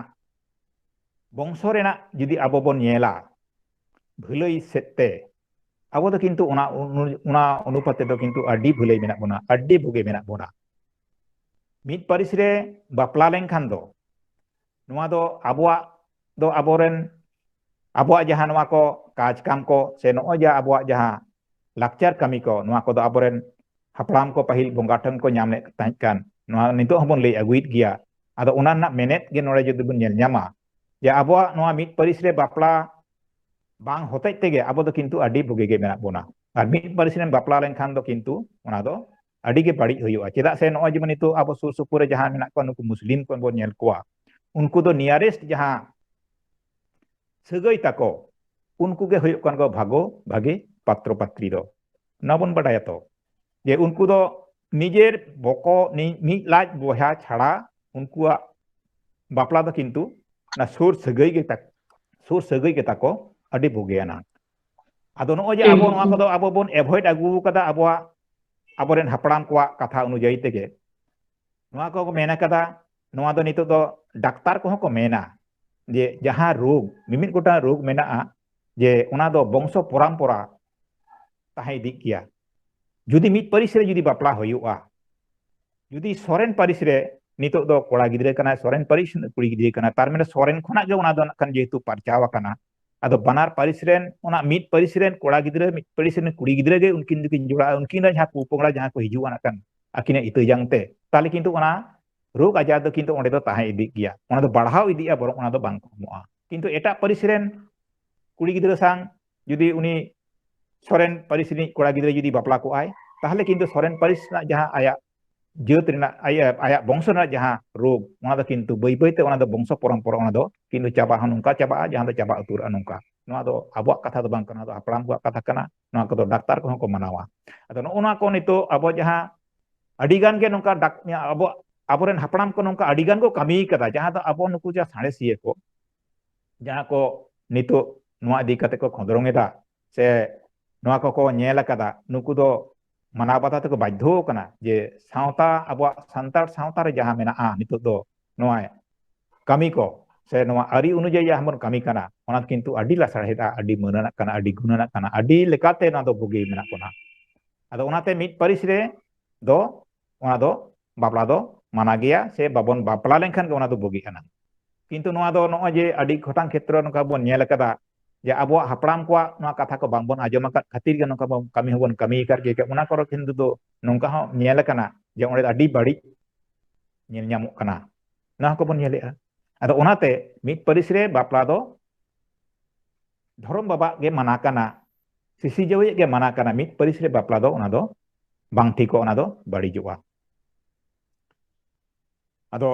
ᱵᱚᱝᱥᱚ ᱨᱮᱱᱟᱜ ᱡᱩᱫᱤ ᱟᱵᱚ ᱵᱚᱱ ᱧᱮᱞᱟ ᱵᱷᱟᱹᱞᱟᱹᱭ ᱥᱮᱫ ᱛᱮ, ᱟᱵᱚ ᱫᱚ ᱠᱤᱱᱛᱩ ᱚᱱᱟ ᱚᱱᱩ-, ᱚᱱᱟ ᱚᱱᱩᱯᱟᱛ ᱛᱮᱫᱚ ᱠᱤᱱᱛᱩ ᱟᱹᱰᱤ ᱵᱷᱟᱹᱞᱟᱹᱭ ᱢᱮᱱᱟᱜ ᱵᱚᱱᱟ, ᱟᱹᱰᱤ ᱵᱩᱜᱤ ᱢᱮᱱᱟᱜ ᱵᱚᱱᱟ᱾ ᱢᱤᱫ ᱯᱟᱹᱨᱤᱥ ᱨᱮ ᱵᱟᱯᱞᱟ ᱞᱮᱱᱠᱷᱟᱱ ᱫᱚ ᱱᱚᱣᱟ ᱫᱚ ᱟᱵᱚᱣᱟᱜ ᱫᱚ ᱟᱵᱚᱨᱮᱱ, ᱟᱵᱚᱣᱟᱜ ᱡᱟᱦᱟᱸ ᱱᱚᱣᱟ ᱠᱚ ᱠᱟᱡᱽ ᱠᱟᱢ ᱠᱚ ᱥᱮ ᱱᱚᱜᱼᱚᱭ ᱡᱮ ᱟᱵᱚᱣᱟᱜ ᱡᱟᱦᱟᱸ ᱞᱟᱠᱪᱟᱨ ᱠᱟᱹᱢᱤ ᱠᱚ, ᱱᱚᱣᱟ ᱠᱚᱫᱚ ᱟᱵᱚᱨᱮᱱ ᱦᱟᱯᱲᱟᱢ ᱠᱚ ᱯᱟᱹᱦᱤᱞ ᱵᱚᱸᱜᱟ ᱴᱷᱮᱱ ᱠᱚ ᱧᱟᱢ ᱞᱮᱫ ᱛᱟᱦᱮᱸ ᱠᱟᱱ᱾ ᱱᱚᱣᱟ ᱱᱤᱛᱚᱜ ᱦᱚᱸᱵᱚᱱ ᱞᱟᱹᱭ ᱟᱹᱜᱩᱭᱮᱫ ᱜᱮᱭᱟ᱾ ᱟᱫᱚ ᱚᱱᱟ ᱨᱮᱱᱟᱜ ᱢᱮᱱᱮᱛ ᱜᱮ ᱱᱚᱰᱮ ᱡᱩᱫᱤ ᱵᱚᱱ ᱧᱮᱞ ᱧᱟᱢᱟ, ᱡᱮ ᱟᱵᱚᱣᱟᱜ ᱱᱚᱣᱟ ᱢᱤᱫ ᱯᱟᱹᱨᱤᱥ ᱨᱮ ᱵᱟᱯᱞᱟ ᱵᱟᱝ ᱦᱚᱛᱮᱡ ᱛᱮᱜᱮ ᱟᱵᱚ ᱫᱚ ᱠᱤᱱᱛᱩ ᱟᱹᱰᱤ ᱵᱩᱜᱤ ᱜᱮ ᱢᱮᱱᱟᱜ ᱵᱚᱱᱟ᱾ ᱟᱨ ᱢᱤᱫ ᱯᱟᱹᱨᱤᱥ ᱨᱮᱢ ᱵᱟᱯᱞᱟ ᱞᱮᱱᱠᱷᱟᱱ ᱫᱚ ᱠᱤᱱᱛᱩ ᱚᱱᱟ ᱫᱚ ᱟᱹᱰᱤ ᱜᱮ ᱵᱟᱹᱲᱤᱡ ᱦᱩᱭᱩᱜᱼᱟ᱾ ᱪᱮᱫᱟᱜ ᱥᱮ ᱱᱚᱜᱼᱚᱭ ᱡᱮᱢᱚᱱ ᱱᱤᱛᱚᱜ ᱟᱵᱚ ᱥᱩᱨ ᱥᱩᱯᱩᱨ ᱨᱮ ᱡᱟᱦᱟᱸ ᱢᱮᱱᱟᱜ ᱠᱚᱣᱟ, ᱱᱩᱠᱩ ᱢᱩᱥᱞᱤᱢ ᱠᱚ ᱵᱚᱱ ᱧᱮᱞ ᱠᱚᱣᱟ, ᱩᱱᱠᱩ ᱫᱚ nearest ᱡᱟᱦᱟᱸ ᱥᱟᱹᱜᱟᱹᱭ ᱛᱟᱠᱚ, ᱩᱱᱠᱩ ᱜᱮ ᱦᱩᱭᱩᱜ ᱠᱟᱱ ᱠᱚ ᱵᱷᱟᱜᱚ ᱵᱷᱟᱜᱤ ᱯᱟᱛᱨᱚ ᱯᱟᱛᱨᱤ ᱫᱚ᱾ ᱱᱚᱣᱟ ᱵᱚᱱ ᱵᱟᱰᱟᱭᱟ ᱛᱚ, ᱡᱮ ᱩᱱᱠᱩ ᱫᱚ ᱱᱤᱡᱮᱨ ᱵᱚᱠᱚ, ᱱᱤ-, ᱢᱤᱫ ᱞᱟᱡ ᱵᱚᱭᱦᱟ ᱪᱷᱟᱲᱟ ᱩᱱᱠᱩᱣᱟᱜ ᱵᱟᱯᱞᱟ ᱫᱚ ᱠᱤᱱᱛᱩ ᱚᱱᱟ ᱥᱩᱨ ᱥᱟᱹᱜᱟᱹᱭ ᱜᱮ ᱛᱟ-, ᱥᱩᱨ ᱥᱟᱹᱜᱟᱹᱭ ᱜᱮ ᱛᱟᱠᱚ ᱟᱹᱰᱤ ᱵᱩᱜᱤᱭᱟᱱᱟ᱾ ᱟᱫᱚ ᱱᱚᱜᱼᱚᱭ ᱡᱮ ᱟᱵᱚ ᱱᱚᱣᱟ ᱠᱚᱫᱚ ᱟᱵᱚ ᱵᱚᱱ avoid ᱟᱹᱜᱩ ᱠᱟᱫᱟ, ᱟᱵᱚᱣᱟᱜ, ᱟᱵᱚᱨᱮᱱ ᱦᱟᱯᱲᱟᱢ ᱠᱚᱣᱟᱜ ᱠᱟᱛᱷᱟ ᱚᱱᱩᱡᱟᱭᱤ ᱛᱮᱜᱮ ᱱᱚᱣᱟ ᱠᱚ ᱢᱮᱱ ᱠᱟᱫᱟ᱾ ᱱᱚᱣᱟ ᱫᱚ ᱱᱤᱛᱚᱜ ᱫᱚ ᱰᱟᱠᱛᱟᱨ ᱠᱚᱦᱚᱸ ᱠᱚ ᱢᱮᱱᱟ ᱡᱮ ᱡᱟᱦᱟᱸ ᱨᱳᱜᱽ, ᱢᱤᱢᱤᱫ ᱜᱚᱴᱟᱝ ᱨᱳᱜᱽ ᱢᱮᱱᱟᱜᱼᱟ, ᱡᱮ ᱚᱱᱟ ᱫᱚ ᱵᱚᱝᱥᱚ ᱯᱚᱨᱟᱢᱯᱚᱨᱟ ᱛᱟᱦᱮᱸ ᱤᱫᱤᱜ ᱜᱮᱭᱟ᱾ ᱡᱩᱫᱤ ᱢᱤᱫ ᱯᱟᱹᱨᱤᱥ ᱨᱮ ᱡᱩᱫᱤ ᱵᱟᱯᱞᱟ ᱦᱩᱭᱩᱜᱼᱟ, ᱡᱩᱫᱤ ᱥᱚᱨᱮᱱ ᱯᱟᱹᱨᱤᱥ ᱨᱮ ᱱᱤᱛᱚᱜ ᱫᱚ ᱠᱚᱲᱟ ᱜᱤᱫᱽᱨᱟᱹ ᱠᱟᱱᱟᱭ, ᱥᱚᱨᱮᱱ ᱯᱟᱹᱨᱤᱥ ᱨᱮᱱ ᱠᱩᱲᱤ ᱜᱤᱫᱽᱨᱟᱹ ᱠᱟᱱᱟᱭ, ᱛᱟᱨ ᱢᱟᱱᱮ ᱥᱚᱨᱮᱱ ᱠᱷᱚᱱᱟᱜ ᱜᱮ ᱚᱱᱟ ᱫᱚ ᱱᱟᱜ ᱠᱷᱟᱱ ᱡᱮᱦᱮᱛᱩ ᱯᱟᱨᱪᱟᱣ ᱟᱠᱟᱱᱟ, ᱟᱫᱚ ᱵᱟᱱᱟᱨ ᱯᱟᱹᱨᱤᱥ ᱨᱮᱱ, ᱚᱱᱟ ᱢᱤᱫ ᱯᱟᱹᱨᱤᱥ ᱨᱮᱱ ᱠᱚᱲᱟ ᱜᱤᱫᱽᱨᱟᱹ, ᱢᱤᱫ ᱯᱟᱹᱨᱤᱥ ᱨᱮᱱ ᱠᱩᱲᱤ ᱜᱤᱫᱽᱨᱟᱹ ᱜᱮ ᱩᱱᱠᱤᱱ ᱫᱚᱠᱤᱱ ᱡᱚᱲᱟᱜᱼᱟ, ᱩᱱᱠᱤᱱ ᱨᱮᱱ ᱡᱟᱦᱟᱸ ᱯᱚᱼᱯᱚᱝᱲᱟ ᱡᱟᱦᱟᱸ ᱠᱚ ᱦᱤᱡᱩᱜᱼᱟ ᱱᱟᱜ ᱠᱷᱟᱱ ᱟᱹᱠᱤᱱᱟᱜ ᱤᱛᱟᱹ ᱡᱟᱝ ᱛᱮ, ᱛᱟᱦᱚᱞᱮ ᱠᱤᱱᱛᱩ ᱚᱱᱟ ᱨᱳᱜᱽ ᱟᱡᱟᱨ ᱫᱚ ᱠᱤᱱᱛᱩ ᱚᱸᱰᱮ ᱫᱚ ᱛᱟᱦᱮᱸ ᱤᱫᱤᱜ ᱜᱮᱭᱟ, ᱚᱱᱟ ᱫᱚ ᱵᱟᱲᱦᱟᱣ ᱤᱫᱤᱜᱼᱟ, ᱵᱚᱨᱚᱝ ᱚᱱᱟ ᱫᱚ ᱵᱟᱝ ᱠᱚᱢᱚᱜᱼᱟ᱾ ᱠᱤᱱᱛᱩ ᱮᱴᱟᱜ ᱯᱟᱹᱨᱤᱥ ᱨᱮᱱ ᱠᱩᱲᱤ ᱜᱤᱫᱽᱨᱟᱹ ᱥᱟᱶ ᱡᱩᱫᱤ ᱩᱱᱤ ᱥᱚᱨᱮᱱ ᱯᱟᱹᱨᱤᱥ ᱨᱤᱱᱤᱡ ᱠᱚᱲᱟ ᱜᱤᱫᱽᱨᱟᱹ ᱡᱩᱫᱤ ᱵᱟᱯᱞᱟ ᱠᱚᱜᱼᱟᱭ, ᱛᱟᱦᱚᱞᱮ ᱠᱤᱱᱛᱩ ᱥᱚᱨᱮᱱ ᱯᱟᱹᱨᱤᱥ ᱨᱮᱱᱟᱜ ᱡᱟᱦᱟᱸ ᱟᱭᱟᱜ ᱡᱟᱹᱛ ᱨᱮᱱᱟᱜ, ᱟᱭᱟᱜ, ᱟᱭᱟᱜ ᱵᱚᱝᱥᱚ ᱨᱮᱱᱟᱜ ᱡᱟᱦᱟᱸ ᱨᱳᱜᱽ, ᱚᱱᱟ ᱫᱚ ᱠᱤᱱᱛᱩ ᱵᱟᱹᱭ ᱵᱟᱹᱭ ᱛᱮ ᱚᱱᱟ ᱫᱚ ᱵᱚᱝᱥᱚ ᱯᱚᱨᱚᱢᱯᱚᱨᱟ ᱚᱱᱟ ᱫᱚ ᱠᱤᱱᱛᱩ ᱪᱟᱵᱟ ᱦᱚᱸ ᱱᱚᱝᱠᱟ ᱪᱟᱵᱟᱜᱼᱟ, ᱡᱟᱦᱟᱸ ᱫᱚ ᱪᱟᱵᱟ ᱩᱛᱟᱹᱨᱚᱜᱼᱟ ᱱᱚᱝᱠᱟ᱾ ᱱᱚᱣᱟ ᱫᱚ ᱟᱵᱚᱣᱟᱜ ᱠᱟᱛᱷᱟ ᱫᱚ ᱵᱟᱝ ᱠᱟᱱᱟ, ᱱᱚᱣᱟ ᱫᱚ ᱦᱟᱯᱲᱟᱢ ᱠᱚᱣᱟᱜ ᱠᱟᱛᱷᱟ ᱠᱟᱱᱟ, ᱱᱚᱣᱟ ᱠᱚᱫᱚ ᱰᱟᱠᱛᱟᱨ ᱠᱚᱦᱚᱸ ᱠᱚ ᱢᱟᱱᱟᱣᱟ᱾ ᱟᱫᱚ ᱱᱚᱜᱼᱚ ᱱᱚᱣᱟ ᱠᱚ ᱱᱤᱛᱚᱜ ᱟᱵᱚ ᱡᱟᱦᱟᱸ ᱟᱹᱰᱤ ᱜᱟᱱ ᱜᱮ ᱱᱚᱝᱠᱟ ᱰᱟᱠ-, ᱟᱵᱚ, ᱟᱵᱚᱨᱮᱱ ᱦᱟᱯᱲᱟᱢ ᱠᱚ ᱱᱚᱝᱠᱟ ᱟᱹᱰᱤ ᱜᱟᱱ ᱠᱚ ᱠᱟᱹᱢᱤ ᱠᱟᱫᱟ, ᱡᱟᱦᱟᱸ ᱫᱚ ᱟᱵᱚ ᱱᱩᱠᱩ ᱡᱟᱦᱟᱸ ᱥᱟᱬᱮᱥᱤᱭᱟᱹ ᱠᱚ, ᱡᱟᱦᱟᱸ ᱠᱚ ᱱᱤᱛᱚᱜ ᱱᱚᱣᱟ ᱤᱫᱤ ᱠᱟᱛᱮ ᱠᱚ ᱠᱷᱚᱸᱫᱽᱨᱚᱝ ᱮᱫᱟ, ᱥᱮ ᱱᱚᱣᱟ ᱠᱚᱠᱚ ᱧᱮᱞ ᱟᱠᱟᱫᱟ, ᱱᱩᱠᱩ ᱫᱚ ᱢᱟᱱᱟᱣ ᱵᱟᱛᱟᱣ ᱛᱮᱠᱚ ᱵᱟᱫᱽᱫᱷᱚ ᱟᱠᱟᱱᱟ ᱡᱮ ᱥᱟᱶᱛᱟ, ᱟᱵᱚᱣᱟᱜ ᱥᱟᱱᱛᱟᱲ ᱥᱟᱶᱛᱟ ᱨᱮ ᱡᱟᱦᱟᱸ ᱢᱮᱱᱟᱜᱼᱟ ᱱᱤᱛᱚᱜ ᱫᱚ ᱱᱚᱣᱟ ᱠᱟᱹᱢᱤ ᱠᱚ, ᱥᱮ ᱱᱚᱣᱟ ᱟᱹᱨᱤ ᱚᱱᱩᱡᱟᱭᱤ ᱡᱟᱦᱟᱸ ᱵᱚᱱ ᱠᱟᱹᱢᱤ ᱠᱟᱱᱟ, ᱚᱱᱟ ᱠᱤᱱᱛᱩ ᱟᱹᱰᱤ ᱞᱟᱥᱟᱲᱦᱮᱫᱼᱟ, ᱟᱹᱰᱤ ᱢᱟᱹᱱᱟᱱᱟᱜ ᱠᱟᱱᱟ, ᱟᱹᱰᱤ ᱜᱩᱱᱟᱹᱱᱟᱜ ᱠᱟᱱᱟ, ᱟᱹᱰᱤ ᱞᱮᱠᱟᱛᱮ ᱱᱚᱣᱟ ᱫᱚ ᱵᱩᱜᱤ ᱢᱮᱱᱟᱜ ᱵᱚᱱᱟ᱾ ᱟᱫᱚ ᱚᱱᱟᱛᱮ ᱢᱤᱫ ᱯᱟᱹᱨᱤᱥ ᱨᱮ ᱫᱚ ᱚᱱᱟ ᱫᱚ ᱵᱟᱯᱞᱟ ᱫᱚ ᱢᱟᱱᱟ ᱜᱮᱭᱟ, ᱥᱮ ᱵᱟᱵᱚᱱ ᱵᱟᱯᱞᱟ ᱞᱮᱱᱠᱷᱟᱱ ᱜᱮ ᱚᱱᱟ ᱫᱚ ᱵᱩᱜᱤ ᱟᱱᱟ᱾ ᱠᱤᱱᱛᱩ ᱱᱚᱣᱟ ᱫᱚ ᱱᱚᱜᱼᱚᱭ ᱡᱮ ᱟᱹᱰᱤ ᱜᱚᱴᱟᱝ ᱠᱷᱮᱛᱨᱚ ᱱᱚᱝᱠᱟ ᱵᱚᱱ ᱧᱮᱞ ᱟᱠᱟᱫᱟ ᱡᱮ ᱟᱵᱚᱣᱟᱜ ᱦᱟᱯᱲᱟᱢ ᱠᱚᱣᱟᱜ ᱱᱚᱣᱟ ᱠᱟᱛᱷᱟ ᱠᱚ ᱵᱟᱝᱵᱚᱱ ᱟᱸᱡᱚᱢ ᱟᱠᱟᱫ ᱠᱷᱟᱹᱛᱤᱨ ᱜᱮ ᱱᱚᱝᱠᱟ ᱵᱚᱱ ᱠᱟᱹᱢᱤ ᱦᱚᱸᱵᱚᱱ ᱠᱟᱹᱢᱤ ᱟᱠᱟᱫ ᱜᱮᱭᱟ᱾ ᱚᱱᱟ ᱠᱚᱨᱮ ᱠᱤᱱᱛᱩ ᱫᱚ ᱱᱚᱝᱠᱟ ᱦᱚᱸ ᱧᱮᱞ ᱟᱠᱟᱱᱟ ᱡᱮ ᱚᱸᱰᱮ ᱟᱹᱰᱤ ᱵᱟᱹᱲᱤᱡ ᱧᱮᱞ ᱧᱟᱢᱚᱜ ᱠᱟᱱᱟ᱾ ᱱᱚᱣᱟ ᱠᱚᱵᱚᱱ ᱧᱮᱞᱮᱜᱼᱟ᱾ ᱟᱫᱚ ᱚᱱᱟᱛᱮ ᱢᱤᱫ ᱯᱟᱹᱨᱤᱥ ᱨᱮ ᱵᱟᱯᱞᱟ ᱫᱚ ᱫᱷᱚᱨᱚᱢ ᱵᱟᱵᱟᱜ ᱜᱮ ᱢᱟᱱᱟ ᱠᱟᱱᱟ, ᱥᱤᱥᱤ ᱡᱟᱹᱣᱤᱭᱟᱜ ᱜᱮ ᱢᱟᱱᱟ ᱠᱟᱱᱟ, ᱢᱤᱫ ᱯᱟᱹᱨᱤᱥ ᱨᱮ ᱵᱟᱯᱞᱟ ᱫᱚ ᱚᱱᱟ ᱫᱚ ᱵᱟᱝ ᱴᱷᱤᱠᱚᱜᱼᱟ, ᱚᱱᱟ ᱫᱚ ᱵᱟᱹᱲᱤᱡᱚᱜᱼᱟ᱾ ᱟᱫᱚ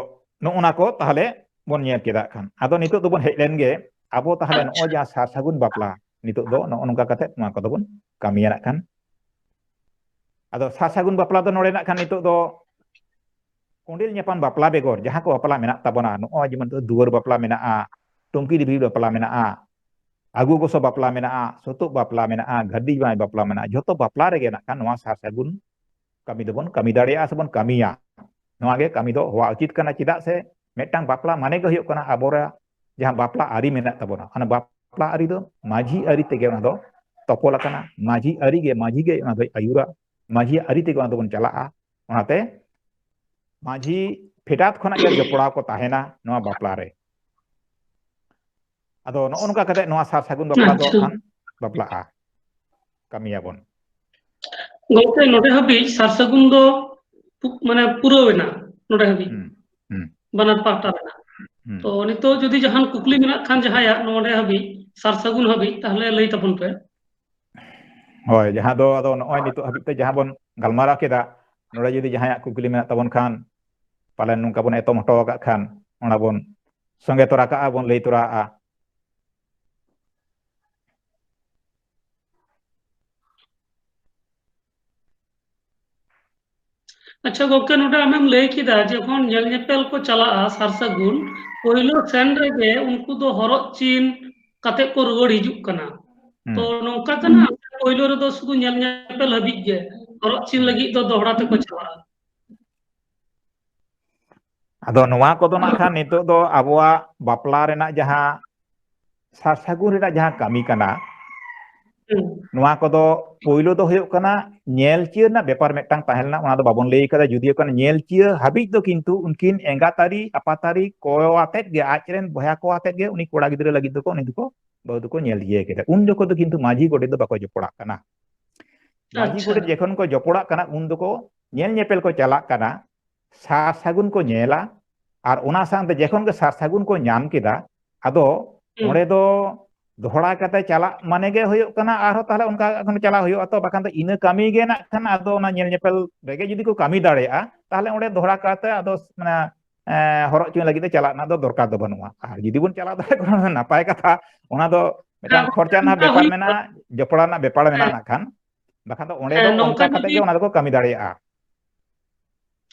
ᱱᱚᱜᱼᱚ ᱱᱟ ᱠᱚ ᱛᱟᱦᱚᱞᱮ ᱵᱚᱱ ᱧᱮᱞ ᱠᱮᱫᱟ ᱠᱷᱟᱱ᱾ ᱟᱫᱚ ᱱᱤᱛᱚᱜ ᱫᱚᱵᱚᱱ ᱦᱮᱡ ᱞᱮᱱ ᱜᱮ, ᱟᱵᱚ ᱛᱟᱦᱚᱞᱮ ᱱᱚᱜᱼᱚᱭ ᱡᱟᱦᱟᱸ ᱥᱟᱨ ᱥᱟᱹᱜᱩᱱ ᱵᱟᱯᱞᱟ, ᱱᱤᱛᱚᱜ ᱫᱚ ᱱᱚᱜᱼᱚ ᱱᱚᱝᱠᱟ ᱠᱟᱛᱮ ᱱᱚᱣᱟ ᱠᱚᱫᱚ ᱵᱚᱱ ᱠᱟᱹᱢᱤᱭᱟ ᱱᱟᱜ ᱠᱷᱟᱱ᱾ ᱟᱫᱚ ᱥᱟᱨ ᱥᱟᱹᱜᱩᱱ ᱵᱟᱯᱞᱟ ᱫᱚ ᱱᱚᱰᱮ ᱱᱟᱜ ᱠᱷᱟᱱ ᱱᱤᱛᱚᱜ ᱫᱚ ᱠᱚᱸᱰᱮᱞ ᱧᱟᱯᱟᱢ ᱵᱟᱯᱞᱟ ᱵᱮᱜᱚᱨ ᱡᱟᱦᱟᱸ ᱠᱚ ᱵᱟᱯᱞᱟ ᱢᱮᱱᱟᱜ ᱛᱟᱵᱚᱱᱟ, ᱱᱚᱜᱼᱚᱭ ᱡᱮᱢᱚᱱ ᱫᱩᱣᱟᱹᱨ ᱵᱟᱯᱞᱟ ᱢᱮᱱᱟᱜᱼᱟ, ᱴᱩᱝᱠᱤ ᱫᱤᱯᱤᱞ ᱵᱟᱯᱞᱟ ᱢᱮᱱᱟᱜᱼᱟ, ᱟᱹᱜᱩ ᱜᱚᱥᱚ ᱵᱟᱯᱞᱟ ᱢᱮᱱᱟᱜᱼᱟ, ᱥᱩᱛᱩᱜ ᱵᱟᱯᱞᱟ ᱢᱮᱱᱟᱜᱼᱟ, ᱜᱷᱟᱹᱨᱫᱤ ᱡᱟᱶᱟᱭ ᱵᱟᱯᱞᱟ ᱢᱮᱱᱟᱜᱼᱟ, ᱡᱷᱚᱛᱚ ᱵᱟᱯᱞᱟ ᱨᱮᱜᱮ ᱱᱟᱜ ᱠᱷᱟᱱ ᱱᱚᱣᱟ ᱥᱟᱨ ᱥᱟᱹᱜᱩᱱ ᱠᱟᱹᱢᱤ ᱫᱚᱵᱚᱱ ᱠᱟᱹᱢᱤ ᱫᱟᱲᱮᱭᱟᱜᱼᱟ ᱥᱮᱵᱚᱱ ᱠᱟᱹᱢᱤᱭᱟ᱾ ᱱᱚᱣᱟ ᱜᱮ ᱠᱟᱹᱢᱤ ᱫᱚ ᱦᱚᱣᱟ ᱩᱪᱤᱛ ᱠᱟᱱᱟ᱾ ᱪᱮᱫᱟᱜ ᱥᱮ ᱢᱤᱫᱴᱟᱝ ᱵᱟᱯᱞᱟ ᱢᱟᱱᱮ ᱜᱮ ᱦᱩᱭᱩᱜ ᱠᱟᱱᱟ ᱟᱵᱚᱨᱟᱜ ᱡᱟᱦᱟᱸ ᱵᱟᱯᱞᱟ ᱟᱹᱨᱤ ᱢᱮᱱᱟᱜ ᱛᱟᱵᱚᱱᱟ, ᱚᱱᱟ ᱵᱟᱯᱞᱟ ᱟᱹᱨᱤ ᱫᱚ ᱢᱟᱹᱡᱷᱤ ᱟᱹᱨᱤ ᱛᱮᱜᱮ ᱚᱱᱟ ᱫᱚ ᱛᱚᱯᱚᱞ ᱟᱠᱟᱱᱟ᱾ ᱢᱟᱹᱡᱷᱤ ᱟᱹᱨᱤ ᱜᱮ, ᱢᱟᱹᱡᱷᱤ ᱜᱮ ᱚᱱᱟ ᱫᱚᱭ ᱟᱹᱭᱩᱨᱟ, ᱢᱟᱹᱡᱷᱤᱭᱟᱜ ᱟᱹᱨᱤ ᱛᱮᱜᱮ ᱚᱱᱟ ᱫᱚᱵᱚᱱ ᱪᱟᱞᱟᱜᱼᱟ᱾ ᱚᱱᱟᱛᱮ ᱢᱟᱹᱡᱷᱤ ᱯᱷᱮᱰᱟᱛ ᱠᱷᱚᱱᱟᱜ ᱜᱮ ᱡᱚᱯᱲᱟᱣ ᱠᱚ ᱛᱟᱦᱮᱱᱟ ᱱᱚᱣᱟ ᱵᱟᱯᱞᱟ ᱨᱮ᱾ ᱟᱫᱚ ᱱᱚᱜᱼᱚ ᱱᱚᱝᱠᱟ ᱠᱟᱛᱮ ᱱᱚᱣᱟ ᱥᱟᱨ ᱥᱟᱹᱜᱩᱱ ᱵᱟᱯᱞᱟ ᱫᱚ ᱟᱪᱪᱷᱟ᱾ ᱠᱷᱟᱱ ᱵᱟᱯᱞᱟᱜᱼᱟ, ᱠᱟᱹᱢᱤᱭᱟᱵᱚᱱ᱾ ᱜᱚᱢᱠᱮ, ᱱᱚᱰᱮ ᱦᱟᱹᱵᱤᱡ ᱥᱟᱨ ᱥᱟᱹᱜᱩᱱ ᱫᱚ ᱯᱩ-, ᱢᱟᱱᱮ ᱯᱩᱨᱟᱹᱣ ᱮᱱᱟ ᱱᱚᱰᱮ ᱦᱟᱹᱵᱤᱡ, ᱦᱩᱸ, ᱦᱩᱸ, ᱵᱟᱱᱟᱨ ᱯᱟᱦᱴᱟ ᱨᱮᱱᱟᱜ᱾ ᱦᱩᱸ᱾ ᱛᱚ ᱱᱤᱛᱚᱜ ᱡᱩᱫᱤ ᱡᱟᱦᱟᱱ ᱠᱩᱠᱞᱤ ᱢᱮᱱᱟᱜ ᱠᱷᱟᱱ ᱡᱟᱦᱟᱸᱭᱟᱜ ᱱᱚᱰᱮ ᱦᱟᱹᱵᱤᱡ, ᱥᱟᱨ ᱥᱟᱹᱜᱩᱱ ᱦᱟᱹᱵᱤᱡ, ᱛᱟᱦᱚᱞᱮ ᱞᱟᱹᱭ ᱛᱟᱵᱚᱱ ᱯᱮ᱾ ᱦᱳᱭ, ᱡᱟᱦᱟᱸ ᱫᱚ ᱟᱫᱚ ᱱᱚᱜᱼᱚᱭ ᱱᱤᱛᱚᱜ ᱦᱟᱹᱵᱤᱡ ᱛᱮ ᱡᱟᱦᱟᱸ ᱵᱚᱱ ᱜᱟᱞᱢᱟᱨᱟᱣ ᱠᱮᱫᱟ, ᱱᱚᱰᱮ ᱡᱩᱫᱤ ᱡᱟᱦᱟᱸᱭᱟᱜ ᱠᱩᱠᱞᱤ ᱢᱮᱱᱟᱜ ᱛᱟᱵᱚᱱ ᱠᱷᱟᱱ ᱯᱟᱞᱮᱱ ᱱᱚᱝᱠᱟ ᱵᱚᱱ ᱮᱛᱚᱢ ᱦᱚᱴᱚ ᱟᱠᱟᱫ ᱠᱷᱟᱱ ᱚᱱᱟ ᱵᱚᱱ ᱥᱚᱸᱜᱮ ᱛᱚᱨᱟ ᱠᱟᱜᱼᱟ, ᱵᱚᱱ ᱞᱟᱹᱭ ᱛᱚᱨᱟᱜᱼᱟ᱾ ᱟᱪᱪᱷᱟ ᱜᱚᱢᱠᱮ, ᱱᱚᱰᱮ ᱟᱢᱮᱢ ᱞᱟᱹᱭ ᱠᱮᱫᱟ ᱡᱚᱠᱷᱚᱱ ᱧᱮᱞ ᱧᱮᱯᱮᱞ ᱠᱚ ᱪᱟᱞᱟᱜᱼᱟ ᱥᱟᱨ ᱥᱟᱹᱜᱩᱱ, ᱯᱳᱭᱞᱳ ᱥᱮᱱ ᱨᱮᱜᱮ ᱩᱱᱠᱩ ᱫᱚ ᱦᱚᱨᱚᱜ ᱪᱤᱱ ᱠᱟᱛᱮ ᱠᱚ ᱨᱩᱣᱟᱹᱲ ᱦᱤᱡᱩᱜ ᱠᱟᱱᱟ᱾ ᱦᱩᱸ᱾ ᱛᱚ ᱱᱚᱝᱠᱟ ᱠᱟᱱᱟ, ᱯᱳᱭᱞᱳ ᱨᱮᱫᱚ ᱥᱩᱫᱷᱩ ᱧᱮᱞ ᱧᱮᱯᱮᱞ ᱦᱟᱹᱵᱤᱡ ᱜᱮ, ᱦᱚᱨᱚᱜ ᱪᱤᱱ ᱦᱩᱸ᱾ ᱞᱟᱹᱜᱤᱫ ᱫᱚ ᱫᱚᱦᱲᱟ ᱛᱮᱠᱚ ᱪᱟᱞᱟᱜᱼᱟ᱾ ᱟᱫᱚ ᱱᱚᱣᱟ ᱠᱚᱫᱚ ᱱᱟᱜ ᱠᱷᱟᱱ ᱱᱤᱛᱚᱜ ᱫᱚ ᱟᱵᱚᱣᱟᱜ ᱵᱟᱯᱞᱟ ᱨᱮᱱᱟᱜ ᱡᱟᱦᱟᱸ ᱥᱟᱨ ᱥᱟᱹᱜᱩᱱ ᱨᱮᱱᱟᱜ ᱡᱟᱦᱟᱸ ᱠᱟᱹᱢᱤ ᱠᱟᱱᱟ, ᱦᱩᱸ᱾ ᱱᱚᱣᱟ ᱠᱚᱫᱚ ᱯᱳᱭᱞᱳ ᱫᱚ ᱦᱩᱭᱩᱜ ᱠᱟᱱᱟ ᱧᱮᱞ ᱪᱤᱭᱟᱹ ᱨᱮᱱᱟᱜ ᱵᱮᱯᱟᱨ ᱢᱤᱫᱴᱟᱝ ᱛᱟᱦᱮᱸ ᱞᱮᱱᱟ, ᱚᱱᱟ ᱫᱚ ᱵᱟᱵᱚᱱ ᱞᱟᱹᱭ ᱠᱟᱫᱟ, ᱡᱩᱫᱤᱭᱳ ᱠᱟᱱᱟ ᱧᱮᱞ ᱪᱤᱭᱟᱹ ᱦᱟᱹᱵᱤᱡ ᱫᱚ ᱠᱤᱱᱛᱩ ᱩᱱᱠᱤᱱ ᱮᱸᱜᱟᱛ ᱟᱹᱨᱤ ᱟᱯᱟᱛ ᱟᱹᱨᱤ ᱠᱚ ᱟᱛᱮᱫ ᱜᱮ, ᱟᱡ ᱨᱮᱱ ᱵᱚᱭᱦᱟ ᱠᱚ ᱟᱛᱮᱫ ᱜᱮ ᱩᱱᱤ ᱠᱚᱲᱟ ᱜᱤᱫᱽᱨᱟᱹ ᱞᱟᱹᱜᱤᱫ ᱫᱚᱠᱚ, ᱩᱱᱤ ᱫᱚᱠᱚ, ᱵᱟᱹᱦᱩ ᱫᱚᱠᱚ ᱧᱮᱞ ᱤᱭᱟᱹ ᱠᱮᱫᱟ᱾ ᱩᱱ ᱡᱚᱠᱷᱚᱱ ᱫᱚ ᱠᱤᱱᱛᱩ ᱢᱟᱹᱡᱷᱤ ᱜᱚᱰᱮᱛ ᱫᱚ ᱵᱟᱠᱚ ᱡᱚᱯᱚᱲᱟᱜ ᱠᱟᱱᱟ᱾ ᱢᱟᱹᱡᱷᱤ ᱟᱪᱪᱷᱟ᱾ ᱜᱚᱰᱮᱛ ᱡᱚᱠᱷᱚᱱ ᱠᱚ ᱡᱚᱯᱚᱲᱟᱜ ᱠᱟᱱᱟ, ᱩᱱ ᱫᱚᱠᱚ ᱧᱮᱞ ᱧᱮᱯᱮᱞ ᱠᱚ ᱪᱟᱞᱟᱜ ᱠᱟᱱᱟ᱾ ᱥᱟᱨ ᱥᱟᱹᱜᱩᱱ ᱠᱚ ᱧᱮᱞᱟ, ᱟᱨ ᱚᱱᱟ ᱥᱟᱶᱛᱮ ᱡᱚᱠᱷᱚᱱ ᱜᱮ ᱥᱟᱨ ᱥᱟᱹᱜᱩᱱ ᱠᱚ ᱧᱟᱢ ᱠᱮᱫᱟ, ᱟᱫᱚ ᱦᱩᱸ᱾ ᱚᱸᱰᱮ ᱫᱚ ᱫᱚᱦᱲᱟ ᱠᱟᱛᱮ ᱪᱟᱞᱟᱜ ᱢᱟᱱᱮ ᱜᱮ ᱦᱩᱭᱩᱜ ᱠᱟᱱᱟ, ᱟᱨᱦᱚᱸ ᱛᱟᱦᱞᱮ ᱚᱱᱠᱟ ᱮᱠᱷᱚᱱ ᱪᱟᱞᱟᱣ ᱦᱩᱭᱩᱜᱼᱟ᱾ ᱛᱚ ᱵᱟᱠᱷᱟᱱ ᱫᱚ ᱤᱱᱟᱹ ᱠᱟᱹᱢᱤ ᱜᱮ ᱱᱟᱜ ᱠᱷᱟᱱ ᱟᱫᱚ ᱚᱱᱟ ᱧᱮᱞ ᱧᱮᱯᱮᱞ ᱨᱮᱜᱮ ᱡᱩᱫᱤ ᱠᱚ ᱠᱟᱹᱢᱤ ᱫᱟᱲᱮᱭᱟᱜᱼᱟ, ᱛᱟᱦᱞᱮ ᱚᱸᱰᱮ ᱫᱚᱦᱲᱟ ᱠᱟᱛᱮ ᱟᱫᱚ ᱢᱟᱱᱮ, ᱮ, ᱦᱚᱨᱚᱜ ᱪᱤᱱ ᱞᱟᱹᱜᱤᱫ ᱛᱮ ᱪᱟᱞᱟᱜ ᱨᱮᱱᱟᱜ ᱫᱚ ᱫᱚᱨᱠᱟᱨ ᱫᱚ ᱵᱟᱹᱱᱩᱜᱼᱟ᱾ ᱟᱨ ᱡᱩᱫᱤ ᱵᱚᱱ ᱪᱟᱞᱟᱣ ᱫᱟᱲᱮᱭᱟᱜ ᱠᱷᱟᱱ ᱱᱟᱯᱟᱭ ᱠᱟᱛᱷᱟ, ᱚᱱᱟ ᱫᱚ ᱢᱤᱫᱴᱟᱝ ᱦᱮᱸ, ᱠᱷᱚᱨᱪᱟ ᱨᱮᱱᱟᱜ ᱱᱚᱝᱠᱟ ᱵᱮᱯᱟᱨ ᱦᱩᱭᱩᱜ ᱢᱮᱱᱟᱜᱼᱟ, ᱡᱚᱯᱲᱟᱣ ᱨᱮᱱᱟᱜ ᱵᱮᱯᱟᱨ ᱢᱮᱱᱟᱜᱼᱟ ᱦᱮᱸ᱾ ᱱᱟᱜ ᱠᱷᱟᱱ᱾ ᱵᱟᱠᱷᱟᱱ ᱫᱚ ᱚᱸᱰᱮ ᱦᱮᱸ, ᱫᱚ ᱱᱚᱝᱠᱟ ᱚᱱᱠᱟ ᱠᱟᱛᱮ ᱡᱩᱫᱤ ᱜᱮ ᱚᱱᱟ ᱫᱚᱠᱚ ᱠᱟᱹᱢᱤ ᱫᱟᱲᱮᱭᱟᱜᱼᱟ᱾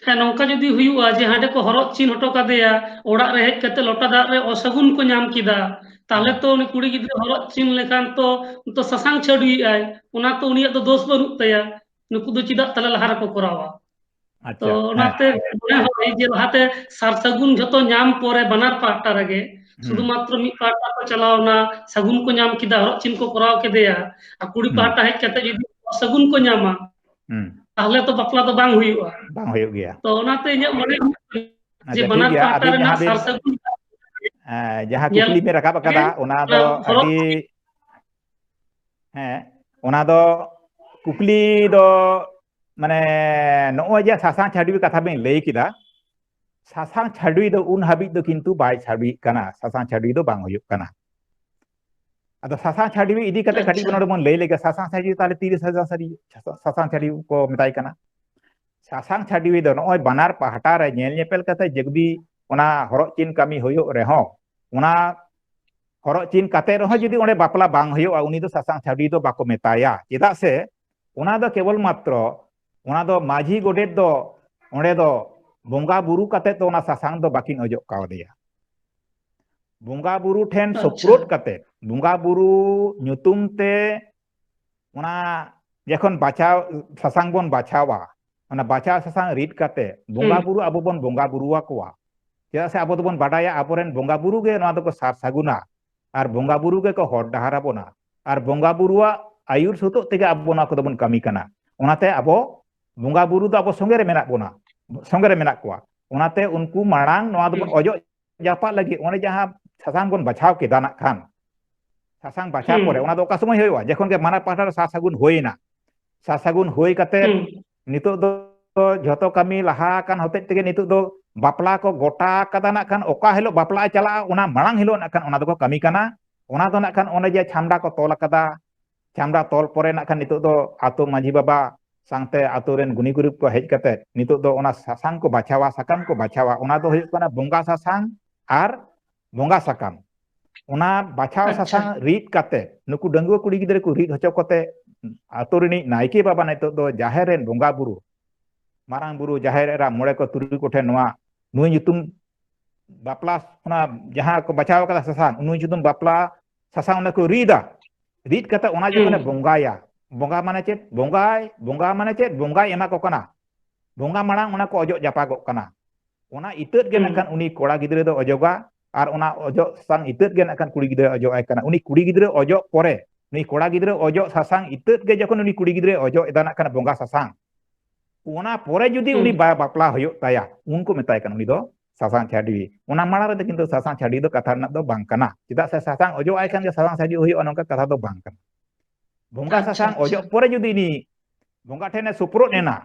ᱦᱮᱸ, ᱱᱚᱝᱠᱟ ᱡᱩᱫᱤ ᱦᱩᱭᱩᱜᱼᱟ ᱡᱮ ᱦᱟᱸᱰᱮ ᱠᱚ ᱦᱚᱨᱚᱜ ᱪᱤᱱ ᱦᱚᱴᱚ ᱠᱟᱫᱮᱭᱟ, ᱚᱲᱟᱜ ᱨᱮ ᱦᱮᱡ ᱠᱟᱛᱮ ᱞᱚᱴᱟ ᱫᱟᱜ ᱨᱮ ᱚᱥᱟᱹᱜᱩᱱ ᱠᱚ ᱧᱟᱢ ᱠᱮᱫᱟ, ᱛᱟᱦᱞᱮ ᱦᱮᱸ᱾ ᱛᱚ ᱩᱱᱤ ᱠᱩᱲᱤ ᱜᱤᱫᱽᱨᱟᱹ ᱦᱚᱨᱚᱜ ᱪᱤᱱ ᱞᱮᱠᱷᱟᱱ ᱛᱚ, ᱛᱚ ᱥᱟᱥᱟᱝ ᱪᱷᱟᱹᱰᱩᱭᱮᱜᱼᱟᱭ, ᱚᱱᱟ ᱛᱚ ᱩᱱᱤᱭᱟᱜ ᱫᱚ ᱫᱳᱥ ᱵᱟᱹᱱᱩᱜ ᱛᱟᱭᱟ᱾ ᱱᱩᱠᱩ ᱫᱚ ᱪᱮᱫᱟᱜ ᱛᱟᱦᱞᱮ ᱞᱟᱦᱟ ᱨᱮᱠᱚ ᱠᱚᱨᱟᱣᱟ? ᱛᱚ ᱟᱪᱪᱷᱟ, ᱦᱮᱸ᱾ ᱚᱱᱟᱛᱮ ᱢᱚᱱᱮ ᱦᱚᱭ ᱡᱮ ᱞᱟᱦᱟᱛᱮ ᱥᱟᱨ ᱥᱟᱹᱜᱩᱱ ᱡᱷᱚᱛᱚ ᱧᱟᱢ ᱯᱚᱨᱮ ᱵᱟᱱᱟᱨ ᱯᱟᱦᱴᱟ ᱨᱮᱜᱮ ᱦᱩᱸ᱾ ᱥᱩᱫᱷᱩ ᱢᱟᱛᱨᱚ ᱢᱤᱫ ᱯᱟᱦᱴᱟ ᱠᱚ ᱪᱟᱞᱟᱣ ᱮᱱᱟ, ᱥᱟᱹᱜᱩᱱ ᱠᱚ ᱧᱟᱢ ᱠᱮᱫᱟ, ᱦᱚᱨᱚᱜ ᱪᱤᱱ ᱠᱚ ᱠᱚᱨᱟᱣ ᱠᱮᱫᱮᱭᱟ, ᱟᱨ ᱠᱩᱲᱤ ᱦᱩᱸ᱾ ᱯᱟᱦᱴᱟ ᱦᱮᱡ ᱠᱟᱛᱮ ᱡᱩᱫᱤ ᱥᱟᱹᱜᱩᱱ ᱠᱚ ᱧᱟᱢᱟ, ᱦᱩᱸ᱾ ᱛᱟᱦᱞᱮ ᱛᱚ ᱵᱟᱯᱞᱟ ᱫᱚ ᱵᱟᱝ ᱦᱩᱭᱩᱜᱼᱟ᱾ ᱵᱟᱝ ᱦᱩᱭᱩᱜ ᱜᱮᱭᱟ᱾ ᱛᱚ ᱚᱱᱟᱛᱮ ᱤᱧᱟᱹᱜ ᱢᱚᱱᱮ ᱦᱩᱭᱩᱜ ᱠᱟᱱᱟ ᱡᱮ ᱟᱪᱪᱷᱟ, ᱴᱷᱤᱠ ᱵᱟᱱᱟᱨ ᱜᱮᱭᱟ᱾ ᱯᱟᱦᱴᱟ ᱟᱹᱵᱤᱱ ᱨᱮᱱᱟᱜ ᱡᱟᱦᱟᱸ ᱵᱤᱱ, ᱥᱟᱨ ᱥᱟᱹᱜᱩᱱ ᱮᱸ, ᱡᱟᱦᱟᱸ ᱧᱮᱞ ᱠᱩᱠᱞᱤ ᱵᱤᱱ ᱨᱟᱠᱟᱵ ᱜᱮ ᱟᱠᱟᱫᱟ, ᱚᱱᱟ ᱚᱱᱟ ᱫᱚ ᱦᱚᱨᱚᱜ ᱟᱹᱰᱤ, ᱦᱮᱸ, ᱚᱱᱟ ᱫᱚ ᱠᱩᱠᱞᱤ ᱫᱚ ᱢᱟᱱᱮ ᱱᱚᱜᱼᱚᱭ ᱡᱮ ᱥᱟᱥᱟᱝ ᱪᱷᱟᱹᱰᱣᱤ ᱠᱟᱛᱷᱟ ᱵᱤᱱ ᱞᱟᱹᱭ ᱠᱮᱫᱟ, ᱥᱟᱥᱟᱝ ᱪᱷᱟᱹᱰᱣᱤ ᱫᱚ ᱩᱱ ᱦᱟᱹᱵᱤᱡ ᱫᱚ ᱠᱤᱱᱛᱩ ᱵᱟᱭ ᱪᱷᱟᱹᱰᱣᱤᱜ ᱠᱟᱱᱟ, ᱥᱟᱥᱟᱝ ᱪᱷᱟᱹᱰᱣᱤ ᱫᱚ ᱵᱟᱝ ᱦᱩᱭᱩᱜ ᱠᱟᱱᱟ᱾ ᱟᱫᱚ ᱥᱟᱥᱟᱝ ᱪᱷᱟᱹᱰᱣᱤ ᱤᱫᱤ ᱠᱟᱛᱮ ᱠᱟᱹᱴᱤᱡ ᱟᱪᱪᱷᱟ᱾ ᱵᱚᱱ ᱱᱚᱰᱮ ᱵᱚᱱ ᱞᱟᱹᱭ ᱞᱮᱜᱮ, ᱥᱟᱥᱟᱝ ᱪᱷᱟᱹᱰᱣᱤ ᱛᱟᱦᱞᱮ ᱛᱤᱨᱮ ᱥᱟᱥᱟᱝ ᱥᱟᱹᱨᱤ-, ᱥᱟᱥᱟᱝ ᱪᱷᱟᱹᱰᱣᱤ ᱠᱚ ᱢᱮᱛᱟᱭ ᱠᱟᱱᱟ? ᱥᱟᱥᱟᱝ ᱪᱷᱟᱹᱰᱣᱤ ᱫᱚ ᱱᱚᱜᱼᱚᱭ ᱵᱟᱱᱟᱨ ᱯᱟᱦᱴᱟ ᱨᱮ ᱧᱮᱞ ᱧᱮᱯᱮᱞ ᱠᱟᱛᱮ ᱡᱩᱫᱤ ᱚᱱᱟ ᱦᱚᱨᱚᱜ ᱪᱤᱱ ᱠᱟᱹᱢᱤ ᱦᱩᱭᱩᱜ ᱨᱮᱦᱚᱸ, ᱚᱱᱟ ᱦᱚᱨᱚᱜ ᱪᱤᱱ ᱠᱟᱛᱮ ᱨᱮᱦᱚᱸ ᱡᱩᱫᱤ ᱚᱸᱰᱮ ᱵᱟᱯᱞᱟ ᱵᱟᱝ ᱦᱩᱭᱩᱜᱼᱟ, ᱩᱱᱤ ᱫᱚ ᱥᱟᱥᱟᱝ ᱪᱷᱟᱹᱰᱣᱤ ᱫᱚ ᱵᱟᱠᱚ ᱢᱮᱛᱟᱭᱟ᱾ ᱪᱮᱫᱟᱜ ᱥᱮ ᱚᱱᱟ ᱫᱚ ᱠᱮᱵᱚᱞ ᱢᱟᱛᱨᱚ, ᱚᱱᱟ ᱫᱚ ᱢᱟᱹᱡᱷᱤ ᱜᱚᱰᱮᱛ ᱫᱚ ᱚᱸᱰᱮ ᱫᱚ ᱵᱚᱸᱜᱟ ᱵᱩᱨᱩ ᱠᱟᱛᱮ ᱫᱚ ᱚᱱᱟ ᱥᱟᱥᱟᱝ ᱫᱚ ᱵᱟᱹᱠᱤᱱ ᱚᱡᱚᱜ ᱠᱟᱣᱫᱮᱭᱟ᱾ ᱵᱚᱸᱜᱟ ᱵᱩᱨᱩ ᱴᱷᱮᱱ ᱟᱪᱪᱷᱟ᱾ ᱥᱩᱯᱨᱩᱫ ᱠᱟᱛᱮ, ᱵᱚᱸᱜᱟ ᱵᱩᱨᱩ ᱧᱩᱛᱩᱢ ᱛᱮ ᱚᱱᱟ ᱡᱚᱠᱷᱚᱱ ᱵᱟᱪᱷᱟᱣ, ᱥᱟᱥᱟᱝ ᱵᱚᱱ ᱵᱟᱪᱷᱟᱣᱟ, ᱚᱱᱟ ᱵᱟᱪᱷᱟᱣ ᱥᱟᱥᱟᱝ ᱨᱤᱫ ᱠᱟᱛᱮ ᱵᱚᱸᱜᱟ ᱦᱩᱸ᱾ ᱵᱩᱨᱩ ᱟᱵᱚ ᱵᱚᱱ ᱵᱚᱸᱜᱟ ᱵᱩᱨᱩ ᱟᱠᱚᱣᱟ᱾ ᱪᱮᱫᱟᱜ ᱥᱮ ᱟᱵᱚ ᱫᱚᱵᱚᱱ ᱵᱟᱰᱟᱭᱟ ᱟᱵᱚᱨᱮᱱ ᱵᱚᱸᱜᱟ ᱵᱩᱨᱩ ᱜᱮ ᱱᱚᱣᱟ ᱫᱚᱠᱚ ᱥᱟᱨ ᱥᱟᱹᱜᱩᱱᱟ, ᱟᱨ ᱵᱚᱸᱜᱟ ᱵᱩᱨᱩ ᱜᱮᱠᱚ ᱦᱚᱨ ᱰᱟᱦᱟᱨ ᱟᱵᱚᱱᱟ, ᱟᱨ ᱵᱚᱸᱜᱟ ᱵᱩᱨᱩᱣᱟᱜ ᱟᱹᱭᱩᱨ ᱥᱩᱛᱩᱜ ᱛᱮᱜᱮ ᱟᱵᱚ ᱱᱚᱣᱟ ᱠᱚᱫᱚ ᱵᱚᱱ ᱠᱟᱹᱢᱤ ᱠᱟᱱᱟ᱾ ᱚᱱᱟᱛᱮ ᱟᱵᱚ ᱵᱚᱸᱜᱟ ᱵᱩᱨᱩ ᱫᱚ ᱟᱵᱚ ᱥᱚᱸᱜᱮ ᱨᱮ ᱢᱮᱱᱟᱜ ᱵᱚᱱᱟ, ᱥᱚᱸᱜᱮ ᱨᱮ ᱢᱮᱱᱟᱜ ᱠᱚᱣᱟ᱾ ᱚᱱᱟᱛᱮ ᱩᱱᱠᱩ ᱢᱟᱲᱟᱝ ᱱᱚᱣᱟ ᱫᱚᱵᱚᱱ ᱦᱩᱸ᱾ ᱚᱡᱚᱜ ᱡᱟᱯᱟᱜ ᱞᱟᱹᱜᱤᱫ ᱚᱸᱰᱮ ᱡᱟᱦᱟᱸ ᱥᱟᱥᱟᱝ ᱵᱚᱱ ᱵᱟᱪᱷᱟᱣ ᱠᱮᱫᱟ ᱱᱟᱜ ᱠᱷᱟᱱ, ᱥᱟᱥᱟᱝ ᱵᱟᱪᱷᱟᱣ ᱦᱩᱸ᱾ ᱯᱚᱨᱮ ᱚᱱᱟ ᱫᱚ ᱚᱠᱟ ᱥᱚᱢᱚᱭ ᱦᱩᱭᱩᱜᱼᱟ? ᱡᱚᱠᱷᱚᱱ ᱜᱮ ᱵᱟᱱᱟᱨ ᱯᱟᱦᱴᱟ ᱨᱮ ᱥᱟᱨ ᱥᱟᱹᱜᱩᱱ ᱦᱩᱭᱮᱱᱟ, ᱥᱟᱨ ᱥᱟᱹᱜᱩᱱ ᱦᱩᱭ ᱠᱟᱛᱮ ᱦᱩᱸ᱾ ᱱᱤᱛᱚᱜ ᱫᱚ ᱡᱷᱚᱛᱚ ᱠᱟᱹᱢᱤ ᱞᱟᱦᱟ ᱟᱠᱟᱱ ᱦᱚᱛᱮᱡ ᱛᱮᱜᱮ ᱱᱤᱛᱚᱜ ᱫᱚ ᱵᱟᱯᱞᱟ ᱠᱚ ᱜᱚᱴᱟ ᱟᱠᱟᱫᱟ᱾ ᱱᱟᱜ ᱠᱷᱟᱱ ᱚᱠᱟ ᱦᱤᱞᱳᱜ ᱵᱟᱯᱞᱟ ᱪᱟᱞᱟᱜᱼᱟ, ᱚᱱᱟ ᱢᱟᱲᱟᱝ ᱦᱤᱞᱳᱜ ᱱᱟᱜ ᱠᱷᱟᱱ ᱚᱱᱟ ᱫᱚᱠᱚ ᱠᱟᱹᱢᱤ ᱠᱟᱱᱟ᱾ ᱚᱱᱟ ᱫᱚ ᱱᱟᱜ ᱠᱷᱟᱱ ᱚᱱᱮ ᱡᱮ ᱪᱷᱟᱢᱰᱟ ᱠᱚ ᱛᱚᱞ ᱟᱠᱟᱫᱟ, ᱪᱷᱟᱢᱰᱟ ᱛᱚᱞ ᱯᱚᱨᱮ ᱱᱟᱜ ᱠᱷᱟᱱ ᱱᱤᱛᱚᱜ ᱫᱚ ᱟᱛᱳ ᱢᱟᱹᱡᱷᱤ ᱵᱟᱵᱟ ᱥᱟᱶᱛᱮ ᱟᱛᱳ ᱨᱮᱱ ᱜᱩᱱᱤ ᱜᱩᱨᱤᱵ ᱠᱚ ᱦᱮᱡ ᱠᱟᱛᱮ ᱱᱤᱛᱚᱜ ᱫᱚ ᱚᱱᱟ ᱥᱟᱥᱟᱝ ᱠᱚ ᱵᱟᱪᱷᱟᱣᱟ, ᱥᱟᱠᱟᱢ ᱠᱚ ᱵᱟᱪᱷᱟᱣᱟ᱾ ᱚᱱᱟ ᱫᱚ ᱦᱩᱭᱩᱜ ᱠᱟᱱᱟ ᱵᱚᱸᱜᱟ ᱥᱟᱥᱟᱝ ᱟᱨ ᱵᱚᱸᱜᱟ ᱥᱟᱠᱟᱢ᱾ ᱚᱱᱟ ᱵᱟᱪᱷᱟᱣ ᱟᱪᱪᱷᱟ᱾ ᱥᱟᱥᱟᱝ ᱨᱤᱫ ᱠᱟᱛᱮ ᱱᱩᱠᱩ ᱰᱟᱺᱜᱩᱣᱟᱹ ᱠᱩᱲᱤ ᱜᱤᱫᱽᱨᱟᱹ ᱠᱚ ᱨᱤᱫ ᱦᱚᱪᱚ ᱠᱟᱛᱮ ᱟᱛᱳ ᱨᱤᱱᱤᱡ ᱱᱟᱭᱠᱮ ᱵᱟᱵᱟ ᱱᱤᱛᱚᱜ ᱫᱚ ᱡᱟᱦᱮᱨ ᱨᱮᱱ ᱵᱚᱸᱜᱟ ᱵᱩᱨᱩ, ᱢᱟᱨᱟᱝ ᱵᱩᱨᱩ, ᱡᱟᱦᱮᱨ ᱮᱨᱟ, ᱢᱚᱬᱮ ᱠᱚ ᱛᱩᱨᱩᱭ ᱠᱚᱴᱷᱮᱱ ᱱᱚᱣᱟ ᱱᱩᱭ ᱧᱩᱛᱩᱢ ᱵᱟᱯᱞᱟ, ᱚᱱᱟ ᱡᱟᱦᱟᱸ ᱠᱚ ᱵᱟᱪᱷᱟᱣ ᱠᱟᱫᱟ ᱥᱟᱥᱟᱝ, ᱱᱩᱭ ᱧᱩᱛᱩᱢ ᱵᱟᱯᱞᱟ ᱥᱟᱥᱟᱝ ᱚᱱᱟ ᱠᱚ ᱨᱤᱫᱟ᱾ ᱨᱤᱫ ᱠᱟᱛᱮ ᱚᱱᱟ ᱡᱚᱠᱷᱚᱱᱮ ᱦᱩᱸ᱾ ᱵᱚᱸᱜᱟᱭᱟ, ᱵᱚᱸᱜᱟ ᱢᱟᱱᱮ ᱪᱮᱫ? ᱵᱚᱸᱜᱟᱭ, ᱵᱚᱸᱜᱟ ᱢᱟᱱᱮ ᱪᱮᱫ? ᱵᱚᱸᱜᱟᱭ ᱮᱢᱟ ᱠᱚ ᱠᱟᱱᱟ᱾ ᱵᱚᱸᱜᱟ ᱢᱟᱲᱟᱝ ᱚᱱᱟ ᱠᱚ ᱚᱡᱚᱜ ᱡᱟᱯᱟᱜᱚᱜ ᱠᱟᱱᱟ᱾ ᱚᱱᱟ ᱤᱛᱟᱹᱫ ᱜᱮ ᱦᱩᱸ᱾ ᱱᱟᱜ ᱠᱷᱟᱱ ᱩᱱᱤ ᱠᱚᱲᱟ ᱜᱤᱫᱽᱨᱟᱹ ᱫᱚ ᱚᱡᱚᱜᱟ, ᱟᱨ ᱚᱱᱟ ᱚᱡᱚᱜ ᱥᱟᱥᱟᱝ ᱤᱛᱟᱹᱫ ᱜᱮ ᱱᱟᱜ ᱠᱷᱟᱱ ᱠᱩᱲᱤ ᱜᱤᱫᱽᱨᱟᱹ ᱚᱡᱚᱜ ᱟᱭ ᱠᱟᱱᱟ᱾ ᱩᱱᱤ ᱠᱩᱲᱤ ᱜᱤᱫᱽᱨᱟᱹ ᱚᱡᱚᱜ ᱯᱚᱨᱮ, ᱱᱩᱭ ᱠᱚᱲᱟ ᱜᱤᱫᱽᱨᱟᱹ ᱚᱡᱚᱜ ᱥᱟᱥᱟᱝ ᱤᱛᱟᱹᱫ ᱜᱮ ᱡᱚᱠᱷᱚᱱ ᱩᱱᱤ ᱠᱩᱲᱤ ᱜᱤᱫᱽᱨᱟᱹᱭ ᱚᱡᱚᱜ ᱮᱫᱟ ᱱᱟᱜ ᱠᱷᱟᱱ ᱵᱚᱸᱜᱟ ᱥᱟᱥᱟᱝ, ᱚᱱᱟ ᱯᱚᱨᱮ ᱡᱩᱫᱤ ᱩᱱᱤ ᱦᱩᱸ᱾ ᱵᱟ-, ᱵᱟᱯᱞᱟ ᱦᱩᱭᱩᱜ ᱛᱟᱭᱟ, ᱩᱱ ᱠᱚ ᱢᱮᱛᱟᱭ ᱠᱟᱱᱟ ᱩᱱᱤ ᱫᱚ ᱥᱟᱥᱟᱝ ᱪᱷᱟᱹᱰᱣᱤ᱾ ᱚᱱᱟ ᱢᱟᱲᱟᱝ ᱨᱮᱫᱚ ᱠᱤᱱᱛᱩ ᱥᱟᱥᱟᱝ ᱪᱷᱟᱹᱰᱣᱤ ᱫᱚ ᱠᱟᱛᱷᱟ ᱨᱮᱱᱟᱜ ᱫᱚ ᱵᱟᱝ ᱠᱟᱱᱟ᱾ ᱪᱮᱫᱟᱜ ᱥᱮ ᱥᱟᱥᱟᱝ ᱚᱡᱚᱜ ᱟᱭ ᱠᱷᱟᱱ ᱜᱮ ᱥᱟᱥᱟᱝ ᱪᱷᱟᱹᱰᱣᱤ ᱦᱩᱭᱩᱜᱼᱟ, ᱱᱚᱝᱠᱟ ᱠᱟᱛᱷᱟ ᱫᱚ ᱵᱟᱝ ᱠᱟᱱᱟ᱾ ᱵᱚᱸᱜᱟ ᱟᱪᱪᱷᱟ, ᱥᱟᱥᱟᱝ ᱟᱪᱪᱷᱟ᱾ ᱚᱡᱚᱜ ᱯᱚᱨᱮ ᱡᱩᱫᱤ ᱩᱱᱤ ᱵᱚᱸᱜᱟ ᱴᱷᱮᱱᱮ ᱥᱩᱯᱨᱩᱫ ᱮᱱᱟ,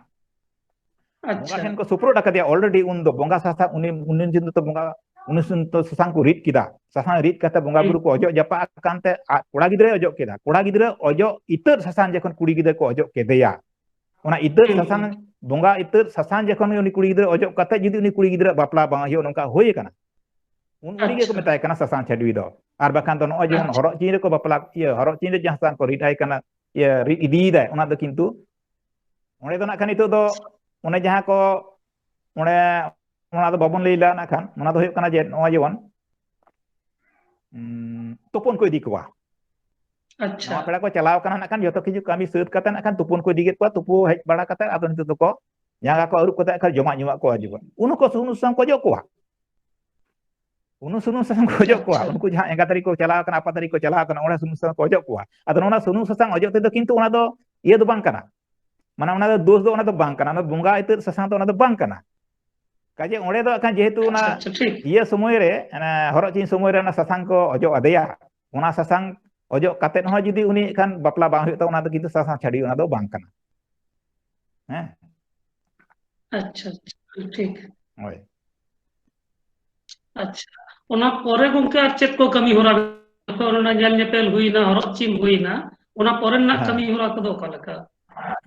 ᱵᱚᱸᱜᱟ ᱟᱪᱪᱷᱟ᱾ ᱴᱷᱮᱱ ᱠᱚ ᱥᱩᱯᱨᱩᱫ ᱟᱠᱟᱫᱮᱭᱟ already, ᱩᱱ ᱫᱚ ᱵᱚᱸᱜᱟ ᱥᱟᱥᱟᱝ ᱩᱱᱤ, ᱩᱱᱤ ᱫᱤᱱ ᱫᱚ ᱵᱚᱸᱜᱟ, ᱩᱱᱤ ᱥᱩᱱ-, ᱛᱚ ᱥᱟᱥᱟᱝ ᱠᱚ ᱨᱤᱫ ᱠᱮᱫᱟ, ᱥᱟᱥᱟᱝ ᱨᱤᱫ ᱠᱟᱛᱮ ᱵᱚᱸᱜᱟ ᱦᱩᱸ᱾ ᱵᱩᱨᱩ ᱠᱚ ᱚᱡᱚᱜ ᱡᱟᱯᱟᱜ ᱟᱠᱟᱱ ᱛᱮ ᱟᱡ ᱠᱚᱲᱟ ᱜᱤᱫᱽᱨᱟᱹᱭ ᱚᱡᱚᱜ ᱠᱮᱫᱟ᱾ ᱠᱚᱲᱟ ᱜᱤᱫᱽᱨᱟᱹ ᱚᱡᱚᱜ ᱤᱛᱟᱹᱫ ᱥᱟᱥᱟᱝ ᱡᱚᱠᱷᱚᱱ ᱠᱩᱲᱤ ᱜᱤᱫᱽᱨᱟᱹ ᱠᱚ ᱚᱡᱚᱜ ᱠᱮᱫᱮᱭᱟ, ᱚᱱᱟ ᱤᱛᱟᱹᱫ ᱦᱩᱸ, ᱥᱟᱥᱟᱝ, ᱦᱩᱸ᱾ ᱵᱚᱸᱜᱟ ᱤᱛᱟᱹᱫ ᱥᱟᱥᱟᱝ ᱡᱚᱠᱷᱚᱱ ᱩᱱᱤ ᱠᱩᱲᱤ ᱜᱤᱫᱽᱨᱟᱹ ᱚᱡᱚᱜ ᱠᱟᱛᱮ ᱡᱩᱫᱤ ᱩᱱᱤ ᱠᱩᱲᱤ ᱜᱤᱫᱽᱨᱟᱹ ᱵᱟᱯᱞᱟ ᱵᱟᱝ ᱦᱩᱭᱩᱜᱼᱟ, ᱱᱚᱝᱠᱟ ᱦᱩᱭ ᱟᱠᱟᱱᱟ, ᱩᱱ ᱩᱱᱤ ᱜᱮᱠᱚ ᱟᱪᱪᱷᱟ᱾ ᱢᱮᱛᱟᱭ ᱠᱟᱱᱟ ᱥᱟᱥᱟᱝ ᱪᱷᱟᱹᱰᱣᱤ ᱫᱚ᱾ ᱟᱨ ᱵᱟᱠᱷᱟᱱ ᱫᱚ ᱱᱚᱜᱼᱚᱭ ᱡᱮᱢᱚᱱ ᱟᱪᱪᱷᱟ᱾ ᱦᱚᱨᱚᱜ ᱪᱤᱱ ᱨᱮᱠᱚ ᱵᱟᱯᱞᱟ, ᱤᱭᱟᱹ, ᱦᱚᱨᱚᱜ ᱪᱤᱱ ᱨᱮ ᱡᱟᱦᱟᱸ ᱥᱟᱥᱟᱝ ᱠᱚ ᱨᱤᱫ ᱟᱭ ᱠᱟᱱᱟ, ᱤᱭᱟᱹ, ᱨᱤᱫ ᱤᱫᱤᱭᱮᱫᱟᱭ, ᱚᱱᱟ ᱫᱚ ᱠᱤᱱᱛᱩ ᱚᱸᱰᱮ ᱫᱚ ᱱᱟᱜ ᱠᱷᱟᱱ ᱱᱤᱛᱚᱜ ᱫᱚ ᱚᱱᱮ ᱡᱟᱦᱟᱸ ᱠᱚ, ᱚᱸᱰᱮ ᱚᱱᱟ ᱫᱚ ᱵᱟᱵᱚᱱ ᱞᱟᱹᱭ ᱞᱮᱫᱟ ᱱᱟᱜ ᱠᱷᱟᱱ, ᱚᱱᱟ ᱫᱚ ᱦᱩᱭᱩᱜ ᱠᱟᱱᱟ ᱡᱮ ᱱᱚᱜᱼᱚᱭ ᱡᱮᱢᱚᱱ, ᱩᱸ, ᱛᱩᱯᱩᱱ ᱠᱚ ᱤᱫᱤ ᱠᱚᱣᱟ᱾ ᱟᱪᱪᱷᱟ᱾ ᱱᱟᱣᱟ ᱯᱮᱲᱟ ᱠᱚ ᱪᱟᱞᱟᱣ ᱠᱟᱱᱟ ᱱᱟᱜ ᱠᱷᱟᱱ, ᱡᱚᱛᱚ ᱠᱤᱪᱷᱩ ᱠᱟᱹᱢᱤ ᱥᱟᱹᱛ ᱠᱟᱛᱮ ᱱᱟᱜ ᱠᱷᱟᱱ ᱛᱩᱯᱩᱱ ᱠᱚ ᱤᱫᱤ ᱠᱮᱫ ᱠᱚᱣᱟ, ᱛᱩᱯᱩ ᱦᱮᱡ ᱵᱟᱲᱟ ᱠᱟᱛᱮ ᱟᱫᱚ ᱱᱤᱛᱚᱜ ᱫᱚᱠᱚ ᱡᱟᱸᱜᱟ ᱠᱚ ᱟᱹᱨᱩᱵ ᱠᱟᱛᱮ ᱱᱟᱜ ᱠᱷᱟᱱ ᱡᱚᱢᱟᱜ ᱧᱩᱣᱟᱜ ᱠᱚ ᱦᱤᱡᱩᱜᱼᱟ᱾ ᱩᱱ ᱦᱚᱸᱠᱚ ᱥᱩᱱᱩᱢ ᱥᱟᱥᱟᱝ ᱠᱚ ᱚᱡᱚᱜ ᱠᱚᱣᱟ᱾ ᱩᱱᱩ ᱥᱩᱱᱩᱢ ᱥᱟᱥᱟᱝ ᱠᱚ ᱚᱡᱚᱜ ᱠᱚᱣᱟ᱾ ᱟᱪᱪᱷᱟ᱾ ᱩᱱᱠᱩ ᱡᱟᱦᱟᱸ ᱮᱸᱜᱟᱛ ᱟᱹᱨᱤ ᱠᱚ ᱪᱟᱞᱟᱣ ᱠᱟᱱᱟ, ᱟᱯᱟᱛ ᱟᱹᱨᱤ ᱠᱚ ᱪᱟᱞᱟᱣ ᱠᱟᱱᱟ, ᱚᱸᱰᱮ ᱥᱩᱱᱩᱢ ᱥᱟᱥᱟᱝ ᱠᱚ ᱚᱡᱚᱜ ᱠᱚᱣᱟ᱾ ᱟᱫᱚ ᱚᱱᱟ ᱥᱩᱱᱩᱢ ᱥᱟᱥᱟᱝ ᱚᱡᱚᱜ ᱛᱮᱫᱚ ᱠᱤᱱᱛᱩ ᱚᱱᱟ ᱫᱚ ᱤᱭᱟᱹ ᱫᱚ ᱵᱟᱝ ᱠᱟᱱᱟ, ᱢᱟᱱᱮ ᱚᱱᱟ ᱫᱚ ᱫᱳᱥ ᱫᱚ ᱚᱱᱟ ᱫᱚ ᱵᱟᱝ ᱠᱟᱱᱟ, ᱚᱱᱟ ᱫᱚ ᱵᱚᱸᱜᱟ ᱤᱛᱟᱹᱫ ᱥᱟᱥᱟᱝ ᱫᱚ ᱚᱱᱟ ᱫᱚ ᱵᱟᱝ ᱠᱟᱱᱟ᱾ ᱠᱟᱡᱮ ᱚᱸᱰᱮ ᱫᱚ ᱮᱠᱷᱟᱱ ᱡᱮᱦᱮᱛᱩ ᱚᱱᱟ ᱟᱪᱪᱷᱟ, ᱟᱪᱪᱷᱟ, ᱴᱷᱤᱠ᱾ ᱤᱭᱟᱹ ᱥᱚᱢᱚᱭ ᱨᱮ, ᱚᱱᱟ ᱦᱚᱨᱚᱜ ᱪᱤᱱ ᱥᱚᱢᱚᱭ ᱨᱮ ᱚᱱᱟ ᱥᱟᱥᱟᱝ ᱠᱚ ᱚᱡᱚᱜ ᱟᱫᱮᱭᱟ, ᱚᱱᱟ ᱥᱟᱥᱟᱝ ᱚᱡᱚᱜ ᱠᱟᱛᱮᱫ ᱦᱚᱸ ᱡᱩᱫᱤ ᱩᱱᱤ ᱮᱠᱷᱟᱱ ᱵᱟᱯᱞᱟ ᱵᱟᱝ ᱦᱩᱭᱩᱜ ᱛᱟᱵᱚᱱᱟ, ᱚᱱᱟ ᱫᱚ ᱠᱤᱱᱛᱩ ᱥᱟᱥᱟᱝ ᱪᱷᱟᱹᱰᱣᱤ ᱚᱱᱟ ᱫᱚ ᱵᱟᱝ ᱠᱟᱱᱟ᱾ ᱦᱮᱸ? ᱟᱪᱪᱷᱟ, ᱟᱪᱪᱷᱟ, ᱴᱷᱤᱠ᱾ ᱦᱳᱭ᱾ ᱟᱪᱪᱷᱟ, ᱚᱱᱟ ᱯᱚᱨᱮ ᱜᱚᱝᱠᱮ ᱟᱨ ᱪᱮᱫ ᱠᱚ ᱠᱟᱹᱢᱤ ᱦᱚᱨᱟ? ᱚᱱᱟ ᱧᱮᱞ ᱧᱮᱯᱮᱞ ᱦᱩᱭᱱᱟ, ᱦᱚᱨᱚᱜ ᱪᱤᱱ ᱦᱩᱭᱱᱟ, ᱚᱱᱟ ᱯᱚᱨᱮ ᱨᱮᱱᱟᱜ ᱦᱮᱸ᱾ ᱠᱟᱹᱢᱤ ᱦᱚᱨᱟ ᱠᱚᱫᱚ ᱚᱠᱟ ᱞᱮᱠᱟ?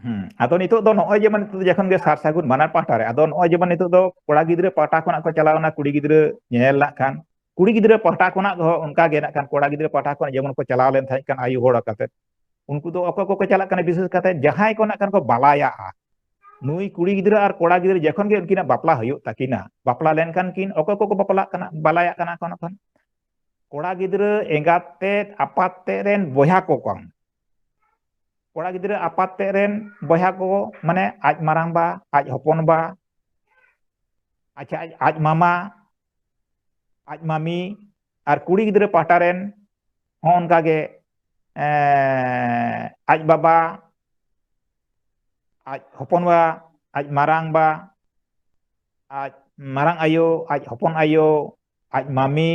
ᱦᱩᱸ᱾ ᱟᱫᱚ ᱱᱤᱛᱚᱜ ᱫᱚ ᱱᱚᱜᱼᱚᱭ ᱡᱮᱢᱚᱱ ᱱᱤᱛᱚᱜ ᱫᱚ ᱡᱚᱠᱷᱚᱱ ᱜᱮ ᱥᱟᱨ ᱥᱟᱹᱜᱩᱱ ᱵᱟᱱᱟᱨ ᱯᱟᱦᱴᱟ ᱨᱮ, ᱟᱫᱚ ᱱᱚᱜᱼᱚᱭ ᱡᱮᱢᱚᱱ ᱱᱤᱛᱚᱜ ᱫᱚ ᱠᱚᱲᱟ ᱜᱤᱫᱽᱨᱟᱹ ᱯᱟᱦᱴᱟ ᱠᱷᱚᱱᱟᱜ ᱠᱚ ᱪᱟᱞᱟᱣ ᱮᱱᱟ ᱠᱩᱲᱤ ᱜᱤᱫᱽᱨᱟᱹ ᱧᱮᱧᱮᱞ ᱱᱟᱜ ᱠᱷᱟᱱ, ᱠᱩᱲᱤ ᱜᱤᱫᱽᱨᱟᱹ ᱯᱟᱦᱴᱟ ᱠᱷᱚᱱᱟᱜ ᱦᱚᱸ ᱚᱱᱠᱟ ᱜᱮ ᱱᱟᱜ ᱠᱷᱟᱱ ᱠᱚᱲᱟ ᱜᱤᱫᱽᱨᱟᱹ ᱯᱟᱦᱴᱟ ᱠᱷᱚᱱ ᱡᱮᱢᱚᱱ ᱠᱚ ᱪᱟᱞᱟᱣ ᱞᱮᱱ ᱛᱟᱦᱮᱸᱫ ᱠᱟᱱ ᱟᱭᱳ ᱦᱚᱲ ᱠᱟᱛᱮ, ᱩᱱᱠᱩ ᱫᱚ ᱚᱠᱚᱭ ᱠᱚᱠᱚ ᱪᱟᱞᱟᱜ ᱠᱟᱱᱟ? ᱵᱤᱥᱮᱥ ᱠᱟᱛᱮ ᱡᱟᱦᱟᱸᱭ ᱠᱚ ᱱᱟᱜ ᱠᱷᱟᱱ ᱠᱚ ᱵᱟᱞᱟᱭᱟᱜᱼᱟ, ᱱᱩᱭ ᱠᱩᱲᱤ ᱜᱤᱫᱽᱨᱟᱹ ᱟᱨ ᱠᱚᱲᱟ ᱜᱤᱫᱽᱨᱟᱹ ᱡᱚᱠᱷᱚᱱ ᱜᱮ ᱩᱱᱠᱤᱱᱟᱜ ᱵᱟᱯᱞᱟ ᱦᱩᱭᱩᱜ ᱛᱟᱹᱠᱤᱱᱟ, ᱵᱟᱯᱞᱟ ᱞᱮᱱᱠᱷᱟᱱ ᱠᱤᱱ ᱚᱠᱚᱭ ᱠᱚᱠᱚ ᱵᱟᱯᱞᱟᱜ ᱠᱟᱱᱟ, ᱵᱟᱞᱟᱭᱟᱜ ᱠᱟᱱᱟ ᱠᱚ ᱱᱟᱜ ᱠᱷᱟᱱ? ᱠᱚᱲᱟ ᱜᱤᱫᱽᱨᱟᱹ ᱮᱸᱜᱟᱛ ᱛᱮᱫ ᱟᱯᱟᱛ ᱛᱮᱫ ᱨᱮᱱ ᱵᱚᱭᱦᱟ ᱠᱚ ᱠᱟᱱ᱾ ᱠᱚᱲᱟ ᱜᱤᱫᱽᱨᱟᱹ ᱟᱯᱟᱛ ᱛᱮᱫ ᱨᱮᱱ ᱵᱚᱭᱦᱟ ᱠᱚ, ᱢᱟᱱᱮ ᱟᱡ ᱢᱟᱨᱟᱝ ᱵᱟ, ᱟᱡ ᱦᱚᱯᱚᱱ ᱵᱟ, ᱟᱪᱪᱷᱟ, ᱟᱡ, ᱟᱡ ᱢᱟᱢᱟ, ᱟᱡ ᱢᱟᱢᱤ, ᱟᱨ ᱠᱩᱲᱤ ᱜᱤᱫᱽᱨᱟᱹ ᱯᱟᱦᱴᱟ ᱨᱮᱱ ᱦᱚᱸ ᱚᱱᱠᱟ ᱜᱮ, ᱮᱸ, ᱟᱡ ᱵᱟᱵᱟ, ᱟᱡ ᱦᱚᱯᱚᱱ ᱵᱟ, ᱟᱡ ᱢᱟᱨᱟᱝ ᱵᱟ, ᱟᱡ ᱢᱟᱨᱟᱝ ᱟᱭᱳ, ᱟᱡ ᱦᱚᱯᱚᱱ ᱟᱭᱳ, ᱟᱡ ᱢᱟᱢᱤ,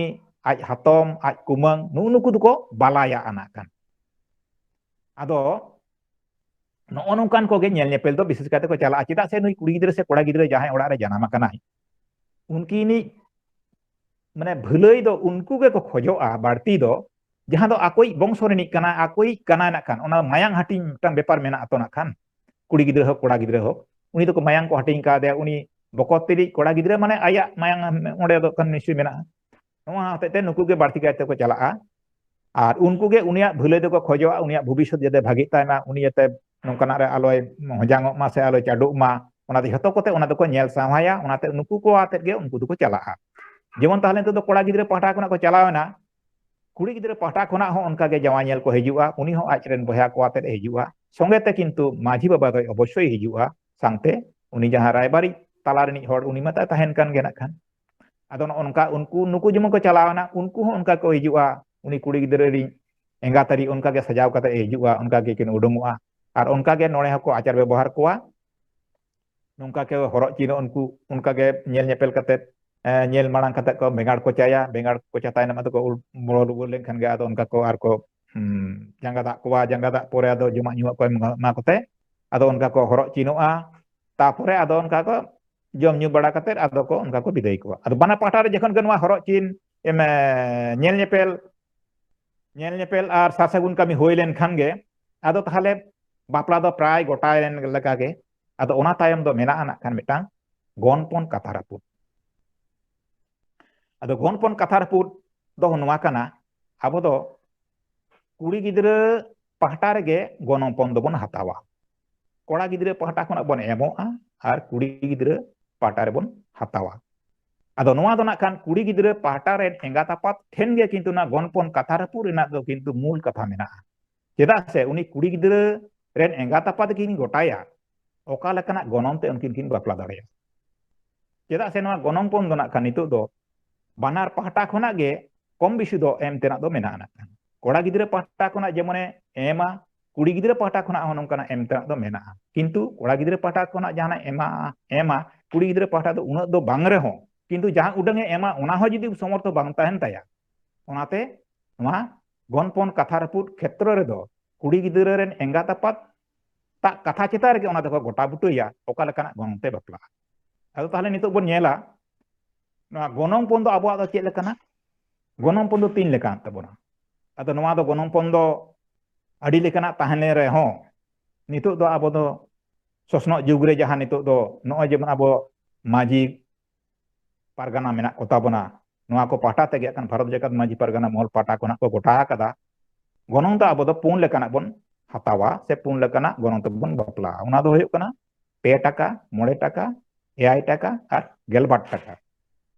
ᱟᱡ ᱦᱟᱛᱚᱢ, ᱟᱡ ᱠᱩᱢᱟᱹᱝ, ᱱᱩᱜᱼᱩ ᱱᱩᱠᱩ ᱫᱚᱠᱚ ᱵᱟᱞᱟᱭᱟ ᱱᱟᱜ ᱠᱷᱟᱱ᱾ ᱟᱫᱚ ᱱᱚᱜᱼᱚ ᱱᱚᱝᱠᱟᱱ ᱠᱚᱜᱮ ᱧᱮᱞ ᱧᱮᱯᱮᱞ ᱫᱚ ᱵᱤᱥᱮᱥ ᱠᱟᱭᱛᱮ ᱠᱚ ᱪᱟᱞᱟᱜᱼᱟ᱾ ᱪᱮᱫᱟᱜ ᱥᱮ ᱱᱩᱭ ᱠᱩᱲᱤ ᱜᱤᱫᱽᱨᱟᱹ ᱥᱮ ᱠᱚᱲᱟ ᱜᱤᱫᱽᱨᱟᱹ ᱡᱟᱦᱟᱸᱭ ᱚᱲᱟᱜ ᱨᱮ ᱡᱟᱱᱟᱢ ᱟᱠᱟᱱᱟᱭ, ᱩᱱᱠᱤᱱᱤᱡ ᱢᱟᱱᱮ ᱵᱷᱟᱹᱞᱟᱹᱭ ᱫᱚ ᱩᱱᱠᱩ ᱜᱮᱠᱚ ᱠᱷᱚᱡᱚᱜᱼᱟ ᱵᱟᱹᱲᱛᱤ ᱫᱚ, ᱡᱟᱦᱟᱸ ᱫᱚ ᱟᱠᱚᱭᱤᱡ ᱵᱚᱝᱥᱚ ᱨᱤᱱᱤᱡ ᱠᱟᱱᱟᱭ, ᱟᱠᱚᱭᱤᱡ ᱠᱟᱱᱟᱭ ᱱᱟᱜ ᱠᱷᱟᱱ᱾ ᱚᱱᱟ ᱢᱟᱭᱟᱝ ᱦᱟᱹᱴᱤᱧ ᱢᱤᱫᱴᱟᱝ ᱵᱮᱯᱟᱨ ᱢᱮᱱᱟᱜ ᱟᱛᱚ ᱱᱟᱜ ᱠᱷᱟᱱ, ᱠᱩᱲᱤ ᱜᱤᱫᱽᱨᱟᱹ ᱦᱳᱠ ᱠᱚᱲᱟ ᱜᱤᱫᱽᱨᱟᱹ ᱦᱳᱠ, ᱩᱱᱤ ᱫᱚᱠᱚ ᱢᱟᱭᱟᱝ ᱠᱚ ᱦᱟᱹᱴᱤᱧ ᱠᱟᱣᱫᱮᱭᱟ, ᱩᱱᱤ ᱵᱚᱠᱚᱛ ᱛᱤᱨᱤᱡ ᱠᱚᱲᱟ ᱜᱤᱫᱽᱨᱟᱹ, ᱢᱟᱱᱮ ᱟᱭᱟᱜ ᱢᱟᱭᱟᱝ ᱚᱸᱰᱮ ᱫᱚ ᱠᱷᱟᱱ ᱱᱤᱥᱪᱚᱭ ᱢᱮᱱᱟᱜᱼᱟ᱾ ᱱᱚᱣᱟ ᱦᱚᱛᱮᱡ ᱛᱮ ᱱᱩᱠᱩ ᱜᱮ ᱵᱟᱹᱲᱛᱤ ᱠᱟᱭ ᱛᱮᱠᱚ ᱪᱟᱞᱟᱜᱼᱟ᱾ ᱟᱨ ᱩᱱᱠᱩ ᱜᱮ ᱩᱱᱤᱭᱟᱜ ᱵᱷᱟᱹᱞᱟᱹᱭ ᱫᱚᱠᱚ ᱠᱷᱚᱡᱚᱜᱼᱟ, ᱩᱱᱤᱭᱟᱜ ᱵᱷᱚᱵᱤᱥᱥᱚᱛ ᱡᱟᱛᱮ ᱵᱷᱟᱜᱮᱜ ᱛᱟᱭ ᱢᱟ, ᱩᱱᱤ ᱡᱟᱛᱮ ᱱᱚᱝᱠᱟᱱᱟᱜ ᱨᱮ ᱟᱞᱚᱭ ᱦᱚᱡᱟᱝᱚᱜ ᱢᱟ ᱥᱮ ᱟᱞᱚᱭ ᱪᱟᱰᱚᱜ ᱢᱟ, ᱚᱱᱟ ᱫᱚ ᱡᱷᱚᱛᱚ ᱠᱚᱛᱮ ᱚᱱᱟ ᱫᱚᱠᱚ ᱧᱮᱞ ᱥᱟᱶᱟᱭᱟ, ᱚᱱᱟᱛᱮ ᱱᱩᱠᱩ ᱠᱚ ᱟᱛᱮᱫ ᱜᱮ ᱩᱱᱠᱩ ᱫᱚᱠᱚ ᱪᱟᱞᱟᱜᱼᱟ᱾ ᱡᱮᱢᱚᱱ ᱛᱟᱦᱞᱮ ᱱᱤᱛᱚᱜ ᱫᱚ ᱠᱚᱲᱟ ᱜᱤᱫᱽᱨᱟᱹ ᱯᱟᱦᱴᱟ ᱠᱷᱚᱱᱟᱜ ᱠᱚ ᱪᱟᱞᱟᱣ ᱮᱱᱟ, ᱠᱩᱲᱤ ᱜᱤᱫᱽᱨᱟᱹ ᱯᱟᱦᱴᱟ ᱠᱷᱚᱱᱟᱜ ᱦᱚᱸ ᱚᱱᱠᱟ ᱜᱮ ᱡᱟᱶᱟᱭ ᱧᱮᱞ ᱠᱚ ᱦᱤᱡᱩᱜᱼᱟ, ᱩᱱᱤ ᱦᱚᱸ ᱟᱡ ᱨᱮᱱ ᱵᱚᱭᱦᱟ ᱠᱚ ᱟᱛᱮᱫ ᱮ ᱦᱤᱡᱩᱜᱼᱟ, ᱥᱚᱸᱜᱮ ᱛᱮ ᱠᱤᱱᱛᱩ ᱢᱟᱹᱡᱷᱤ ᱵᱟᱵᱟ ᱫᱚᱭ ᱚᱵᱚᱥᱥᱳᱭ ᱦᱤᱡᱩᱜᱼᱟ, ᱥᱟᱶᱛᱮ ᱩᱱᱤ ᱡᱟᱦᱟᱸ ᱨᱟᱭᱵᱟᱨᱤᱡ ᱛᱟᱞᱟ ᱨᱤᱱᱤᱡ ᱦᱚᱲ, ᱩᱱᱤ ᱢᱟᱛᱚᱭ ᱛᱟᱦᱮᱱ ᱠᱟᱱ ᱜᱮ ᱱᱟᱜ ᱠᱷᱟᱱ᱾ ᱟᱫᱚ ᱱᱚᱜᱼᱚ ᱱᱚᱝᱠᱟ ᱩᱱᱠᱩ, ᱱᱩᱠᱩ ᱡᱮᱢᱚᱱ ᱠᱚ ᱪᱟᱞᱟᱣ ᱮᱱᱟ, ᱩᱱᱠᱩ ᱦᱚᱸ ᱚᱱᱠᱟ ᱠᱚ ᱦᱤᱡᱩᱜᱼᱟ, ᱩᱱᱤ ᱠᱩᱲᱤ ᱜᱤᱫᱽᱨᱟᱹ ᱨᱤᱱ ᱮᱸᱜᱟᱛ ᱟᱹᱨᱤ ᱚᱱᱠᱟ ᱜᱮ ᱥᱟᱡᱟᱣ ᱠᱟᱛᱮ ᱮ ᱦᱤᱡᱩᱜᱼᱟ, ᱚᱱᱠᱟ ᱜᱮ ᱠᱤᱱ ᱩᱰᱩᱝᱚᱜᱼᱟ᱾ ᱟᱨ ᱚᱱᱠᱟ ᱜᱮ ᱱᱚᱰᱮ ᱦᱚᱸᱠᱚ ᱟᱪᱟᱨ ᱵᱮᱵᱚᱦᱟᱨ ᱠᱚᱣᱟ, ᱱᱚᱝᱠᱟ ᱜᱮ ᱦᱚᱨᱚᱜ ᱪᱤᱱᱚᱜ ᱩᱱᱠᱩ, ᱚᱱᱠᱟ ᱜᱮ ᱧᱮᱞ ᱧᱮᱯᱮᱞ ᱠᱟᱛᱮ, ᱮ, ᱧᱮᱞ ᱢᱟᱲᱟᱝ ᱠᱟᱛᱮ ᱠᱚ ᱵᱮᱸᱜᱟᱲ ᱠᱚᱪᱟᱭᱟ, ᱵᱮᱸᱜᱟᱲ ᱠᱚᱪᱟ ᱛᱟᱭᱱᱚᱢ ᱟᱫᱚ ᱠᱚ ᱩᱞ-, ᱵᱚᱞᱚ ᱨᱩᱣᱟᱹᱲ ᱞᱮᱱᱠᱷᱟᱱ ᱜᱮ ᱟᱫᱚ ᱚᱱᱠᱟ ᱠᱚ ᱟᱨ ᱠᱚ, ᱦᱩᱸ, ᱡᱟᱸᱜᱟ ᱫᱟᱜ ᱠᱚᱣᱟ, ᱡᱟᱸᱜᱟ ᱫᱟᱜ ᱯᱚᱨᱮ ᱟᱫᱚ ᱡᱚᱢᱟᱜ ᱧᱩᱣᱟᱜ ᱠᱚ ᱮᱢᱟ ᱠᱚᱛᱮ ᱟᱫᱚ ᱚᱱᱠᱟ ᱠᱚ ᱦᱚᱨᱚᱜ ᱪᱤᱱᱚᱜᱼᱟ᱾ ᱛᱟᱯᱚᱨᱮ ᱟᱫᱚ ᱚᱱᱠᱟ ᱠᱚ ᱡᱚᱢ ᱧᱩ ᱵᱟᱲᱟ ᱠᱟᱛᱮᱫ ᱟᱫᱚ ᱠᱚ ᱚᱱᱠᱟ ᱠᱚ ᱵᱤᱫᱟᱹᱭ ᱠᱚᱣᱟ᱾ ᱟᱫᱚ ᱵᱟᱱᱟᱨ ᱯᱟᱦᱴᱟ ᱨᱮ ᱡᱚᱠᱷᱚᱱ ᱜᱮ ᱱᱚᱣᱟ ᱦᱚᱨᱚᱜ ᱪᱤᱱ ᱮᱢ, ᱮ, ᱧᱮᱞ ᱧᱮᱯᱮᱞ, ᱧᱮᱞ ᱧᱮᱯᱮᱞ ᱟᱨ ᱥᱟᱨ ᱥᱟᱹᱜᱩᱱ ᱠᱟᱹᱢᱤ ᱦᱩᱭ ᱞᱮᱱᱠᱷᱟᱱ ᱜᱮ ᱟᱫᱚ ᱛᱟᱦᱚᱞᱮ ᱵᱟᱯᱞᱟ ᱫᱚ ᱯᱨᱟᱭ ᱜᱚᱴᱟᱭᱮᱱ ᱞᱮᱠᱟᱜᱮ᱾ ᱟᱫᱚ ᱚᱱᱟ ᱛᱟᱭᱚᱢ ᱫᱚ ᱢᱮᱱᱟᱜᱼᱟ ᱱᱟᱜ ᱠᱷᱟᱱ ᱢᱤᱫᱴᱟᱝ ᱜᱚᱱᱯᱚᱱ ᱠᱟᱛᱷᱟ ᱨᱟᱹᱯᱩᱫ᱾ ᱟᱫᱚ ᱜᱚᱱᱯᱚᱱ ᱠᱟᱛᱷᱟ ᱨᱟᱹᱯᱩᱫ ᱫᱚ ᱱᱚᱣᱟ ᱠᱟᱱᱟ, ᱟᱵᱚ ᱫᱚ ᱠᱩᱲᱤ ᱜᱤᱫᱽᱨᱟᱹ ᱯᱟᱦᱴᱟ ᱨᱮᱜᱮ ᱜᱚᱱᱚᱝ ᱯᱚᱱ ᱫᱚᱵᱚᱱ ᱦᱟᱛᱟᱣᱟ᱾ ᱠᱚᱲᱟ ᱜᱤᱫᱽᱨᱟᱹ ᱯᱟᱦᱴᱟ ᱠᱷᱚᱱᱟᱜ ᱵᱚᱱ ᱮᱢᱚᱜᱼᱟ ᱟᱨ ᱠᱩᱲᱤ ᱜᱤᱫᱽᱨᱟᱹ ᱯᱟᱦᱴᱟ ᱨᱮᱵᱚᱱ ᱦᱟᱛᱟᱣᱟ᱾ ᱟᱫᱚ ᱱᱚᱣᱟ ᱫᱚ ᱱᱟᱜ ᱠᱷᱟᱱ ᱠᱩᱲᱤ ᱜᱤᱫᱽᱨᱟᱹ ᱯᱟᱦᱴᱟ ᱨᱮᱱ ᱮᱸᱜᱟᱛ ᱟᱯᱟᱛ ᱴᱷᱮᱱ ᱜᱮ ᱠᱤᱱᱛᱩ ᱚᱱᱟ ᱜᱚᱱᱯᱚᱱ ᱠᱟᱛᱷᱟ ᱨᱟᱹᱯᱩᱫ ᱨᱮᱱᱟᱜ ᱫᱚ ᱠᱤᱱᱛᱩ ᱢᱩᱞ ᱠᱟᱛᱷᱟ ᱢᱮᱱᱟᱜᱼᱟ᱾ ᱪᱮᱫᱟᱜ ᱥᱮ ᱩᱱᱤ ᱠᱩᱲᱤ ᱜᱤᱫᱽᱨᱟᱹ ᱨᱮᱱ ᱮᱸᱜᱟᱛ ᱟᱯᱟᱛ ᱜᱮᱠᱤᱱ ᱜᱚᱴᱟᱭᱟ ᱚᱠᱟ ᱞᱮᱠᱟᱱᱟᱜ ᱜᱚᱱᱚᱝ ᱛᱮ ᱩᱱᱠᱤᱱ ᱠᱤᱱ ᱵᱟᱯᱞᱟ ᱫᱟᱲᱮᱭᱟᱜᱼᱟ᱾ ᱪᱮᱫᱟᱜ ᱥᱮ ᱱᱚᱣᱟ ᱜᱚᱱᱚᱝ ᱯᱚᱱ ᱫᱚ ᱱᱟᱜ ᱠᱷᱟᱱ ᱱᱤᱛᱚᱜ ᱫᱚ ᱵᱟᱱᱟᱨ ᱯᱟᱦᱴᱟ ᱠᱷᱚᱱᱟᱜ ᱜᱮ ᱠᱚᱢ ᱵᱮᱥᱤ ᱫᱚ ᱮᱢ ᱛᱮᱱᱟᱜ ᱫᱚ ᱢᱮᱱᱟᱜᱼᱟ ᱱᱟᱜ ᱠᱷᱟᱱ᱾ ᱠᱚᱲᱟ ᱜᱤᱫᱽᱨᱟᱹ ᱯᱟᱦᱴᱟ ᱠᱷᱚᱱᱟᱜ ᱡᱮᱢᱚᱱᱮ ᱮᱢᱟ, ᱠᱩᱲᱤ ᱜᱤᱫᱽᱨᱟᱹ ᱯᱟᱦᱴᱟ ᱠᱷᱚᱱᱟᱜ ᱦᱚᱸ ᱱᱚᱝᱠᱟᱱᱟᱜ ᱮᱢ ᱛᱮᱱᱟᱜ ᱫᱚ ᱢᱮᱱᱟᱜᱼᱟ᱾ ᱠᱤᱱᱛᱩ ᱠᱚᱲᱟ ᱜᱤᱫᱽᱨᱟᱹ ᱯᱟᱦᱴᱟ ᱠᱷᱚᱱᱟᱜ ᱡᱟᱦᱟᱱᱟᱜ ᱮᱢᱟ, ᱮᱢᱟ, ᱠᱩᱲᱤ ᱜᱤᱫᱽᱨᱟᱹ ᱯᱟᱦᱴᱟ ᱫᱚ ᱩᱱᱟᱹᱜ ᱫᱚ ᱵᱟᱝ ᱨᱮᱦᱚᱸ, ᱠᱤᱱᱛᱩ ᱡᱟᱦᱟᱸ ᱩᱰᱟᱹᱝ ᱮ ᱮᱢᱟ ᱚᱱᱟ ᱦᱚᱸ ᱡᱩᱫᱤ ᱥᱚᱢᱚᱨᱛᱷᱚ ᱵᱟᱝ ᱛᱟᱦᱮᱱ ᱛᱟᱭᱟ, ᱚᱱᱟᱛᱮ ᱱᱚᱣᱟ ᱜᱚᱱᱯᱚᱱ ᱠᱟᱛᱷᱟ ᱨᱟᱹᱯᱩᱫ ᱠᱷᱮᱛᱨᱚ ᱨᱮᱫᱚ ᱠᱩᱲᱤ ᱜᱤᱫᱽᱨᱟᱹ ᱨᱮᱱ ᱮᱸᱜᱟᱛ ᱟᱯᱟᱛ ᱛᱟᱜ ᱠᱟᱛᱷᱟ ᱪᱮᱛᱟᱱ ᱨᱮᱜᱮ ᱚᱱᱟ ᱫᱚᱠᱚ ᱜᱚᱴᱟ ᱵᱩᱴᱟᱹᱭᱟ ᱚᱠᱟ ᱞᱮᱠᱟᱱᱟᱜ ᱜᱚᱱᱚᱝ ᱛᱮ ᱵᱟᱯᱞᱟᱜᱼᱟ᱾ ᱟᱫᱚ ᱛᱟᱦᱚᱞᱮ ᱱᱤᱛᱚᱜ ᱵᱚᱱ ᱧᱮᱞᱟ ᱱᱚᱣᱟ ᱜᱚᱱᱚᱝ ᱯᱚᱱ ᱫᱚ ᱟᱵᱚᱣᱟᱜ ᱫᱚ ᱪᱮᱫ ᱞᱮᱠᱟᱱᱟ? ᱜᱚᱱᱚᱝ ᱯᱚᱱ ᱫᱚ ᱛᱤᱱ ᱞᱮᱠᱟᱱ ᱛᱟᱵᱚᱱᱟ? ᱟᱫᱚ ᱱᱚᱣᱟ ᱫᱚ ᱜᱚᱱᱚᱝ ᱯᱚᱱ ᱫᱚ ᱟᱹᱰᱤ ᱞᱮᱠᱟᱱᱟᱜ ᱛᱟᱦᱮᱸ ᱞᱮᱱ ᱨᱮᱦᱚᱸ ᱱᱤᱛᱚᱜ ᱫᱚ ᱟᱵᱚ ᱫᱚ ᱥᱚᱥᱱᱚᱜ ᱡᱩᱜᱽ ᱨᱮ ᱡᱟᱦᱟᱸ ᱱᱤᱛᱚᱜ ᱫᱚ ᱱᱚᱜᱼᱚᱭ ᱡᱮᱢᱚᱱ ᱟᱵᱚ ᱢᱟᱹᱡᱷᱤ ᱯᱟᱨᱜᱟᱱᱟ ᱢᱮᱱᱟᱜ ᱠᱚᱛᱟ ᱵᱚᱱᱟ, ᱱᱚᱣᱟ ᱠᱚ ᱯᱟᱦᱴᱟ ᱛᱮᱜᱮ ᱦᱟᱸᱜ ᱠᱷᱟᱱ ᱵᱷᱟᱨᱚᱛ ᱡᱟᱠᱟᱛ ᱢᱟᱹᱡᱷᱤ ᱯᱟᱨᱜᱟᱱᱟ ᱢᱚᱦᱚᱞ ᱯᱟᱦᱴᱟ ᱠᱷᱚᱱᱟᱜ ᱠᱚ ᱜᱚᱴᱟ ᱟᱠᱟᱫᱟ᱾ ᱜᱚᱱᱚᱝ ᱫᱚ ᱟᱵᱚ ᱫᱚ ᱯᱩᱱ ᱞᱮᱠᱟᱱᱟᱜ ᱵᱚᱱ ᱦᱟᱛᱟᱣᱟ ᱥᱮ ᱯᱩᱱ ᱞᱮᱠᱟᱱᱟᱜ ᱜᱚᱱᱚᱝ ᱛᱮᱵᱚᱱ ᱵᱟᱯᱞᱟᱜᱼᱟ᱾ ᱚᱱᱟ ᱫᱚ ᱦᱩᱭᱩᱜ ᱠᱟᱱᱟ ᱯᱮ ᱴᱟᱠᱟ, ᱢᱚᱬᱮ ᱴᱟᱠᱟ, ᱮᱭᱟᱭ ᱴᱟᱠᱟ ᱟᱨ ᱜᱮᱞᱵᱟᱨ ᱴᱟᱠᱟ᱾